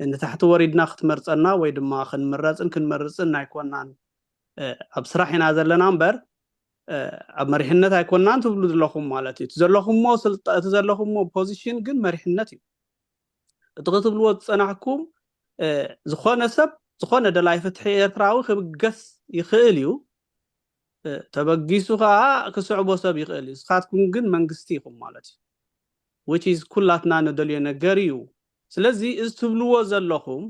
ንታሕቲ ወሪድና ክትመርፀና ወይ ድማ ክንምረፅን ክንመርፅን ኣይኮናን። ኣብ ስራሕ ኢና ዘለና እምበር ኣብ መሪሕነት ኣይኮናን ትብሉ ዘለኹም ማለት እዩ። እቲ ዘለኹሞ ስልጣ እቲ ዘለኹሞ ፖዚሽን ግን መሪሕነት እዩ። እቲ ክትብልዎ ዝፀናሕኩም ዝኾነ ሰብ ዝኾነ ደላይ ፍትሒ ኤርትራዊ ክብገስ ይኽእል እዩ። ተበጊሱ ከዓ ክስዕቦ ሰብ ይኽእል እዩ። ንስኻትኩም ግን መንግስቲ ኢኹም ማለት እዩ። which is ኩላትና ንደልዮ ነገር እዩ። ስለዚ እዚ ትብልዎ ዘለኹም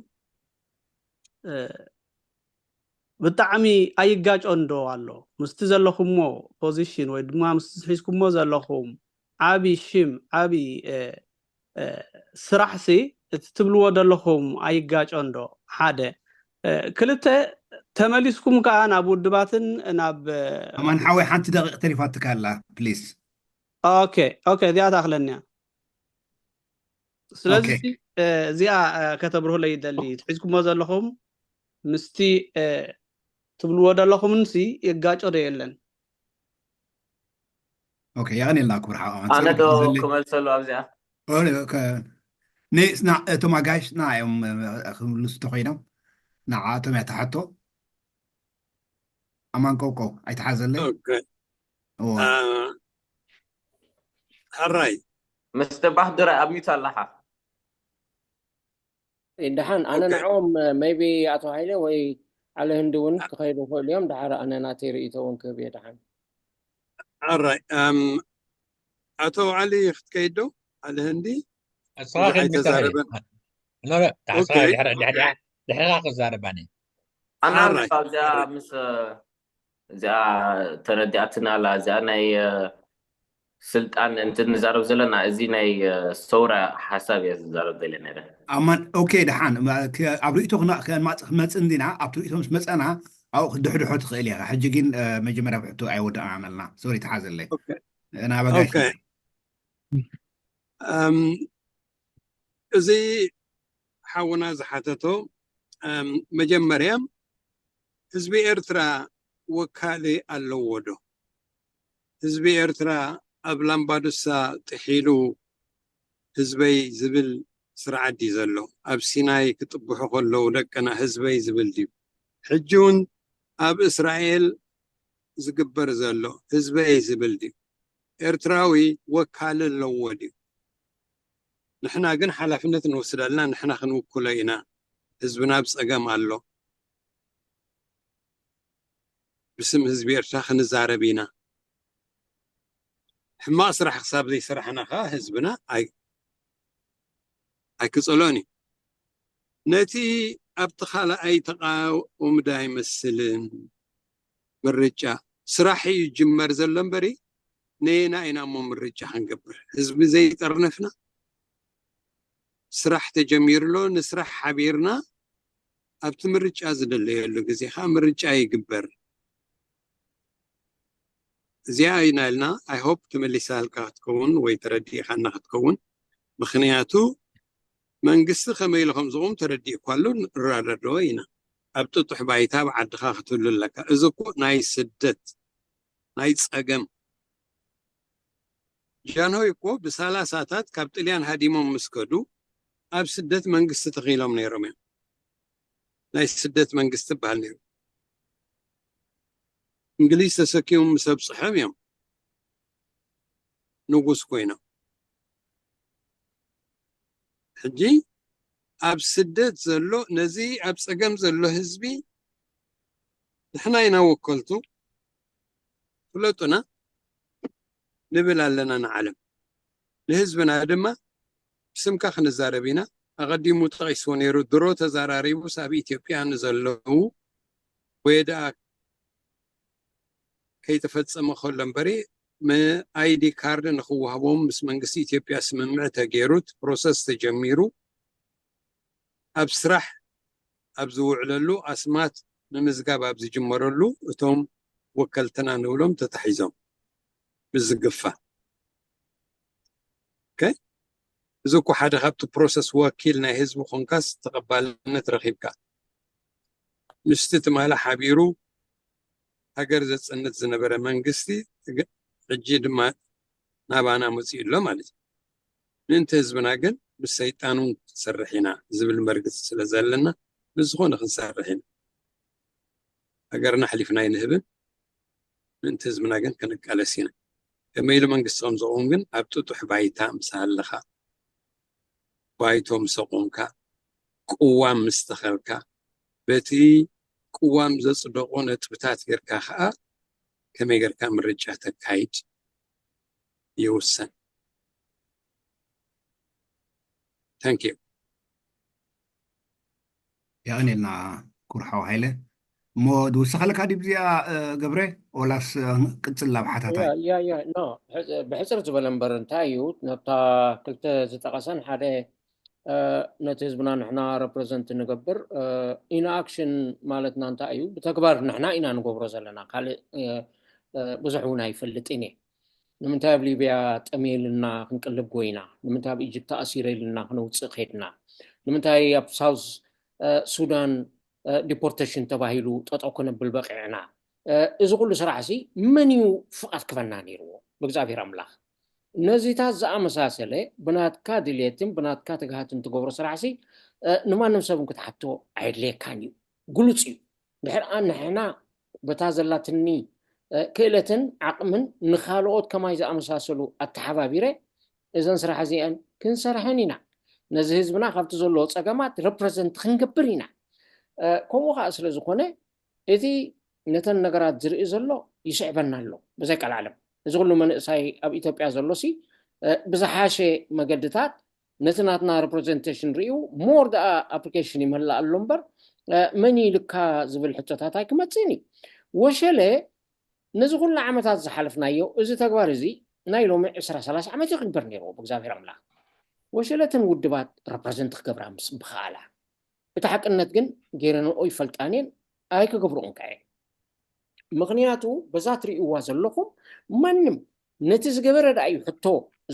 ብጣዕሚ ኣይጋጮን ዶ ኣሎ ምስቲ ዘለኹሞ ፖዚሽን ወይ ድማ ምስቲ ሒዝኩሞ ዘለኹም ዓቢ ሽም ዓቢ ስራሕ ሲ እቲ ትብልዎ ዘለኹም ኣይጋጮን ዶ? ሓደ ክልተ ተመሊስኩም ከዓ ናብ ውድባትን ናብ ኣማን ሓወይ ሓንቲ ደቂቕ ተሪፋትካ ኣላ ፕሊስ። ኦኬ ኦኬ እዚኣ ትኣኽለኒ እያ። ስለዚ እዚኣ ከተብርሁለይ ይደሊ ትሒዝኩሞ ዘለኹም ምስቲ ትብልዎ ዘለኹምንሲ የጋጮ ዶ የለን? ኦኬ የቐንየልና ክቡር ሓው ኣነ ዶ ክመልሰሉ ኣብዚኣ ንስና እቶም ኣጋይሽ ንዓ እዮም ክምልሱ ተኮይኖም ንዓኣቶም እያ ትሓቶ። ኣማን ቀውቀው ኣይትሓዘለይ። ሕራይ ምስ ደባህ ድረ ኣብ ሚዩት ኣለኻ። ደሓን ኣነ ንዕኦም maybe ኣቶ ሃይለ ወይ ዓለ ህንዲ እውን ክኸይዱ ይኽእሉ እዮም። ደሓር ኣነ ናተይ ርእይቶ እውን ክህብ እየ ደሓን። ሕራይ ኣቶ ዓሊ ክትከይድ ዶ ዓለ ህንዲ? ንስኻ ኬድ ተዛረበን። ድሕርኻ ክዛረብ ኣነ። ኣና ኣብዚኣ ምስ እዚኣ ተረዲኣትና ኣላ እዚኣ ናይ ስልጣን እንትን ንዛረብ ዘለና እዚ ናይ ሰውራ ሓሳብ እየ ዝዛረብ ዘለ ነረ። ኣማን ኦኬ ደሓን ኣብ ርእቶ ክመፅእ እንዲና ኣብቲ ርእቶ ምስ መፀና ኣብኡ ክድሕድሖ ትኽእል ኢኻ። ሕጂ ግን መጀመርያ ብሕቶ ኣይወዳእናን ኣለና። ሶሪ ተሓዘለይ ናበጋሽ እዚ ሓውና ዝሓተቶ መጀመርያ ህዝቢ ኤርትራ ወካሊ ኣለዎ ዶ? ህዝቢ ኤርትራ ኣብ ላምባዱሳ ጥሒሉ ህዝበይ ዝብል ስርዓት ድዩ ዘሎ? ኣብ ሲናይ ክጥብሑ ከለዉ ደቅና ህዝበይ ዝብል ድዩ? ሕጂ እውን ኣብ እስራኤል ዝግበር ዘሎ ህዝበይ ዝብል ድዩ? ኤርትራዊ ወካሊ ኣለዎ ድዩ? ንሕና ግን ሓላፍነት ንወስድ ኣለና፣ ንሕና ክንውክሎ ኢና። ህዝብና ኣብ ጸገም ኣሎ። ብስም ህዝቢ ኤርትራ ክንዛረብ ኢና። ሕማቕ ስራሕ ክሳብ ዘይሰራሕና ከዓ ህዝብና ኣይክፀሎን እዩ። ነቲ ኣብቲ ካልኣይ ተቃውምዳ ኣይመስልን። ምርጫ ስራሕ እዩ ይጅመር ዘሎ እምበሪ፣ ነየና ኢና እሞ ምርጫ ክንገብር? ህዝቢ ዘይጠርነፍና፣ ስራሕ ተጀሚሩ ኣሎ። ንስራሕ ሓቢርና ኣብቲ ምርጫ ዝድለየሉ ግዜ ከዓ ምርጫ ይግበር። እዚኣ ኢና ኢልና። I hope ተመሊሳልካ ክትከውን ወይ ተረዲእካና ክትከውን። ምክንያቱ መንግስቲ ከመይ ኢሉ ከም ዝቑም ተረዲእኳ ኣሎ፣ ንረዳድኦ ኢና። ኣብ ጥጡሕ ባይታ ኣብ ዓድኻ ክትህሉ ኣለካ። እዚ እኮ ናይ ስደት ናይ ፀገም። ጃንሆይ እኮ ብሳላሳታት ካብ ጥልያን ሃዲሞም ምስ ከዱ ኣብ ስደት መንግስቲ ተኺሎም ነይሮም እዮም። ናይ ስደት መንግስቲ ይበሃል ነይሩ። እንግሊዝ ተሰኪሙ ምስ ኣብፅሖም እዮም ንጉስ ኮይኖም። ሕጂ ኣብ ስደት ዘሎ፣ ነዚ ኣብ ፀገም ዘሎ ህዝቢ ንሕና ኢና ወከልቱ፣ ፍለጡና ንብል ኣለና ንዓለም። ንህዝብና ድማ ብስምካ ክንዛረብ ኢና። ኣቐዲሙ ጠቒስዎ ነይሩ፣ ድሮ ተዘራሪቡስ ኣብ ኢትዮጵያ ንዘለዉ ወይ ደኣ ከይተፈጸመ ከሎ እምበሪ፣ ም-፣ ኣይዲ ካርድ ንኽወሃቦም ምስ መንግስቲ ኢትዮጵያ ስምምዕ ተገይሩት ፕሮሰስ ተጀሚሩ፣ ኣብ ስራሕ ኣብ ዝውዕለሉ፣ ኣስማት ንምዝጋብ ኣብ ዝጅመረሉ፣ እቶም ወከልትና ንብሎም ተታሒዞም ብዝግፋ። ኦኬ? እዚ እኮ ሓደ ካብቲ ፕሮሰስ፣ ወኪል ናይ ህዝቢ ኮንካስ ተቐባልነት ረኺብካ፣ ምስቲ ትማሊ ሓቢሩ ሃገር ዘጽንት ዝነበረ መንግስቲ፣ ሕጂ ድማ ናባና መጺኡ ኣሎ ማለት እዩ። ምእንቲ ህዝብና ግን ምስ ሰይጣን እውን ክንሰርሕ ኢና ዝብል መርግጽ ስለ ዘለና፣ ብዝኾነ ክንሰርሕ ኢና። ሃገርና ኣሕሊፍና ኣይንህብን። ምእንቲ ህዝብና ግን ክንቃለስ ኢና። ከመይ ኢሉ መንግስቲ ከም ዘቑም ግን ኣብ ጥጡሕ ባይታ ምስ ሃለኻ፣ ባይቶ ምስ ኣቖምካ፣ ቅዋም ምስ ተኸልካ፣ በቲ ቅዋም ዘጽደቖ ነጥብታት ጌርካ ኸኣ ከመይ ጌርካ ምርጫ ተካይድ ይውሰን። Thank you። የቐኔልና ክቡር ሓው ሃይለ። እሞ ድውስኸለካ ድዩ ብዚኣ፣ እ፣ ገብረ? ወላስ፣ እ፣ ቅጽል ናብ ሓታታይ? ያ፣ ያ፣ ያ፣ ኖ፣ ሕጽ-፣ ብሕጽር ዝበለ እምበር እንታይ እዩ፣ ነብታ ክልተ ዝጠቐሰን ሓደ፣ እ፣ ነቲ ህዝብና ንሕና ረፕረዘንት ንገብር፣ እ፣ ኢን ኣክሽን ማለትና እንታይ እዩ? ብተግባር ንሕና ኢና ንገብሮ ዘለና። ካልእ፣ እ፣ እ፣ ብዙሕ እውን ኣይፈልጥን እየ። ንምንታይ ኣብ ሊብያ ጠምየ ኢልና ክንቅልብ ጎይና? ንምንታይ ኣብ ኢጅፕት ተኣሲረ ኢልና ክነውፅእ ከድና? ንምንታይ ኣብ ሳውዝ፣ እ፣ ሱዳን፣ እ፣ ዲፖርቴሽን ተባሂሉ ጠጠው ክነብል በቂዕና? እ፣ እዚ ኩሉ ስራሕ ሲ መን እዩ ፍቓድ ክበና ነይርዎ? ብእግዚኣብሔር ኣምላኽ። ነዚታት ዝኣመሳሰለ ብናትካ ድልየትን ብናትካ ትግሃትን ትገብሮ ስራሕ ሲ፣ እ፣ ንማንም ሰብ እውን ክትሓቶ ኣየድልየካን እዩ። ግሉፅ እዩ። ድሕር ንሕና በታ ዘላትኒ፣ እ፣ ክእለትን ዓቕምን ንኻልኦት ከማይ ዝኣመሳሰሉ ኣተሓባቢረ እዘን ስራሕ እዚአን ክንሰርሐን ኢና። ነዚ ህዝብና ካብቲ ዘለዎ ጸገማት ረፕረዘንት ክንገብር ኢና። እ፣ ከምኡ ኸዓ ስለ ዝኾነ እቲ ነተን ነገራት ዝርኢ ዘሎ ይስዕበና ኣሎ። ብዘይ ቃል ዓለም እዚ ኩሉ መንእሳይ ኣብ ኢትዮጵያ ዘሎ ሲ፣ እ፣ ብዝሓሸ መገድታት ነቲ ናትና ሪፕሬዘንቴሽን ርእዩ ሞር ደኣ ኣፕሊኬሽን ይመልእ ኣሎ እምበር፣ እ፣ መን ኢልካ ዝብል ሕቶታት ኣይክመጽእን እዩ። ወሸለ ነዚ ኩሉ ዓመታት ዝሓለፍናዮ እዚ ተግባር እዚ ናይ ሎሚ ዕስራ ሰላሳ ዓመት እዩ ክግበር ነይርዎ ብእግዚኣብሔር ኣምላኽ። ወሸለ እተን ውድባት ሪፕሬዘንት ክገብራ ምስ ብኸኣላ። እቲ ሓቅነት ግን ገይረንኦ ይፈልጣን እየን፣ ኣይክገብርኦን ከ እየን። ምኽንያቱ በዛ ትርእይዋ ዘለኹም ማንም ነቲ ዝገበረ ደኣ እዩ ሕቶ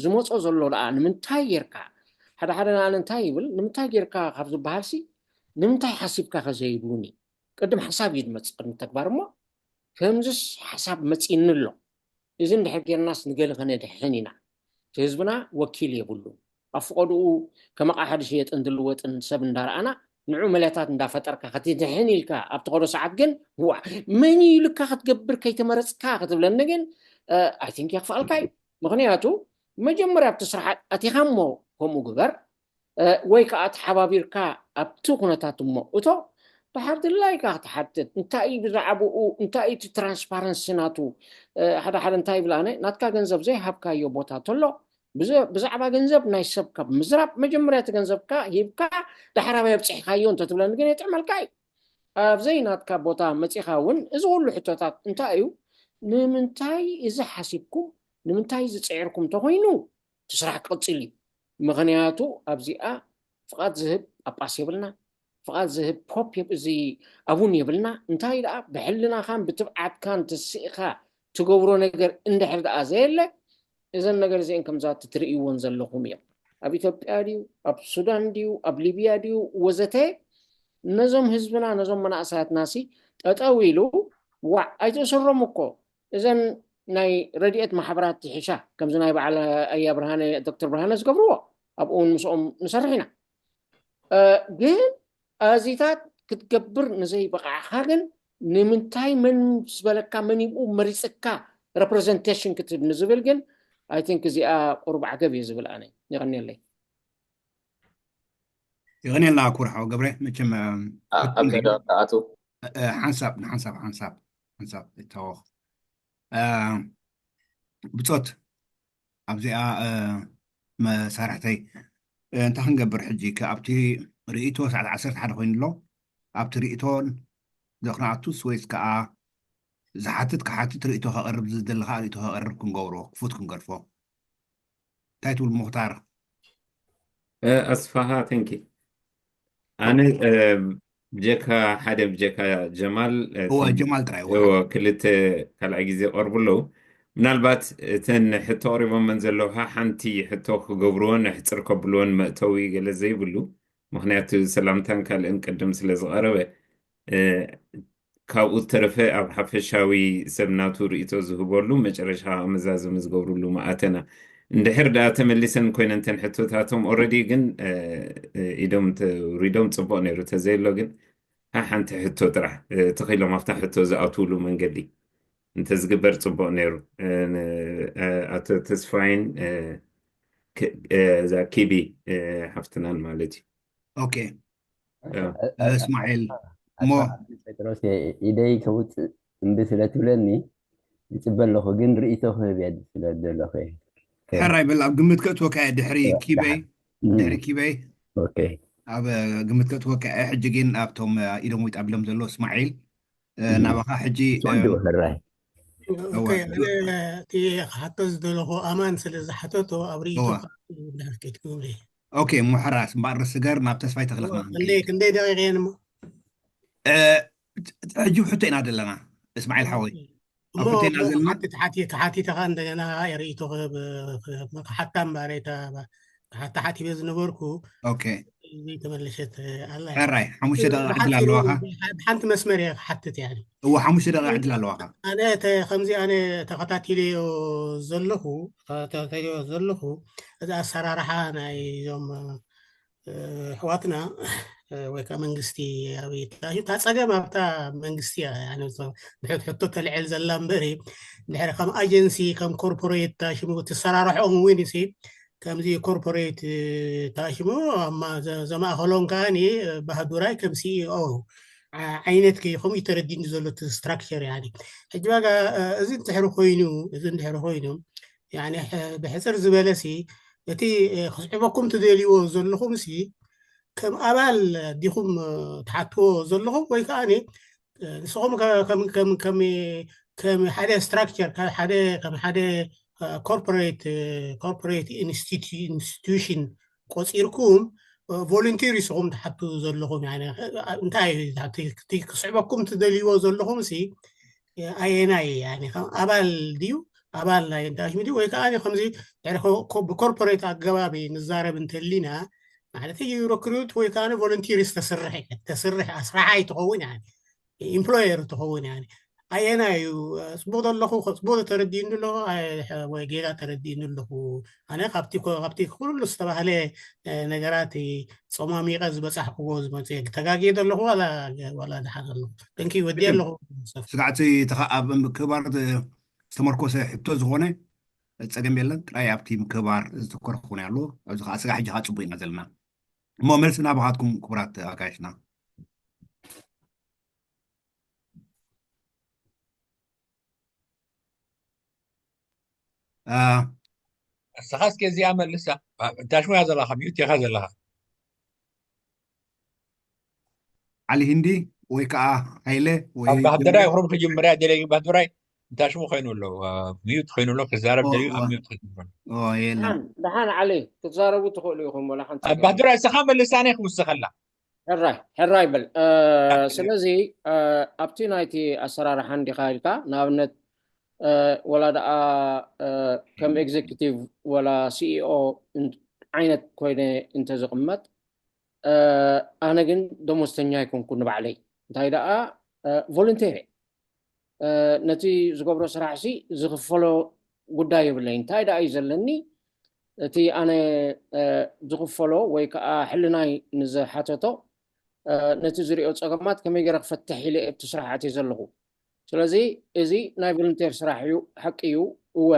ዝመጾ ዘሎ ደኣ ንምንታይ ጌርካ? ሓደ ሓደ ንኣነ እንታይ ይብል፣ ንምንታይ ጌርካ ካብ ዝበሃልሲ ንምንታይ ሓሲብካ ከ ዘይብሉኒ? ቅድም ሓሳብ እዩ ዝመጽእ ቅድሚ ተግባር እሞ ከምዝስ ሓሳብ መጺእኒ ኣሎ። እዚ እንድሕር ጌርናስ ንገለ ከነድሕን ኢና። እቲ ህዝብና ወኪል የብሉን። ኣብ ፍቐድኡ ከም ኣቕሓ ዝሽየጥን ዝልወጥን ሰብ እንዳረኣና ንዑ መለታት እንዳፈጠርካ ክትድሕን ኢልካ ኣብ ትኸዶ ሰዓት ግን ዋ መን እዩ ኢልካ ክትገብር ከይተመረፅካ ክትብለኒ ግን I think የኽፍኣልካ እዩ። ምኽንያቱ መጀመርያ ኣብቲ ስራሕ ኣቲኻ እሞ ከምኡ ግበር ወይ ከዓ ተሓባቢርካ ኣብቲ ኩነታት እሞ እቶ ድሓር ድላይካ ክትሓትት እንታይ እዩ ብዛዕባኡ እንታይ እዩ እቲ ትራንስፓረንሲ ናቱ። ሓደ ሓደ እንታይ ይብል ኣነ ናትካ ገንዘብ ዘይሃብካዮ ቦታ ተሎ ብዛዕባ ገንዘብ ናይ ሰብ ካብ ምዝራብ መጀመርያ እቲ ገንዘብካ ሂብካ ድሓር ኣበይ ኣብፅሕካዮ እንተትብለኒ ግን የጥዕመልካ እዩ። ኣብ ዘይናትካ ቦታ መፂኻ እውን እዚ ኩሉ ሕቶታት እንታይ እዩ? ንምንታይ እዚ ሓሲብኩም ንምንታይ ዝፅዕርኩም እንተኮይኑ እቲ ስራሕ ክቕፅል እዩ። ምኽንያቱ ኣብዚኣ ፍቓድ ዝህብ ጳጳስ የብልና፣ ፍቓድ ዝህብ ፖፕ እዚ ኣቡን የብልና። እንታይ ደኣ ብሕልናኻን ብትብዓትካን ተስኢኻ ትገብሮ ነገር እንድሕር ደኣ ዘየለ እዘን ነገር እዚአን ከምዛ ትርእይዎን ዘለኹም እዮም። ኣብ ኢትዮጵያ ድዩ ኣብ ሱዳን ድዩ ኣብ ሊብያ ድዩ ወዘተ ነዞም ህዝብና ነዞም መናእሰያትና ሲ ጠጠው ኢሉ ዋዕ ኣይትእስሮም እኮ እዘን ናይ ረድኤት ማሕበራት ይሕሻ ከምዚ ናይ በዓል ኣያ ብርሃነ ዶክተር ብርሃነ ዝገብርዎ ኣብኡ እውን ምስኦም ንሰርሕ ኢና። ግን ኣዚታት ክትገብር ንዘይበቃዕካ ግን ንምንታይ መን ዝበለካ መን ይብኡ መሪፅካ representation ክትብ ንዝብል ግን I think እዚኣ ቁሩብ ዓገብ እየ ዝብል ኣነ። የቐንየለይ። የቐንየልና ኩርሓው ገብረ መቸም ኣብ ዘደወካ ኣቱ ሓንሳብ ንሓንሳብ ሓንሳብ ሓንሳብ ይታወቕ ብፆት ኣብዚኣ መሳርሕተይ እንታይ ክንገብር ሕጂ ኣብቲ ርእይቶ ሰዓት ዓሰርተ ሓደ ኮይኑ ኣሎ ኣብቲ ርእይቶን ዘኽንኣቱስ ወይስ ከዓ ዝሓትት ክሓትት ርእይቶ ከቐርብ ዝደሊ ከዓ ርእይቶ ከቐርብ ክንገብሮ ክፉት ክንገድፎ እንታይ ትብል ሙኽታር ኣስፋሃ ተንኪ ኣነ ብጀካ ሓደ ብጀካ ጀማል እወ ጀማል ጥራይ እወ ክልተ ካልኣይ ግዜ ቀርቡ ኣለዉ ምናልባት እተን ሕቶ ኣቕሪቦመን ዘለዉ ሓንቲ ሕቶ ክገብርዎን ኣሕፅር ከብልዎን መእተዊ ገለ ዘይብሉ ምክንያቱ ሰላምታን ካልእን ቅድም ስለ ዝቐረበ ካብኡ ዝተረፈ ኣብ ሓፈሻዊ ሰብ ናቱ ርእቶ ዝህበሉ መጨረሻ ኣመዛዘሚ ዝገብርሉ መኣተና እንድሕር ደኣ ተመሊሰን ኮይነን ተን ሕቶታቶም already ግን ኢዶም ተውሪዶም ፅቡቅ ነይሩ ተዘይሎ ግን ሓንቲ ሕቶ ጥራሕ ተኺሎም ኣብታ ሕቶ ዝኣትውሉ መንገዲ እንተዝግበር ፅቡቅ ነይሩ ኣቶ ተስፋይን እዛ ኪቢ ሓፍትናን ማለት እዩ ኦኬ እስማኤል እሞ ጴጥሮስ ኢደይ ከውፅእ እምቢ ስለ ትብለኒ ይፅበ ኣለኹ ግን ርእቶ ክህብ እየ ስለ ዘለኹ ሕራይ በል ኣብ ግምት ከእትወካ እየ ድሕሪ ኪበይ ድሕሪ ኪበይ ኣብ ግምት ከእትወካ እየ ሕጂ ግን ኣብቶም ኢዶም ወይ ጣቢሎም ዘሎ እስማኤል ናባኻ ሕጂ ሕራይ እቲ ክሓቶ ዝደለኹ ኣማን ስለ ዝሓተቶ ኣብ ርእቶ ኦኬ እሞ ሕራስ እምበኣር ስገር ናብ ተስፋይ ተኽለኽና ክንደይ ደቂቕ እየን እሞ ሕጂ ሕቶ ኢና ዘለና እስማዒል ሓወይ እሞ ሓቲት ሓቲት ሓቲት ከዓ እንደገና ርእይቶ ክሓታ እምበኣር ተሓታ ሓቲበ ዝነበርኩ ኦኬ ዘይተመለሸት ኣላ ሕራይ ሓሙሽተ ደቂቕ ዕድል ኣለዋኻ ሓንቲ መስመር እየ ክሓትት እያ እዎ ሓሙሽተ ደቂቕ ዕድል ኣለዋኻ ኣነ ከምዚ ኣነ ተኸታቲለዮ ዘለኹ ተኸታቲለዮ ዘለኹ እዚ ኣሰራርሓ ናይ ዞም ኣሕዋትና ወይ ከዓ መንግስቲ ኣብ እታ ፀገም ኣብታ መንግስቲ እያ ሕቶ ተልዕል ዘላ እምበሪ ድሕሪ ከም ኣጀንሲ ከም ኮርፖሬት ሽሙ ትሰራርሖም እውን ሲ ከምዚ ኮርፖሬት ተኣሽሙ ዘማእኸሎም ከዓኒ ባህዱራይ ከም ሲኢኦ ዓይነት ከምኡ ተረዲኒ ዘሎ ስትራክቸር ያ ሕጂ ዋጋ እዚ እንድሕሪ ኮይኑ እዚ እንድሕሪ ኮይኑ ብሕፅር ዝበለሲ እቲ ክስዕበኩም ትደልይዎ ዘለኹም ሲ ከም ኣባል ዲኹም ትሓትዎ ዘለኹም ወይ ከዓ ንስኹም ከም ሓደ ስትራክቸር ከም ሓደ ኮርፖሬት ኢንስቲቱሽን ቆፂርኩም ቮሉንቲር ኢስኹም ትሓቱ ዘለኹም እንታይ ክስዕበኩም ትደልይዎ ዘለኹም ሲ ኣየናይ ኣባል ድዩ ኣባል ናይ ዳሽሚ ድዩ ወይ ከዓ ከምዚ ብኮርፖሬት ኣገባቢ ንዛረብ እንተሊና ማለት ሪክሩት ወይ ከዓ ቮለንቲርስ ተስርሕ ተስርሕ ኣስራሓይ ትኸውን ኢምፕሎየር ትኸውን ኣየና እዩ ፅቡቅ ዘለኹ ፅቡቅ ተረዲእኒ ኣለኹ ወይ ጌጋ ተረዲእኒ ኣለኹ ኣነ ካብቲ ኩሉ ዝተባህለ ነገራት ፀማሚቀ ዝበፃሕክዎ ዝመፅ ተጋጊ ዘለኹ ዋላ ድሓን ኣለኹ ጠንኪ ወዲ ኣለኹ ስጋዕቲ ተኸኣብ ምክባር ዝተመርኮሰ ሕቶ ዝኾነ ፀገም የለን ጥራይ ኣብቲ ምክባር ዝተኮረ ክኾነ ኣሎ ኣብዚ ከዓ ስጋ ሕጂ ከዓ ፅቡቅ ኢና ዘለና እሞ መልሲ ናባኻትኩም ክቡራት ኣጋይሽና እስኻ እስኪ እዚኣ መልሳ። እንታሽሙ እያ ዘለኻ፣ ሚዩት ኢኻ ዘለኻ። ዓሊ ህንዲ ወይ ከዓ ሃይለ ወይ ባህዱራይ ክሩም ክጅምር እያ ደለይ። ባህዱራይ እንታሽሙ ኮይኑ ኣሎ፣ ሚዩት ኮይኑ ኣሎ፣ ክዛረብ ደልዩ ኣብ ሚዩት ክጅምር። ደሓን ዓሊ ክትዛረቡ ትኽእሉ ኢኹም። ወላ ሓንቲ ባህዱራይ እስኻ መልሳኒ ክውስኸላ። ሕራይ ሕራይ በል። ስለዚ ኣብቲ ናይቲ ኣሰራርሓ እንዲኻ ኢልካ፣ ንኣብነት ወላ ደኣ ከም ኤግዜኪቲቭ ወላ ሲኢኦ ዓይነት ኮይነ እንተዝቕመጥ፣ ኣነ ግን ደሞዝተኛ ኣይኮንኩ ንባዕለይ። እንታይ ደኣ ቮለንቴር እየ። ነቲ ዝገብሮ ስራሕ ሲ ዝኽፈሎ ጉዳይ የብለይ። እንታይ ደኣ እዩ ዘለኒ? እቲ ኣነ ዝኽፈሎ ወይ ከዓ ሕልናይ ንዝሓተቶ፣ ነቲ ዝሪኦ ፀገማት ከመይ ገይረ ክፈትሕ ኢለ ኣብቲ ስራሕ ኣትየ ዘለኹ። ስለዚ እዚ ናይ ቮለንቴር ስራሕ እዩ፣ ሓቂ እዩ። እወ፣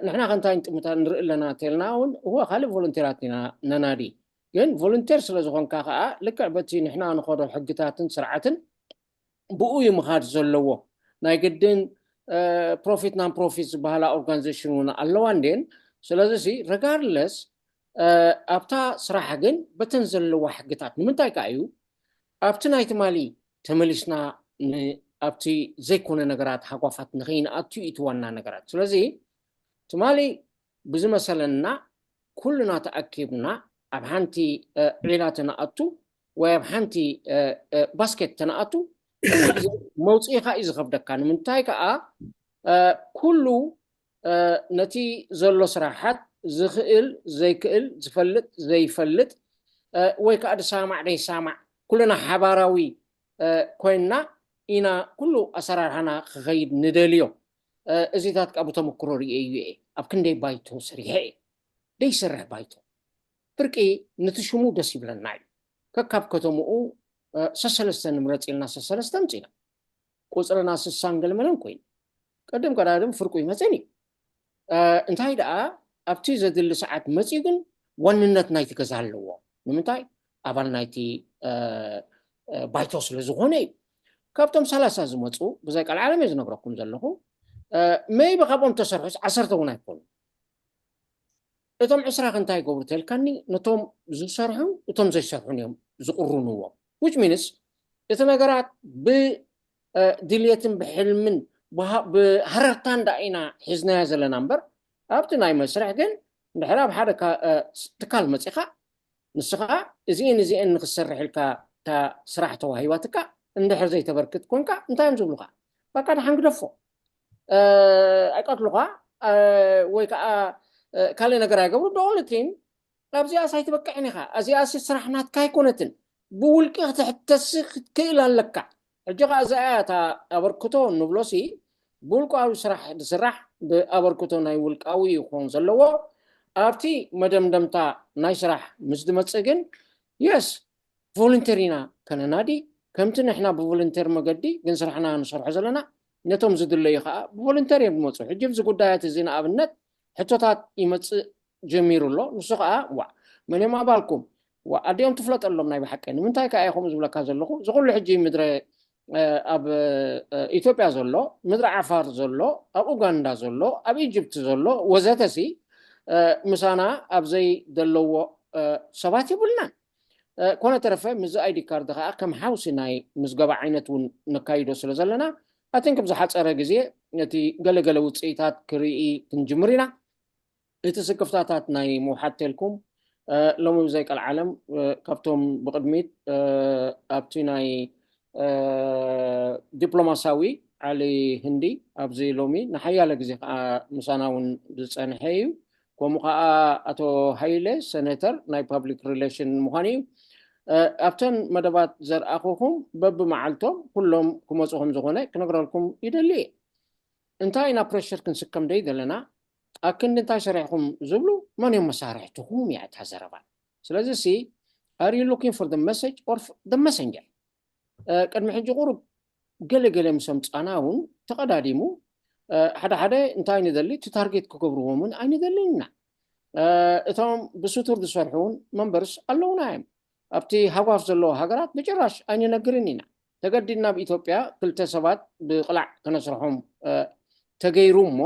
ንሕና ከንታይ ንጥምታ ንርኢ ኣለና ተልና እውን፣ እወ፣ ካልእ ቮለንቴራት ኢና ነናዲ። ግን ቮለንቴር ስለ ዝኾንካ ከዓ ልክዕ በቲ ንሕና ንኸዶ ሕግታትን ስርዓትን ብኡ እዩ ምኻድ ዘለዎ። ናይ ግድን ፕሮፊት ናን ፕሮፊት ዝበሃላ ኦርጋኒዜሽን እውን ኣለዋ እንዴን። ስለዚ ሲ ረጋርድለስ ኣብታ ስራሕ ግን በተን ዘለዋ ሕግታት። ንምንታይ ከዓ እዩ ኣብቲ ናይ ትማሊ ተመሊስና ኣብቲ ዘይኮነ ነገራት ሃጓፋት ንኸይንኣቱ እዩ እቲ ዋና ነገራት። ስለዚ ትማሊ ብዝመሰለና ኩልና ተኣኪብና ኣብ ሓንቲ ዒላ ተነኣቱ ወይ ኣብ ሓንቲ ባስኬት ተነኣቱ መውፅኢኻ እዩ ዝኸብደካ። ንምንታይ ከዓ ኩሉ ነቲ ዘሎ ስራሓት ዝኽእል ዘይክእል ዝፈልጥ ዘይፈልጥ ወይ ከዓ ዝሳማዕ ዘይሳማዕ ኩልና ሓባራዊ ኮይንና ኢና ኩሉ ኣሰራርሓና ክኸይድ ንደልዮ። እዚታት ከዓ ብተመክሮ ርእየ እዩ እየ ኣብ ክንደይ ባይቶ ሰሪሐ እየ። ደይሰርሕ ባይቶ ፍርቂ ንቲ ሽሙ ደስ ይብለና እዩ። ከካብ ከተምኡ ሰሰለስተ ንምረፅ ኢልና ሰሰለስተ ምፅና ቁፅርና ስሳን ገልመለን ኮይኑ ቀደም ቀዳድም ፍርቁ ይመፅን እዩ። እንታይ ደኣ ኣብቲ ዘድሊ ሰዓት መፅኡ ግን ዋንነት ናይቲ ገዛ ኣለዎ። ንምንታይ ኣባል ናይቲ ባይቶ ስለ ዝኾነ እዩ። ካብቶም ሰላሳ ዝመፁ ብዘይ ቃል ዓለም እየ ዝነግረኩም ዘለኹ። መይቢ ካብኦም ተሰርሑስ ዓሰርተ እውን ኣይኮኑ። እቶም ዕስራ ከ እንታይ ይገብሩ ተልካኒ? ነቶም ዝሰርሑ እቶም ዘይሰርሑን እዮም ዝቕርንዎም። Which means እቲ ነገራት ብድልየትን ብሕልምን ብሃረርታን ዳ ኢና ሒዝናያ ዘለና እምበር ኣብቲ ናይ መስርሕ ግን እንድሕር ኣብ ሓደ ትካል መፂኻ ንስኻ እዚእን እዚእን ንክሰርሕ ኢልካ እታ ስራሕ ተዋሂባትካ እንድሕር ዘይተበርክት ኮንካ እንታይ እዮም ዝብሉካ? በቃ ደሓን ግደፎ። ኣይቀትሉኻ ወይ ከዓ ካልእ ነገር ኣይገብሩ። ዶኦልቲን ኣብዚኣስ ኣይትበቅዕን ኢኻ። እዚኣሲ ስራሕ ናትካ ኣይኮነትን። ብውልቂ ክትሕተሲ ክትክእል ኣለካ። ሕጂ ከዓ እዚኣ እያ እታ ኣበርክቶ ንብሎሲ ብውልቃዊ ስራሕ ዝስራሕ ብኣበርክቶ ናይ ውልቃዊ ይኾን ዘለዎ። ኣብቲ መደምደምታ ናይ ስራሕ ምስ ዝመፅእ ግን የስ ቮለንተር ኢና ከነናዲ። ከምቲ ንሕና ብቮለንተር መገዲ ግን ስራሕና ንሰርሖ ዘለና ነቶም ዝድለዩ ከዓ ብቮለንተር እዮም ዝመፁ። ሕጂ ብዚ ጉዳያት እዚ ንኣብነት ሕቶታት ይመፅእ ጀሚሩ ኣሎ። ንሱ ከዓ ዋ መን እዮም ኣባልኩም? ዋ ኣዲኦም ትፍለጠሎም ናይ ብሓቂ። ንምንታይ ከዓ እየ ከምኡ ዝብለካ ዘለኹ? እዚ ኩሉ ሕጂ ምድረ ኣብ ኢትዮጵያ ዘሎ፣ ምድሪ ዓፋር ዘሎ፣ ኣብ ኡጋንዳ ዘሎ፣ ኣብ ኢጅፕት ዘሎ ወዘተሲ ምሳና ኣብ ዘይደለዎ ሰባት የብልናን። ኮነ ተረፈ ምስዚ ኣይዲ ካርድ ከዓ ከም ሓውሲ ናይ ምዝገባ ዓይነት እውን ነካይዶ ስለ ዘለና ኣትን ከም ዝሓፀረ ግዜ ነቲ ገለገለ ውፅኢታት ክርኢ ክንጅምር ኢና። እቲ ስክፍታታት ናይ ምውሓድ ተልኩም ሎሚ ብዘይ ቀልዓለም ካብቶም ብቕድሚት ኣብቲ ናይ ዲፕሎማሳዊ ዓሊ ህንዲ ኣብዚ ሎሚ ንሓያለ ግዜ ከዓ ምሳና እውን ዝፀንሐ እዩ። ከምኡ ከዓ ኣቶ ሃይለ ሰነተር ናይ ፓብሊክ ሪሌሽን ምዃኑ እዩ። ኣብተን መደባት ዘርኣኹኹም በብመዓልቶም ኩሎም ክመፁ ከም ዝኾነ ክነግረልኩም ይደሊ እየ። እንታይ ኢና ፕሬሽር ክንስከም ደይ ዘለና ኣክንዲ እንታይ ሰሪሕኩም ዝብሉ መን እዮም መሳርሕትኹም እያ እታ ዘረባ። ስለዚ ሲ are you looking for the message or the messenger? ቅድሚ ሕጂ ቁሩብ ገለገለ ምስ ኣምፃና እውን ተቐዳዲሙ ሓደ ሓደ እንታይ ንደሊ እቲ ታርጌት ክገብርዎም እውን ኣይንደልን ኢና። እቶም ብስቱር ዝሰርሑ እውን መንበርስ ኣለውና እዮም። ኣብቲ ሃጓፍ ዘለዎ ሃገራት ብጭራሽ ኣይንነግርን ኢና። ተገዲድና ኣብ ኢትዮጵያ ክልተ ሰባት ብቕላዕ ከነስርሖም ተገይሩ እሞ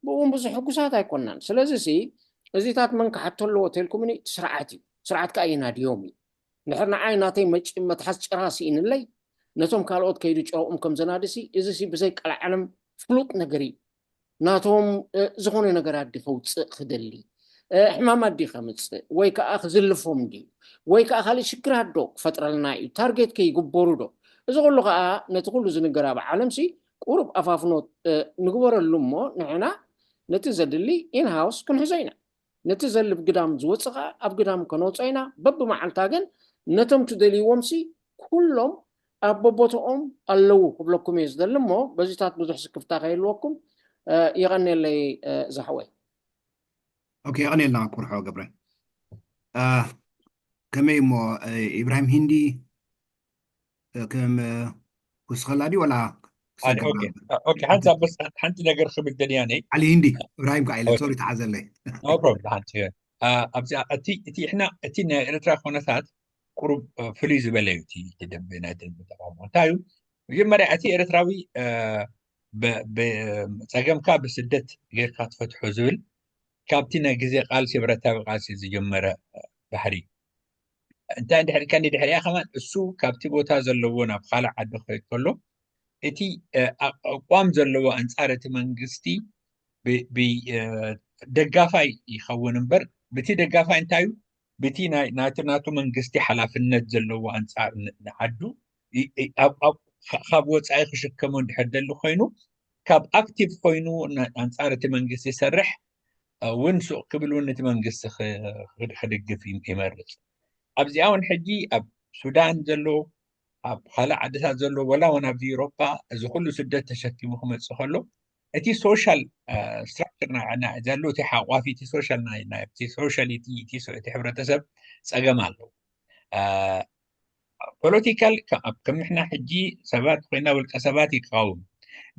ብእውን ብዙሕ ሕጉሳት ኣይኮናን። ስለዚ ሲ እዚታት መን ክሓቶ ኣለዎ ተልኩምኒ፣ እቲ ስርዓት እዩ። ስርዓት ከኣ የናድዮም እዩ። እንድሕር ንዓይ ናተይ መጭ-፣ መትሓዝ ጭራ ስኢንለይ፣ ነቶም ካልኦት ከይዱ ጭራኦም ከም ዘናድሲ፣ እዚ ሲ ብዘይ ቀልዓለም ፍሉጥ ነገር እዩ። ናቶም፣ እ፣ ዝኾነ ነገራት ድኸውፅእ ክደሊ፣ እ፣ ሕማማት ድዩ ከምፅእ ወይ ከዓ ክዝልፎም ድዩ ወይ ከዓ ካልእ ሽግራት ዶ ክፈጥረልና እዩ? ታርጌት ከይግበሩ ዶ? እዚ ኩሉ ከዓ ነቲ ኩሉ ዝንገር ኣብ ዓለም ሲ ቁሩብ ኣፋፍኖት፣ እ፣ ንግበረሉ እሞ ንሕና ነቲ ዘድሊ ኢንሃውስ ክንሕዞ ኢና። ነቲ ዘልብ ግዳም ዝወፅእ ከዓ ኣብ ግዳም ከነውፅኦ ኢና። በብመዓልታ ግን ነቶም ትደልይዎም ሲ ኩሎም ኣብ በቦትኦም ኣለዉ ክብለኩም እየ ዝደሊ እሞ በዚታት ብዙሕ ስክፍታ ከይህልወኩም፣ እ፣ የቐንየለይ፣ እ፣ ዛሕወይ። ኦኬ፣ የቐንየልና ኩርሖ ገብረ። እ፣ ከመይ እሞ፣ እ፣ ኢብራሂም ሂንዲ፣ እ፣ ከም፣ እ፣ ክውስኸላ ድዩ ወላ ኣነ፣ ክሰግር ኦኬ፣ ናብ ኦኬ፣ ሓንሳ በስ ሓንቲ ነገር ክብል ደልያ ነይ። ዓሊ ሂንዲ፣ ኢብራሂም ከዓ ኢለ ኦኬ። ሶሪ ተሓዘለይ። No problem፣ ሓንቲ፣ እ፣ ኣብዚ፣ እቲ፣ እቲ፣ ሕና፣ እቲ ናይ ኤርትራ ኩነታት ቁሩብ፣ እ፣ ፍልይ ዝበለ እዩ፣ እቲ፣ እቲ ደንበ፣ ናይ ደንበ ተቃውሞ። እንታይ እዩ? መጀመርያ፣ እቲ ኤርትራዊ፣ እ፣ ብ-፣ ብ-፣ ጸገምካ ብስደት ጌርካ ትፈትሖ ዝብል፣ ካብቲ ናይ ግዜ ቃልሲ፣ ብረታዊ ቃልሲ ዝጀመረ፣ እ፣ ባህሪ እዩ። እንታይ እንድሕር ከኒ ድሕሪኣ ከማን እሱ ካብቲ ቦታ ዘለዎ ናብ ካልእ ዓዲ ክኸይድ ከሎ፣ እቲ፣ እ፣ ኣ-፣ ኣቋም ዘለዎ ኣንጻር እቲ መንግስቲ ብ-፣ ብ-፣ እ፣ ደጋፋይ ይኸውን እምበር፣ ብቲ ደጋፋይ እንታይ እዩ? ብቲ ናይ፣ ናቲ ናቱ መንግስቲ ሓላፍነት ዘለዎ ኣንጻር ን-፣ ንዓዱ ይ-፣ ይ-፣ ኣብ፣ ኣብ፣ ካ-፣ ካብ ወጻኢ ክሽከሞ እንድሕር ደሊ ኮይኑ፣ ካብ ኣክቲቭ ኮይኑ ን-፣ ኣንጻር እቲ መንግስቲ ይሰርሕ፣ እ፣ እውን ሱቕ ክብል እውን ነቲ መንግስቲ ክ-፣ ክድ-፣ ክድግፍ ይ-፣ ይመርጽ። ኣብዚኣ እውን ሕጂ ኣብ ሱዳን ዘሎ፣ ኣብ ካልእ ዓድታት ዘሎ፣ ወላ እውን ኣብዚ ኤውሮጳ እዚ ኩሉ ስደት ተሸኪሙ ክመጽእ ከሎ፣ እቲ ሶሻል፣ እ፣ ስትራክቸር ናይ፣ ናይ ዘሎ፣ እቲ ሓቋፊ፣ እቲ ሶሻል ናይ፣ ናይ፣ እቲ ሶሻሊቲ፣ እቲ ሶ-፣ እቲ ሕብረተሰብ ጸገም ኣለዎ። እ፣ ፖለቲካል ከ-፣ ኣብ ከም ንሕና ሕጂ ሰባት ኮይና ውልቀ ሰባት ይቃወም።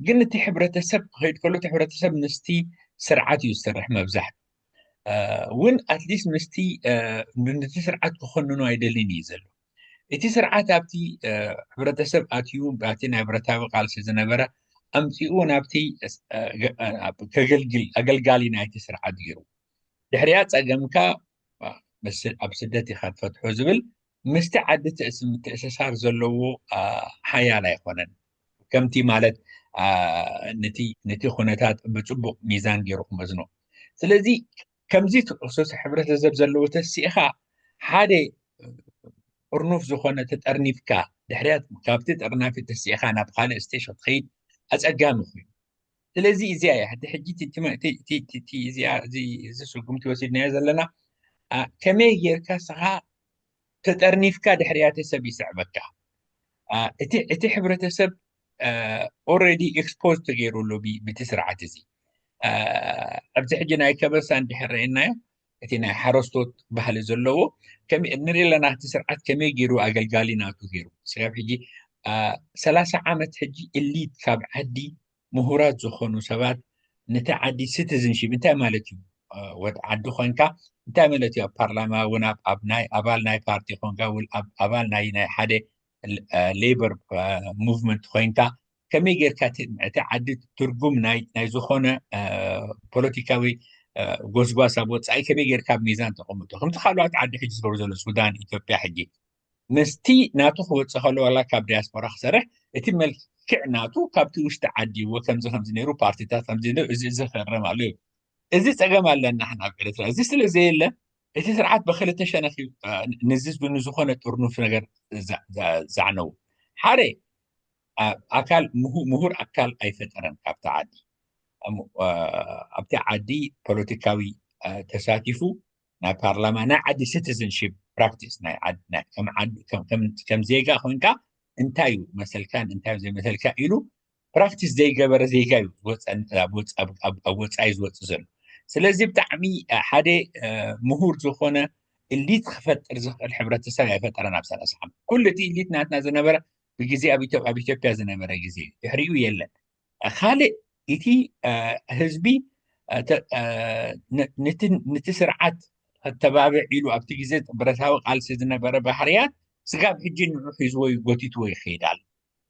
ግን እቲ ሕብረተሰብ ክኸይድ ከሎ፣ እቲ ሕብረተሰብ ምስቲ ስርዓት እዩ ዝሰርሕ መብዛሕትኡ። እ፣ እውን ኣትሊስት ምስቲ፣ እ፣ ን-፣ ነቲ ስርዓት ክኾንኑ ኣይደልን እዩ ዘሎ። እቲ ስርዓት ኣብቲ፣ እ፣ ሕብረተሰብ ኣትዩ፣ ኣብቲ ናይ ብረታዊ ቃልሲ ዝነበረ ኣምጺኡ ናብቲ፣ እ፣ ገ-፣ እ፣ ኣብ ከገልግል፣ ኣገልጋሊ ናይቲ ስርዓት ገይሩ። ድሕሪኣ ጸገምካ፣ እ፣ ምስ-፣ ኣብ ስደት ኢኻ ትፈትሖ ዝብል ምስቲ ዓዲ ትእስ-፣ ምትእስሳር ዘለዎ፣ እ፣ ሓያል ኣይኮነን። ከምቲ ማለት፣ እ፣ ነቲ፣ ነቲ ኩነታት ብጽቡቕ ሚዛን ገይሩ ክመዝኖ። ስለዚ ከምዚ ትእሱስ ሕብረተሰብ ዘለዎ ተሲእኻ ሓደ ጥርኑፍ ዝኾነ ተጠርኒፍካ ድሕሪያ ካብቲ ጥርናፊ ተሲእኻ ናብ ካልእ ስቴሽን ክትኸይድ ኣጸጋሚ ኮይኑ። ስለዚ እዚኣ እያ። ሕቲ ሕጂ እቲ፣ እቲ፣ እቲ፣ እቲ፣ እቲ፣ እዚኣ፣ እዚ፣ እዚ ስጉምቲ ወሲድናዮ ዘለና፣ ኣ፣ ከመይ ጌርካ ስኻ ተጠርኒፍካ ድሕሪያ እቲ ሰብ ይስዕበካ? ኣ፣ እቲ፣ እቲ ሕብረተሰብ፣ ኣ፣ ኦልሬዲ ኤክስፖዝ ተገይሩ ኣሎ ብ-፣ ብቲ ስርዓት እዚ። ኣ፣ ኣብዚ ሕጂ ናይ ከበሳ እንድሕር ረኣናዮ፣ እቲ ናይ ሓረስቶት ባህሊ ዘለዎ፣ ከመይ ንርኢ ኣለና፣ እቲ ስርዓት ከመይ ገይሩ ኣገልጋሊ ናቱ ገይሩ። ስጋብ ሕጂ፣ ኣ፣ ሰላሳ ዓመት ሕጂ ኤሊት ካብ ዓዲ ምሁራት ዝኾኑ ሰባት ነቲ ዓዲ ሲቲዝንሺፕ እንታይ ማለት እዩ? እ፣ ወድ ዓዲ ኮንካ እንታይ ማለት እዩ? ኣብ ፓርላማ እውን ኣብ፣ ኣብ ናይ ኣባል ናይ ፓርቲ ኮንካ፣ ውል-፣ ኣብ ኣባል ናይ፣ ናይ ሓደ ል-፣ እ፣ ሌበር፣ እ፣ ሙቭመንት ኮንካ ከመይ ጌርካ እቲ፣ እቲ ዓዲ ትርጉም ናይ፣ ናይ ዝኾነ፣ እ፣ ፖለቲካዊ፣ እ፣ ጎስጓስ ኣብ ወጻኢ ከመይ ጌርካ ኣብ ሚዛን ተቐምጦ? ከምቲ ካልኦት ዓዲ ሕጂ ዝገብሩ ዘሎ ሱዳን፣ ኢትዮጵያ ሕጂ ምስቲ ናቱ ክወጽእ ከሎ ዋላ ካብ ዲያስፖራ ክሰርሕ እቲ መልክዕ ናቱ ካብቲ ውሽጢ ዓዲ እዎ ከምዚ ከምዚ ነይሩ፣ ፓርቲታት ከምዚ ነይሩ፣ እዚ፣ እዚ ክእረም ኣሎ እዩ። እዚ ጸገም ኣለና ንሕና ኣብ ኤርትራ። እዚ ስለ ዘየለ እቲ ስርዓት ብክልተ ሸነኽ እዩ፣ እ፣ ንዚ፣ ንዝኾነ ጥርኑፍ ነገር ዛ-፣ ዛ-፣ ዛዕነው። ሓደ ኣ-፣ ኣካል ምሁ-፣ ምሁር ኣካል ኣይፈጠረን ካብቲ ዓዲ። እሞ፣ እ፣ ኣብቲ ዓዲ ፖለቲካዊ፣ እ፣ ተሳቲፉ ናይ ፓርላማ ናይ ዓዲ ሲቲዝንሺፕ ፕራክቲስ ናይ ዓዲ፣ ናይ ከም ዓዲ፣ ከም፣ ከም፣ ከም ዜጋ ኮንካ እንታይ እዩ መሰልካን እንታይ እዩ ዘይመሰልካ ኢሉ ፕራክቲስ ዘይገበረ ዜጋ እዩ ዝወፀ-፣ ኣብ ወፃ-፣ ኣብ፣ ኣብ፣ ኣብ ወፃኢ ዝወፅእ ዘሎ። ስለዚ ብጣዕሚ፣ እ፣ ሓደ፣ እ፣ ምሁር ዝኾነ ኢሊት ክፈጥር ዝኽእል ሕብረተሰብ ኣይፈጠረን ኣብ ሰላሳ ዓመት። ኩሉ እቲ ኢሊት ናትና ዝነበረ ብግዜ ኣብ ኢትዮ-፣ ኣብ ኢትዮጵያ ዝነበረ ግዜ እዩ። ድሕሪኡ የለን። ካልእ እቲ፣ እ፣ ህዝቢ፣ እ፣ ተ-፣ እ፣ ነ-፣ ነቲ፣ ነቲ ስርዓት ከተባብዕ ኢሉ ኣብቲ ግዜ ብረታዊ ቃልሲ ዝነበረ ባህርያት ስጋብ ሕጂ ንዑ ሒዝዎ እዩ፣ ጎቲትዎ ይኸይድ ኣሎ።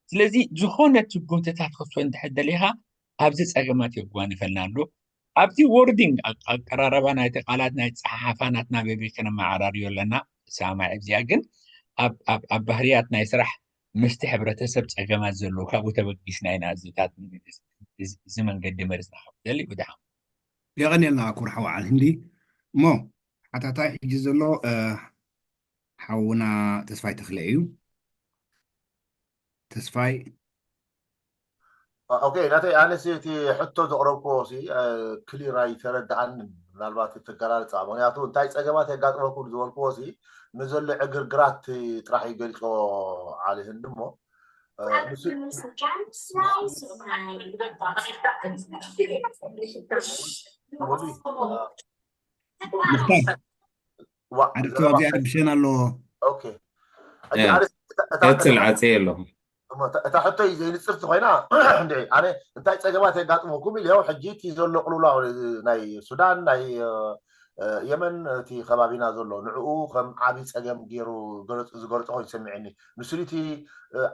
ስለዚ ዝኾነ ስጉምትታት ክትወስድ እንድሕር ደሊኻ ኣብዚ ጸገማት የጓንፈልና ኣሎ። ኣብቲ wording፣ ኣቀራረባ ናይቲ ቃላት፣ ናይ ጸሓሓፋ ናትና በቢ ክነመዓራርዮ ኣለና። ሰማዒ ኣብዚኣ ግን ኣብ ኣብ ኣብ ባህርያት ናይ ስራሕ ምስቲ ሕብረተሰብ ጸገማት ዘለዎ ካብኡ ተበጊስና ኢና እዚታት እዚ መንገዲ መሪጽና ከም ዘሊ ብድሓ የቐንየልና ክቡር ሓው ዓል ህንዲ። እሞ ሓታታይ ሕጂ ዘሎ ሓውና ተስፋይ ተኽለ እዩ። ተስፋይ ኦኬ፣ ናተይ ኣነስ እቲ ሕቶ ዘቕረብክዎ ሲ ክሊር ኣይተረድኣንን። ምናልባት እቲ ኣገላልፃ፣ ምክንያቱ እንታይ ፀገማት የጋጥመኩም ዝበልክዎ ሲ ንዘሎ ዕግርግራት ጥራሕ እዩ ገሊፆ ዓሊ ህንዲ። እሞ ምፍታሕ ሓደ ሰብ ኣብዚኣ ድብሸን ኣለዎ። ቀፅል ዓፀየ ኣለኹ። እታ ሕቶ እዩ ዘይንፅርቲ ኮይና፣ እንደ ኣነ እንታይ ፀገማት የጋጥመኩም ኢለ፣ ሕጂ እቲ ዘሎ ቅልውላው ናይ ሱዳን፣ ናይ የመን፣ እቲ ከባቢና ዘሎ ንዕኡ ከም ዓብዪ ፀገም ገይሩ ዝገልፆ ኮይኑ ሰሚዕኒ። ንሱ እቲ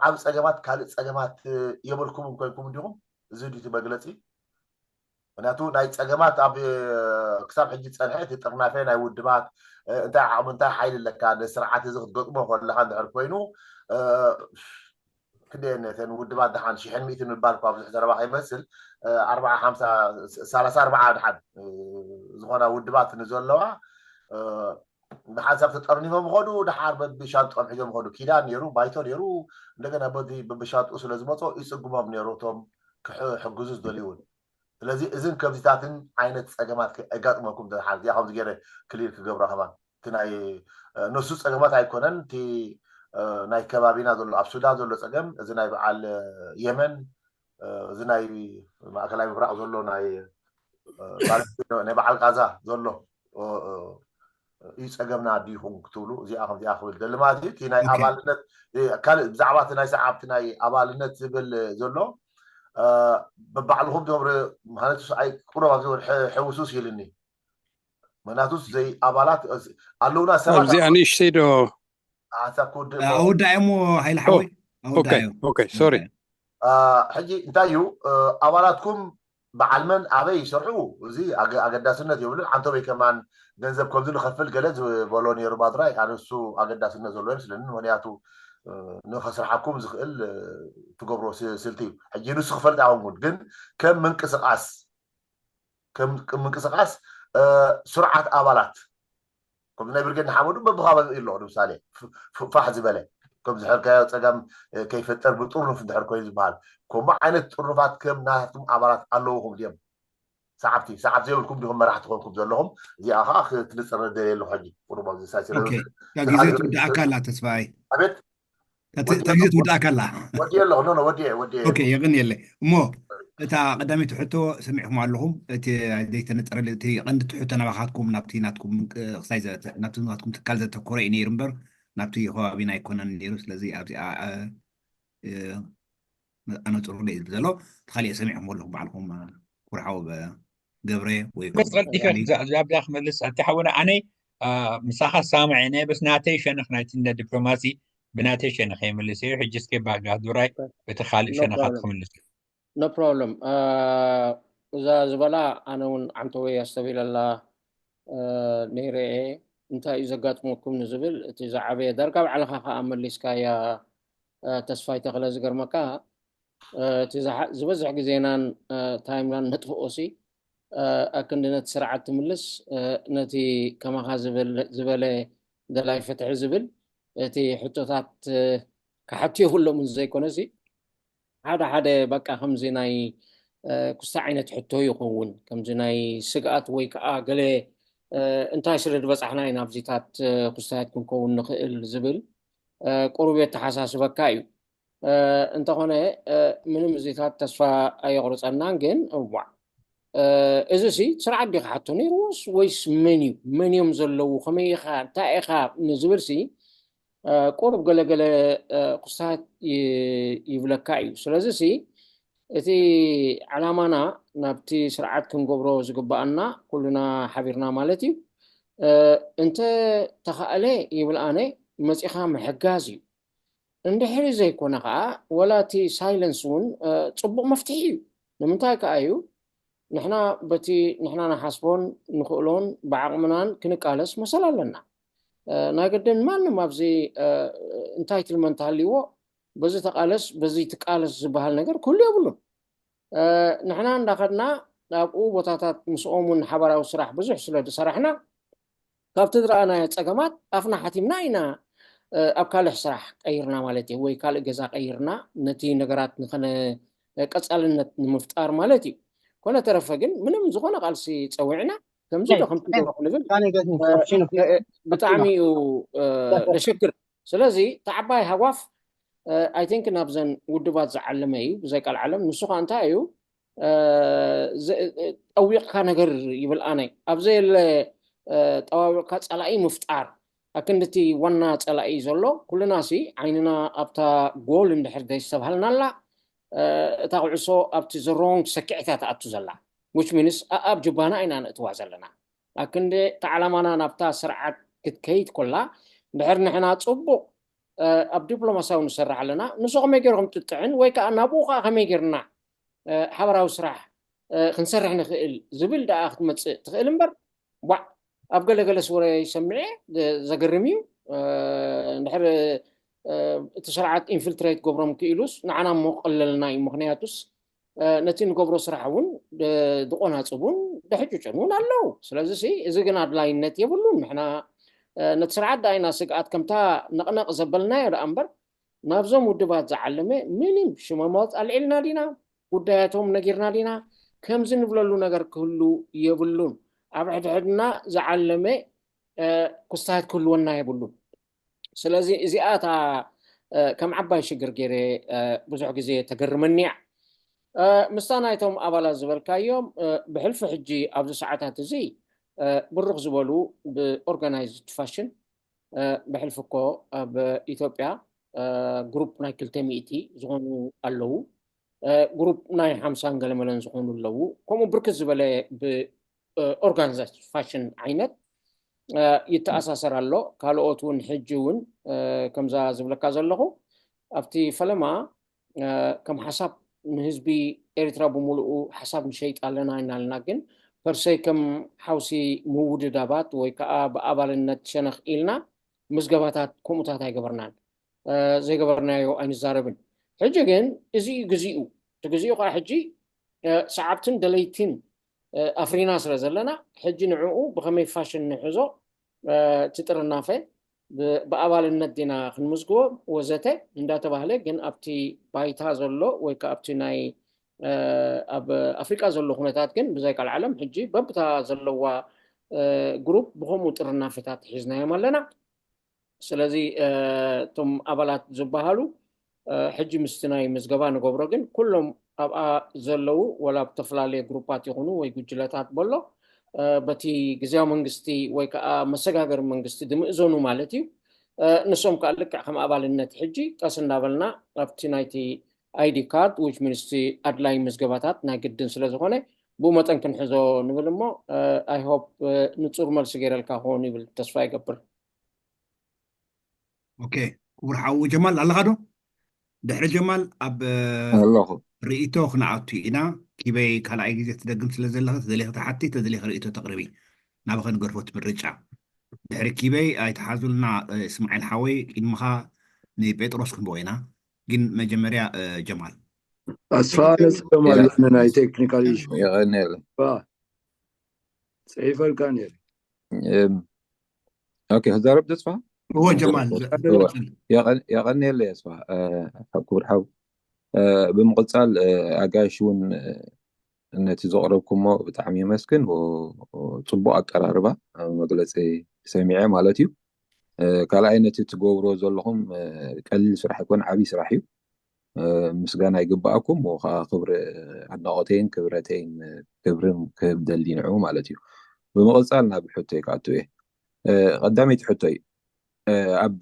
ዓብ ፀገማት ካልእ ፀገማት የበልኩምን ኮይንኩም እንዲኹም? እዚ ድዩ እቲ መግለፂ? ምክንያቱ ናይ ፀገማት ኣብ ክሳብ ሕጂ ዝፀንሐ እቲ ጥርናፈ ናይ ውድባት እንታይ ዓቕሚ እንታይ ሓይሊ ኣለካ ነዚ ስርዓት እዚ ክትገጥሞ ከለካ እንድሕር ኮይኑ ክንደየን እተን ውድባት ደሓን ሽሕን ሚእትን ምባል እኳ ብዙሕ ዘረባ ከይመስል ኣርባዓ ሓምሳ ሰላሳ ኣርባዓ ደሓን ዝኾና ውድባት ንዘለዋ ብሓንሳብ ተጠርኒፎም ይኸዱ። ደሓር በብሻንጥኦም ሒዞም ይኸዱ። ኪዳን ነይሩ፣ ባይቶ ነይሩ። እንደገና በዚ በብሻንጡ ስለ ዝመፁ ይፅግሞም ነይሩ እቶም ክሕግዙ ዝደልዩ እውን። ስለዚ እዝን ከምዚታትን ዓይነት ፀገማት የጋጥመኩም። ደሓር እዚኣ ከምዚ ገይረ ክሊር ክገብራ ከማን እቲ ናይ እነሱ ፀገማት ኣይኮነን። እቲ ናይ ከባቢና ዘሎ ኣብ ሱዳን ዘሎ ፀገም እዚ ናይ በዓል የመን እዚ ናይ ማእከላይ ምብራቕ ዘሎ ናይ ናይ በዓል ቃዛ ዘሎ እዩ ፀገምና ዲኹም ክትብሉ እዚኣ ከምዚኣ ክብል ደሊ ማለት እዩ። እቲ ናይ ኣባልነት ካልእ ብዛዕባ እቲ ናይ ሰዓብቲ ናይ ኣባልነት ዝብል ዘሎ በባዕልኹም ትገብሩ ማለት ኣይ ቁሩብ ኣብዚ ሕውሱስ ኢልኒ። ምክንያቱስ ዘይ ኣባላት ኣለውና ሰባት ኣብዚኣ ንእሽተይ ዶ ኣታ ክውድእ ኣወዳእሞ ሃይለ ሓወይ ሶሪ። ሕጂ እንታይ እዩ ኣባላትኩም በዓል መን ኣበይ ይሰርሑ? እዚ ኣገዳስነት የብሉን። ዓንቶበይ ከማን ገንዘብ ከምዚ ንኸፍል ገለ ዝበሎ ነይሩ ባድራይ ኣነ እሱ ኣገዳስነት ዘለዎ ይመስለኒ። ምክንያቱ ንኸስርሓኩም ዝኽእል ትገብሮ ስልቲ እዩ። ሕጂ ንሱ ክፈልጥ ኣይኮንኩን ግን ከም ምንቅስቃስ ከም ምንቅስቃስ ስርዓት ኣባላት ከምዚ ናይ ብርጌድ ንሓመዱ በብከባቢ ኣሎ። ንምሳሌ ፋሕ ዝበለ ከም ዝሕልካዮ ፀገም ከይፈጠር ብጥርኑፍ እንድሕር ኮይኑ ዝበሃል ከምኡ ዓይነት ጥርኑፋት ከም ናትኩም ኣባላት ኣለውኹም ድዮም? ሰዓብቲ ሰዓብ ዘይብልኩም ዲኹም መራሕቲ ኮንኩም ዘለኹም? እዚኣ ከዓ ክትንፅር ንደልየ ኣለኹ። ሕጂ ቁሩብ ኣብዚ ሳይ ስለ ኦኬ፣ እታ ግዜ ትውድኣካ ኣላ ተስፋይ። ኣቤት እታ ግዜ ትውድኣካ ኣላ። ወዲየ ኣለኹ። ኖ ኖ ወዲየ ወዲየ። ኦኬ፣ የቐንየለይ። እሞ እታ ቀዳመይቲ ሕቶ ሰሚዕኩም ኣለኹም። እቲ ዘይተነፀረለይ እቲ ቀንዲ ሕቶ ናባኻትኩም ናብቲ ናትኩም ምንቅ- ክሳይ ዘተ- ናብቲ ናትኩም ትካል ዘተኮረ እዩ ነይሩ እምበር ናብቲ ከባቢና ኣይኮነን ነይሩ። ስለዚ ኣብዚኣ እ፣ ኣነፅሩለይ እዩ ዘሎ። እቲ ካሊእ ሰሚዕኩም ኣለኹም ባዕልኹም ኩርሓው ገብረ ወይ በስ ቀልጢፈ ኣብዛ ክመልስ ኣቲ ሓውና ኣነ ምሳኻ ሳምዕ እየ በስ ናተይ ሸነኽ ናይቲ እንደ ዲፕሎማሲ ብናተይ ሸነኽ ይምልስ እዩ። ሕጂ እስኪ ባጋ ዱራይ በቲ ካልእ ሸነኻት ክምልስ እዩ። No problem። እዛ ዝበላ ኣነ እውን ዓንተወይ ኣስተብሂለላ ነይረ እየ። እንታይ እዩ ዘጋጥመኩም ንዝብል እቲ ዝዓበየ ዳርጋ ባዕልኻ ከዓ መሊስካያ። ተስፋይ ተኽለ ዝገርመካ እቲ ዝበዝሕ ግዜናን ታይምናን ነጥፍኦ ሲ ኣክንዲ ነቲ ስርዓት ትምልስ ነቲ ከማኻ ዝበለ ደላይ ፍትሒ ዝብል እቲ ሕቶታት ክሓቱ የብሎምን ዘይኮነ ሲ ሓደ ሓደ በቃ ከምዚ ናይ ኩስታ ዓይነት ሕቶ ይኸውን ከምዚ ናይ ስግኣት ወይ ከዓ ገለ እንታይ ስለ ዝበፃሕና ኢና ኣብዚታት ኩስታያት ክንከውን ንኽእል ዝብል ቁሩብ የተሓሳስበካ እዩ። እንተኾነ ምንም እዚታት ተስፋ ኣየቑርፀናን ግን እዋዕ እዚ ሲ ስርዓት ዲ ክሓቶ ነይርዎስ ወይስ መን እዩ መን እዮም ዘለዉ ከመይ ኢኻ እንታይ ኢኻ ንዝብል ሲ ቁሩብ ገለገለ ኩስታት ይብለካ እዩ። ስለዚ ሲ እቲ ዓላማና ናብቲ ስርዓት ክንገብሮ ዝግባኣና ኩሉና ሓቢርና ማለት እዩ እንተ ተኻእለ ይብል ኣነ መፂኻ ምሕጋዝ እዩ። እንድሕሪ ዘይኮነ ከዓ ወላ እቲ ሳይለንስ እውን ፅቡቅ መፍትሒ እዩ። ንምንታይ ከዓ እዩ ንሕና በቲ ንሕና ንሓስቦን ንኽእሎን ብዓቕምናን ክንቃለስ መሰል ኣለና። ናይ ግድን ማንም ኣብዚ ኢንታይትልመንት ሃልይዎ በዚ ተቃለስ በዚ ትቃለስ ዝበሃል ነገር ክህሉ የብሉን። ንሕና እንዳኸድና ኣብኡ ቦታታት ምስኦም እውን ሓባራዊ ስራሕ ብዙሕ ስለ ዝሰራሕና ካብቲ ዝረኣናዮ ፀገማት ኣፍና ሓቲምና ኢና ኣብ ካልሕ ስራሕ ቀይርና ማለት እዩ፣ ወይ ካልእ ገዛ ቀይርና ነቲ ነገራት ንኸነ ቀፃልነት ንምፍጣር ማለት እዩ። ኮነ ተረፈ ግን ምንም ዝኾነ ቃልሲ ፀዊዕና ከምዚ ዶ ከምቲ ዶ ክንብል ብጣዕሚ እዩ ዘሸግር። ስለዚ እቲ ዓባይ ሃጓፍ ኣይ ቲንክ ናብዘን ውድባት ዝዓለመ እዩ ብዘይ ቃል ዓለም። ንሱ ከዓ እንታይ እዩ ጠዊቕካ ነገር ይብል ኣነ ኣብ ዘየለ ጠዋዊቕካ ፀላኢ ምፍጣር ኣክንድቲ ዋና ፀላኢ ዘሎ ኩልና ሲ ዓይንና ኣብታ ጎል እንድሕር ዘይስተብሃልናላ እታ ኩዕሶ ኣብቲ ዘሮንግ ሰኪዕታ ትኣቱ ዘላ which means ኣብ ጅባና ኢና ንእትዋ ዘለና ኣክንዲ ተዓላማና ናብታ ስርዓት ክትከይድ ኮላ ድሕር ንሕና ፅቡቕ ኣብ ዲፕሎማሲያዊ ንሰርሕ ኣለና ንሱ ከመይ ገይሩ ከምጥጥዕን ወይ ከዓ ናብኡ ከዓ ከመይ ገይርና ሓበራዊ ስራሕ ክንሰርሕ ንኽእል ዝብል ደኣ ክትመፅእ ትኽእል እምበር ዋዕ ኣብ ገለገለስ ወረ ይሰምዐ ዘገርም እዩ። እንድሕር እቲ ስርዓት ኢንፊልትሬት ገብሮም ክኢሉስ ንዓና እሞ ቀለልና እዩ። ምክንያቱስ ነቲ ንገብሮ ስራሕ እውን ድቆናፅቡን ድሕጭጭን እውን ኣለዉ። ስለዚ እዚ ግን ኣድላይነት የብሉን። ንሕና ነቲ ስርዓት ደኣ ኢና ስግኣት ከምታ ነቕነቕ ዘበልናዮ ደኣ እምበር ናብዞም ውድባት ዝዓለመ ምንም ሽመሞት ኣልዒልና ዲና ጉዳያቶም ነጊርና ዲና ከምዚ ንብለሉ ነገር ክህሉ የብሉን። ኣብ ሕድሕድና ዝዓለመ ክስታት ክህልወና የብሉን። ስለዚ እዚኣ እታ ከም ዓባይ ሽግር ገይረ ብዙሕ ግዜ ተገርመኒ እያ። ምስታ ናይቶም ኣባላት ዝበልካዮም ብሕልፊ ሕጂ ኣብዚ ሰዓታት እዚ ብርኽ ዝበሉ ብኦርጋናይዝድ ፋሽን ብሕልፊ እኮ ኣብ ኢትዮጵያ ግሩፕ ናይ ክልተ ሚእቲ ዝኾኑ ኣለዉ። ግሩፕ ናይ ሓምሳን ገለመለን ዝኾኑ ኣለዉ። ከምኡ ብርክት ዝበለ ብኦርጋናይዝድ ፋሽን ዓይነት ይተኣሳሰር ኣሎ። ካልኦት እውን ሕጂ እውን ከምዛ ዝብለካ ዘለኹ ኣብቲ ፈለማ ከም ሓሳብ ንህዝቢ ኤርትራ ብምሉኡ ሓሳብ ንሸይጥ ኣለና ኢና ኣለና ግን ፐርሰይ ከም ሓውሲ ምውድዳባት ወይ ከዓ ብኣባልነት ሸነኽ ኢልና ምዝገባታት ከምኡታት ኣይገበርናን። ዘይገበርናዮ ኣይንዛረብን። ሕጂ ግን እዚ እዩ ግዚኡ። እቲ ግዚኡ ከዓ ሕጂ ሰዓብትን ደለይትን ኣፍሪና ስለ ዘለና ሕጂ ንዕኡ ብኸመይ ፋሽን ንሕዞ እቲ ጥርናፈ ብኣባልነት ዲና ክንምዝግቦ ወዘተ እንዳተባህለ ግን ኣብቲ ባይታ ዘሎ ወይ ከዓ ኣብቲ ናይ ኣብ ኣፍሪቃ ዘሎ ኩነታት ግን ብዘይ ቃል ዓለም ሕጂ በብታ ዘለዋ ግሩፕ ብከምኡ ጥርናፈታት ሒዝናዮም ኣለና። ስለዚ እቶም ኣባላት ዝበሃሉ ሕጂ ምስቲ ናይ ምዝገባ ንገብሮ ግን ኩሎም ኣብኣ ዘለዉ ወላ ብተፈላለየ ግሩፓት ይኹኑ ወይ ጉጅለታት በሎ በቲ ግዜያዊ መንግስቲ ወይ ከዓ መሰጋገሪ መንግስቲ ዝምእዘኑ ማለት እዩ። ንሶም ከዓ ልክዕ ከም ኣባልነት ሕጂ ቀስ እንዳበልና ኣብቲ ናይቲ ኣይዲ ካርድ ዊች ሚንስቲ ኣድላይ ምዝገባታት ናይ ግድን ስለዝኾነ ብኡ መጠን ክንሕዞ ንብል እሞ ኣይ ሆፕ ንፁር መልሲ ገይረልካ ክኾኑ ይብል ተስፋ ይገብር። ኦኬ ክቡር ሓዉ ጀማል ኣለኻ ዶ? ድሕሪ ጀማል ኣብ ኣለኹ ርእይቶ ክንኣቱ ኢና። ኪበይ ካልኣይ ግዜ ትደግም ስለ ዘለኸ ተደሊኸ ተሓቲ ተደሊኸ ርእይቶ ተቕርቢ ናባኸ ንገርፎ እቲ ምርጫ። ድሕሪ ኪበይ ኣይትሓዙልና እስማዒል ሓወይ ቅድምኻ ንጴጥሮስ ክንብኦ ኢና። ግን መጀመርያ ጀማል ኣስፋ ነስቶም ኣለኒ ናይ ቴክኒካል ኢሹ የቐንየለይ ጽሒፈልካ ነይረ። ኦኬ ክዛረብ ተስፋ እዎ ጀማል የቐንየለይ ኣስፋ ክቡር ሓው። ብምቕፃል ኣጋይሽ እውን ነቲ ዘቕረብኩሞ ብጣዕሚ የመስግን። ጽቡቕ ኣቀራርባ መግለፂ ሰሚዐ ማለት እዩ። ካልኣይ ነቲ ትገብሮ ዘለኹም ቀሊል ስራሕ ኣይኮን፣ ዓብዪ ስራሕ እዩ። ምስጋና ይግባኣኩም። ከዓ ክብሪ ኣድናቖተይን ክብረተይን ክብርን ክህብ ደሊ ንዑ ማለት እዩ። ብምቕፃል ናብ ሕቶይ ክኣቱ እየ። ቀዳመይቲ ሕቶይ ኣብ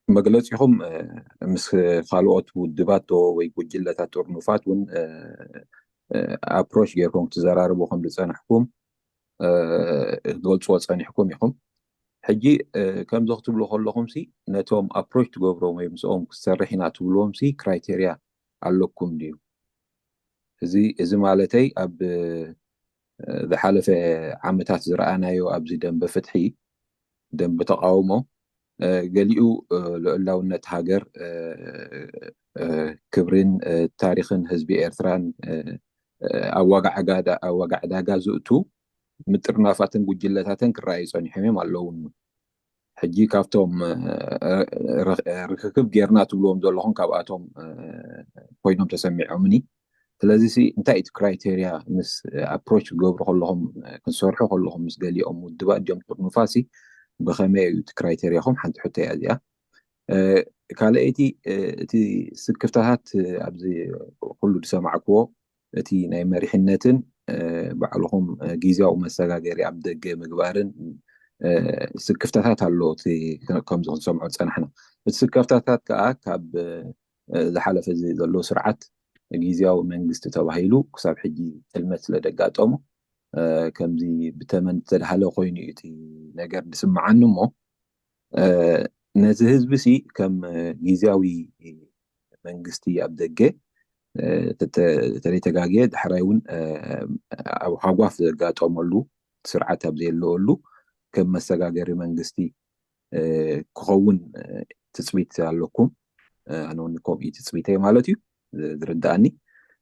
መግለፂኹም ምስ ካልኦት ውድባት ዶ ወይ ጉጅለታት ጥርኑፋት እውን ኣፕሮች ጌርኩም ክትዘራርቡ ከም ዝፀናሕኩም ክትገልፅዎ ፀኒሕኩም ኢኹም። ሕጂ ከምዚ ክትብሉ ከለኹም ሲ ነቶም ኣፕሮች ትገብሮም ወይ ምስኦም ክትሰርሕ ኢና ትብልዎም ሲ ክራይቴርያ ኣለኩም ድዩ? እዚ ማለተይ ኣብ ዝሓለፈ ዓመታት ዝረኣናዮ ኣብዚ ደንበ ፍትሒ፣ ደንበ ተቃውሞ፣ ገሊኡ ልዑላውነት ሃገር፣ ክብርን ታሪኽን ህዝቢ ኤርትራን ኣብ ዋጋ ዕዳጋ ዝእቱ ምጥርናፋትን ጉጅለታትን ክረኣዩ ጸኒሖም እዮም ኣለውን። ሕጂ ካብቶም ርክክብ ጌርና ትብልዎም ዘለኹም ካብኣቶም ኮይኖም ተሰሚዖምኒ። ስለዚ እንታይ እቲ ክራይቴርያ ምስ ኣፕሮች ክትገብሩ ከለኹም፣ ክንሰርሑ ከለኹም ምስ ገሊኦም ውድባት ድዮም ጥርኑፋሲ ብኸመይ እዩ እቲ ክራይቴርያኹም? ሓንቲ ሕቶ እያ እዚኣ። ካልኣይቲ፣ እቲ ስክፍታታት ኣብዚ ኩሉ ዝሰማዕክዎ እቲ ናይ መሪሕነትን ባዕልኹም ግዜያዊ መሰጋገሪ ኣብ ደገ ምግባርን ስክፍታታት ኣሎ። እቲ ከምዚ ክንሰምዖ ዝጸናሕና እቲ ስክፍታታት ከዓ ካብ ዝሓለፈ ዘሎ ስርዓት ግዜያዊ መንግስቲ ተባሂሉ ክሳብ ሕጂ ጥልመት ስለ ደጋጠሙ ከምዚ ብተመን ዝተዳሃለ ኮይኑ እዩ እቲ ነገር ዝስምዓኒ። እሞ ነዚ ህዝቢ ሲ ከም ግዜያዊ መንግስቲ ኣብ ደገ ተለይተጋግየ ዳሕራይ እውን ኣብ ሃጓፍ ዘጋጠመሉ ስርዓት ኣብ ዘየለወሉ ከም መሰጋገሪ መንግስቲ ክኸውን ትፅቢት ኣለኩም። ኣነ እውን ከምኡ ትፅቢተይ ማለት እዩ ዝርዳእኒ።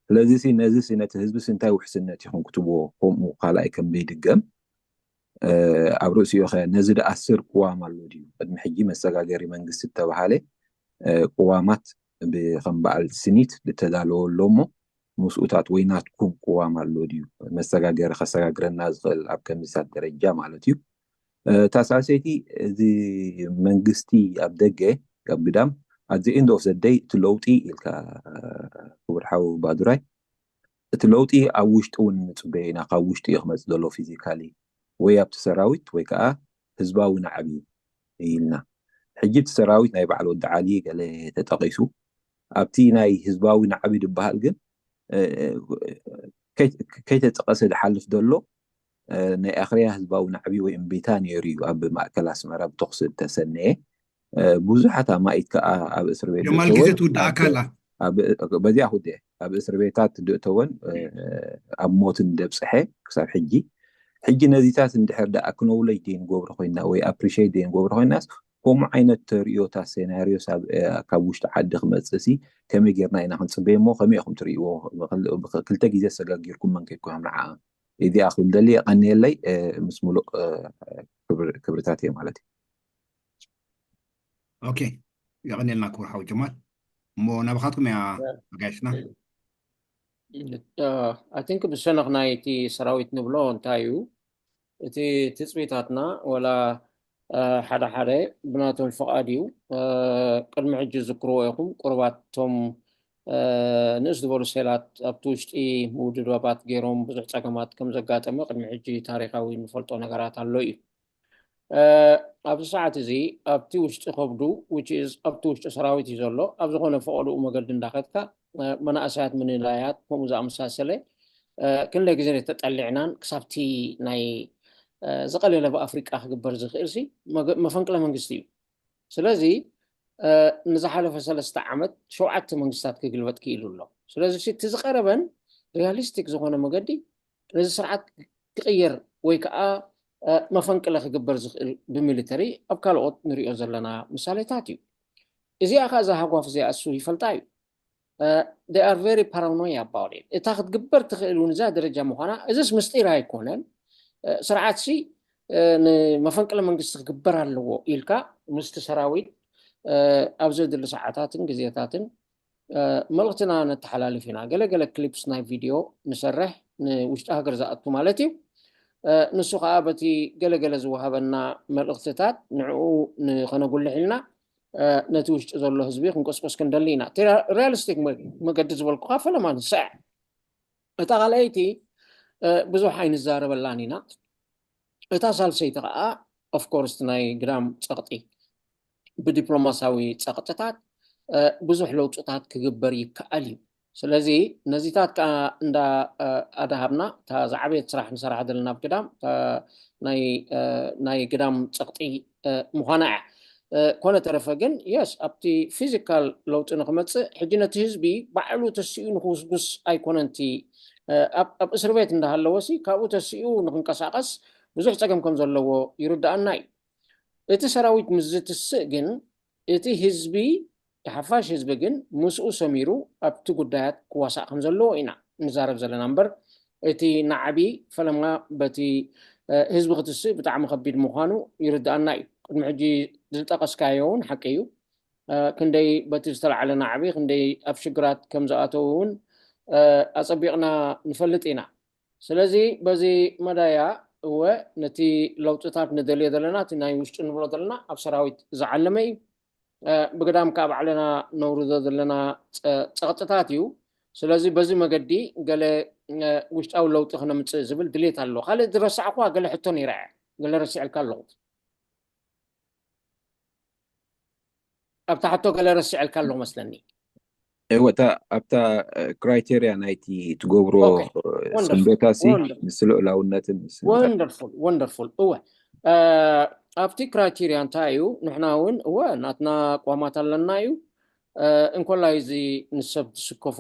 ስለዚ ነዚ ነቲ ህዝቢ እንታይ ውሕስነት ይኹን ክትብዎ፣ ከምኡ ካልኣይ ከም ዘይድገም ኣብ ርእሲኡ ኸ ነዚ ደኣስር ቅዋም ኣሎ ድዩ? ቅድሚ ሕጂ መሰጋገሪ መንግስቲ ዝተባሃለ ቅዋማት ብከም በዓል ስኒት ዝተዳለወ ኣሎ እሞ ምስኡታት ወይ ናትኩም ቅዋም ኣሎ ድዩ? መሰጋገሪ ከሰጋግረና ዝኽእል ኣብ ከምዚታት ደረጃ ማለት እዩ። እታ ሳልሰይቲ እዚ መንግስቲ ኣብ ደገ ኣብ ግዳም ኣዚ end of the day እቲ ለውጢ ኢልካ ክቡር ሓው ባዱራይ እቲ ለውጢ ኣብ ውሽጢ እውን ንፅበዮ ኢና። ካብ ውሽጢ እዩ ክመፅእ ዘሎ ፊዚካሊ ወይ ኣብቲ ሰራዊት ወይ ከዓ ህዝባዊ ናዕቢ ኢልና። ሕጂ እቲ ሰራዊት ናይ በዓል ወዲ ዓሊ ገለ ተጠቂሱ ኣብቲ ናይ ህዝባዊ ናዕቢ ዝበሃል ግን ከይተጠቀሰ ዝሓልፍ ዘሎ ናይ ኣኽርያ ህዝባዊ ናዕቢ ወይ እምቢታ ነይሩ እዩ። ኣብ ማእከል ኣስመራ ብተኹሲ ዝተሰነየ ብዙሓት ኣማኢት ከዓ ኣብ እስር ቤት ጀማል ግዜ ትውዳእ ኣካላ በዚኣ ሁደ ኣብ እስር ቤታት ድእተወን ኣብ ሞትን ደብፅሐ ክሳብ ሕጂ። ሕጂ ነዚታት እንድሕር ደኣ ኣክኖውለጅ ደይ ንገብሮ ኮይና ወይ ኣፕሪሽት ደይ ንገብሮ ኮይናስ ከምኡ ዓይነት ተርእዮታት ሴናሪዮስ ካብ ውሽጢ ዓዲ ክመፅእ ሲ ከመይ ጌርና ኢና ክንፅበዮ እሞ ከመይ ኢኹም ትርእይዎ? ክልተ ግዜ ሰጋጊርኩም መንከይኩም ንዓ እዚኣ ክብል ደሊ የቐንየለይ ምስ ሙሉእ ክብርታት እየ ማለት እዩ። ኦኬ የቐንየልና ክቡር ሓው ጀማል። እሞ ናባኻትኩም እያ ኣጋይሽና። I think ብሸነኽ ናይቲ ሰራዊት ንብሎ እንታይ እዩ እቲ ትፅቢታትና ወላ ሓደ ሓደ ብናቶም ፍቓድ እዩ። ቅድሚ ሕጂ ዝክርዎ ኢኹም ቁርባቶም ንእስ ዝበሉ ሴላት ኣብቲ ውሽጢ ምውድባባት ገይሮም ብዙሕ ፀገማት ከም ዘጋጠመ ቅድሚ ሕጂ ታሪካዊ ንፈልጦ ነገራት ኣሎ እዩ። ኣብዚ ሰዓት እዚ ኣብቲ ውሽጢ ከብዱ which is ኣብቲ ውሽጢ ሰራዊት እዩ ዘሎ። ኣብ ዝኾነ ፈቐድኡ መገዲ እንዳኸድካ መናእሰያት ምንላያት ከምኡ ዝኣመሳሰለ ክንደይ ግዜ ተጠሊዕናን ክሳብቲ ናይ ዝቐለለ ብኣፍሪቃ ክግበር ዝኽእል ሲ መፈንቅለ መንግስቲ እዩ። ስለዚ ንዝሓለፈ ሰለስተ ዓመት ሸውዓተ መንግስታት ክግልበጥ ክኢሉ ኣሎ። ስለዚ እቲ ዝቀረበን ሪያሊስቲክ ዝኾነ መገዲ ነዚ ስርዓት ክቅየር ወይ ከዓ መፈንቅለ ክግበር ዝኽእል ብሚሊተሪ ኣብ ካልኦት ንሪኦ ዘለና ምሳሌታት እዩ። እዚኣ ከዓ እዛ ሃጓፍ እዚኣ እሱ ይፈልጣ እዩ። They are very paranoia about it። እታ ክትግበር ትኽእል እውን እዛ ደረጃ ምዃና እዚስ ምስጢር ኣይኮነን። ስርዓት ሲ ንመፈንቅለ መንግስቲ ክግበር ኣለዎ ኢልካ ምስቲ ሰራዊት ኣብ ዘድሊ ሰዓታትን ግዜታትን መልእኽትና ነተሓላልፍ ኢና። ገለገለ ክሊፕስ ናይ ቪድዮ ንሰርሕ ንውሽጢ ሃገር ዝኣቱ ማለት እዩ። ንሱ ከዓ በቲ ገለገለ ዝወሃበና መልእኽትታት ንዕኡ ንኸነጉልሕ ኢልና ነቲ ውሽጢ ዘሎ ህዝቢ ክንቆስቆስ ክንደሊ ኢና። ሪያሊስቲክ መገዲ ዝበልኩካ ፈለማ ንስዕ እታ ካልኣይቲ ብዙሕ ኣይንዛረበላን ኢና። እታ ሳልሰይቲ ከዓ ኦፍኮርስ ናይ ግዳም ፀቕጢ ብዲፕሎማሲያዊ ፀቕጥታት ብዙሕ ለውጥታት ክግበር ይከኣል እዩ። ስለዚ ነዚታት ከዓ እንዳ ኣድሃብና እታ ዝዓበየት ስራሕ ንሰራሕ ዘለና ኣብ ግዳም ናይ ግዳም ፀቕጢ ምዃና እያ። ኮነ ተረፈ ግን የስ ኣብቲ ፊዚካል ለውጢ ንክመፅእ ሕጂ ነቲ ህዝቢ ባዕሉ ተሲኡ ንክውስጉስ ኣይኮነንቲ ኣብ እስር ቤት እንዳሃለወሲ ካብኡ ተሲኡ ንክንቀሳቀስ ብዙሕ ፀገም ከም ዘለዎ ይርዳኣና እዩ። እቲ ሰራዊት ምስ ዝትስእ ግን እቲ ህዝቢ ተሓፋሽ ህዝቢ ግን ምስኡ ሰሚሩ ኣብቲ ጉዳያት ክዋሳእ ከም ዘለዎ ኢና ንዛረብ ዘለና እምበር እቲ ናዕቢ ፈለማ በቲ ህዝቢ ክትስእ ብጣዕሚ ከቢድ ምዃኑ ይርዳኣና እዩ። ቅድሚ ሕጂ ዝጠቀስካዮ እውን ሓቂ እዩ። ክንደይ በቲ ዝተላዓለ ናዕቢ ክንደይ ኣብ ሽግራት ከም ዝኣተው እውን ኣፀቢቕና ንፈልጥ ኢና። ስለዚ በዚ መዳያ እወ ነቲ ለውጥታት ንደልዮ ዘለና እቲ ናይ ውሽጢ ንብሎ ዘለና ኣብ ሰራዊት ዝዓለመ እዩ። ብግዳም ከዓ ባዕልና ነውርዶ ዘለና ፀቕጥታት እዩ። ስለዚ በዚ መገዲ ገለ ውሽጣዊ ለውጢ ክነምፅእ ዝብል ድሌት ኣሎ። ካልእ ዝረሳዕኳ ገለ ሕቶ ነይራ እያ። ገለ ረሲዐልካ ኣለኹ። ኣብታ ሕቶ ገለ ረሲዐልካ ኣለኹ መስለኒ። እወ እታ ኣብታ ክራይቴርያ ናይቲ ትገብሮ ሰንዶታሲ ምስ ልኡላውነትን ወንደርፉል ወንደርፉል እወ ኣብቲ ክራይቴርያ እንታይ እዩ? ንሕና እውን እወ ናትና ኣቋማት ኣለና እዩ። እንኮላይ እዚ ንሰብ ትስከፎ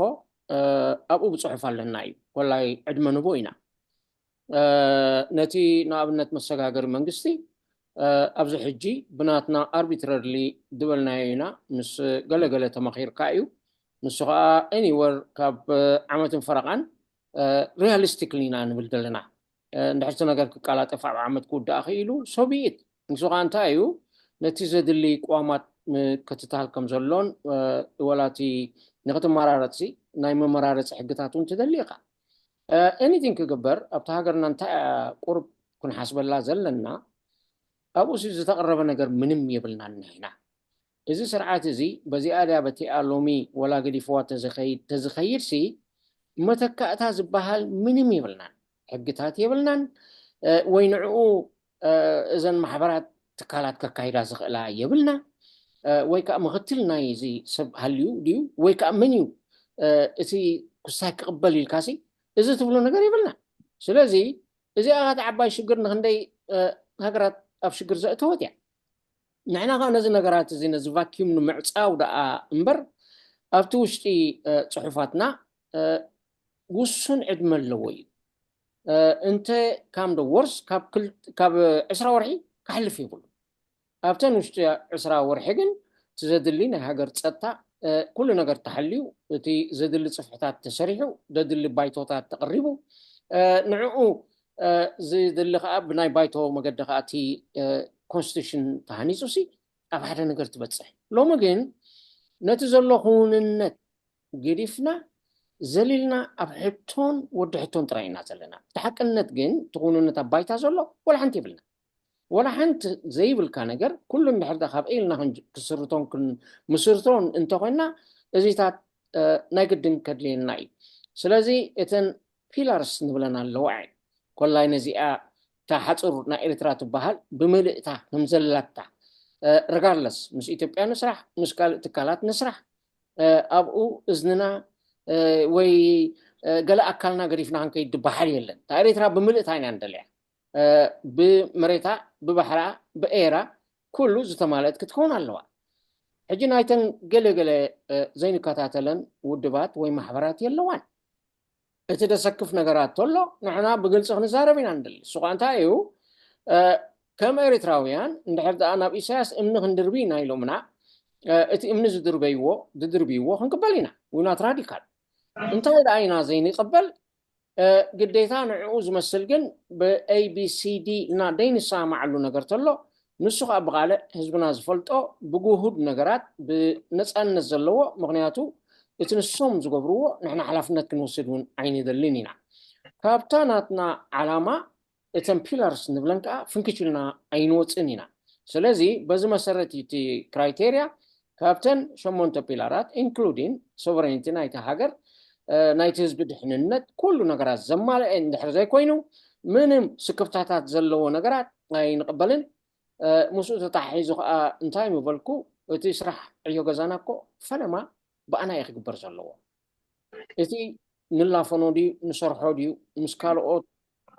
ኣብኡ ብፅሑፍ ኣለና እዩ። ኮላይ ዕድመ ንቦ ኢና። ነቲ ንኣብነት መሰጋገሪ መንግስቲ ኣብዚ ሕጂ ብናትና ኣርቢትረርሊ ዝበልናዮ ኢና። ምስ ገለገለ ተመኺርካ እዩ። ንሱ ከዓ ኤኒወር ካብ ዓመትን ፈረቓን ሪያሊስቲክሊ ኢና ንብል ዘለና። እንድሕርቲ ነገር ክቀላጠፍ ኣብ ዓመት ክውዳእ ክኢሉ ሶብኢት ንሱ ከዓ እንታይ እዩ ነቲ ዘድሊ ቅዋማት ምክትታል ከም ዘሎን ወላቲ ንክትመራረፅሲ ናይ መመራረፂ ሕግታት እውን ትደሊ ኢኻ። ኤኒቲንግ ክግበር ኣብቲ ሃገርና እንታይ ቁርብ ክንሓስበላ ዘለና ኣብኡ ዝተቀረበ ነገር ምንም የብልናን ንሕና። እዚ ስርዓት እዚ በዚኣ ድያ በቲኣ ሎሚ ወላ ገዲፍዋ ተዝኸይድ ተዝኸይድ ሲ መተካእታ ዝበሃል ምንም የብልናን። ሕግታት የብልናን ወይ ንዕኡ እዘን ማሕበራት ትካላት ከካይዳ ዝኽእላ የብልና ወይ ከዓ ምክትል ናይ እዚ ሰብ ሃልዩ ድዩ ወይ ከዓ መን እዩ እቲ ክሳይ ክቕበል ኢልካሲ እዚ ትብሎ ነገር የብልና። ስለዚ እዚኣ ኸዓ ዓባይ ሽግር ንክንደይ ሃገራት ኣብ ሽግር ዘእተወት እያ። ንሕና ከዓ ነዚ ነገራት እዚ ነዚ ቫኪዩም ንምዕፃው ደኣ እምበር ኣብቲ ውሽጢ ፅሑፋትና ውሱን ዕድመ ኣለዎ እዩ። እንተ ካም ዶ ወርስ ካብ ዕስራ ወርሒ ክሓልፍ ይብሉ ኣብተን ውሽጢ ዕስራ ወርሒ ግን እቲ ዘድሊ ናይ ሃገር ፀጥታ ኩሉ ነገር ተሓልዩ እቲ ዘድሊ ፅፍሕታት ተሰሪሑ ዘድሊ ባይቶታት ተቐሪቡ ንዕኡ ዝድሊ ከዓ ብናይ ባይቶ መገዲ ከዓ እቲ ኮንስቲቱሽን ተሃኒፁ ሲ ኣብ ሓደ ነገር ትበፅሕ። ሎሚ ግን ነቲ ዘሎ ክውንነት ገዲፍና ዘሊልና ኣብ ሕቶን ወዲ ሕቶን ጥራይ ኢና ዘለና። እቲ ሓቅነት ግን እቲ ክውንነት ኣብ ባይታ ዘሎ ወላ ሓንቲ የብልና። ወላ ሓንቲ ዘይብልካ ነገር ኩሉ እንድሕር ካብ ኢልና ክስርቶን ምስርቶን እንተኮይና እዚታት ናይ ግድን ከድልየና እዩ። ስለዚ እተን ፒላርስ ንብለን ኣለዋ እየን። ኮላይ ነዚኣ እታ ሓፁር ናይ ኤርትራ ትበሃል ብምልእታ ከም ዘላታ ረጋርለስ ምስ ኢትዮጵያ ንስራሕ ምስ ካልእ ትካላት ንስራሕ ኣብኡ እዝንና ወይ ገለ ኣካልና ገዲፍና ክንከይድ ዝበሃል የለን። እታ ኤርትራ ብምልእታ ኢና ንደልያ። ብመሬታ ብባሕራ ብኤራ ኩሉ ዝተማልአት ክትከውን ኣለዋ። ሕጂ ናይተን ገለ ገለ ዘይንከታተለን ውድባት ወይ ማሕበራት የለዋን። እቲ ደሰክፍ ነገራት ተሎ ንሕና ብግልፂ ክንዛረብ ኢና ንደሊ። እሱ ከዓ እንታይ እዩ ከም ኤርትራውያን እንድሕር ደኣ ናብ ኢሳያስ እምኒ ክንድርቢ ኢና ኢሎምና እቲ እምኒ ዝድርበይዎ ዝድርብይዎ ክንቅበል ኢና። ዊናት ራዲካል እንታይ ደኣ ኢና ዘይንቀበል ግዴታ ንዕኡ ዝመስል ግን ብ A B C D ኢልና ደይንሰማማዓሉ ነገር ተሎ ንሱ ከዓ ብካልእ ህዝብና ዝፈልጦ ብጉሁድ ነገራት ብነፃነት ዘለዎ ምክንያቱ እቲ ንሶም ዝገብርዎ ንሕና ሓላፍነት ክንወስድ እውን ኣይንደልን ኢና። ካብታ ናትና ዓላማ እተን ፒላርስ ንብለን ከዓ ፍንክች ኢልና ኣይንወፅእን ኢና። ስለዚ በዚ መሰረት እቲ ክራይቴርያ ካብተን ሸሞንተ ፒላራት ኢንክሉዲን ሶቨሬኒቲ ናይቲ ሃገር ናይቲ ህዝቢ ድሕንነት ኩሉ ነገራት ዘማልአ እንድሕር ዘይኮይኑ ምንም ስክፍታታት ዘለዎ ነገራት ኣይንቕበልን። ምስኡ ተተሓሒዙ ከዓ እንታይ ምበልኩ እቲ ስራሕ ዕዮ ገዛና እኮ ፈለማ ብኣና እዩ ክግበር ዘለዎ። እቲ ንላፈኖ ድዩ ንሰርሖ ድዩ ምስ ካልኦት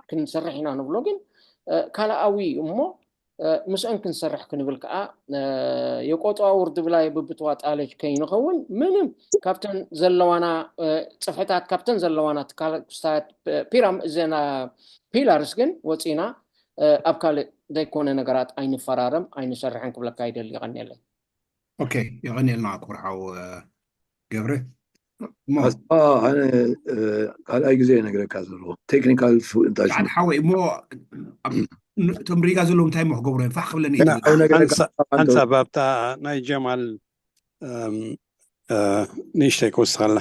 ክንሰርሕ ኢና ንብሎ ግን ካልኣዊ እሞ ምስአን ክንሰርሕ ክንብል ከዓ የቆጠዋ ውርድ ብላይ ብብትዋ ጣለች ከይንኸውን ምንም ካብተን ዘለዋና ፅፍሕታት ካብተን ዘለዋና ትካል ክስታያት ፒራም እዘና ፒላርስ ግን ወፂና ኣብ ካልእ ዘይኮነ ነገራት ኣይንፈራረም ኣይንሰርሕን ክብለካ ይደሊ። ይቐንየለይ። ኦኬ፣ የቐንየልና ክቡር ሓው ገብረ። ኣነ ካልኣይ ግዜ ነግረካ ዘለዎ ቴክኒካል እንታይ ሓወይ እሞ እቶም ሪጋ ዘለዉ እንታይ ሞ ክገብሩ እዮም ፋሕ ክብለኒ ሓንሳብ ኣብታ ናይ ጀማል ንእሽተይ ክወስኸልና።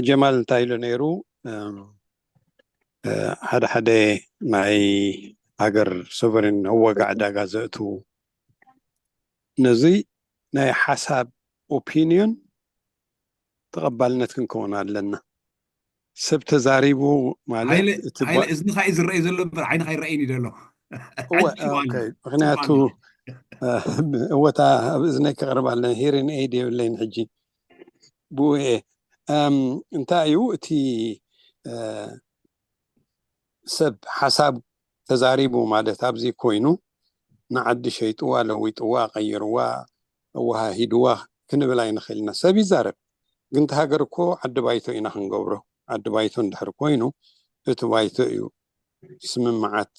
ጀማል እንታይ ኢሉ ነይሩ? ሓደ ሓደ ናይ ሃገር ሶቨሬን ኣብ ዋጋ ዕዳጋ ዘእትዉ ነዚ ናይ ሓሳብ ኦፒንዮን ተቐባልነት ክንከውን ኣለና። ሰብ ተዛሪቡ ማለት እዝንኻ እዩ ዝረአይ ዘሎ እምበር ዓይንኻ ይረአይን እዩ ዘሎ። ምክንያቱ እወታ ኣብ እዝነይ ክቕርብ ኣለኒ ሂሪን ኤድ የብለይን ሕጂ ብኡ እየ። እንታይ እዩ እቲ ሰብ ሓሳብ ተዛሪቡ ማለት ኣብዚ ኮይኑ ንዓዲ ሸይጥዋ ለዊጥዋ ቀይርዋ ኣወሃሂድዋ ክንብል ኣይንኽእልና። ሰብ ይዛረብ ግን እቲ ሃገር እኮ ዓዲ ባይቶ ኢና ክንገብሮ። ዓዲ ባይቶ እንድሕር ኮይኑ እቲ ባይቶ እዩ ስምምዓት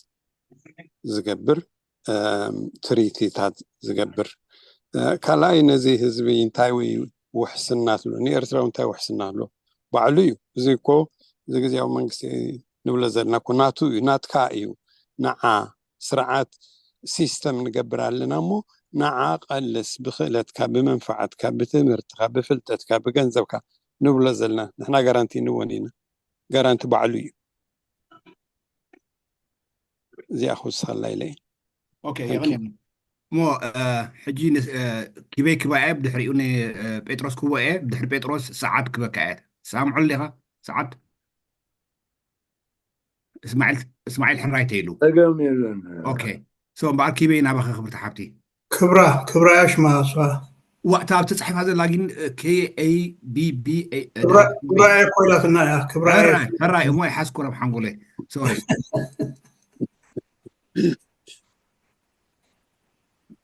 ዝገብር ትሪቲታት ዝገብር። ካልኣይ ነዚ ህዝቢ እንታይ ውሕስና ኣሎ ንኤርትራዊ እንታይ ውሕስና ኣሎ ባዕሉ እዩ። እዚ እኮ እዚ ግዜያዊ መንግስቲ ንብሎ ዘለና እኮ ናቱ እዩ ናትካ እዩ። ንዓ ስርዓት ሲስተም ንገብር ኣለና እሞ ንዓ ቀልስ ብክእለትካ ብመንፈዓትካ ብትምህርትካ ብፍልጠትካ ብገንዘብካ ንብሎ ዘለና ንሕና ጋራንቲ ንወን ኢና። ጋራንቲ ባዕሉ እዩ። እዚኣ ክውስኸላ ኢለ እሞ ሕጂ ኪበይ ክባኤ ብድሕሪኡ ጴጥሮስ ክወኤ ብድሕሪ ጴጥሮስ ሰዓት ክበካ እየ። ሰምዖ ሌኻ ሰዓት እስማዒል ሕራይ ተይሉ ጸገም የለን። ሶ እምበኣር ኪበይ ናባኸ ክብርቲ ሓብቲ ክብራ ክብራ ያሽማ እሷ ዋእታ ኣብ ተጻሒፋ ዘላ ግን KABBA ክብራ ኮይላትና እያ ክብራ ሕራይ እሞ ይሓዝኮ ናብ ሓንጎለ ሶሪ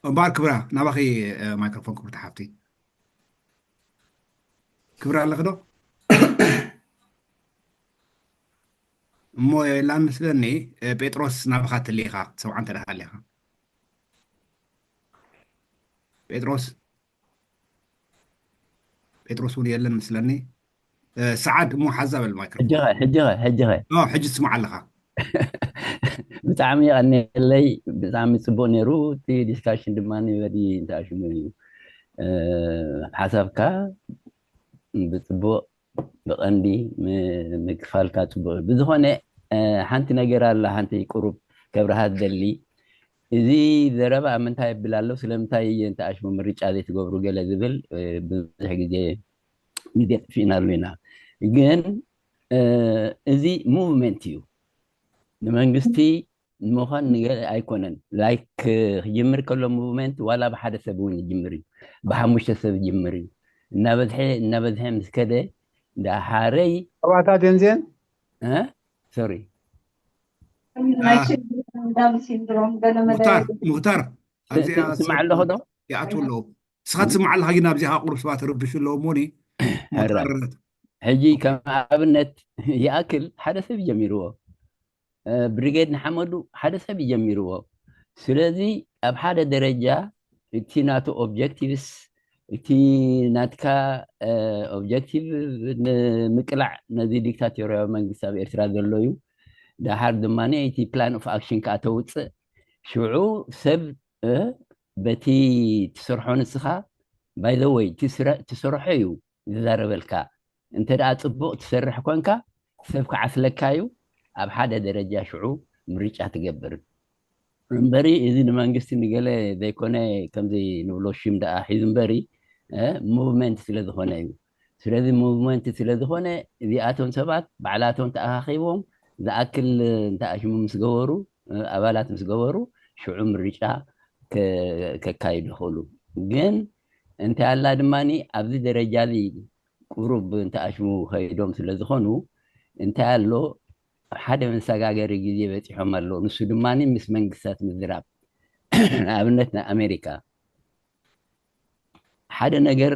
እምበኣር ክብራ ናባኺ ማይክሮፎን ክብርቲ ሓብቲ ክብራ ኣለኺ ዶ እሞ የላን ምስለኒ ጴጥሮስ ናባኻ ትልኢኻ ትሰምዓ እንተ ደኣ ሃሊኻ ጴጥሮስ ጴጥሮስ እውን የለን ምስለኒ ሰዓድ እሞ ሓዛ በል ማይክሮ ሕጂ ኸ ሕጂ ኸ ሕጂ ኸ ኖ ሕጂ ትስማዕ ኣለኻ ብጣዕሚ የቐንየለይ ብጣዕሚ ፅቡቅ ነይሩ እቲ ዲስካሽን ድማ very interesting እዩ ሓሳብካ ብፅቡቅ ብቐንዲ ምክፋልካ ፅቡቅ እዩ ብዝኾነ ሓንቲ ነገር ኣላ ሓንቲ ቁሩብ ከብርሃ ዝደሊ እዚ ዘረባ ኣብ ምንታይ የብል ኣሎ ስለምንታይ እየ እንተኣሽሙ ምርጫ ዘይትገብሩ ገለ ዝብል ብዙሕ ግዜ ግዜ ጥፊእናሉ ኢና ግን እዚ movement እዩ ንመንግስቲ ንምዃን ንገለ ኣይኮነን like ክጅምር ከሎ movement ዋላ ብሓደ ሰብ እውን ይጅምር እዩ ብሓሙሽተ ሰብ ይጅምር እዩ እናበዝሐ እናበዝሐ ምስ ከደ ዳሓረይ ኣባታት የንዜን sorry ሙክታር ኣዚኣ ስማዕ ኣለኹ ዶ ይኣትዉ ኣለዉ ንስኻ ትስማዕ ኣለኻ ግን ኣብዚኣ ቁሩብ ሰባት ርብሹ ኣለዎ ሞኒ ሕጂ ከም ኣብነት ይኣክል ሓደ ሰብ ጀሚርዎ ብሪጌድ ንሓመዱ ሓደ ሰብ ይጀሚርዎ ስለዚ ኣብ ሓደ ደረጃ እቲ ናቱ objectives እቲ ናትካ objective ንምቅላዕ ነዚ ዲክታቶርያዊ መንግስቲ ኣብ ኤርትራ ዘሎ እዩ ደሓር ድማ እቲ plan of action ከዓ ተውፅእ ሽዑ ሰብ በቲ ትሰርሖ ንስኻ by the way ትሰርሖ እዩ ዝዛረበልካ እንተ ደኣ ፅቡቕ ትሰርሕ ኮንካ ሰብ ክዓስለካ እዩ ኣብ ሓደ ደረጃ ሽዑ ምርጫ ትገብር እምበሪ እዚ ንመንግስቲ ንገለ ዘይኮነ ከምዚ ንብሎ ሽም ደኣ ሒዙ እምበሪ movement ስለ ዝኾነ እዩ ስለዚ movement ስለ ዝኾነ እዚኣቶም ሰባት ባዕላቶም ተኣኻኺቦም ዝኣክል እንተኣሽሙ ምስ ገበሩ ኣባላት ምስ ገበሩ ሽዑ ምርጫ ከካይዱ ይኽእሉ ግን እንታይ ኣላ ድማ ኣብዚ ደረጃ እዚ ቁሩብ እንተኣሽሙ ከይዶም ስለ ዝኾኑ እንታይ ኣሎ ሓደ መሰጋገሪ ግዜ በፂሖም ኣሎ ንሱ ድማ ምስ መንግስታት ምዝራብ ንኣብነት ናይ ኣሜሪካ ሓደ ነገር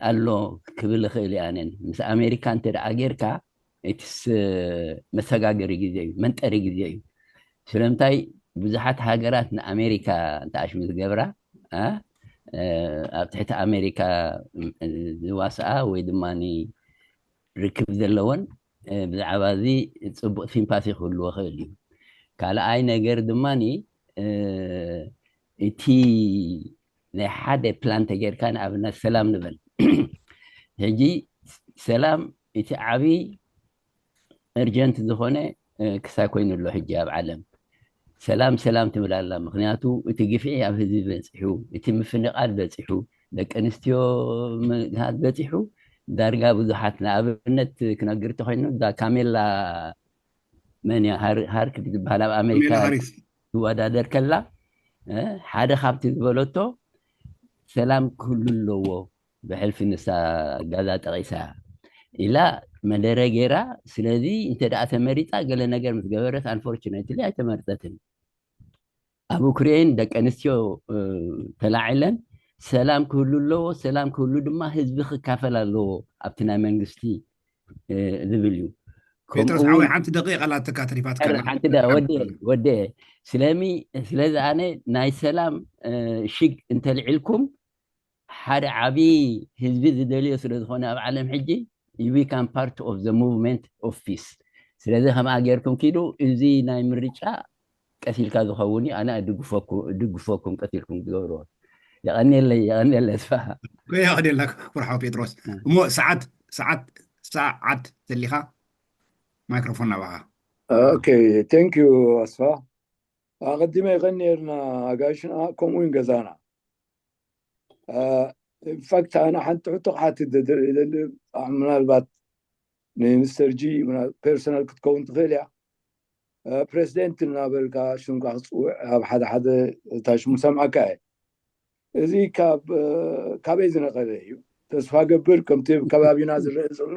ኣሎ ክብል እኽእል እየ ኣነን። ምስ ኣሜሪካ እንተ ደኣ ጌርካ፣ ኢትስ መሰጋገሪ ግዜ እዩ፣ መንጠሪ ግዜ እዩ። ስለምንታይ ብዙሓት ሃገራት ንኣሜሪካ እንተኣሽሙ ዝገብራ፣ ኣብ ትሕቲ ኣሜሪካ ዝዋስኣ ወይ ድማ ርክብ ዘለወን፣ ብዛዕባ እዚ ፅቡቅ ሲምፓቲ ክህልዎ ክእል እዩ። ካልኣይ ነገር ድማ እቲ ናይ ሓደ ፕላን ተጌርካ፣ ንኣብነት ሰላም ንበል። ሕጂ ሰላም እቲ ዓብይ እርጀንት ዝኾነ ክሳይ ኮይኑ ኣሎ ሕጂ ኣብ ዓለም። ሰላም ሰላም ትብል ኣላ። ምክንያቱ እቲ ግፍዒ ኣብ ህዝቢ በፂሑ፣ እቲ ምፍንቓል በፂሑ፣ ደቂ ኣንስትዮ ምግሃት በፂሑ፣ ዳርጋ ብዙሓት፣ ንኣብነት ክነግር ተኮይኑ፣ እዛ ካሜላ መን እያ? ሃር- ሃርክ ዝበሃል ኣብ ኣሜሪካ ትወዳደር ከላ፣ ሓደ ካብቲ ዝበለቶ፣ ሰላም ክህሉ ኣለዎ፣ ብሕልፊ ንሳ ጋዛ ጠቂሳ ኢላ መደረ ገይራ። ስለዚ እንተ ደኣ ተመሪፃ፣ ገለ ነገር ምስ ገበረት፣ ኣንፎርቹነትሊ ኣይተመርፀትን። ኣብ ዩክሬን ደቂ ኣንስትዮ ተላዒለን፣ ሰላም ክህሉ ኣለዎ፣ ሰላም ክህሉ ድማ ህዝቢ ክካፈል ኣለዎ ኣብቲ ናይ መንግስቲ ዝብል እዩ። ጴጥሮስ ሓወይ፣ ሓንቲ ደቂቕ ኣላትካ ተሪፋትካ። ሓንቲ ወደ ወደ ስለሚ ስለዚ ኣነ ናይ ሰላም ሽግ እንተልዒልኩም፣ ሓደ ዓብዪ ህዝቢ ዝደልዮ ስለ ዝኾነ ኣብ ዓለም ሕጂ፣ you become part of the movement of peace። ስለዚ ከምኣ ጌርኩም ኪዱ፣ እዚ ናይ ምርጫ ቀስ ኢልካ ዝኸውን እዩ። ኣነ እድግፈኩም ቀስ ኢልኩም ትገብርዎ። የቐንየለይ፣ የቐንየለይ። ስፋ የቐንየለካ ክቡር ሓው ጴጥሮስ። እሞ ሰዓት ሰዓት ሰዓት ዘሊኻ ማይክሮፎን ናባኻ። ኦኬ፣ ቴንክ ዩ ኣስፋ። ኣቐዲመ ይቐንየልና ኣጋይሽና፣ ከምኡ እውን ገዛና። ኢንፋክት ኣነ ሓንቲ ሕቶ ክሓትት ደደሊ ምናልባት ንሚስተር ጂ ፐርሰናል ክትከውን ትኽእል እያ። ፕሬዚደንት እናበልካ ሽምካ ክፅውዕ ኣብ ሓደ ሓደ እታ ሽሙ ሰምዓካ እየ። እዚ ካብ ካበይ ዝነቐለ እዩ? ተስፋ ገብር ከምቲ ከባቢና ዝረአ ዘሎ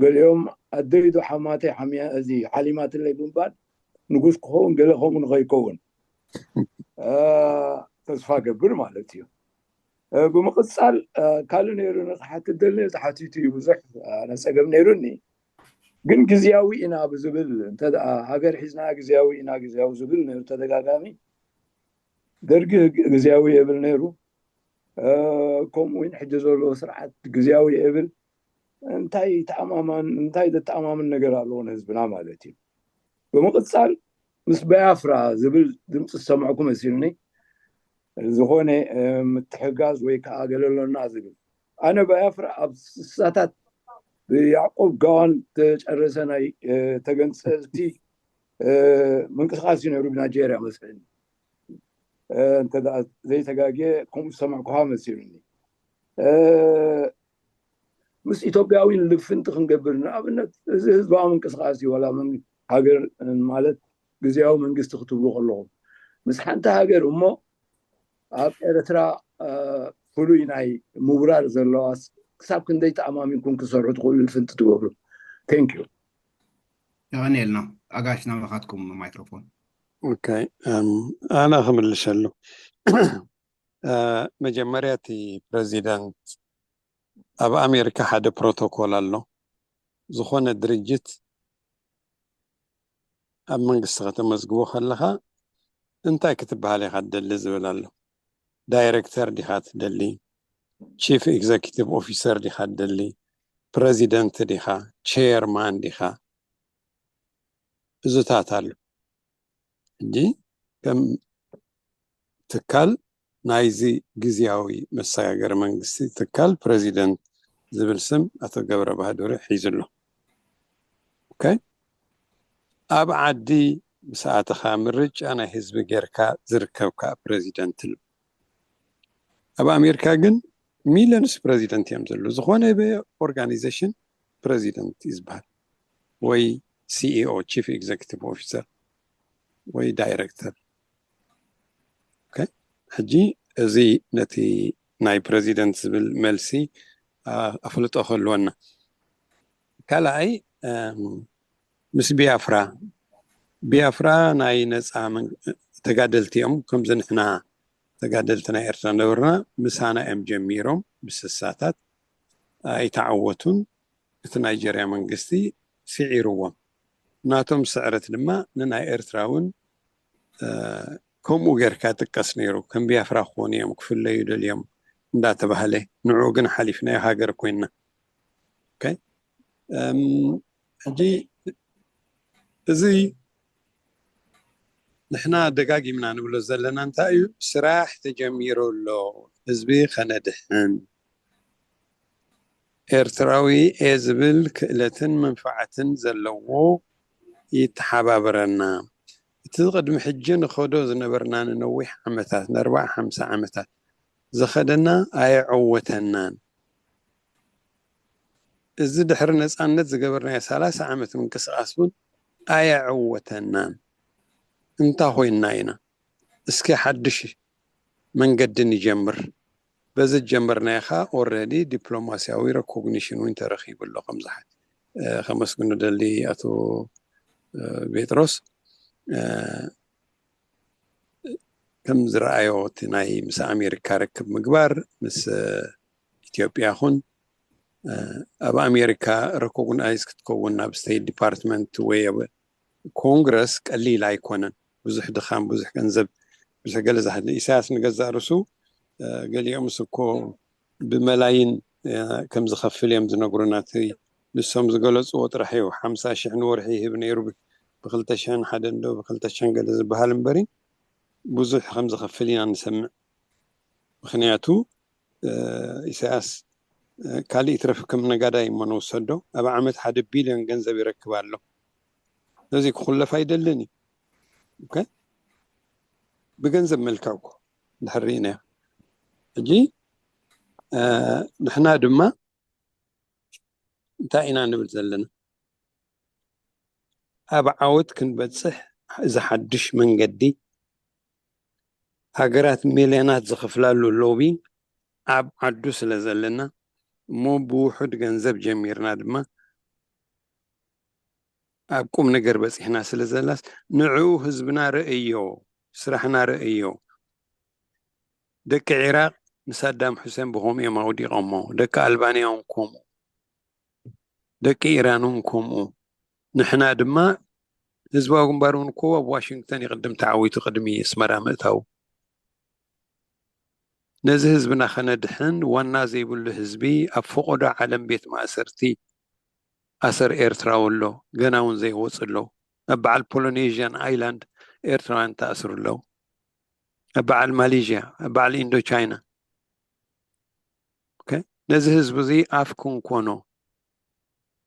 ገሊኦም ኣደይ ዶ ሓማተይ ሓሚያ እዚ ሓሊማትለይ ብምባል ንጉስ ክኸውን ገለ ከምኡ ንኸይከውን ተስፋ ገብር ማለት እዩ። ብምቕፃል ካልእ ነይሩ ንክሓትት ደሊ ተሓቲቱ እዩ ብዙሕ ነፀገም ነይሩኒ። ግን ግዝያዊ ኢና ብዝብል እንተ ሃገር ሒዝና ግዝያዊ ኢና ግዝያዊ ዝብል ነይሩ ተደጋጋሚ። ደርጊ ግዝያዊ የብል ነይሩ። ከምኡ እውን ሕጂ ዘሎ ስርዓት ግዝያዊ የብል። እንታይ ተኣማማን እንታይ ዘተኣማምን ነገር ኣለዎ ንህዝብና ማለት እዩ። ብምቕፃል ምስ ባያፍራ ዝብል ድምፂ ዝሰማዕኩ መሲሉኒ። ዝኾነ ምትሕጋዝ ወይ ከዓ ገለ ኣሎና ዝብል። ኣነ ባያፍራ ኣብ ስሳታት ብያዕቆብ ጋዋን ተጨረሰ ናይ ተገንፀልቲ ምንቅስቃስ እዩ ነይሩ ብናይጀርያ መስለኒ። እንተ ዘይተጋግየ ከምኡ ዝሰማዕኩኻ መሲሉኒ። ምስ ኢትዮጵያዊን ልፍንቲ ክንገብር ንኣብነት እዚ ህዝባዊ ምንቅስቃስ እዩ ዋላ ሃገር ማለት ግዜያዊ መንግስቲ ክትብሉ ከለኹም ምስ ሓንቲ ሃገር እሞ ኣብ ኤርትራ ፍሉይ ናይ ምውራር ዘለዋስ ክሳብ ክንደይ ተኣማሚንኩም ክሰርሑ ትኽእሉ ልፍንቲ ትገብሩ? ቴንክ ዩ። የቐንየልና። ኣጋሽ ናባኻትኩም ማይክሮፎን። ኦኬ፣ ኣነ ክምልሰሉ። መጀመርያ እቲ ፕረዚደንት ኣብ ኣሜሪካ ሓደ ፕሮቶኮል ኣሎ። ዝኾነ ድርጅት ኣብ መንግስቲ ከተመዝግቦ ከለኻ እንታይ ክትበሃል ኢኻ ትደሊ ዝብል ኣሎ። ዳይሬክተር ዲኻ ትደሊ፣ ቺፍ ኤግዘኪቲቭ ኦፊሰር ዲኻ ትደሊ፣ ፕረዚደንት ዲኻ፣ ቼርማን ዲኻ፣ እዙታት ኣሎ። ሕጂ ከም ትካል ናይዚ ግዝያዊ መሰጋገሪ መንግስቲ ትካል ፕረዚደንት ዝብል ስም ኣቶ ገብረ ባህዱሪ ሒዙ ኣሎ። ኦኬ፣ ኣብ ዓዲ ምስ ኣተኻ ምርጫ ናይ ህዝቢ ጌርካ ዝርከብ ከዓ ፕረዚደንት ኣሎ። ኣብ ኣሜሪካ ግን ሚሊዮንስ ፕረዚደንት እዮም ዘለዉ። ዝኾነ ኦርጋናይዜሽን ፕረዚደንት እዩ ዝበሃል፣ ወይ ሲኢኦ፣ ቺፍ ኤግዘኪቲቭ ኦፊሰር ወይ ዳይሬክተር። ኦኬ፣ ሕጂ እዚ ነቲ ናይ ፕረዚደንት ዝብል መልሲ ኣፍልጦ ክህልወና። ካልኣይ ምስ ቢያፍራ፣ ቢያፍራ ናይ ነፃ ተጋደልቲ እዮም። ከምዚ ንሕና ተጋደልቲ ናይ ኤርትራ ነበርና፣ ምሳና እዮም ጀሚሮም ብስሳታት ኣይተዓወቱን። እቲ ናይጀርያ መንግስቲ ስዒርዎም። ናቶም ስዕረት ድማ ንናይ ኤርትራ እውን ከምኡ ጌርካ ጥቀስ ነይሩ። ከም ቢያፍራ ክኾኑ እዮም፣ ክፍለዩ ደልዮም እንዳተባህለ፣ ንዑ ግን ሓሊፍናዮ፣ ሃገር ኮይንና። ሕጂ እዚ ንሕና ደጋጊምና ንብሎ ዘለና እንታይ እዩ? ስራሕ ተጀሚሩ ኣሎ፣ ህዝቢ ከነድሕን። ኤርትራዊ እየ ዝብል ክእለትን መንፍዓትን ዘለዎ ይተሓባበረና። እቲ ቅድሚ ሕጂ ንኸዶ ዝነበርና ንነዊሕ ዓመታት፣ ንኣርባዓ ሓምሳ ዓመታት ዝኸደና ኣየዐወተናን። እዚ ድሕሪ ነጻነት ዝገበርናዮ ሰላሳ ዓመት ምንቅስቃስ እውን ኣየዐወተናን። እንታ ኮይንና ኢና? እስኪ ሓድሽ መንገዲ ንጀምር። በዚ ጀመርናዮ ኸኣ ኦረዲ ዲፕሎማስያዊ ረኮግኒሽን እውን ተረኺቡ ኣሎ። ከምዚ ከመስግኑ ደሊ ኣቶ ቤጥሮስ ከም ዝረኣዮ እቲ ናይ ምስ ኣሜሪካ ርክብ ምግባር፣ ምስ ኢትዮጵያ ኹን ኣብ ኣሜሪካ ረኮግናይዝ ክትከውን ናብ ስቴት ዲፓርትመንት ወይ ኣብ ኮንግረስ ቀሊል ኣይኮነን። ብዙሕ ድኻም፣ ብዙሕ ገንዘብ፣ ብዙሕ ገለ ዝሓ ኢሳያስ ንገዛእ ርሱ ገሊኦምስ እኮ ብመላይን ከም ዝኸፍል እዮም ዝነግሩና። እቲ ንሶም ዝገለፅዎ ጥራሕ እዩ። ሓምሳ ሽሕ ንወርሒ ይህብ ነይሩ፣ ብክልተ ሽሕን ሓደ እንዶ ብክልተ ሽሕን ገለ ዝበሃል እምበሪ ብዙሕ ከም ዝኸፍል ኢና ንሰምዕ። ምክንያቱ ኢሳያስ ካልእ ይትረፍ ከም ነጋዳይ እሞ ንውሰዶ፣ ኣብ ዓመት ሓደ ቢልዮን ገንዘብ ይረክብ ኣሎ። ስለዚ ክኹለፍ ኣይደልን እዩ። ብገንዘብ መልክዕ እኮ እንድሕር ርኢናዮ። ሕጂ ንሕና ድማ እንታይ ኢና ንብል ዘለና? ኣብ ዓወት ክንበጽሕ እዚ ሓድሽ መንገዲ፣ ሃገራት ሚልዮናት ዝኸፍላሉ ሎቢ ኣብ ዓዱ ስለ ዘለና እሞ ብውሑድ ገንዘብ ጀሚርና ድማ ኣብ ቁም ነገር በጺሕና ስለ ዘላስ ንዕኡ ህዝብና ርእዮ፣ ስራሕና ርእዮ። ደቂ ዒራቕ ንሳዳም ሑሴን ብኸምኡ እዮም ኣውዲቖሞ። ደቂ ኣልባንያ እውን ከምኡ። ደቂ ኢራን እውን ከምኡ። ንሕና ድማ ህዝባዊ ግንባር እውን እኮ ኣብ ዋሽንግተን ይቕድም ተዓዊቱ ቅድሚ ኣስመራ ምእታው። ነዚ ህዝብና ከነድሕን ዋና ዘይብሉ ህዝቢ ኣብ ፈቐዶ ዓለም ቤት ማእሰርቲ ኣሰር ኤርትራዊ ኣሎ፣ ገና እውን ዘይወፁ ኣለዉ። ኣብ በዓል ፖሎኔዥያን ኣይላንድ ኤርትራውያን ተኣስሩ ኣለዉ። ኣብ በዓል ማሌዥያ፣ ኣብ በዓል ኢንዶ ቻይና። ነዚ ህዝቢ እዚ ኣፍ ክንኮኖ፣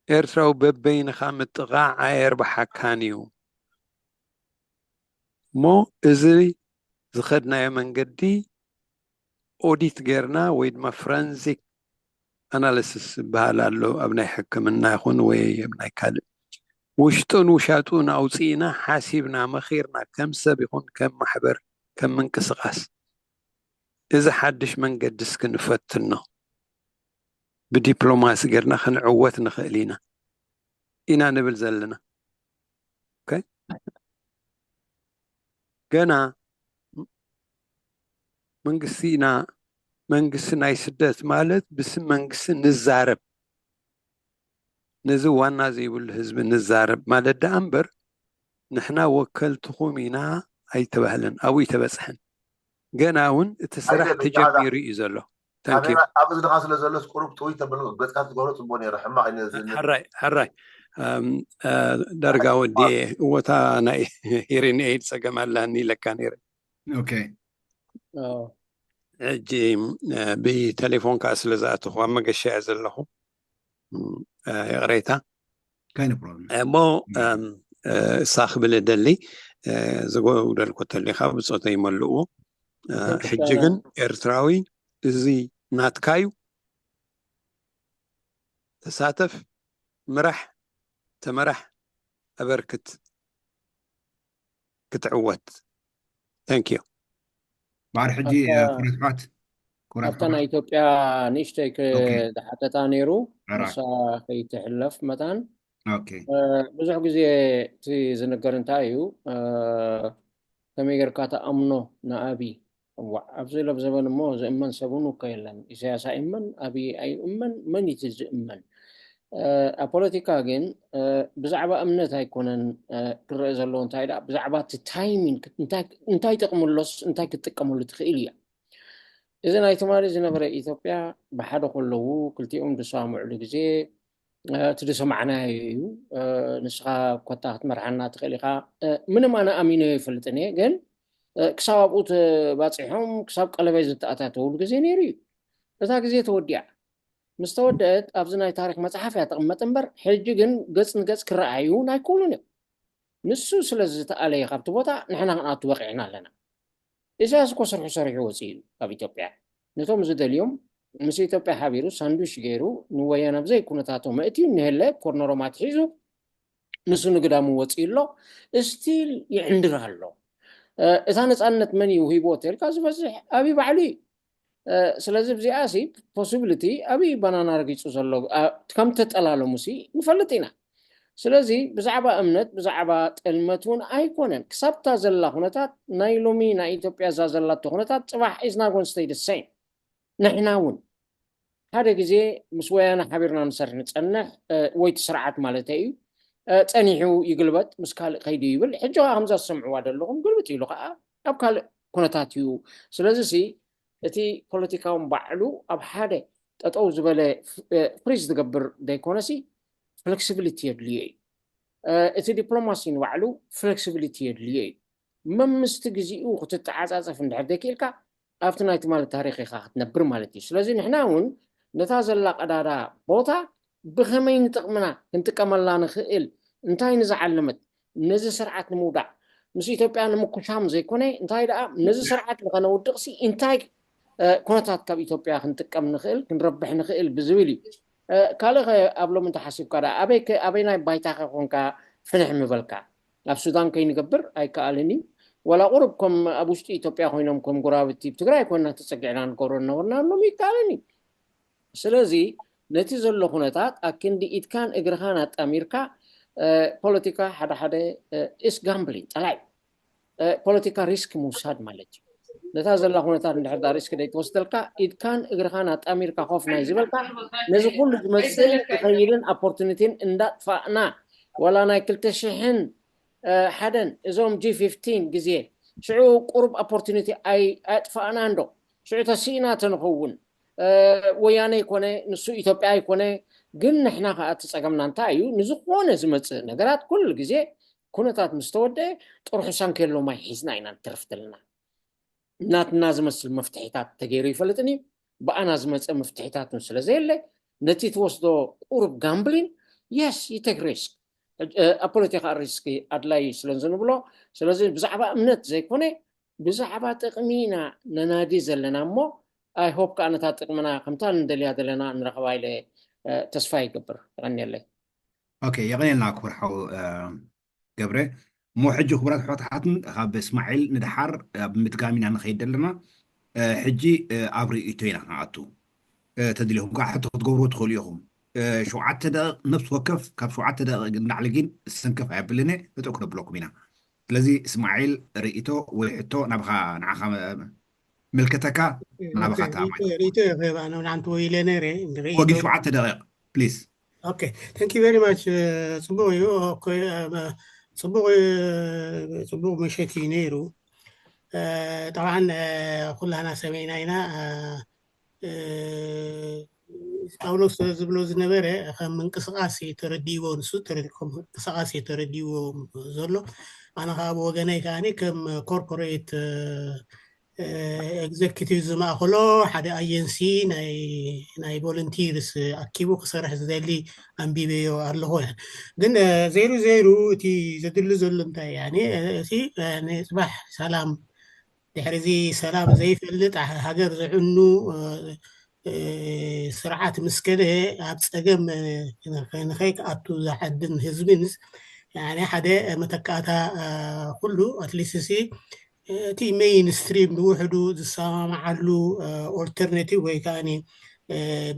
ኤርትራዊ በበይንኻ ምጥቓዕ ኣየርብሓካን እዩ። እሞ እዚ ዝኸድናዮ መንገዲ ኦዲት ጌርና ወይ ድማ ፍረንዚክ ኣናሊሲስ ዝበሃል ኣሎ፣ ኣብ ናይ ሕክምና ይኹን ወይ ኣብ ናይ ካልእ ውሽጡን ውሻጡን ኣውፂእና ሓሲብና መኺርና ከም ሰብ ይኹን ከም ማሕበር ከም ምንቅስቃስ እዚ ሓድሽ መንገዲ እስኪ ንፈትኖ። ብዲፕሎማሲ ጌርና ክንዕወት ንኽእል ኢና ኢና ንብል ዘለና። ገና መንግስቲ ኢና፣ መንግስቲ ናይ ስደት ማለት ብስም መንግስቲ ንዛረብ፣ ነዚ ዋና ዘይብሉ ህዝቢ ንዛረብ ማለት ደኣ እምበር ንሕና ወከልትኹም ኢና ኣይተባህለን፣ ኣብኡ ኣይተበፅሐን። ገና እውን እቲ ስራሕ ተጀሚሩ እዩ ዘሎ። ኣብ እዝንኻ ስለ ዘሎስ ቁሩብ ጥውይ ተብል ገጽካ ትገብሮ ጽቡቅ ነይሩ። ሕማቕ እዩ ነዚ ን- ሕራይ ሕራይ እም፣ እ፣ ዳርጋ ወዲኤ እወታ ናይ ሂሪን ኤድ ጸገም ኣለኒ ኢለካ ነይረ። ኦኬ አዎ። ሕጂ እ፣ ብቴሌፎን ከዓ ስለ ዝኣተኹ ኣብ መገሻ እየ ዘለኹ። እም፣ እ፣ ይቕሬታ። ካይነ ፕሮብለም እሞ እም፣ እ፣ እሳ ክብል ደሊ እ፣ ዝጎደልኩ ተሊኻ ብፆተይ ይመልእዎ። እ፣ ኦኬ፣ ሕጂ ሰላም። ግን ኤርትራዊ እዚ ናትካ እዩ። ተሳተፍ፣ ምራሕ፣ ተመራሕ፣ ኣበርክት፣ ክትዕወት። Thank you። ባር ሕጂ ኣብታ- ኩራት ሕዋት ኩራት ኣብታ ናይ ኢትዮጵያ ንእሽተይ ክ- ኦኬ። ዝሓተታ ነይሩ ሕራይ። ንሳ ከይትሕለፍ መታን ኦኬ እ፣ ብዙሕ ግዜ እቲ ዝንገር እንታይ እዩ እ፣ ከመይ ጌርካ ተኣምኖ ንኣብይ? እዋዕ፣ ኣብዚ ለብ ዘበን እሞ ዝእመን ሰብ እውን እኮ የለን። ኢሳያስ ኣይእመን፣ ኣብይ ኣይእመን፣ መን እዩ ዝእመን? ኣብ ፖለቲካ ግን ብዛዕባ እምነት ኣይኮነን ክረአ ዘለዎ። እንታይ ደኣ፣ ብዛዕባ እቲ ታይሚንግ እንታይ ጠቕምሎስ እንታይ ክትጥቀመሉ ትኽእል እያ። እዚ ናይ ትማሊ ዝነበረ ኢትዮጵያ ብሓደ ከለዉ ክልቲኦም ዝሰማምዕሉ ግዜ እቲ ዝሰማዕናዮ እዩ። ንስኻ ኮታ ክትመርሓና ትኽእል ኢኻ። ምንም ኣነ ኣሚነዮ ይፈልጥን እየ፣ ግን ክሳብ ኣብኡ ተባፂሖም ክሳብ ቀለበት ዝተኣታተውሉ ግዜ ነይሩ እዩ። እታ ግዜ ተወዲኣ። ምስ ተወደአት ኣብዚ ናይ ታሪክ መፅሓፍ እያ ተቕመጥ እምበር፣ ሕጂ ግን ገፅ ንገፅ ክረኣዩ ኣይክእሉን እዮም። ንሱ ስለ ዝተኣለየ ካብቲ ቦታ ንሕና ክንኣቱ በቂዕና ኣለና። ኢሳያስ እኮ ስርሑ ሰሪሑ ወፂኡ እዩ ካብ ኢትዮጵያ። ነቶም ዝደልዮም ምስ ኢትዮጵያ ሓቢሩ ሳንዱሽ ገይሩ ንወያነ ኣብ ዘይኩነታቶም ኣእትዩ፣ ንሄለ ኮርነሮም ኣትሒዙ ንሱ ንግዳሙ ወፂኡ ኣሎ። ስቲል ይዕንድር ኣሎ። እታ ነፃነት መን እዩ ሂብዎ ተልካ ዝበዝሕ ኣብይ ባዕሉ እዩ። ስለዚ ብዚኣ ሲ ፖሲቢሊቲ ኣብይ ባናና ረጊፁ ዘሎ ከም ተጠላለሙ ሲ ንፈልጥ ኢና። ስለዚ ብዛዕባ እምነት ብዛዕባ ጥልመት እውን ኣይኮነን። ክሳብታ ዘላ ኩነታት ናይ ሎሚ ናይ ኢትዮጵያ እዛ ዘላቶ ኩነታት ፅባሕ ኢዝና ጎንስተይ ደሰይም ንሕና እውን ሓደ ግዜ ምስ ወያነ ሓቢርና ንሰርሕ ንፀንሕ ወይ እቲ ስርዓት ማለት እዩ። ፀኒሑ ይግልበጥ ምስ ካልእ ከይዱ ይብል። ሕጂ ከዓ ከምዛ ዝሰምዕዋ ዘለኹም ግልብጥ ኢሉ ከዓ ኣብ ካልእ ኩነታት እዩ። ስለዚ ሲ እቲ ፖለቲካውን ባዕሉ ኣብ ሓደ ጠጠው ዝበለ ፍሪዝ ዝገብር ዘይኮነሲ ፍሌክሲቢሊቲ የድልዮ እዩ። እቲ ዲፕሎማሲ ንባዕሉ ፍሌክሲቢሊቲ የድልዮ እዩ። መምስቲ ግዜኡ ክትተዓፃፀፍ እንድሕር ዘይክእልካ ኣብቲ ናይ ትማሊ ታሪክ ኢኻ ክትነብር ማለት እዩ። ስለዚ ንሕና እውን ነታ ዘላ ቀዳዳ ቦታ ብኸመይ ንጥቕምና ክንጥቀመላ ንኽእል፣ እንታይ ንዝዓለመት፣ ነዚ ስርዓት ንምውዳቕ ምስ ኢትዮጵያ ንምኩሻም ዘይኮነ፣ እንታይ ደኣ ነዚ ስርዓት ንኸነውድቕሲ እንታይ ኩነታት ካብ ኢትዮጵያ ክንጥቀም ንኽእል ክንረብሕ ንኽእል ብዝብል እዩ። ካልእ ኸ ኣብ ሎሚ እንተሓሲብካ ደኣ ኣበይ ኣበይ ናይ ባይታ ኸ ኮንካ ፍንሕ ምበልካ? ኣብ ሱዳን ከይንገብር ኣይከኣልን እዩ። ዋላ ቁሩብ ከም ኣብ ውሽጢ ኢትዮጵያ ኮይኖም ከም ጎራብቲ ትግራይ ኮይና ተፀጊዕና ንገብሮ ነበርና ሎም ይከኣልን እዩ። ስለዚ ነቲ ዘሎ ኩነታት ኣክንዲ ኢድካን እግርኻን ኣጣሚርካ ፖለቲካ ሓደ ሓደ ኢስ ጋምብሊንግ ጠላይ ፖለቲካ ሪስክ ምውሳድ ማለት እዩ። ነታ ዘላ ኩነታት እንድሕር ዳ ሪስክ ደይትወስደልካ ኢድካን እግርኻን ኣጣሚርካ ኮፍ ናይ ዝበልካ ነዚ ኩሉ ዝመፅእ ዝኸይድን ኦፖርቱኒቲን እንዳጥፋእና ዋላ ናይ ክልተ ሽሕን ሓደን እዞም ጂ ፊፍቲን ግዜ ሽዑ ቁሩብ ኦፖርቱኒቲ ኣጥፋእና እንዶ ሽዑ ተስኢና ተንኸውን ወያነ ይኮነ ንሱ ኢትዮጵያ ይኮነ ግን ንሕና ከዓ እቲ ፀገምና እንታይ እዩ ንዝኮነ ዝመፅእ ነገራት ኩሉ ግዜ ኩነታት ምስ ተወደአ ጥርሑ ሳንኬሎ ማይ ሒዝና ኢና ንተርፍ ዘለና። ናትና ዝመስል መፍትሒታት ተገይሩ ይፈልጥን እዩ። ብኣና ዝመፀ መፍትሒታት እውን ስለ ዘየለ ነቲ ትወስዶ ቁሩብ ጋምብሊን የስ ይተክ ሪስክ ኣብ ፖለቲካ ሪስክ ኣድላይ ስለ ዝንብሎ ስለዚ ብዛዕባ እምነት ዘይኮነ ብዛዕባ ጥቕሚ ኢና ነናዲ ዘለና እሞ ኣይሆፕ ከዓ ነታ ጥቕምና ከምታ ንደልያ ዘለና ንረኸባ ኢለ ተስፋ ይገብር። የቐንየለይ። ኦኬ የቐንየልና ክቡር ሓው ገብረ። እሞ ሕጂ ክቡራት ሕወሓትን ካብ እስማዒል ንድሓር ኣብ ምድጋም ኢና ንኸይድ ዘለና። ሕጂ ኣብ ርእይቶ ኢና ክንኣቱ። ተድልኹም ከዓ ሕቶ ክትገብርዎ ትኽእሉ ኢኹም። ሸውዓተ ደቂቕ ነብሲ ወከፍ ካብ ሸውዓተ ደቂቕ ንላዕሊ ግን ሰንከፍ ኣየብልን እየ። ጠጠው ክነብለኩም ኢና። ስለዚ እስማዒል ርእይቶ ወይ ሕቶ ናብኻ ንዓኻ ምልከተካ ናብኻ ተኣማኝ። ርእይቶ ይኽህብ ኣነ ንዓንቲ ወይለ ነይረ። ወጊ ሸውዓተ ደቂቕ ፕሊዝ። ኦኬ thank you very much። ፅቡቕ እዩ። ፅቡቕ ፅቡቕ ምሸት እዩ ነይሩ። ጠብዓን ኩላና ሰሚዕና ኢና። ጳውሎስ ዝብሎ ዝነበረ ከም ምንቅስቃስ ተረዲዎ ንሱ ምንቅስቃስ ተረዲዎ ዘሎ ኣነ ከዓ ብወገነይ ከዓ ከም ኮርፖሬት ኤግዘኪቲቭ ዝማእከሎ ሓደ ኣጀንሲ ናይ ቮለንቲርስ ኣኪቡ ክሰርሕ ዝደሊ ኣንቢበዮ ኣለኹ። ግን ዘይሩ ዘይሩ እቲ ዘድሊ ዘሎ እንታይ እቲ ፅባሕ ሰላም ድሕሪ እዚ ሰላም ዘይፈልጥ ሃገር ዝዕኑ ስርዓት ምስ ከደ ኣብ ፀገም ንኸይክኣቱ ዝዓድን ህዝብንስ ሓደ መተካእታ ኩሉ ኣትሊስት እቲ ሜይንስትሪም ብውሕዱ ዝሰማማዓሉ ኦልተርናቲቭ ወይ ከዓ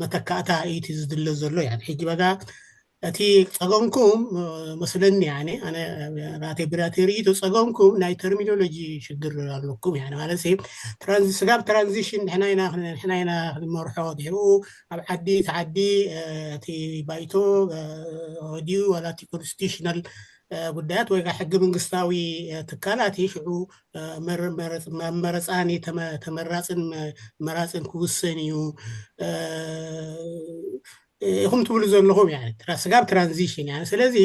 መተካእታ እዩ ዝድለ ዘሎ። ሕጂ በጋ እቲ ጸገምኩም መስለኒ፣ ያኔ ኣነ ናተይ ብናተይ ርእይቶ ጸገምኩም ናይ ተርሚኖሎጂ ሽግር ኣለኩም። ያኔ ማለት ሲ ትራንዚ ስጋብ ትራንዚሽን ንሕና ኢና ንሕና ኢና ክንመርሖ፣ ድሕሩ ኣብ ዓዲ እቲ ዓዲ እቲ ባይቶ ድዩ ዋላ እቲ ኮንስቲቱሽናል ጉዳያት ወይ ሕገ መንግስታዊ ትካላት ሽዑ መመረፃን ተመራፅን መራፅን ክውሰን እዩ ኢኹም ትብሉ ዘለኹም። ስጋብ ትራንዚሽን ስለዚ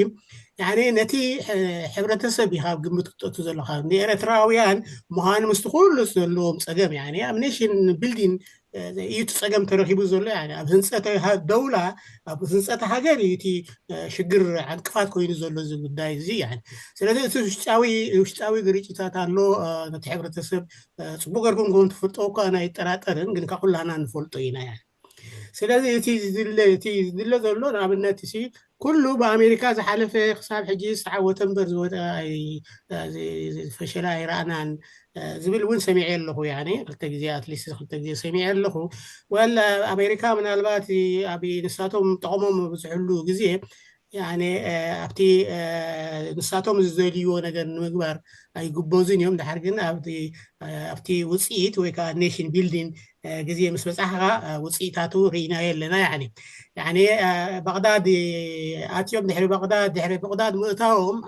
ነቲ ሕብረተሰብ ኢኻ ግምት ክትጠቱ ዘለኻ። ንኤረትራውያን ምዃኑ ምስቲ ኩሉ ዘለዎም ፀገም ኣብ ኔሽን ቢልዲን እዩ እቲ ፀገም ተረኪቡ ዘሎ። ኣብ ህንፀተ ደውላ ኣብ ህንፀተ ሃገር እዩ እቲ ሽግር ዕንቅፋት ኮይኑ ዘሎ እዚ ጉዳይ እዚ። ስለዚ እቲ ውሽጣዊ ውሽጣዊ ግርጭታት ኣሎ። ነቲ ሕብረተሰብ ፅቡቅ ገርኩም ከም ትፈልጦ እኳ ኣይጠራጠርን፣ ግን ካብ ኩላና ንፈልጦ ኢና። ስለዚ እቲ ዝድለ ዘሎ ንኣብነት ሲ ኩሉ ብኣሜሪካ ዝሓለፈ ክሳብ ሕጂ ዝተዓወተ እምበር ዝወደ ዝፈሸለ ኣይረኣናን ዝብል እውን ሰሚዐ ኣለኹ። ክልተ ግዜ ኣትሊስት ክልተ ግዜ ሰሚዐ ኣለኹ። ወላ ኣሜሪካ ምናልባት ኣብ ንሳቶም ጠቕሞም ብዝሕሉ ግዜ ኣብቲ ንሳቶም ዝደልይዎ ነገር ንምግባር ኣይግበዙን እዮም። ድሓር ግን ኣብቲ ውፅኢት ወይ ከዓ ኔሽን ቢልዲን ግዜ ምስ በፃሕካ ውፅኢታቱ ርኢናዮ ኣለና። ባቅዳድ ኣትዮም ድሕሪ ባቅዳድ ድሕሪ ባቅዳድ ምእታዎም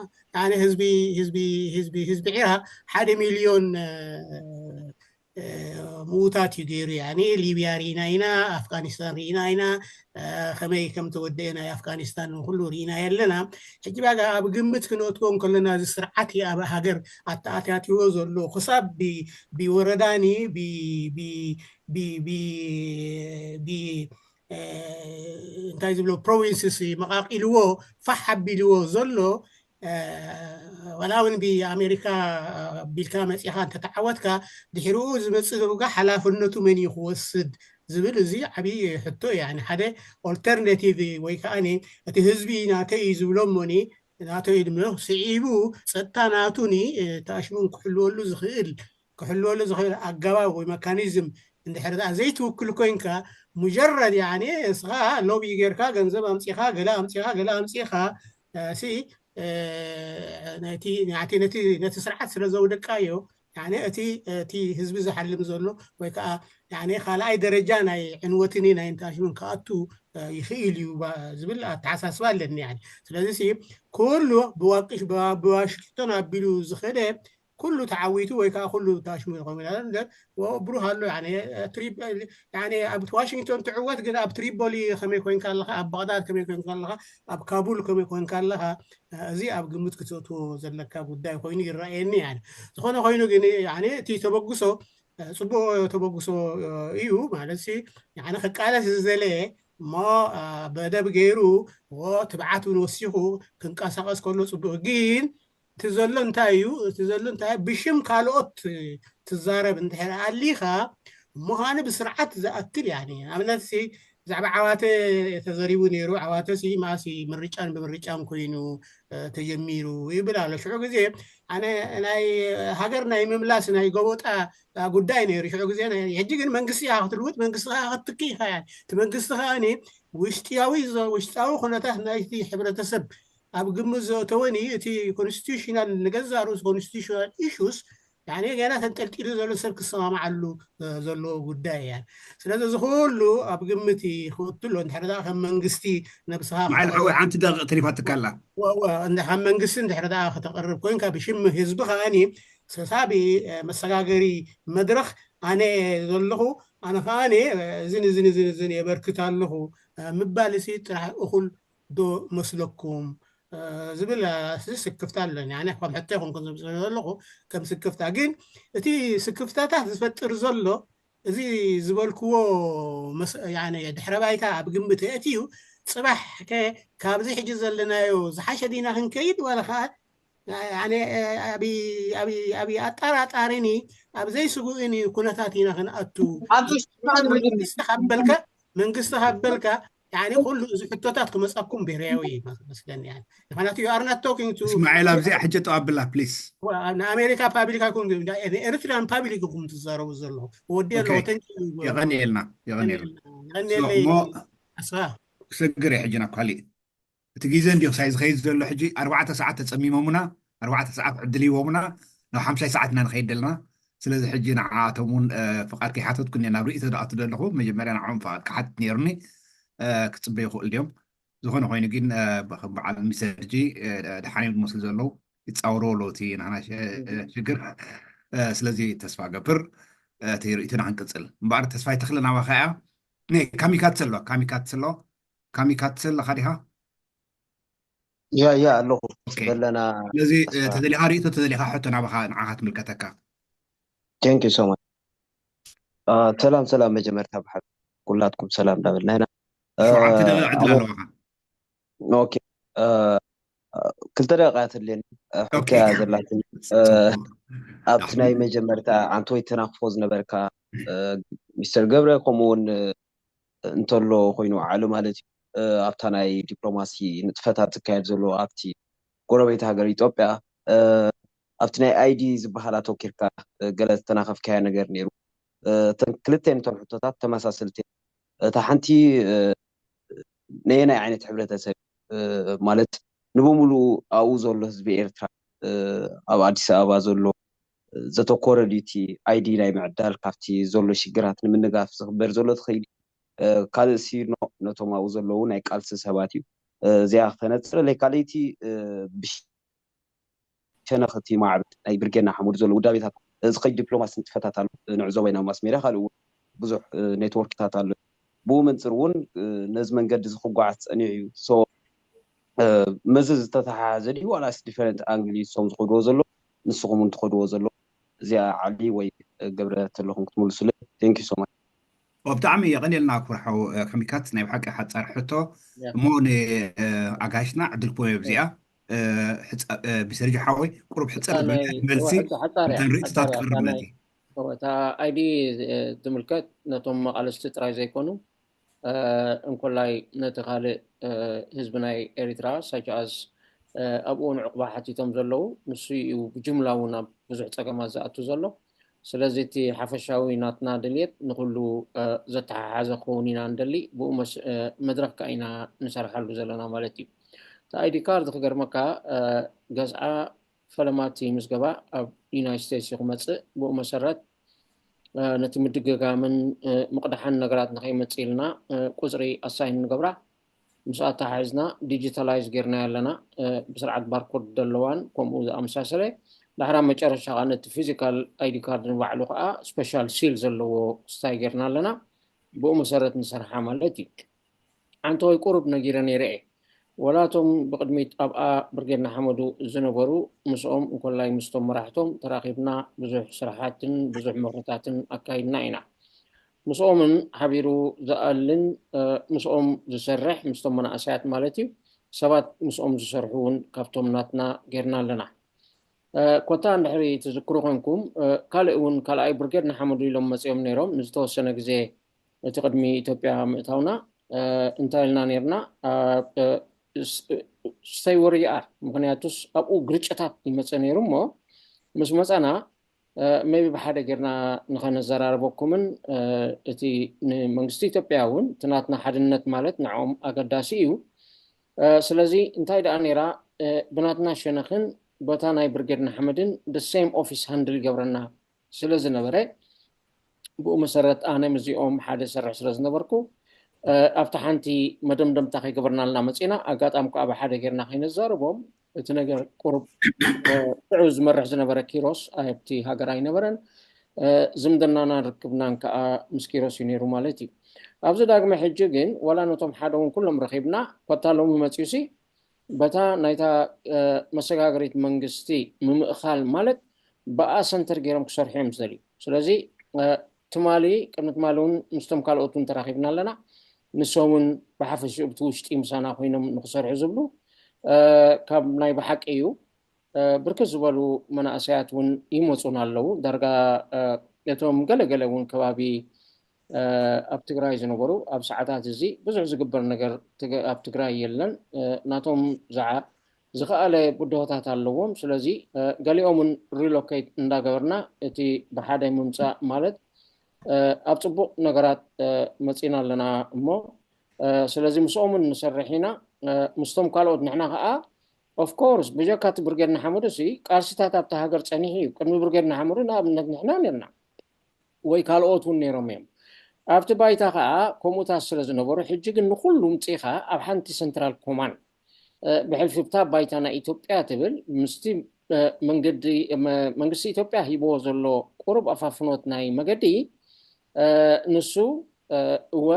ህዝቢ ህዝቢ ህዝቢ ህዝቢ ዒራቅ ሓደ ሚልዮን ምዉታት እዩ ገይሩ። ሊብያ ርኢና ኢና፣ ኣፍጋኒስታን ርኢና ኢና፣ ከመይ ከም ተወደአ ናይ ኣፍጋኒስታን ኩሉ ርኢና ኣለና። ሕጂ ባጋ ኣብ ግምት ክነእትዎ ከለና እዚ ስርዓት ኣብ ሃገር ኣተኣታትዎ ዘሎ ክሳብ ብወረዳኒ እንታይ ዝብሎ ፕሮቪንስስ መቃቂልዎ ፋሕ ኣቢልዎ ዘሎ ዋላ እውን ብኣሜሪካ ቢልካ መፂኻ እንተተዓወትካ ድሕሪኡ ዝመፅእ ዘውጋ ሓላፍነቱ መን እዩ ክወስድ ዝብል እዚ ዓብዪ ሕቶ እዩ። ሓደ ኦልተርናቲቭ ወይ ከዓ እቲ ህዝቢ ናተይ እዩ ዝብሎ እሞኒ ናተይ ድሞ ስዒቡ ፀጥታ ናቱኒ ተኣሽሙን ክሕልወሉ ዝኽእል ክሕልወሉ ዝኽእል ኣገባብ ወይ መካኒዝም እንድሕር ዘይትውክል ኮይንካ ሙጀረድ ያኔ እስኻ ሎቢ ጌርካ ገንዘብ ኣምፂኻ ገለ ኣምፂኻ ገለ ኣምፂኻ ሲ ነቲ ስርዓት ስለ ዘውደቃዮ እቲ ህዝቢ ዝሓልም ዘሎ ወይ ከዓ ካልኣይ ደረጃ ናይ ዕንወትኒ ናይ እንታሽሙን ክኣቱ ይኽእል እዩ ዝብል ኣተሓሳስባ ኣለኒ። ስለዚ ኩሉ ብዋሽንግቶን ኣቢሉ ዝኸደ ኩሉ ተዓዊቱ ወይ ከዓ ኩሉ ታሽሙ ይኸውን ብሩህ ኣሎ። ኣብ ዋሽንግቶን ትዕወት ግን ኣብ ትሪፖሊ ከመይ ኮይንካ ኣለካ፣ ኣብ ባቅዳድ ከመይ ኮይንካ ኣለካ፣ ኣብ ካቡል ከመይ ኮይንካ ኣለካ፣ እዚ ኣብ ግምት ክትእትዎ ዘለካ ጉዳይ ኮይኑ ይረኣየኒ። ዝኾነ ኮይኑ ግን እቲ ተበግሶ ፅቡቅ ተበግሶ እዩ ማለት ክቃለስ ዝደለየ እሞ በደብ ገይሩ ትብዓት እውን ወሲኹ ክንቀሳቀስ ከሎ ፅቡቅ ግን እቲ ዘሎ እንታይ እዩ? እቲ ዘሎ እንታይ ብሽም ካልኦት ትዛረብ እንድሕር ኣሊኻ ምዃኑ ብስርዓት ዝኣክል ያ ኣብነት ብዛዕባ ዓዋተ ተዘሪቡ ነይሩ። ዓዋተ ማሲ ምርጫን ብምርጫን ኮይኑ ተጀሚሩ ይብል ኣሎ። ሽዑ ግዜ ኣነ ናይ ሃገር ናይ ምምላስ ናይ ጎቦጣ ጉዳይ ነይሩ። ሽዑ ግዜ ሕጂ ግን መንግስቲ ኢኻ ክትልውጥ መንግስቲ ኢኻ ክትትክ ኢኻ። እቲ መንግስቲ ከኣ ውሽጥያዊ ውሽጣዊ ኩነታት ናይቲ ሕብረተሰብ ኣብ ግምት ዘእተወኒ እቲ ኮንስቲቱሽናል ንገዛ ርእሱ ኮንስቲቱሽናል ኢሹስ ገና ተንጠልጢሉ ዘሎ ሰብ ክሰማማዓሉ ዘለዎ ጉዳይ እያ። ስለዚ እዚ ኩሉ ኣብ ግምት ክወቱ ኣሎ። እንድሕር ከም መንግስቲ ነብስኻ ሓንቲ ደቂቕ ተሪፋትካ ኣላ። ከም መንግስቲ እንድሕር ከተቕርብ ኮይንካ ብሽም ህዝቢ ከኣኒ ሰሳቢ መሰጋገሪ መድረኽ ኣነ ዘለኹ ኣነ ከኣኒ እዝን እዝን እዝን እዝን የበርክት ኣለኹ ምባል ሲ ጥራሕ እኹል ዶ መስለኩም ዝብል ስክፍታ ኣለኒ። ኣነ ከም ሕቶ ይኹን ክዝምፅ ዘለኹ ከም ስክፍታ ግን እቲ ስክፍታታት ዝፈጥር ዘሎ እዚ ዝበልክዎ ድሕረ ባይታ ኣብ ግምት የእትዩ ፅባሕ ካብዚ ሕጂ ዘለናዮ ዝሓሸ ዲና ክንከይድ ዋላ ከዓ ኣብ ኣጠራጣሪኒ ኣብ ዘይስጉእኒ ኩነታት ኢና ክንኣቱ በልካ መንግስቲ ካብ በልካ ኩሉ እዚ ሕቶታት ክመፃኩም ብሄራዊ መስለኒ። ምክንያቱ you are not talking to እስማኤል ኣብዚኣ ሕጂ ጠዋብላ ፕሊስ ንኣሜሪካ ፓብሊክ ኣይኮን ኤርትራን ፓብሊክ ኩም ትዛረቡ ዘለኹ ወዲ ኣለዎ። የቐንየልና የቐንየልና። ኣስፋ ክሰግር እየ ሕጂ ናብ ካሊእ እቲ ግዜ እንዲዮ ክሳይ ዝኸይድ ዘሎ። ሕጂ ኣርባዕተ ሰዓት ተጸሚሞምና፣ ኣርባዕተ ሰዓት ዕድል ሂቦምና፣ ናብ ሓምሻይ ሰዓት ኢና ንኸይድ ዘለና። ስለዚ ሕጂ ንዓኣቶም እውን ፍቓድ ከይሓተትኩ እኒአ ናብ ርእይቶ ዝኣቱ ዘለኹ። መጀመርያ ንዓኦም ፍቓድ ክሓትት ነይሩኒ። ክጽበዩ ይኽእሉ ድዮም? ዝኾነ ኮይኑ ግን በዓል ሚስተር ጂ ደሓን እዮም ዝመስሉ ዘለዉ። ይጻወሩ ኣለዉ እቲ ናህና ሽግር። ስለዚ ተስፋ ገብር እቲ ርእይቶና ክንቅጽል እምበኣር። ተስፋይ ተኽለ ናባኻ እያ። ካሚካትሰ ኣሎ፣ ካሚካትሰ ኣሎ። ካሚካትሰ ኣለኻ ዲኻ? ያ ያ ኣለኹ። በለና። ስለዚ ተደሊኻ ርእይቶ፣ ተደሊኻ ሕቶ ናባኻ፣ ንዓኻ ትምልከተካ። Thank you so much። ሰላም ሰላም። መጀመርታ ብሓ ኩላትኩም ሰላም እንዳበልና ኢና። ሸውዓተ ደቂቃ ዕድል ኣለዋኻ። ኦኬ። ክልተ ደቂቃ ትድልየኒ። ሕቶያ ዘላትኒ ኣብቲ ናይ መጀመርታ ዓንተወይ ተናክፎ ዝነበርካ ሚስተር ገብረ፣ ከምኡ እውን እንተሎ ኮይኑ ዓሉ ማለት እዩ። ኣብታ ናይ ዲፕሎማሲ ንጥፈታት ዝካየድ ዘሎ ኣብቲ ጎረቤት ሃገር ኢትዮጵያ፣ ኣብቲ ናይ ኣይዲ ዝበሃል ኣተኪርካ ገለ ዝተናኸፍካዮ ነገር ነይሩ። እተን ክልተን እተን ሕቶታት ተመሳሰልቲ። እታ ሓንቲ ነየናይ ዓይነት ሕብረተሰብ ማለት ንብሙሉ ኣብኡ ዘሎ ህዝቢ ኤርትራ፣ ኣብ ኣዲስ ኣበባ ዘሎ ዘተኮረ ድዩ እቲ ኣይዲ ናይ ምዕዳል ካብቲ ዘሎ ሽግራት ንምንጋፍ ዝኽበር ዘሎ ትኽእል? ካልእ ሲኖ ነቶም ኣብኡ ዘለዉ ናይ ቃልሲ ሰባት እዩ። እዚኣ ክተነጽረለይ። ካልእቲ ብሸነኽ እቲ ማዕበል ናይ ብርጌድ ንሓመዱ ዘሎ ውዳቤታት ዝኸይድ ዲፕሎማሲ ንጥፈታት ኣሎ። ንዕዘቦ ኢና ኣብ ማስ ሜድያ። ካልእ እውን ብዙሕ ኔትወርክታት ኣሎ። ብኡ መንጽር እውን ነዚ መንገዲ እዚ ክጓዓዝ ጸኒሑ እዩ። So መዚ ዝተተሓሓዘ ድዩ ዋላስ ዲፈረንት ኣንግል እዩ እሶም ዝኸድዎ ዘሎ? ንስኹም እውን ትኸድዎ ዘሎ? እዚኣ ዓሊ ወይ ገብረ ተለኹም ክትምልሱለይ። Thank you so much። ብጣዕሚ የቐንየልና ክቡር ሓው ካሚካት፣ ናይ ብሓቂ ሓጻር ሕቶ እሞ ንኣጋይሽና ዕድል ክቦ የብዚኣ። ሚስተር ጂ ሓወይ ቁሩብ ሕጽር ዝበለ መልሲ፣ እተን ርእይቶታት ክቕርብ ማለት እዩ። እታ ኣይዲ ዝምልከት ነቶም መቓለስቲ ጥራይ ዘይኮኑ፣ እንኮላይ ነቲ ካልእ ህዝቢ ናይ ኤሪትራ ሳቻኣስ ኣብኡ ንዕቑባ ሓቲቶም ዘለዉ፣ ንሱ እዩ ብጅምላ እውን ኣብ ብዙሕ ጸገማት ዝኣቱ ዘሎ። ስለዚ እቲ ሓፈሻዊ ናትና ድልየት ንኹሉ ዘተሓሓዘ ክኸውን ኢና ንደሊ። ብኡ መድረኽ ከኣ ኢና ንሰርሓሉ ዘለና ማለት እዩ። እቲ ኣይዲ ካርድ ክገርመካ ገዝኣ ፈለማቲ ምዝገባ ኣብ ዩናይት ስቴትስ እዩ ክመጽእ። ብኡ መሰረት ነቲ ምድግጋምን ምቕዳሕን ነገራት ንኸይመጽእ ኢልና ቁጽሪ ኣሳይን ንገብራ። ምስኣ ተሓሒዝና ዲጂታላይዝ ጌርናዮ ኣለና። ብስርዓት ባርኮድ ዘለዋን ከምኡ ዝኣመሳሰለ። ዳሕራ መጨረሻ ከዓ ነቲ ፊዚካል ኣይዲ ካርድ ንባዕሉ ከዓ ስፔሻል ሲል ዘለዎ ስታይ ጌርና ኣለና። ብኡ መሰረት ንሰርሓ ማለት እዩ። ዓንተወይ ቁሩብ ነጊረ ነይረ እየ። ወላ እቶም ብቕድሚት ኣብኣ ብርጌድ ንሓመዱ ዝነበሩ ምስኦም እንኮላይ ምስቶም መራሕቶም ተራኺብና ብዙሕ ስራሓትን ብዙሕ መኽርታትን ኣካይድና ኢና። ምስኦምን ሓቢሩ ዝኣልን ምስኦም ዝሰርሕ ምስቶም መናእሰያት ማለት እዩ ሰባት ምስኦም ዝሰርሑ እውን ካብቶም ናትና ጌርና ኣለና። ኮታ እንድሕሪ ትዝክሩ ኮንኩም ካልእ እውን ካልኣይ ብርጌድ ንሓመዱ ኢሎም መፂኦም ነይሮም ንዝተወሰነ ግዜ እቲ ቅድሚ ኢትዮጵያ ምእታውና እንታይ ኢልና ነርና stay where you are ምክንያቱስ ኣብኡ ግርጭታት ይመፀ ነይሩ እሞ ምስ መፀና maybe ብሓደ ጌርና ንኸነዘራርበኩምን እቲ ንመንግስቲ ኢትዮጵያ እውን እቲ ናትና ሓድነት ማለት ንዕኦም ኣገዳሲ እዩ። ስለዚ እንታይ ደኣ ነይራ ብናትና ሸነኽን በታ ናይ ብርጌድ ንሓመድን the same office handle ይገብረና ስለ ዝነበረ ብኡ መሰረት ኣነ ምስዚኦም ሓደ ሰርሕ ስለ ዝነበርኩ ኣብቲ ሓንቲ መደምደምታ ከይገበርናልና መፂና ኣጋጣሚ ከዓ ብሓደ ጌርና ከይነዛርቦም እቲ ነገር ቁሩብ ሽዑ ዝመርሕ ዝነበረ ኪሮስ ኣብቲ ሃገር ኣይነበረን። ዝምድናና ርክብናን ከዓ ምስ ኪሮስ እዩ ነይሩ ማለት እዩ። ኣብዚ ዳግመ ሕጂ ግን ዋላ ነቶም ሓደ እውን ኩሎም ረኺብና ኮታ ሎሚ መፅዩሲ በታ ናይታ መሰጋገሪት መንግስቲ ምምእኻል ማለት ብኣ ሰንተር ገይሮም ክሰርሑ እዮም ዝደልዩ። ስለዚ ትማሊ ቅድሚ ትማሊ እውን ምስቶም ካልኦት እውን ተራኺብና ኣለና። ንሶም እውን ብሓፈሽኡ ብቲ ውሽጢ ምሳና ኮይኖም ንክሰርሑ ዝብሉ ካብ ናይ ብሓቂ እዩ። ብርክት ዝበሉ መናእሰያት እውን ይመፁን ኣለዉ። ዳርጋ እቶም ገለገለ እውን ከባቢ ኣብ ትግራይ ዝነበሩ ኣብ ሰዓታት እዚ ብዙሕ ዝግበር ነገር ኣብ ትግራይ የለን። ናቶም ዝዓ ዝኸኣለ ብድሆታት ኣለዎም። ስለዚ ገሊኦምን ሪሎኬት እንዳገበርና እቲ ብሓደ ምምፃእ ማለት ኣብ ፅቡቕ ነገራት መፂና ኣለና እሞ ስለዚ ምስኦምን ንሰርሕ ኢና። ምስቶም ካልኦት ንሕና ከዓ ኦፍኮርስ ብጀካ እቲ ብርጌድ ንሓመዱ ሲ ቃልስታት ኣብቲ ሃገር ፀኒሑ እዩ። ቅድሚ ብርጌድ ንሓመዱ ንኣብነት ንሕና ነርና ወይ ካልኦት እውን ነይሮም እዮም። ኣብቲ ባይታ ከዓ ከምኡታት ስለ ዝነበሩ ሕጂ ግን ንኩሉ ምፅኢኻ ኣብ ሓንቲ ሰንትራል ኮማንድ ብሕልፍብታ ባይታ ናይ ኢትዮጵያ ትብል ምስቲ መንግስቲ ኢትዮጵያ ሂብዎ ዘሎ ቁሩብ ኣፋፍኖት ናይ መገዲ ንሱ እወ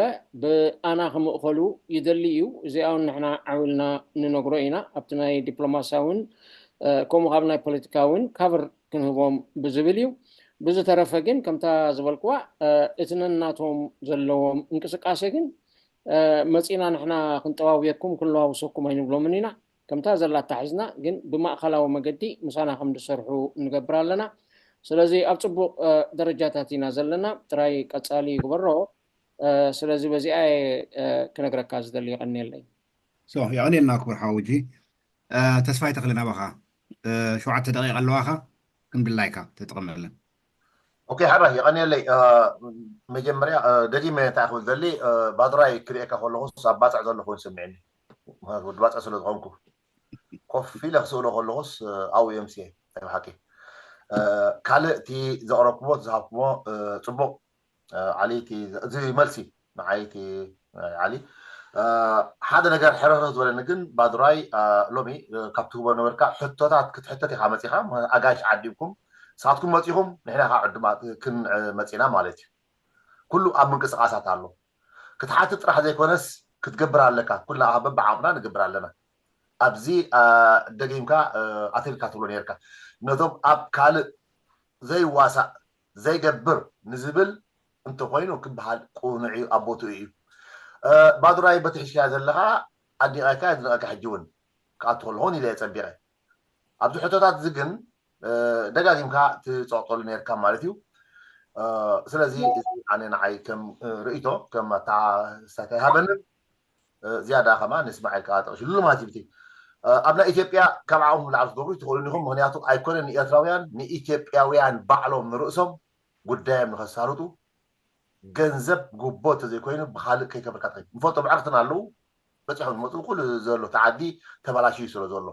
ብኣና ክምእኸሉ ይደሊ እዩ። እዚኣውን ንሕና ዓው ኢልና ንነግሮ ኢና ኣብቲ ናይ ዲፕሎማስያውን ከምኡ ካብ ናይ ፖለቲካውን ካቨር ክንህቦም ብዝብል እዩ። ብዝተረፈ ግን ከምታ ዝበልክዋ እቲ ነናቶም ዘለዎም እንቅስቃሴ ግን መፂና ንሕና ክንጠዋውየኩም ክንለዋውሰኩም ኣይንብሎምን ኢና። ከምታ ዘላ ኣታሒዝና ግን ብማእኸላዊ መገዲ ምሳና ከም ዝሰርሑ ንገብር ኣለና። ስለዚ ኣብ ፅቡቕ ደረጃታት ኢና ዘለና። ጥራይ ቀፃሊ ይግበሮ። ስለዚ በዚኣ ክነግረካ ዝደሊ ይቐንየለይ። የቐንየልና ክቡር ሓውጂ። ተስፋይ ተኽለ ናባኻ ሸውዓተ ደቂቃ ኣለዋኻ። ክምድላይካ ተጠቐመለን። ኦኬ፣ ሕራይ የቐንየለይ። መጀመርያ ደጊመ እንታይ ክብል ዘሊ፣ ባድራይ ክሪኤካ ከለኹስ ኣብ ባፅዕ ዘለኹ ይስምዕኒ። ወዲ ባፅዕ ስለ ዝኾንኩ ኮፍ ኢለ ክስእሎ ከለኹስ ኣብኡ እዮም ስየ ናይ ብሓቂ። ካልእ እቲ ዘቕረብኩሞ ዝሃብኩሞ ፅቡቕ ዓሊ፣ እዚ መልሲ ንዓይ እቲ ዓሊ ሓደ ነገር ሕረረ ዝበለኒ ግን፣ ባድራይ ሎሚ ካብ ትህቦ ነበርካ ሕቶታት ክትሕተት ኢኻ መፂኻ። ኣጋይሽ ዓዲምኩም ንሳትኩም መፂኹም፣ ንሕና ከዓ ዕዱማት ክንመፂና ማለት እዩ። ኩሉ ኣብ ምንቅስቃሳት ኣሎ። ክትሓትት ጥራሕ ዘይኮነስ ክትገብር ኣለካ። ኩላ በብዓቕምና ንገብር ኣለና። ኣብዚ ደጊምካ ኣትልካ ትብሎ ነርካ። ነቶም ኣብ ካልእ ዘይዋሳእ ዘይገብር ንዝብል እንተኮይኑ ክበሃል ቅኑዕ እዩ፣ ኣብ ቦትኡ እዩ። ባዱራይ በቲ ሒዝካያ ዘለኻ ኣድኒቐካ የድንቐካ ሕጂ እውን ክኣቱ ከለኹን ኢለ እየ ጸቢቐ። ኣብዚ ሕቶታት እዚ ግን ደጋጊምካ ትጸቕጠሉ ነርካ ማለት እዩ። ስለዚ እዚ ኣነ ንዓይ ከም ርእይቶ ከም ኣተሓሳታይ ሃበንን ዝያዳ ከማ ንስማዒል ከዓ ጠቕሽሉ ማለት እዩ። ኣብ ናይ ኢትዮጵያ ካብ ዓቕሙ ንላዕሊ ክትገብሩ ይትኽእሉን ኢኹም። ምክንያቱ ኣይኮነን ንኤርትራውያን፣ ንኢትዮጵያውያን ባዕሎም ንርእሶም ጉዳዮም ንኸሳልጡ ገንዘብ ጉቦ እንተዘይኮይኑ ብካልእ ከይከፈልካ ትኸይድ። ንፈልጦ ብዕርክትና ኣለዉ በፂሖም ዝመፁ ኩሉ ዘሎ ተዓዲ ተበላሽዩ ስለ ዘሎ።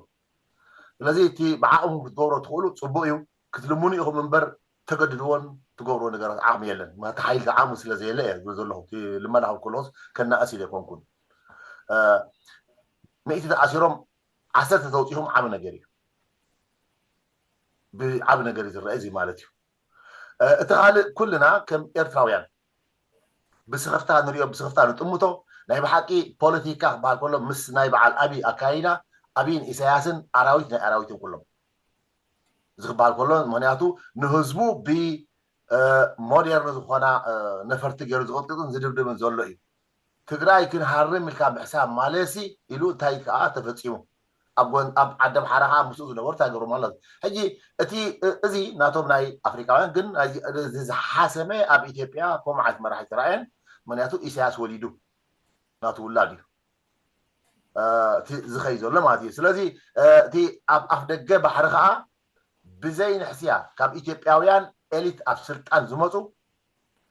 ስለዚ እቲ ብዓቕሙ ክትገብሮ ትኽእሉ ፅቡቅ እዩ። ክትልምኑ ኢኹም እምበር ተገድድዎን ትገብርዎ ነገራት ዓቕሚ የለን። እቲ ሓይሊ ዓቕሚ ስለ ዘየለ እየ ዝብል ዘለኹ። እቲ ልመና ክብል ከለኹስ ከናእስ ኢለ ኣይኮንኩን። ሚእቲ ተኣሲሮም ዓሰርተ ተውፂኹም ዓቢ ነገር እዩ። ብዓቢ ነገር እዩ ዝረአ እዚ ማለት እዩ። እቲ ካልእ ኩልና ከም ኤርትራውያን ብስኽፍታ ንሪኦ ብስኽፍታ ንጥምቶ ናይ ብሓቂ ፖለቲካ ክበሃል ከሎ ምስ ናይ በዓል ኣብይ ኣካይዳ ኣብይን ኢሳያስን ኣራዊት ናይ ኣራዊትን ኩሎም እዚ ክበሃል ከሎ ምክንያቱ ንህዝቡ ብሞዴርን ዝኾና ነፈርቲ ገይሩ ዝቕጥቅጥን ዝድብድብን ዘሎ እዩ። ትግራይ ክንሃርም ኢልካ ምሕሳብ ማለሲ ኢሉ እንታይ ከዓ ተፈፂሙ ኣብ ጎን ኣብ ዓዲ ኣምሓራ ከዓ ምስኡ ዝነበሩ እንታይ ገይሮም ኣሎ። ሕጂ እቲ እዚ ናቶም ናይ ኣፍሪቃውያን ግን ናይዚ ዝሓሰመ ኣብ ኢትዮጵያ ከምኡ ዓይነት መራሒ ተራእየን። ምክንያቱ ኢሳያስ ወሊዱ ናቱ ውላድ እዩ እቲ ዝኸይ ዘሎ ማለት እዩ። ስለዚ እቲ ኣብ ኣፍ ደገ ባሕሪ ከዓ ብዘይ ንሕስያ ካብ ኢትዮጵያውያን ኤሊት ኣብ ስልጣን ዝመፁ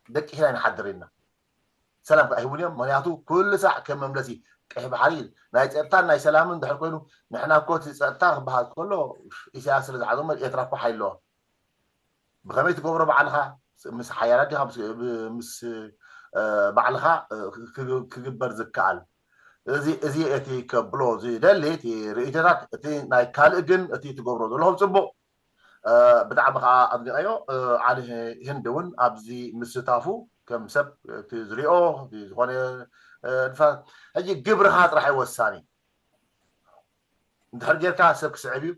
ደቂሕና ይንሓድር ኢልና ሰላም ከዓ ሂቡን እዮም። ምክንያቱ ኩሉ ሳዕ ከም መምለሲ ቀይሕ ባሕሪ ናይ ፀጥታን ናይ ሰላምን ድሕር ኮይኑ ንሕና እኮ እቲ ፀጥታ ክበሃል ከሎ ኢሳያስ ስለ ዝሓዞ እምበር ኤርትራ እኮ ሓይል ኣለዋ። ብኸመይ ትገብሮ ባዕልኻ ምስ ሓያላት ዲኻ ምስ ባዕልኻ ክግበር ዝከኣል እዚ እዚ እቲ ከብሎ ዝደሊ እቲ ርእይቶታት እቲ ናይ ካልእ ግን እቲ ትገብሮ ዘለኹም ፅቡቕ ብጣዕሚ ከዓ ኣድኒቐዮ። ዓሊ ህንዲ እውን ኣብዚ ምስታፉ ከም ሰብ እቲ ዝሪኦ ዝኾነ ንፋ ሕጂ ግብርኻ ጥራሕ እዩ ወሳኒ። እንድሕር ጌርካ ሰብ ክስዕብ እዩ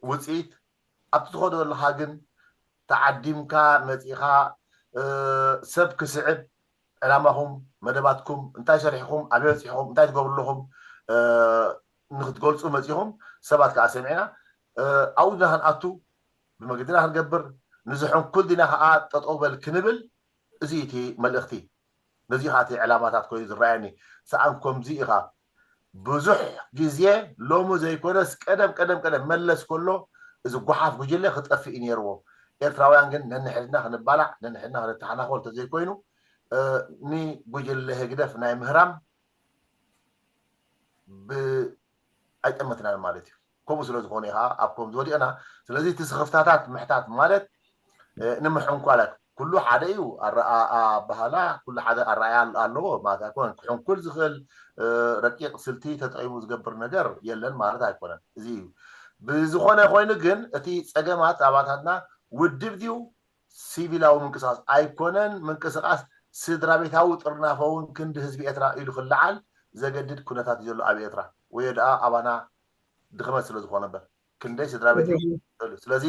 ውፅኢት። ኣብቲ ትኸዶ ዘለኻ ግን ተዓዲምካ መፂኻ ሰብ ክስዕብ ዕላማኹም መደባትኩም እንታይ ሰሪሕኹም ኣበይ በፂሕኹም እንታይ ትገብሩ ኣለኹም ንክትገልፁ መፂኹም ሰባት ከዓ ሰሚዕና ኣብኡ ድና ክንኣቱ ብመገድና ክንገብር ንዝሕንኩል ዲና ከዓ ጠጠው በል ክንብል እዚ እቲ መልእኽቲ ነዚ ከዓ እቲ ዕላማታት ኮይኑ ዝረኣየኒ ሰኣን ከምዚ ኢኻ ብዙሕ ግዜ ሎሚ ዘይኮነስ ቀደም ቀደም ቀደም መለስ ከሎ እዚ ጓሓፍ ጉጅለ ክጠፍእ እዩ ነይርዎ ኤርትራውያን ግን ነንሕድና ክንባላዕ ነንሕድና ክንተሓናኮል ተዘይኮይኑ ንጉጅለ ህግደፍ ናይ ምህራም ብ-፣ ኣይጠመትናን ማለት እዩ። ከምኡ ስለ ዝኾነ ኢኻ ኣብ ከምዚ ወዲቕና። ስለዚ እቲ ስኽፍታታት ምሕታት ማለት፣ እ፣ ንምሕንኳላት ኩሉ ሓደ እዩ። ኣረ-፣ ኣ-፣ ኣበሃላ ኩሉ ሓደ ኣረኣያ ኣል-፣ ኣለዎ ማለት ኣይኮነን። ክሕንኩል ዝኽእል፣ እ፣ ረቂቕ ስልቲ ተጠቒሙ ዝገብር ነገር የለን ማለት ኣይኮነን። እዚ እዩ። ብዝኾነ ኮይኑ ግን እቲ ጸገማት ኣባታትና ውድብ ድዩ ሲቪላዊ ምንቅስቓስ ኣይኮነን። ምንቅስቓስ ስድራ ቤታዊ ጥርናፈ እውን ክንዲ ህዝቢ ኤርትራ ኢሉ ክለዓል ዘገድድ ኩነታት እዩ ዘሎ ኣብ ኤርትራ። ወይ ደኣ ኣባና ድኽመት ስለ ዝኾነ እምበር ክንደይ ስድራ ቤት እዩ ዘሎ። ስለዚ፣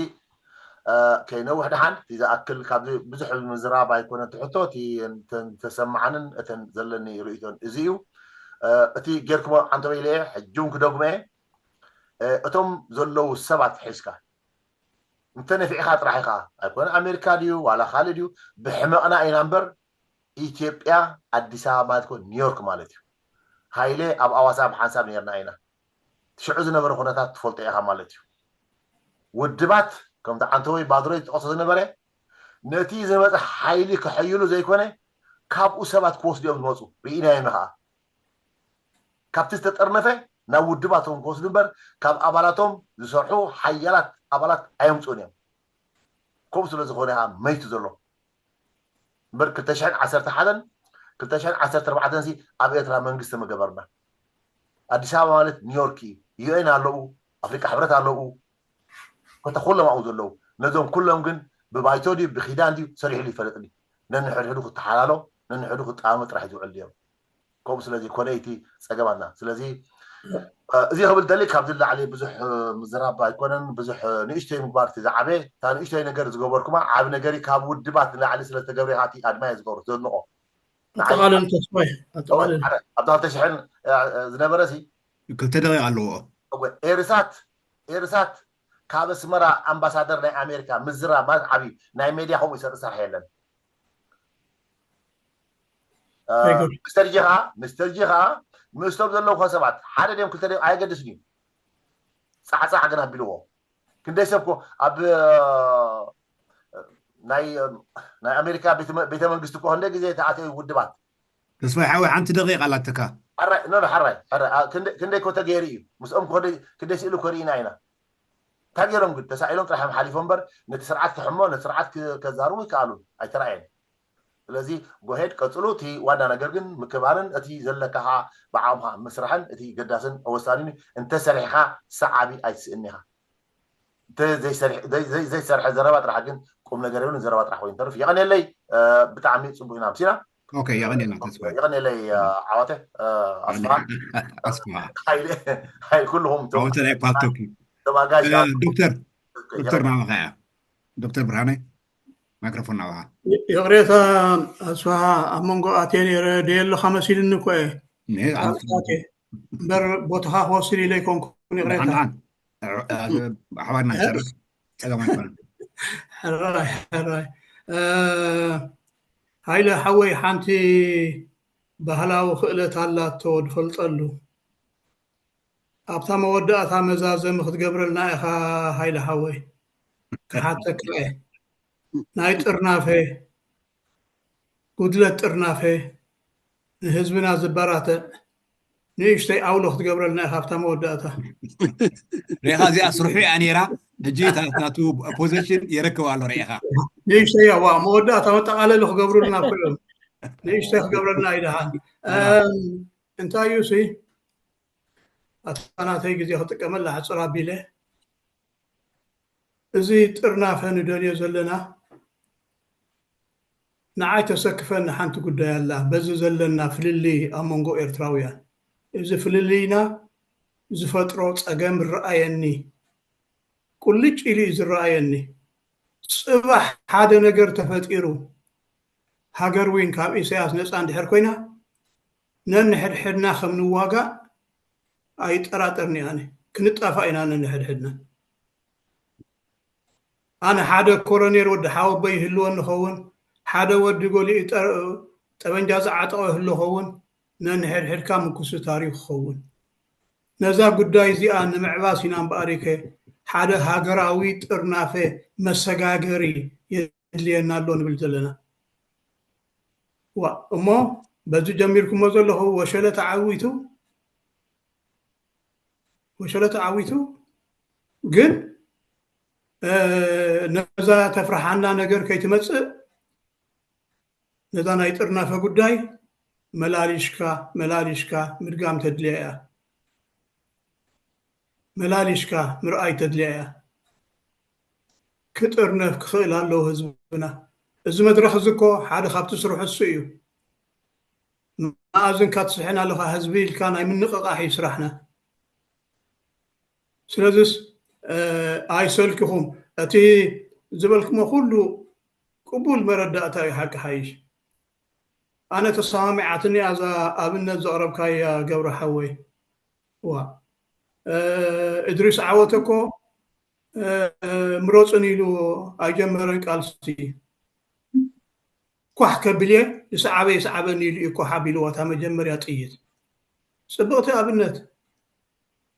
እ፣ ከይነውሕ ደሓን እቲ ዝኣክል ካብዚ ብዙሕ ምዝራብ ኣይኮነን እቲ ሕቶ፣ እቲ እንተ-፣ እንተሰማዓንን እተን ዘለኒ ርእይቶን እዚ እዩ። እ፣ እቲ ጌርኩሞ ዓንተበይለ እየ፣ ሕጂ እውን ክደግሞ እየ። እ፣ እቶም ዘለዉ ሰባት ሒዝካ እንተ ነፊዕኻ ጥራሕ ኢኻ፣ ኣይኮነ ኣሜሪካ ድዩ ዋላ ካልእ ድዩ፣ ብሕመቕና ኢና እምበር ኢትዮጵያ ኣዲስ ኣበባ ማለት እኮ ኒውዮርክ ማለት እዩ። ሃይለ ኣብ ኣዋሳ ብሓንሳብ ነርና ኢና። ሽዑ ዝነበረ ኩነታት ትፈልጦ ኢኻ ማለት እዩ። ውድባት ከምቲ ዓንተወይ ባድሮይ ዝጠቕሶ ዝነበረ ነቲ ዝመፀ ሓይሊ ከሐይሉ ዘይኮነ ካብኡ ሰባት ክወስዱ እዮም ዝመፁ። ርኢናዮም ከዓ ካብቲ ዝተጠርነፈ ናብ ውድባቶም ክወስዱ እምበር ካብ ኣባላቶም ዝሰርሑ ሓያላት ኣባላት ኣየምፅኡን እዮም። ከምኡ ስለ ዝኾነ ከዓ መይቱ ዘሎ እምበር ክልተ ሽሕን ዓሰርተ ሓደን ክልተ ሽሕን ዓሰርተ ኣርባዕተን ሲ ኣብ ኤርትራ መንግስቲ ምገበርና። ኣዲስ ኣበባ ማለት ኒውዮርክ እዩ። ዩኤን ኣለዉ፣ ኣፍሪቃ ሕብረት ኣለዉ፣ ኮታ ኩሎም ኣብኡ ዘለዉ። ነዞም ኩሎም ግን ብባይቶ ድዩ ብኪዳን ድዩ ሰሪሕሉ ይፈልጥኒ። ነንሕድሕዱ ክተሓላሎ፣ ነንሕዱ ክጠማመ ጥራሕ እዩ ዝውዕል ድዮም። ከምኡ ስለዚ ኮነ እቲ ጸገማትና። ስለዚ፣ እ፣ እዚ ክብል ደሊ ካብዚ ንላዕሊ ብዙሕ፣ እ፣ ምዝራብ ኣይኮነን፣ ብዙሕ፣ እ፣ ንእሽቶይ ምግባር እቲ ዝዓበየ፣ እታ ንእሽቶይ ነገር ዝገበርኩማ ዓቢ ነገር እዩ። ካብ ውድባት ንላዕሊ ስለ ዝተገብረ ኢኻ እቲ ኣድማየ ዝገብሮ፣ ዘድንቖ። ኣጠቓልል ተስፋይ፣ ኣጠቓልል። ኣብታ ክልተ ሽሕን፣ እ፣ እ፣ ዝነበረ ሲ? ክልተ ደቂቕ ኣለዎ። እወ፣ ኤርሳት፣ ኤርሳት ካብ ኣስመራ ኣምባሳደር ናይ ኣሜሪካ ምዝራብ ማለት ዓቢ ናይ ሜድያ ከምኡ ይሰርሕ የለን። እ፣ ኣይገርም። ሚስተር ጂ ኸዓ፣ ሚስተር ጂ ኸዓ ምስቶም ዘለዉ ሰባት ሓደ ድዮም ክልተ ድዮም ኣየገድስን እዩ። ጻዕጻዕ ግን ኣቢልዎ። ክንደይ ሰብ እኮ ኣብ፣ እ፣ ናይ፣ ናይ ኣሜሪካ ቤተ መ-፣ ቤተ መንግስቲ እኮ ክንደይ ግዜ ተኣተዩ ውድባት። ተስፋይ ሓወይ፣ ሓንቲ ደቂቕ ኣላትካ። ሓራይ፣ ኖ፣ ኖ፣ ሓራይ፣ ሓራይ። ኣ፣ ክንደይ፣ ክንደይ እኮ ተገይሩ እዩ። ምስኦም እኮ ክንደይ፣ ክንደይ ስእሊ እኮ ርኢና ኢና። እንታይ ገይሮም ግን? ተሳኢሎም ጥራሕ እዮም ሓሊፎም እምበር ነቲ ስርዓት ክሕሞ፣ ነቲ ስርዓት ክ-፣ ከዛርቡ ይከኣሉ። ኣይተራእየን። ስለዚ ጎሄድ ቀጽሉ። እቲ ዋና ነገር ግን ምክባርን እቲ ዘለካ ከዓ ብዓቕምኻ ምስራሕን እቲ ገዳስን ወሳኒን እዩ። እንተሰሪሕኻ ሰዓቢ ኣይትስእን ኢኻ። እንተ ዘይሰርሕ-፣ ዘይ-፣ ዘይ-፣ ዘይሰርሐ ዘረባ ጥራሕ ግን ቁም ነገር የብሉን፣ ዘረባ ጥራሕ ኮይኑ ይተርፍ። የቐንየለይ፣ እ፣ ብጣዕሚ ጽቡቕ ኢና ኣምሲና። ኦኬ፣ የቐንየልና ተስፋ። የቐንየለይ፣ እ፣ ዓዋተ፣ እ፣ ኣስፋ። ኣስፋ። ሓይሊ፣ ሓይሊ ኩልኹም እቶም ዓወተ ናይ ፓልቶክ እዩ። ተባጋሽ እ፣ ዶክተር፣ ኦኬ፣ ዶክተር የቐንየለይ። ናባኻ እያ። ዶክተር ብርሃነ፣ ማይክሮፎን ናባኻ። ይቕሬታ ኣስፋ፣ ኣብ መንጎ ኣትየ ነይረ፣ ደየለኻ መሲልኒ እኮ እየ። ነ-፣ ኣብ ኣትየ። እምበር ቦታኻ ክወስድ ኢለ ኣይኮንኩን፣ ይቕሬታ። ደሓን፣ ደሓን። እ፣ እ፣ ኣሕዋትና እ? ጨርስ፣ ጸገም ኣይኮነን። ሕራይ፣ ሕራይ። እ፣ ሃይለ ሓወይ፣ ሓንቲ ባህላዊ ክእለት ኣላቶ ድፈልጠሉ። ኣብታ መወዳእታ መዛዘሚ ክትገብረልና ኢኻ ሃይለ ሓወይ። ክሓተካ እየ። ናይ ጥርናፈ፣ ጉድለት ጥርናፈ፣ ንህዝብና ዝበራትዕ ንእሽተይ ኣውሎ ክትገብረልና ኢኻ ኣብታ መወዳእታ። ሪኢኻ እዚኣ ስርሑ እያ ነይራ። ሕጂ እታ ናቱ ፖዚሽን የረክብ ኣሎ ሪኢኻ። ንእሽተይ እያ፣ ዋ፣ መወዳእታ መጠቓለሊ ክገብሩልና እኮ እዮም። ንእሽተይ ክገብረልና እዩ ደሓን። እም፣ እንታይ እዩ ሲ? ኣታ ናተይ ግዜ ክጥቀመላ ሕጽር ኣቢለ። እዚ ጥርናፈ ንደልዮ ዘለና ንዓይ ተሰክፈኒ ሓንቲ ጉዳይ ኣላ። በዚ ዘለና ፍልልይ ኣብ መንጎ ኤርትራውያን፣ እዚ ፍልልይና ዝፈጥሮ ጸገም ይረኣየኒ፣ ቁልጭ ኢሉ እዩ ዝረኣየኒ። ጽባሕ ሓደ ነገር ተፈጢሩ፣ ሃገር ዊን ካብ ኢሳያስ ነጻ እንድሕር ኮይና፣ ነንሕድሕድና ከም ንዋጋእ ኣይጠራጠርኒ ኣነ። ክንጣፋእ ኢና ነንሕድሕድና። ኣነ ሓደ ኮሎኔል ወዲ ሓወቦይ ይህልወኒ ኸውን፣ ሓደ ወዲ ገሊኡ ጠ-፣ ጠበንጃ ዝዓጠቐ ይህሉ ኸውን፣ ነንሕድሕድካ ምኩስታር እዩ ክኸውን። ነዛ ጉዳይ እዚኣ ንምዕባስ ኢና እምበኣሪከ ሓደ ሃገራዊ ጥርናፈ መሰጋገሪ የድልየና ኣሎ ንብል ዘለና። ዋ፣ እሞ በዚ ጀሚርኩሞ ዘለኹ ወሸለ ተዓዊቱ ወሸለ ተዓዊቱ ግን ነዛ ተፍርሓና ነገር ከይትመፅእ ነዛ ናይ ጥርናፈ ጉዳይ መላሊሽካ መላሊሽካ ምድጋም ተድልያ እያ። መላሊሽካ ምርኣይ ተድልያ እያ። ክጥርነፍ ክኽእል ኣለዎ ህዝብና። እዚ መድረኽ እዚ እኮ ሓደ ካብቲ ስርሑ እሱ እዩ። መኣዝን ካትስሕን ኣለኻ ህዝቢ ኢልካ ናይ ምንቕቓሕ እዩ ስራሕና። ስለዚስ ኣይሰልክኹም። እቲ ዝበልክሞ ኩሉ ቅቡል መረዳእታ እዩ ሓቂ ሓይሽ። ኣነ ተሰማሚዓትኒ እዛ ኣብነት ዘቕረብካያ ገብረ ሓወይ። ዋ እድሪስ ዓወተ እኮ ምረፁን ኢሉ ኣይጀመረን ቃልሲ። ኳሕ ከብል እየ ዝሰዓበ ይስዓበኒ ኢሉ እዩ ኳሕ ኣቢልዋ እታ መጀመርያ ጥይት። ፅብቕቲ ኣብነት።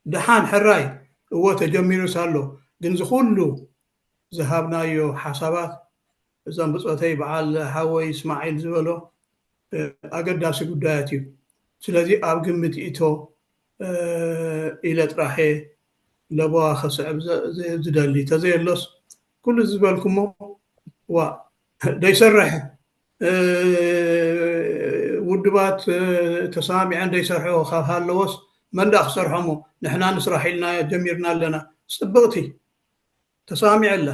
ደሓን ሕራይ እወ ተጀሚሩስ ኣሎ ግን ዝኩሉ ዝሃብናዮ ሓሳባት እዞም ብፆተይ በዓል ሓወይ እስማዒል ዝበሎ ኣገዳሲ ጉዳያት እዩ። ስለዚ ኣብ ግምት ይእቶ ኢለ ጥራሐ ለበዋ ከስዕብ ዝደሊ ተዘየሎስ ኩሉ ዝበልኩሞ ዋ ደይሰርሕ ውድባት ተሰማሚዐን ደይሰርሐ ካብ ሃለዎስ መን ደኣ ክሰርሖሞ ንሕና ንስራሕ ኢልና ጀሚርና ኣለና። ፅብቕቲ ተሰማሚዐ ኣላ።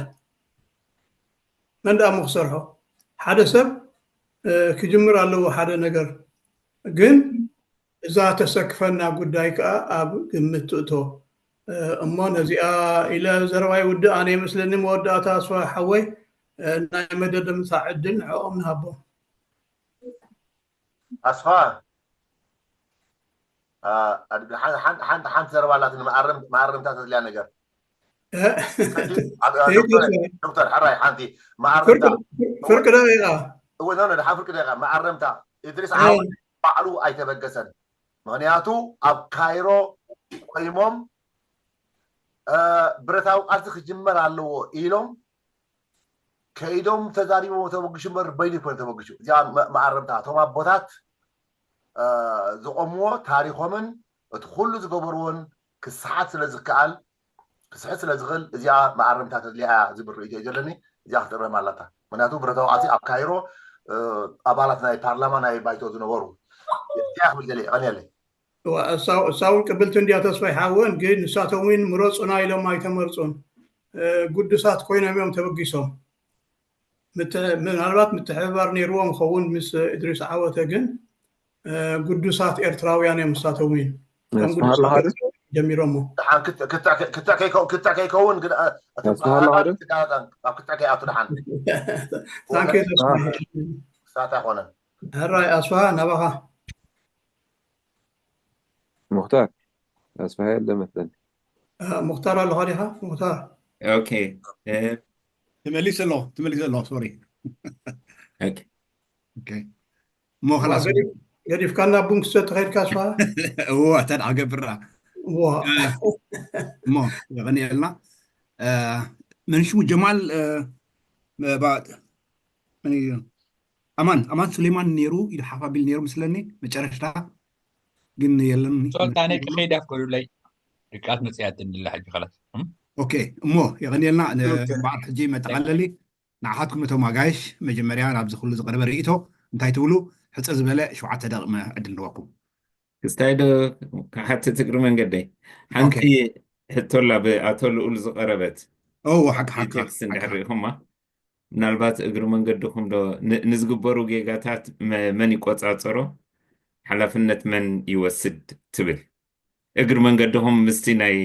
መን ደኣ እሞ ክሰርሖ ሓደ ሰብ ክጅምር ኣለዎ ሓደ ነገር ግን እዛ ተሰክፈና ጉዳይ ከዓ ኣብ ግምት ትእቶ እሞ ነዚኣ ኢለ ዘረባይ ውድእ ኣነ ይመስለኒ መወዳእታ ኣስፋ ሓወይ ናይ መደምደምታ ዕድል ንዕኦም ንሃቦም። ኣስፋ ሓንቲ ዘረባ ኣላት መኣረምታ ተድልያ ነገር ዶክተር ሕራይ ሓንቲ መኣረምታ ፍርቂ ደቂቃ እወ ኖ ደሓ ፍርቂ ደቂቃ መኣረምታ እድሪስ ዓወት ባዕሉ ኣይተበገሰን። ምክንያቱ ኣብ ካይሮ ቆይሞም ብረታዊ ቃልሲ ክጅመር ኣለዎ ኢሎም ከይዶም ተዛሪቦም ተበግሹ እምበር በይኑ ይኮነ ተበግሹ። እዚኣ መኣረምታ እቶም ኣቦታት ዝቆምዎ ታሪኮምን እቲ ኩሉ ዝገበርዎን ክስሓት ስለ ዝከኣል ክስሕት ስለ ዝኽእል እዚኣ መኣረምታ ተድልያ እያ ዝብል ርእይቶ እዩ ዘለኒ። እዚኣ ክትእረም ኣላታ። ምክንያቱ ብረታዊ ቃልሲ ኣብ ካይሮ ኣባላት ናይ ፓርላማ ናይ ባይቶ ዝነበሩ እዚኣ ክብል ደልየ። የቐንየለይ። እሳ እውን ቅብልቲ እንድያ ተስፋይ ሓወን ግን ንሳቶም እውን ምረፁና ኢሎም ኣይተመርፁን። ግዱሳት ኮይኖም እዮም ተበጊሶም። ምናልባት ምትሕብባር ነይርዎም ኸውን ምስ እድሪስ ዓወተ ግን ግዱሳት ኤርትራውያን እዮም ንሳቶም እውን ከም ግዱሳት ጀሚሮሞ። ክትዕ ከይከውን ግን ኣብ ክትዕ ከይኣቱ ደሓን ሳታ ኣይኮነን። ሕራይ ኣስፋ ናባኻ። ሙክታር ኣስፋሃ የለ መስለኒ። ሙክታር ኣለኻ ዲኻ? ሙክታር ኦኬ ትመሊስ ኣሎ ትመሊስ ኣሎ ሶሪ እሞ ላስ ገዲፍካና ቡን ክሰቲ ከድካ ኣስፋሃ እዎ ተድዓ ገብራ እሞ የቐንየልና መን ሽሙ ጀማል ኣማን ኣማን ሱሌማን ነይሩ ኢሉ ሓፍ ኣቢሉ ነይሩ ምስለኒ መጨረሽታ ግን የለን ሶልታ ነይ ክኸይድ ኣፍቀዱለይ ድቃት መፅያት እንድላ ሕጂ ከላስ ኦኬ እሞ የቐንየልና በዓል ሕጂ መጠቓለሊ ንዓኻትኩም እቶም ኣጋይሽ መጀመርያ ናብዚ ኩሉ ዝቐረበ ርእቶ እንታይ ትብሉ ሕፀ ዝበለ ሸውዓተ ደቂቕ ዕድል ንወኩም ክስታይ ዶ ክሓትት እግሪ መንገደይ ሓንቲ ሕቶላ ብኣቶ ልኡል ዝቐረበት ሓቂ ሓቂ እንድሕር ርኢኹማ ምናልባት እግሪ መንገድኹም ዶ ንዝግበሩ ጌጋታት መን ይቆፃፀሮ ሓላፍነት መን ይወስድ ትብል እግሪ መንገድኹም ምስቲ ናይ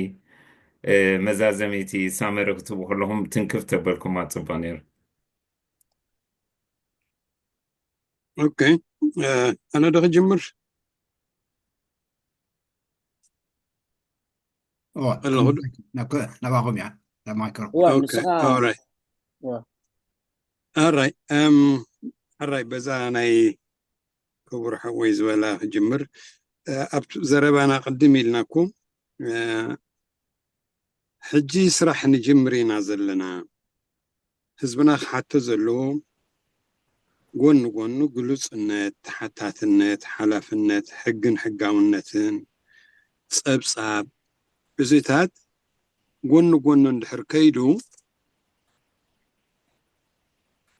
መዛዘሚቲ ሳመሪ ክትቡ ከለኹም ትንክፍ ተበልኩማ ፅቡቅ ነይሩ ኦኬ ኣነ ዶ ክጅምር ናባኹም እያ ማይክሮ ኣራይ ኣራይ በዛ ናይ ክቡር ሓወይ ዝበላ ክጅምር ኣብ ዘረባና ቅድም ኢልናኩም ሕጂ ስራሕ ንጅምር ኢና ዘለና ህዝብና ክሓቶ ዘለዎ ጎኒ ጎኑ ግሉፅነት ተሓታትነት ሓላፍነት ሕግን ሕጋውነትን ፀብፃብ እዚታት ጎኒ ጎኑ እንድሕር ከይዱ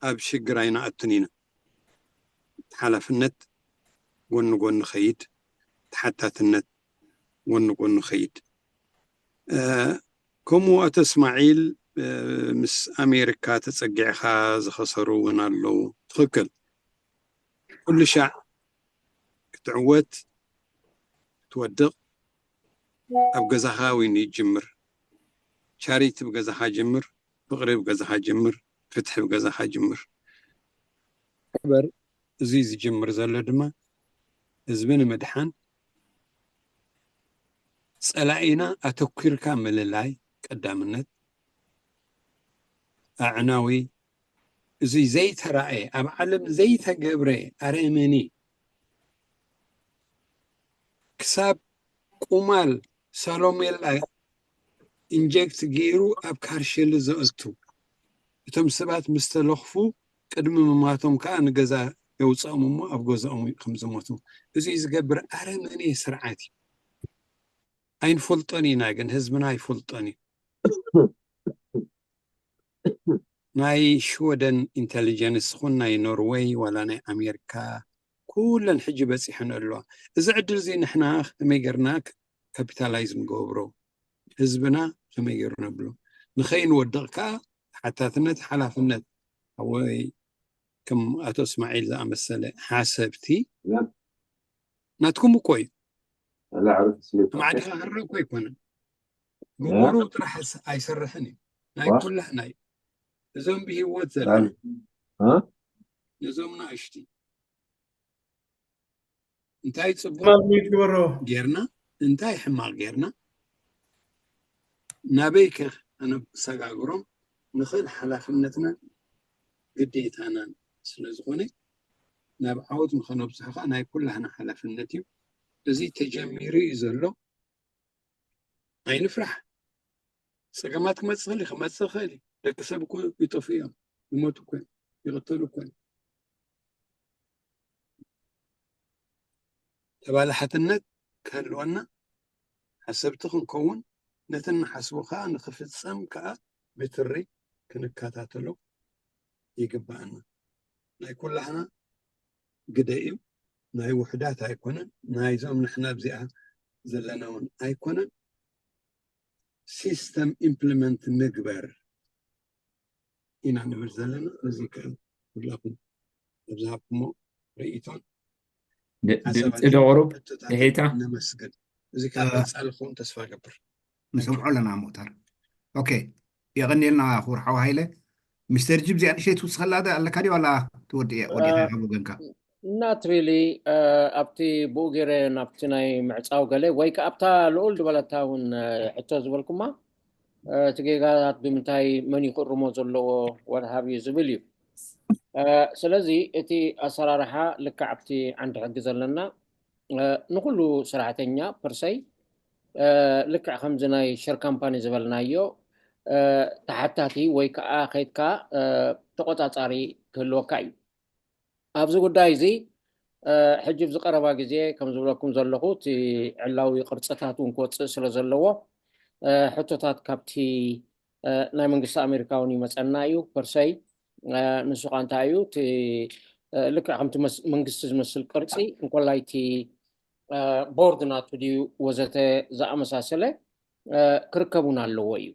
ኣብ ሽግር ኣይንኣቱን ኢና። ሓላፍነት ጎኒ ጎኑ ኸይድ፣ ተሓታትነት ጎኒ ጎኑ ኸይድ። ከምኡ ኣቶ እስማዒል ምስ ኣሜሪካ ተፀጊዕኻ ዝኸሰሩ እውን ኣለዉ። ትኽክል። ኩሉ ሻዕ ክትዕወት ክትወድቕ ኣብ ገዛኻ እውን ይጅምር። ቻሪቲ ብገዛኻ ጅምር፣ ፍቕሪ ብገዛኻ ጅምር፣ ፍትሒ ብገዛኻ ጅምር። እበር እዚ ዝጅምር ዘሎ ድማ ህዝቢ ንምድሓን ጸላኢና ኣተኲርካ ምልላይ ቀዳምነት ኣዕናዊ እዚ ዘይተራእየ ኣብ ዓለም ዘይተገብረ ኣረመኔ ክሳብ ቁማል ሳሎሜላ ኢንጀክት ገይሩ ኣብ ካርሸሊ ዘእቱ እቶም ሰባት ምስ ተለኽፉ ቅድሚ ምማቶም ከዓ ንገዛ የውፅኦም እሞ ኣብ ገዛኦም ከም ዝሞቱ እዚ ዝገብር ኣረመኔ ስርዓት እዩ። ኣይንፈልጦን ኢና ግን ህዝብና ኣይፈልጦን እዩ። ናይ ሽወደን ኢንቴሊጀንስ ይኹን ናይ ኖርወይ ዋላ ናይ ኣሜሪካ ኩለን ሕጂ በፂሐን ኣለዋ። እዚ ዕድል እዚ ንሕና ከመይ ገርና ካፒታላይዝ ንገብሮ ህዝብና ከመይ ገይሩ ነብሎ ንኸይንወድቕ ከዓ ተሓታትነት ሓላፍነት ወይ ከም ኣቶ እስማዒል ዝኣመሰለ ሓሰብቲ ናትኩም እኮ እዩ። ማዕድኻ ክረእ እኮ ኣይኮነን። ግበሩ ጥራሕ ኣይሰርሕን እዩ። ናይ ኩላህና እዩ። እዞም ብህይወት ዘለና ነዞም ናእሽቲ እንታይ ፅቡቅ ጌርና እንታይ ሕማቅ ጌርና ናበይ ከ ኣነሰጋግሮም ንኽእል ሓላፍነትናን ግዴታናን ስለዝኾነ ናብ ዓወት ንኸነብፅሖ ከዓ ናይ ኩላህና ሓላፍነት እዩ። እዚ ተጀሚሩ እዩ ዘሎ። ኣይንፍራሕ። ፀገማት ክመፅእ ይኽእል እዩ፣ ክመፅእ ይኽእል እዩ። ደቂ ሰብ እኮ ይጠፍኡ እዮም፣ ይሞቱ እኮ እዮም፣ ይቕተሉ እኮ እዮም። ተባላሓትነት ክህልወና ሓሰብቲ ክንከውን ነቲ እንሓስቦ ከዓ ንክፍፀም ከዓ ብትሪ ክንከታተሎ ይግባኣና። ናይ ኩላህና ግደ እዩ። ናይ ውሕዳት ኣይኮነን፣ ናይዞም ንሕና ኣብዚኣ ዘለና እውን ኣይኮነን። ሲስተም ኢምፕሊመንት ንግበር ኢና ንብል ዘለና። እዚ ከም ኩላኩም ኣብ ዝሃብኩሞ ርእይቶን ድምፂ ዶ ቁሩብ ድሒታ ነመስግን። እዚ ካብ ቀፃሊ ክኸውን ተስፋ ገብር። ንሰምዖ ኣለና ሙክታር። ኦኬ፣ የቐንየልና ክቡር ሓው ሃይለ። ሚስተር ጂብ እዚኣ ንእሽተይ ትውስኸላ ዶ ኣለካ ድዩ ዋላ ትወዲ ወዲኻ ካብ ወገንካ? Not really። ኣብቲ ብኡ ገይረ ናብቲ ናይ ምዕፃው ገለ ወይ ከዓ ኣብታ ልኡል ዝበለታ እውን ሕቶ ዝበልኩማ እቲ ጌጋታት ብምንታይ መን ይክእርሞ ዘለዎ ወድሃብ እዩ ዝብል እዩ። ስለዚ እቲ ኣሰራርሓ ልክዕ ኣብቲ ዓንዲ ሕጊ ዘለና ንኩሉ ሰራሕተኛ ፐርሰይ ልክዕ ከምዚ ናይ ሸር ካምፓኒ ዝበልናዮ ተሓታቲ ወይ ከዓ ከይድካ ተቆፃፃሪ ክህልወካ እዩ። ኣብዚ ጉዳይ እዚ ሕጂ ኣብዚ ቀረባ ግዜ ከም ዝብለኩም ዘለኹ እቲ ዕላዊ ቅርፅታት እውን ክወፅእ ስለ ዘለዎ ሕቶታት ካብቲ ናይ መንግስቲ ኣሜሪካ እውን ይመፀና እዩ። ፐርሰይ ንሱ ከዓ እንታይ እዩ እቲ ልክዕ ከምቲ መንግስቲ ዝመስል ቅርፂ እንኮላይ እቲ ቦርድ ናቱ ድዩ ወዘተ ዝኣመሳሰለ ክርከቡን ኣለዎ እዩ።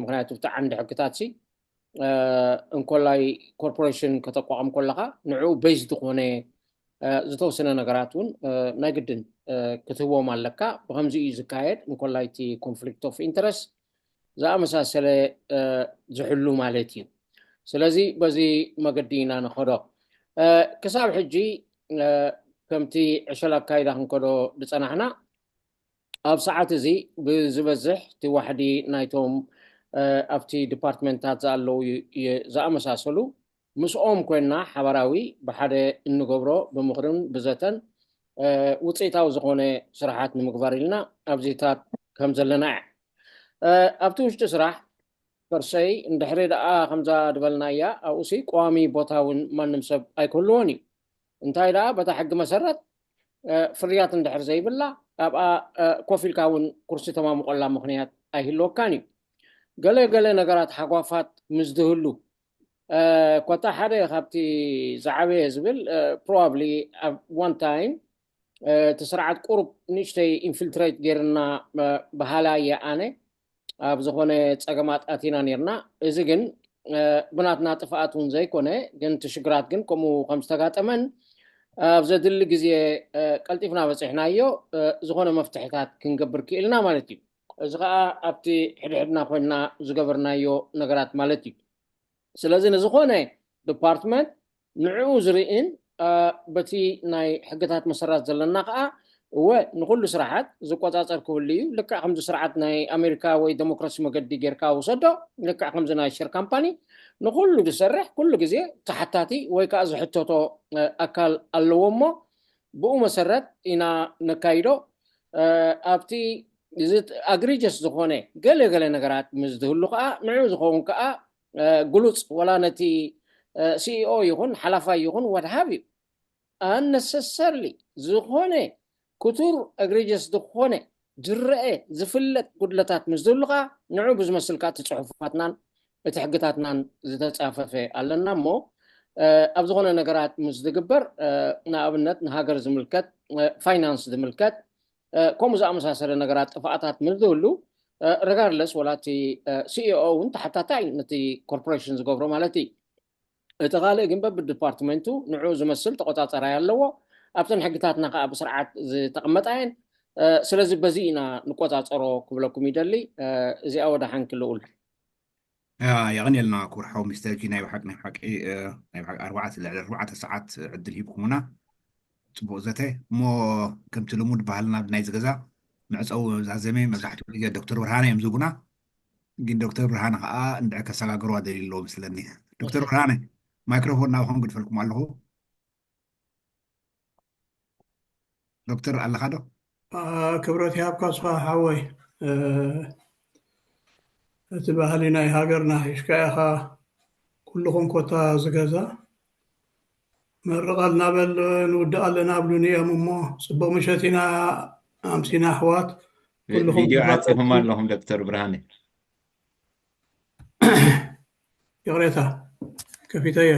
ምክንያቱ ብቲ ዓንዲ ሕግታት ሲ እንኮላይ ኮርፖሬሽን ከተቋቋም ከለካ ንዕኡ ቤዝ ዝኾነ ዝተወሰነ ነገራት እውን ናይ ግድን ክትህቦም ኣለካ። ብከምዚ እዩ ዝካየድ። እንኮላይ እቲ ኮንፍሊክት ኦፍ ኢንተረስት ዝኣመሳሰለ ዝሕሉ ማለት እዩ። ስለዚ በዚ መገዲ ኢና ንኸዶ። ክሳብ ሕጂ ከምቲ ዕሸል ኣካይዳ ክንከዶ ዝፀናሕና ኣብ ሰዓት እዚ ብዝበዝሕ እቲ ዋሕዲ ናይቶም ኣብቲ ዲፓርትመንታት ዝኣለዉ ዝኣመሳሰሉ ምስኦም ኮይንና ሓባራዊ ብሓደ እንገብሮ ብምኽርን ብዘተን ውፅኢታዊ ዝኾነ ስራሓት ንምግባር ኢልና ኣብዚታት ከም ዘለና እያ። ኣብቲ ውሽጢ ስራሕ ፐርሰይ እንድሕሪ ደኣ ከምዛ ድበልናያ ኣብኡሲ ቀዋሚ ቦታ እውን ማንም ሰብ ኣይክህልዎን እዩ። እንታይ ደኣ በታ ሕጊ መሰረት ፍርያት እንድሕር ዘይብላ ኣብኣ ኮፍ ኢልካ እውን ኩርሲ ተማምቆላ ምክንያት ኣይህልወካን እዩ። ገለ ገለ ነገራት ሓጓፋት ምስ ዝህሉ፣ ኮታ ሓደ ካብቲ ዝዓበየ ዝብል፣ ፕሮባብሊ ኣብ ዋን ታይም እቲ ስርዓት ቁሩብ ንእሽተይ ኢንፊልትሬት ገይርና በሃላይ እየ ኣነ። ኣብ ዝኾነ ፀገማት ኣቲና ነርና። እዚ ግን ብናትና ጥፍኣት እውን ዘይኮነ፣ ግን እቲ ሽግራት ግን ከምኡ ከም ዝተጋጠመን ኣብ ዘድሊ ግዜ ቀልጢፍና በፂሕናዮ ዝኾነ መፍትሕታት ክንገብር ክኢልና ማለት እዩ። እዚ ከዓ ኣብቲ ሕድሕድና ኮይንና ዝገበርናዮ ነገራት ማለት እዩ። ስለዚ ንዝኾነ ዲፓርትመንት ንዕኡ ዝርእን በቲ ናይ ሕግታት መሰራት ዘለና ከዓ እወ ንኩሉ ስራሓት ዝቆፃፀር ክህሉ እዩ። ልክዕ ከምዚ ስርዓት ናይ ኣሜሪካ ወይ ዴሞክራሲ መገዲ ጌርካ ውሰዶ። ልክዕ ከምዚ ናይ ሸር ካምፓኒ ንኩሉ ዝሰርሕ ኩሉ ግዜ ተሓታቲ ወይ ከዓ ዝሕተቶ ኣካል ኣለዎ እሞ ብኡ መሰረት ኢና ነካይዶ። ኣብቲ ኣግሪጀስ ዝኾነ ገለ ገለ ነገራት ምስ ዝህሉ ከዓ ንዕኡ ዝኸውን ከዓ ግሉፅ ወላ ነቲ ሲኢኦ ይኹን ሓላፋይ ይኹን ወድሃብ እዩ ኣነሰሰርሊ ዝኾነ ክቱር ኣግሪጀስ ዝኾነ ዝረአ ዝፍለጥ ጉድለታት ምስ ዝህሉ ከዓ ንዑ ብዝመስል ከዓ እቲ ፅሑፋትናን እቲ ሕግታትናን ዝተፃፈፈ ኣለና እሞ ኣብ ዝኾነ ነገራት ምስ ዝግበር ንኣብነት ንሃገር ዝምልከት ፋይናንስ ዝምልከት ከምኡ ዝኣመሳሰለ ነገራት ጥፍኣታት ምስ ዝህሉ ረጋርለስ ወላ እቲ ሲኢኦ እውን ተሓታታይ ነቲ ኮርፖሬሽን ዝገብሮ ማለት እዩ። እቲ ካልእ ግን በብዲፓርትመንቱ ንዑ ዝመስል ተቆፃፀራይ ኣለዎ። ኣብተን ሕግታትና ከዓ ብስርዓት ዝተቐመጣ እየን። ስለዚ በዚ ኢና ንቆፃፀሮ ክብለኩም ይደሊ። እዚኣ ወደ ሓንኪ ልኡል። የቐንየልና ክቡር ሓው ሚስተር ጂ። ናይ ብሓቂ ናይ ብሓቂ ናይ ብሓቂ ኣርባዕተ ልዕሊ ኣርባዕተ ሰዓት ዕድል ሂብኩምና። ፅቡቅ ዘተ እሞ ከምቲ ልሙድ ባህልና ናይዚ ገዛ መዕፀዊ ዛዘመ መብዛሕትኡ ግዜ ዶክተር ብርሃነ እዮም ዝህቡና። ግን ዶክተር ብርሃነ ከዓ እንድዒ ከሰጋግርዋ ደልዩ ኣለዎ መስለኒ። ዶክተር ብርሃነ ማይክሮፎን ናባኹም ግድፈልኩም ኣለኹ። ዶክተር ኣለኻ ዶ? ክብረት ይሃብካ ስፋ ሓወይ። እቲ ባህሊ ናይ ሃገርና ሒዝካ ኢኻ ኩልኹም ኮታ ዝገዛ መርቐልና በል ንውድእ ኣለና ኣብሉኒ እዮም እሞ ፅቡቕ ምሸት ኢና ኣምሲና ኣሕዋት። ቪድዮ ዓፂኹም ኣለኹም ዶክተር ብርሃነ። ይቕሬታ ከፊተያ።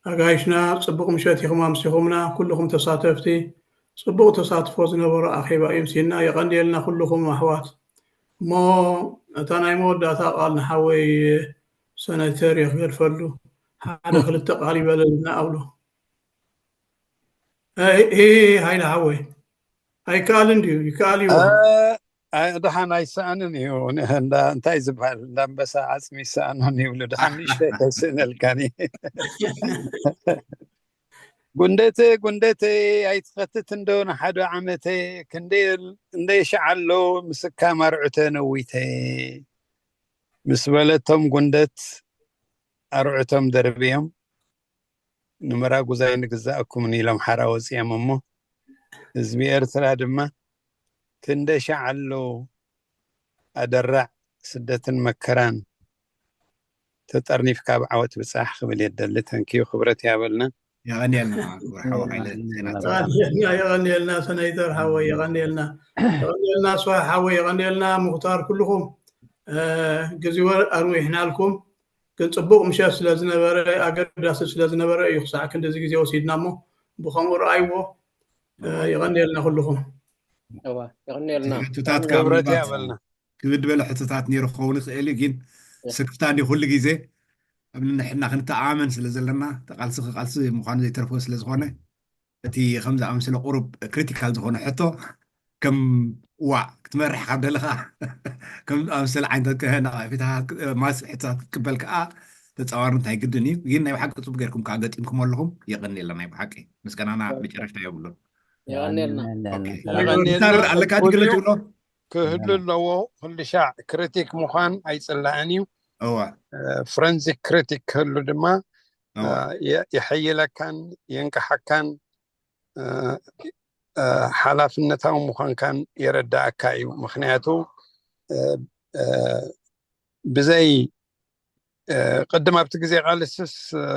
ኣጋይሽና ፅቡቕ ምሸት ኢኹም ኣምሲኹምና። ኩልኹም ተሳተፍቲ ፅቡቕ ተሳትፎ ዝነበሮ ኣኼባ እዩ ምሲና። የቐንየልና ኩልኹም ኣሕዋት። እሞ እታ ናይ መወዳእታ ቃል ንሓወይ ሰነተር የኽገድፈሉ ሓደ ክልተ ቃል ይበለልና ኣብሉ። እ ሃይለ ሓወይ ኣይከኣልን ድዩ? ይከኣል እዩ። ድሓን ኣይሰኣንን እዩ። እንታይ ዝበሃል እንዳ ኣንበሳ ዓፅሚ ይሰኣኖን ይብሉ። ድሓን ንእሽተይ ከይስእነልካኒ። ጉንደተ ጉንደተ ኣይትኸትት እንዶ ንሓደ ዓመተ ክንደይ ሻዕ ኣሎ ምስካ ማርዑተ ነዊተ ምስ በለቶም ጉንደት ኣርዑቶም ደርብዮም ንምራጉዛይ ንግዛእኩምን ኢሎም ሓራ ወፂኦም እሞ ህዝቢ ኤርትራ ድማ ክንደይ ሻዕ ኣሎ ኣደራዕ ስደትን መከራን ተጠርኒፍካ ኣብ ዓወት ብፃሕ ክብል የደሊ። ተንኪዩ ክብረት ያበልና። የቐንየልና ክቡር ሓው ሓይለ ዜና። የቐንየልና የቐንየልና ሰነይተር ሓወይ የቐንየልና። የቐንየልና ስዋ ሓወይ የቐንየልና ሙክታር ኩልኹም ግዜወ ኣርዊሕናልኩም። ግን ፅቡቅ ምሸት ስለዝነበረ ኣገዳሲ ስለዝነበረ እዩ ክሳዕ ክንድዚ ግዜ ወሲድና እሞ ብከምኡ ረኣይዎ። የቐንየልና ኩልኹም። እዋ የቐንየልና። ሕቶታት ካብ ክብረት ምናልባት ያበልና። ክብድ በለ ሕቶታት ነይሩ ክኸውን ይኽእል እዩ፣ ግን ስክፍታ እንዲ ኩሉ ግዜ ኣብ ንሕና ክንተኣማመን ስለ ዘለና ተቃልሲ ክቃልሲ ምዃኑ ዘይተርፎ ስለ ዝኾነ እቲ ከም ዝኣምሰለ ቁሩብ ክሪቲካል ዝኾነ ሕቶ ከም ዋዕ ክትመርሕ ካብ ደለኻ ከም ዝኣምሰለ ዓይነት ከህና ፊትካ ማስ ሕቶታት ክትቅበል ከዓ ተፃዋርነት ኣይግድን እዩ። ግን ናይ ብሓቂ ፅቡቅ ጌርኩም ከዓ ገጢምኩም ኣለኹም። የቐንየልና ናይ ብሓቂ ምስጋናና መጨረሽታ የብሉን። የቐንየልና። ኦኬ። የቐንየልና። ዶክተር ኣለካ እቲ ግለፅ ብሎ ክህሉ ኣለዎ። ኩሉ ሻዕ ክሪቲክ ምዃን ኣይፅላእን እዩ። እዋ ፍረንዚክ ክሪቲክ ክህሉ ድማ እዋ የ- የሐይለካን የንቅሓካን እ፣ እ፣ ሓላፍነታዊ ምዃንካን የረዳእካ እዩ። ምክንያቱ እ፣ እ፣ ብዘይ እ፣ ቅድም ኣብቲ ግዜ ቃልስስ እ፣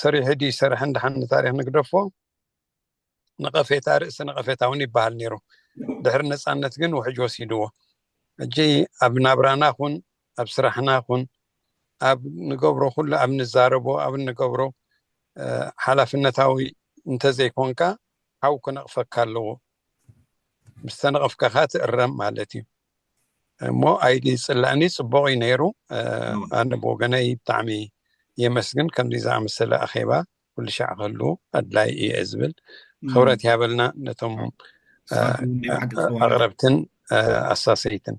ሰሪሑ ድዩ ይሰርሐ እንዳሓን ንታሪክ ንግደፎ ነቐፌታ ርእሲ ነቐፌታ እውን ይበሃል ነይሩ። ድሕሪ ነፃነት ግን ውሕጅ ወሲድዎ። ሕጂ ኣብ ናብራና ኹን ኣብ ስራሕና ኹን ኣብ ንገብሮ ኩሉ ኣብ ንዛረቦ ኣብ እንገብሮ ሓላፍነታዊ እንተዘይኮንካ ሓው ክነቕፈካ ኣለዎ። ምስ ተነቐፍካ ከኣ ትእረም ማለት እዩ። እሞ ኣይዲ ጽላእኒ ጽቡቕ እዩ ነይሩ። ኣነ ብወገነይ ብጣዕሚ የመስግን ከምዚ ዝኣመሰለ ኣኼባ ኩሉ ሻዕ ክህሉ ኣድላይ እየ ዝብል ክብረት ይሃበልና ነቶም ኣቕረብትን ኣሳሰይትን።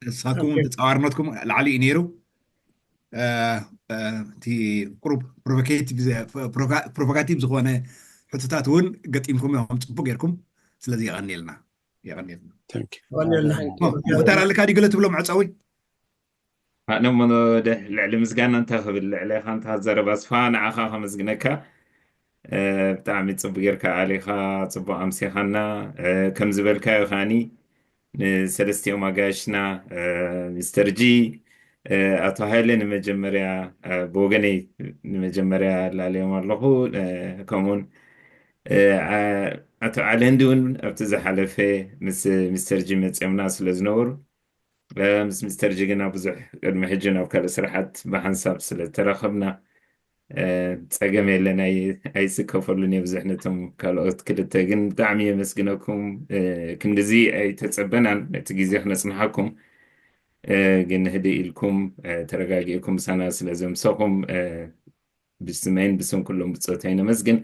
ንስኻትኩም ተፃዋርነትኩም ላዕሊ እዩ ነይሩ። እቲ ቁሩብ ፕሮቮካቲቭ ዝኾነ ሕቶታት እውን ገጢምኩም ኢኹም ፅቡቅ ጌርኩም። ስለዚ የቐንየልና። የቐንየልና። ሙክታር ኣለካ ድዩ ገለ ትብሎ መዕፀዊ? ኣነ እሞ ወደ ልዕሊ ምስጋና እንታይ ክብል ልዕሊ ኢኻ እንታይ ዘረባ ኣስፋ ንዓኻ ከመስግነካ። ብጣዕሚ ፅቡቅ ጌርካ ኣሊኻ። ፅቡቅ ኣምሲኻና። ከም ዝበልካዮ ከዓኒ ንሰለስቲኦም ኣጋይሽና ሚስተር ጂ ኣቶ ሃይለ ንመጀመርያ ብወገነይ ንመጀመርያ ላለዮም ኣለኹ። ከምኡውን ኣቶ ዓሊ ህንዲ እውን ኣብቲ ዝሓለፈ ምስ ሚስተር ጂ መፅኦምና ስለ ዝነበሩ ምስ ሚስተር ጂ ግና ብዙሕ ቅድሚ ሕጂ ናብ ካልእ ስራሓት ብሓንሳብ ስለ ተራኸብና ፀገም የለን። ኣይፅከፈሉን እየ ብዙሕ ነቶም ካልኦት ክልተ ግን ብጣዕሚ የመስግነኩም። ክንድዚ ኣይተፀበናን ነቲ ግዜ ክነፅንሓኩም ግን ህድእ ኢልኩም ተረጋጊእኩም ምሳና ስለ ዘምሰኹም ብስመይን ብስም ኩሎም ብፆተይ ነመስግን።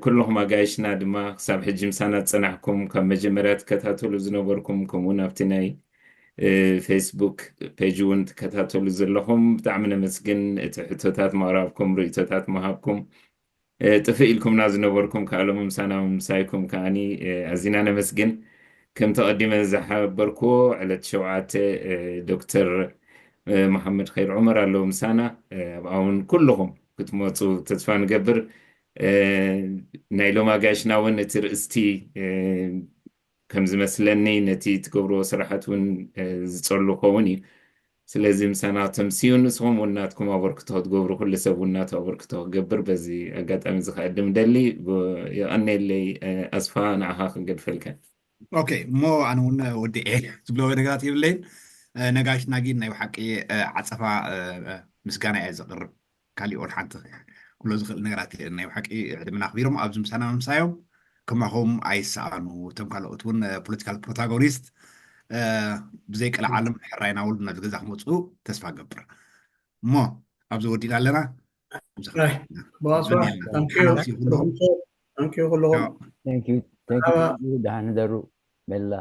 ኩልኹም ኣጋይሽና ድማ ክሳብ ሕጂ ምሳና ዝፀናሕኩም ካብ መጀመርያ ትከታተሉ ዝነበርኩም ከምኡ ናብቲ ናይ ፌስቡክ ፔጅ እውን ትከታተሉ ዘለኹም ብጣዕሚ ነመስግን። እቲ ሕቶታት ምቕራብኩም ርእቶታት ምሃብኩም ጥፍእ ኢልኩምና ዝነበርኩም ከኣሎም ምሳና ምምሳይኩም ከዓኒ ኣዚና ነመስግን። ከም ተቐዲመ ዝሓበርክዎ ዕለት ሸውዓተ ዶክተር መሓመድ ኸይር ዑመር ኣለዉ ምሳና ኣብኣ እውን ኩልኹም ክትመፁ ተስፋ ንገብር። ናይ ሎም ኣጋይሽና እውን እቲ ርእስቲ ከም ዝመስለኒ ነቲ ትገብርዎ ስራሓት እውን ዝፀሉ ከውን እዩ። ስለዚ ምሳና ተምስዩ ንስኹም እውን ናትኩም ኣበርክቶ ክትገብሩ ኩሉ ሰብ እውን ናቱ ኣበርክቶ ክገብር በዚ ኣጋጣሚ እዚ ከዕድም ደሊ። የቐነየለይ ኣስፋ ንዓኻ ክገድፈልካ። ኦኬ እሞ ኣነ እውን ወዲኤ ዝብሎ ነገራት የብለይን። ነጋሽ ናጊን ናይ ብሓቂ ዓፀፋ ምስጋና እየ ዘቕርብ። ካሊእ ወላ ሓንቲ ክብሎ ዝኽእል ነገራት የለን። ናይ ብሓቂ ዕድመና ኣኽቢሮም ኣብዚ ምሳና ምምሳዮም ከማኹም ኣይሰኣኑ። እቶም ካልኦት እውን ፖለቲካል ፕሮታጎኒስት ብዘይ ቀልዓለም ሕራይ ናውሉ ናብዚ ገዛ ክመፁ ተስፋ ገብር። እሞ ኣብዚ ወዲና ኣለና። ደሓን ደሩ መላ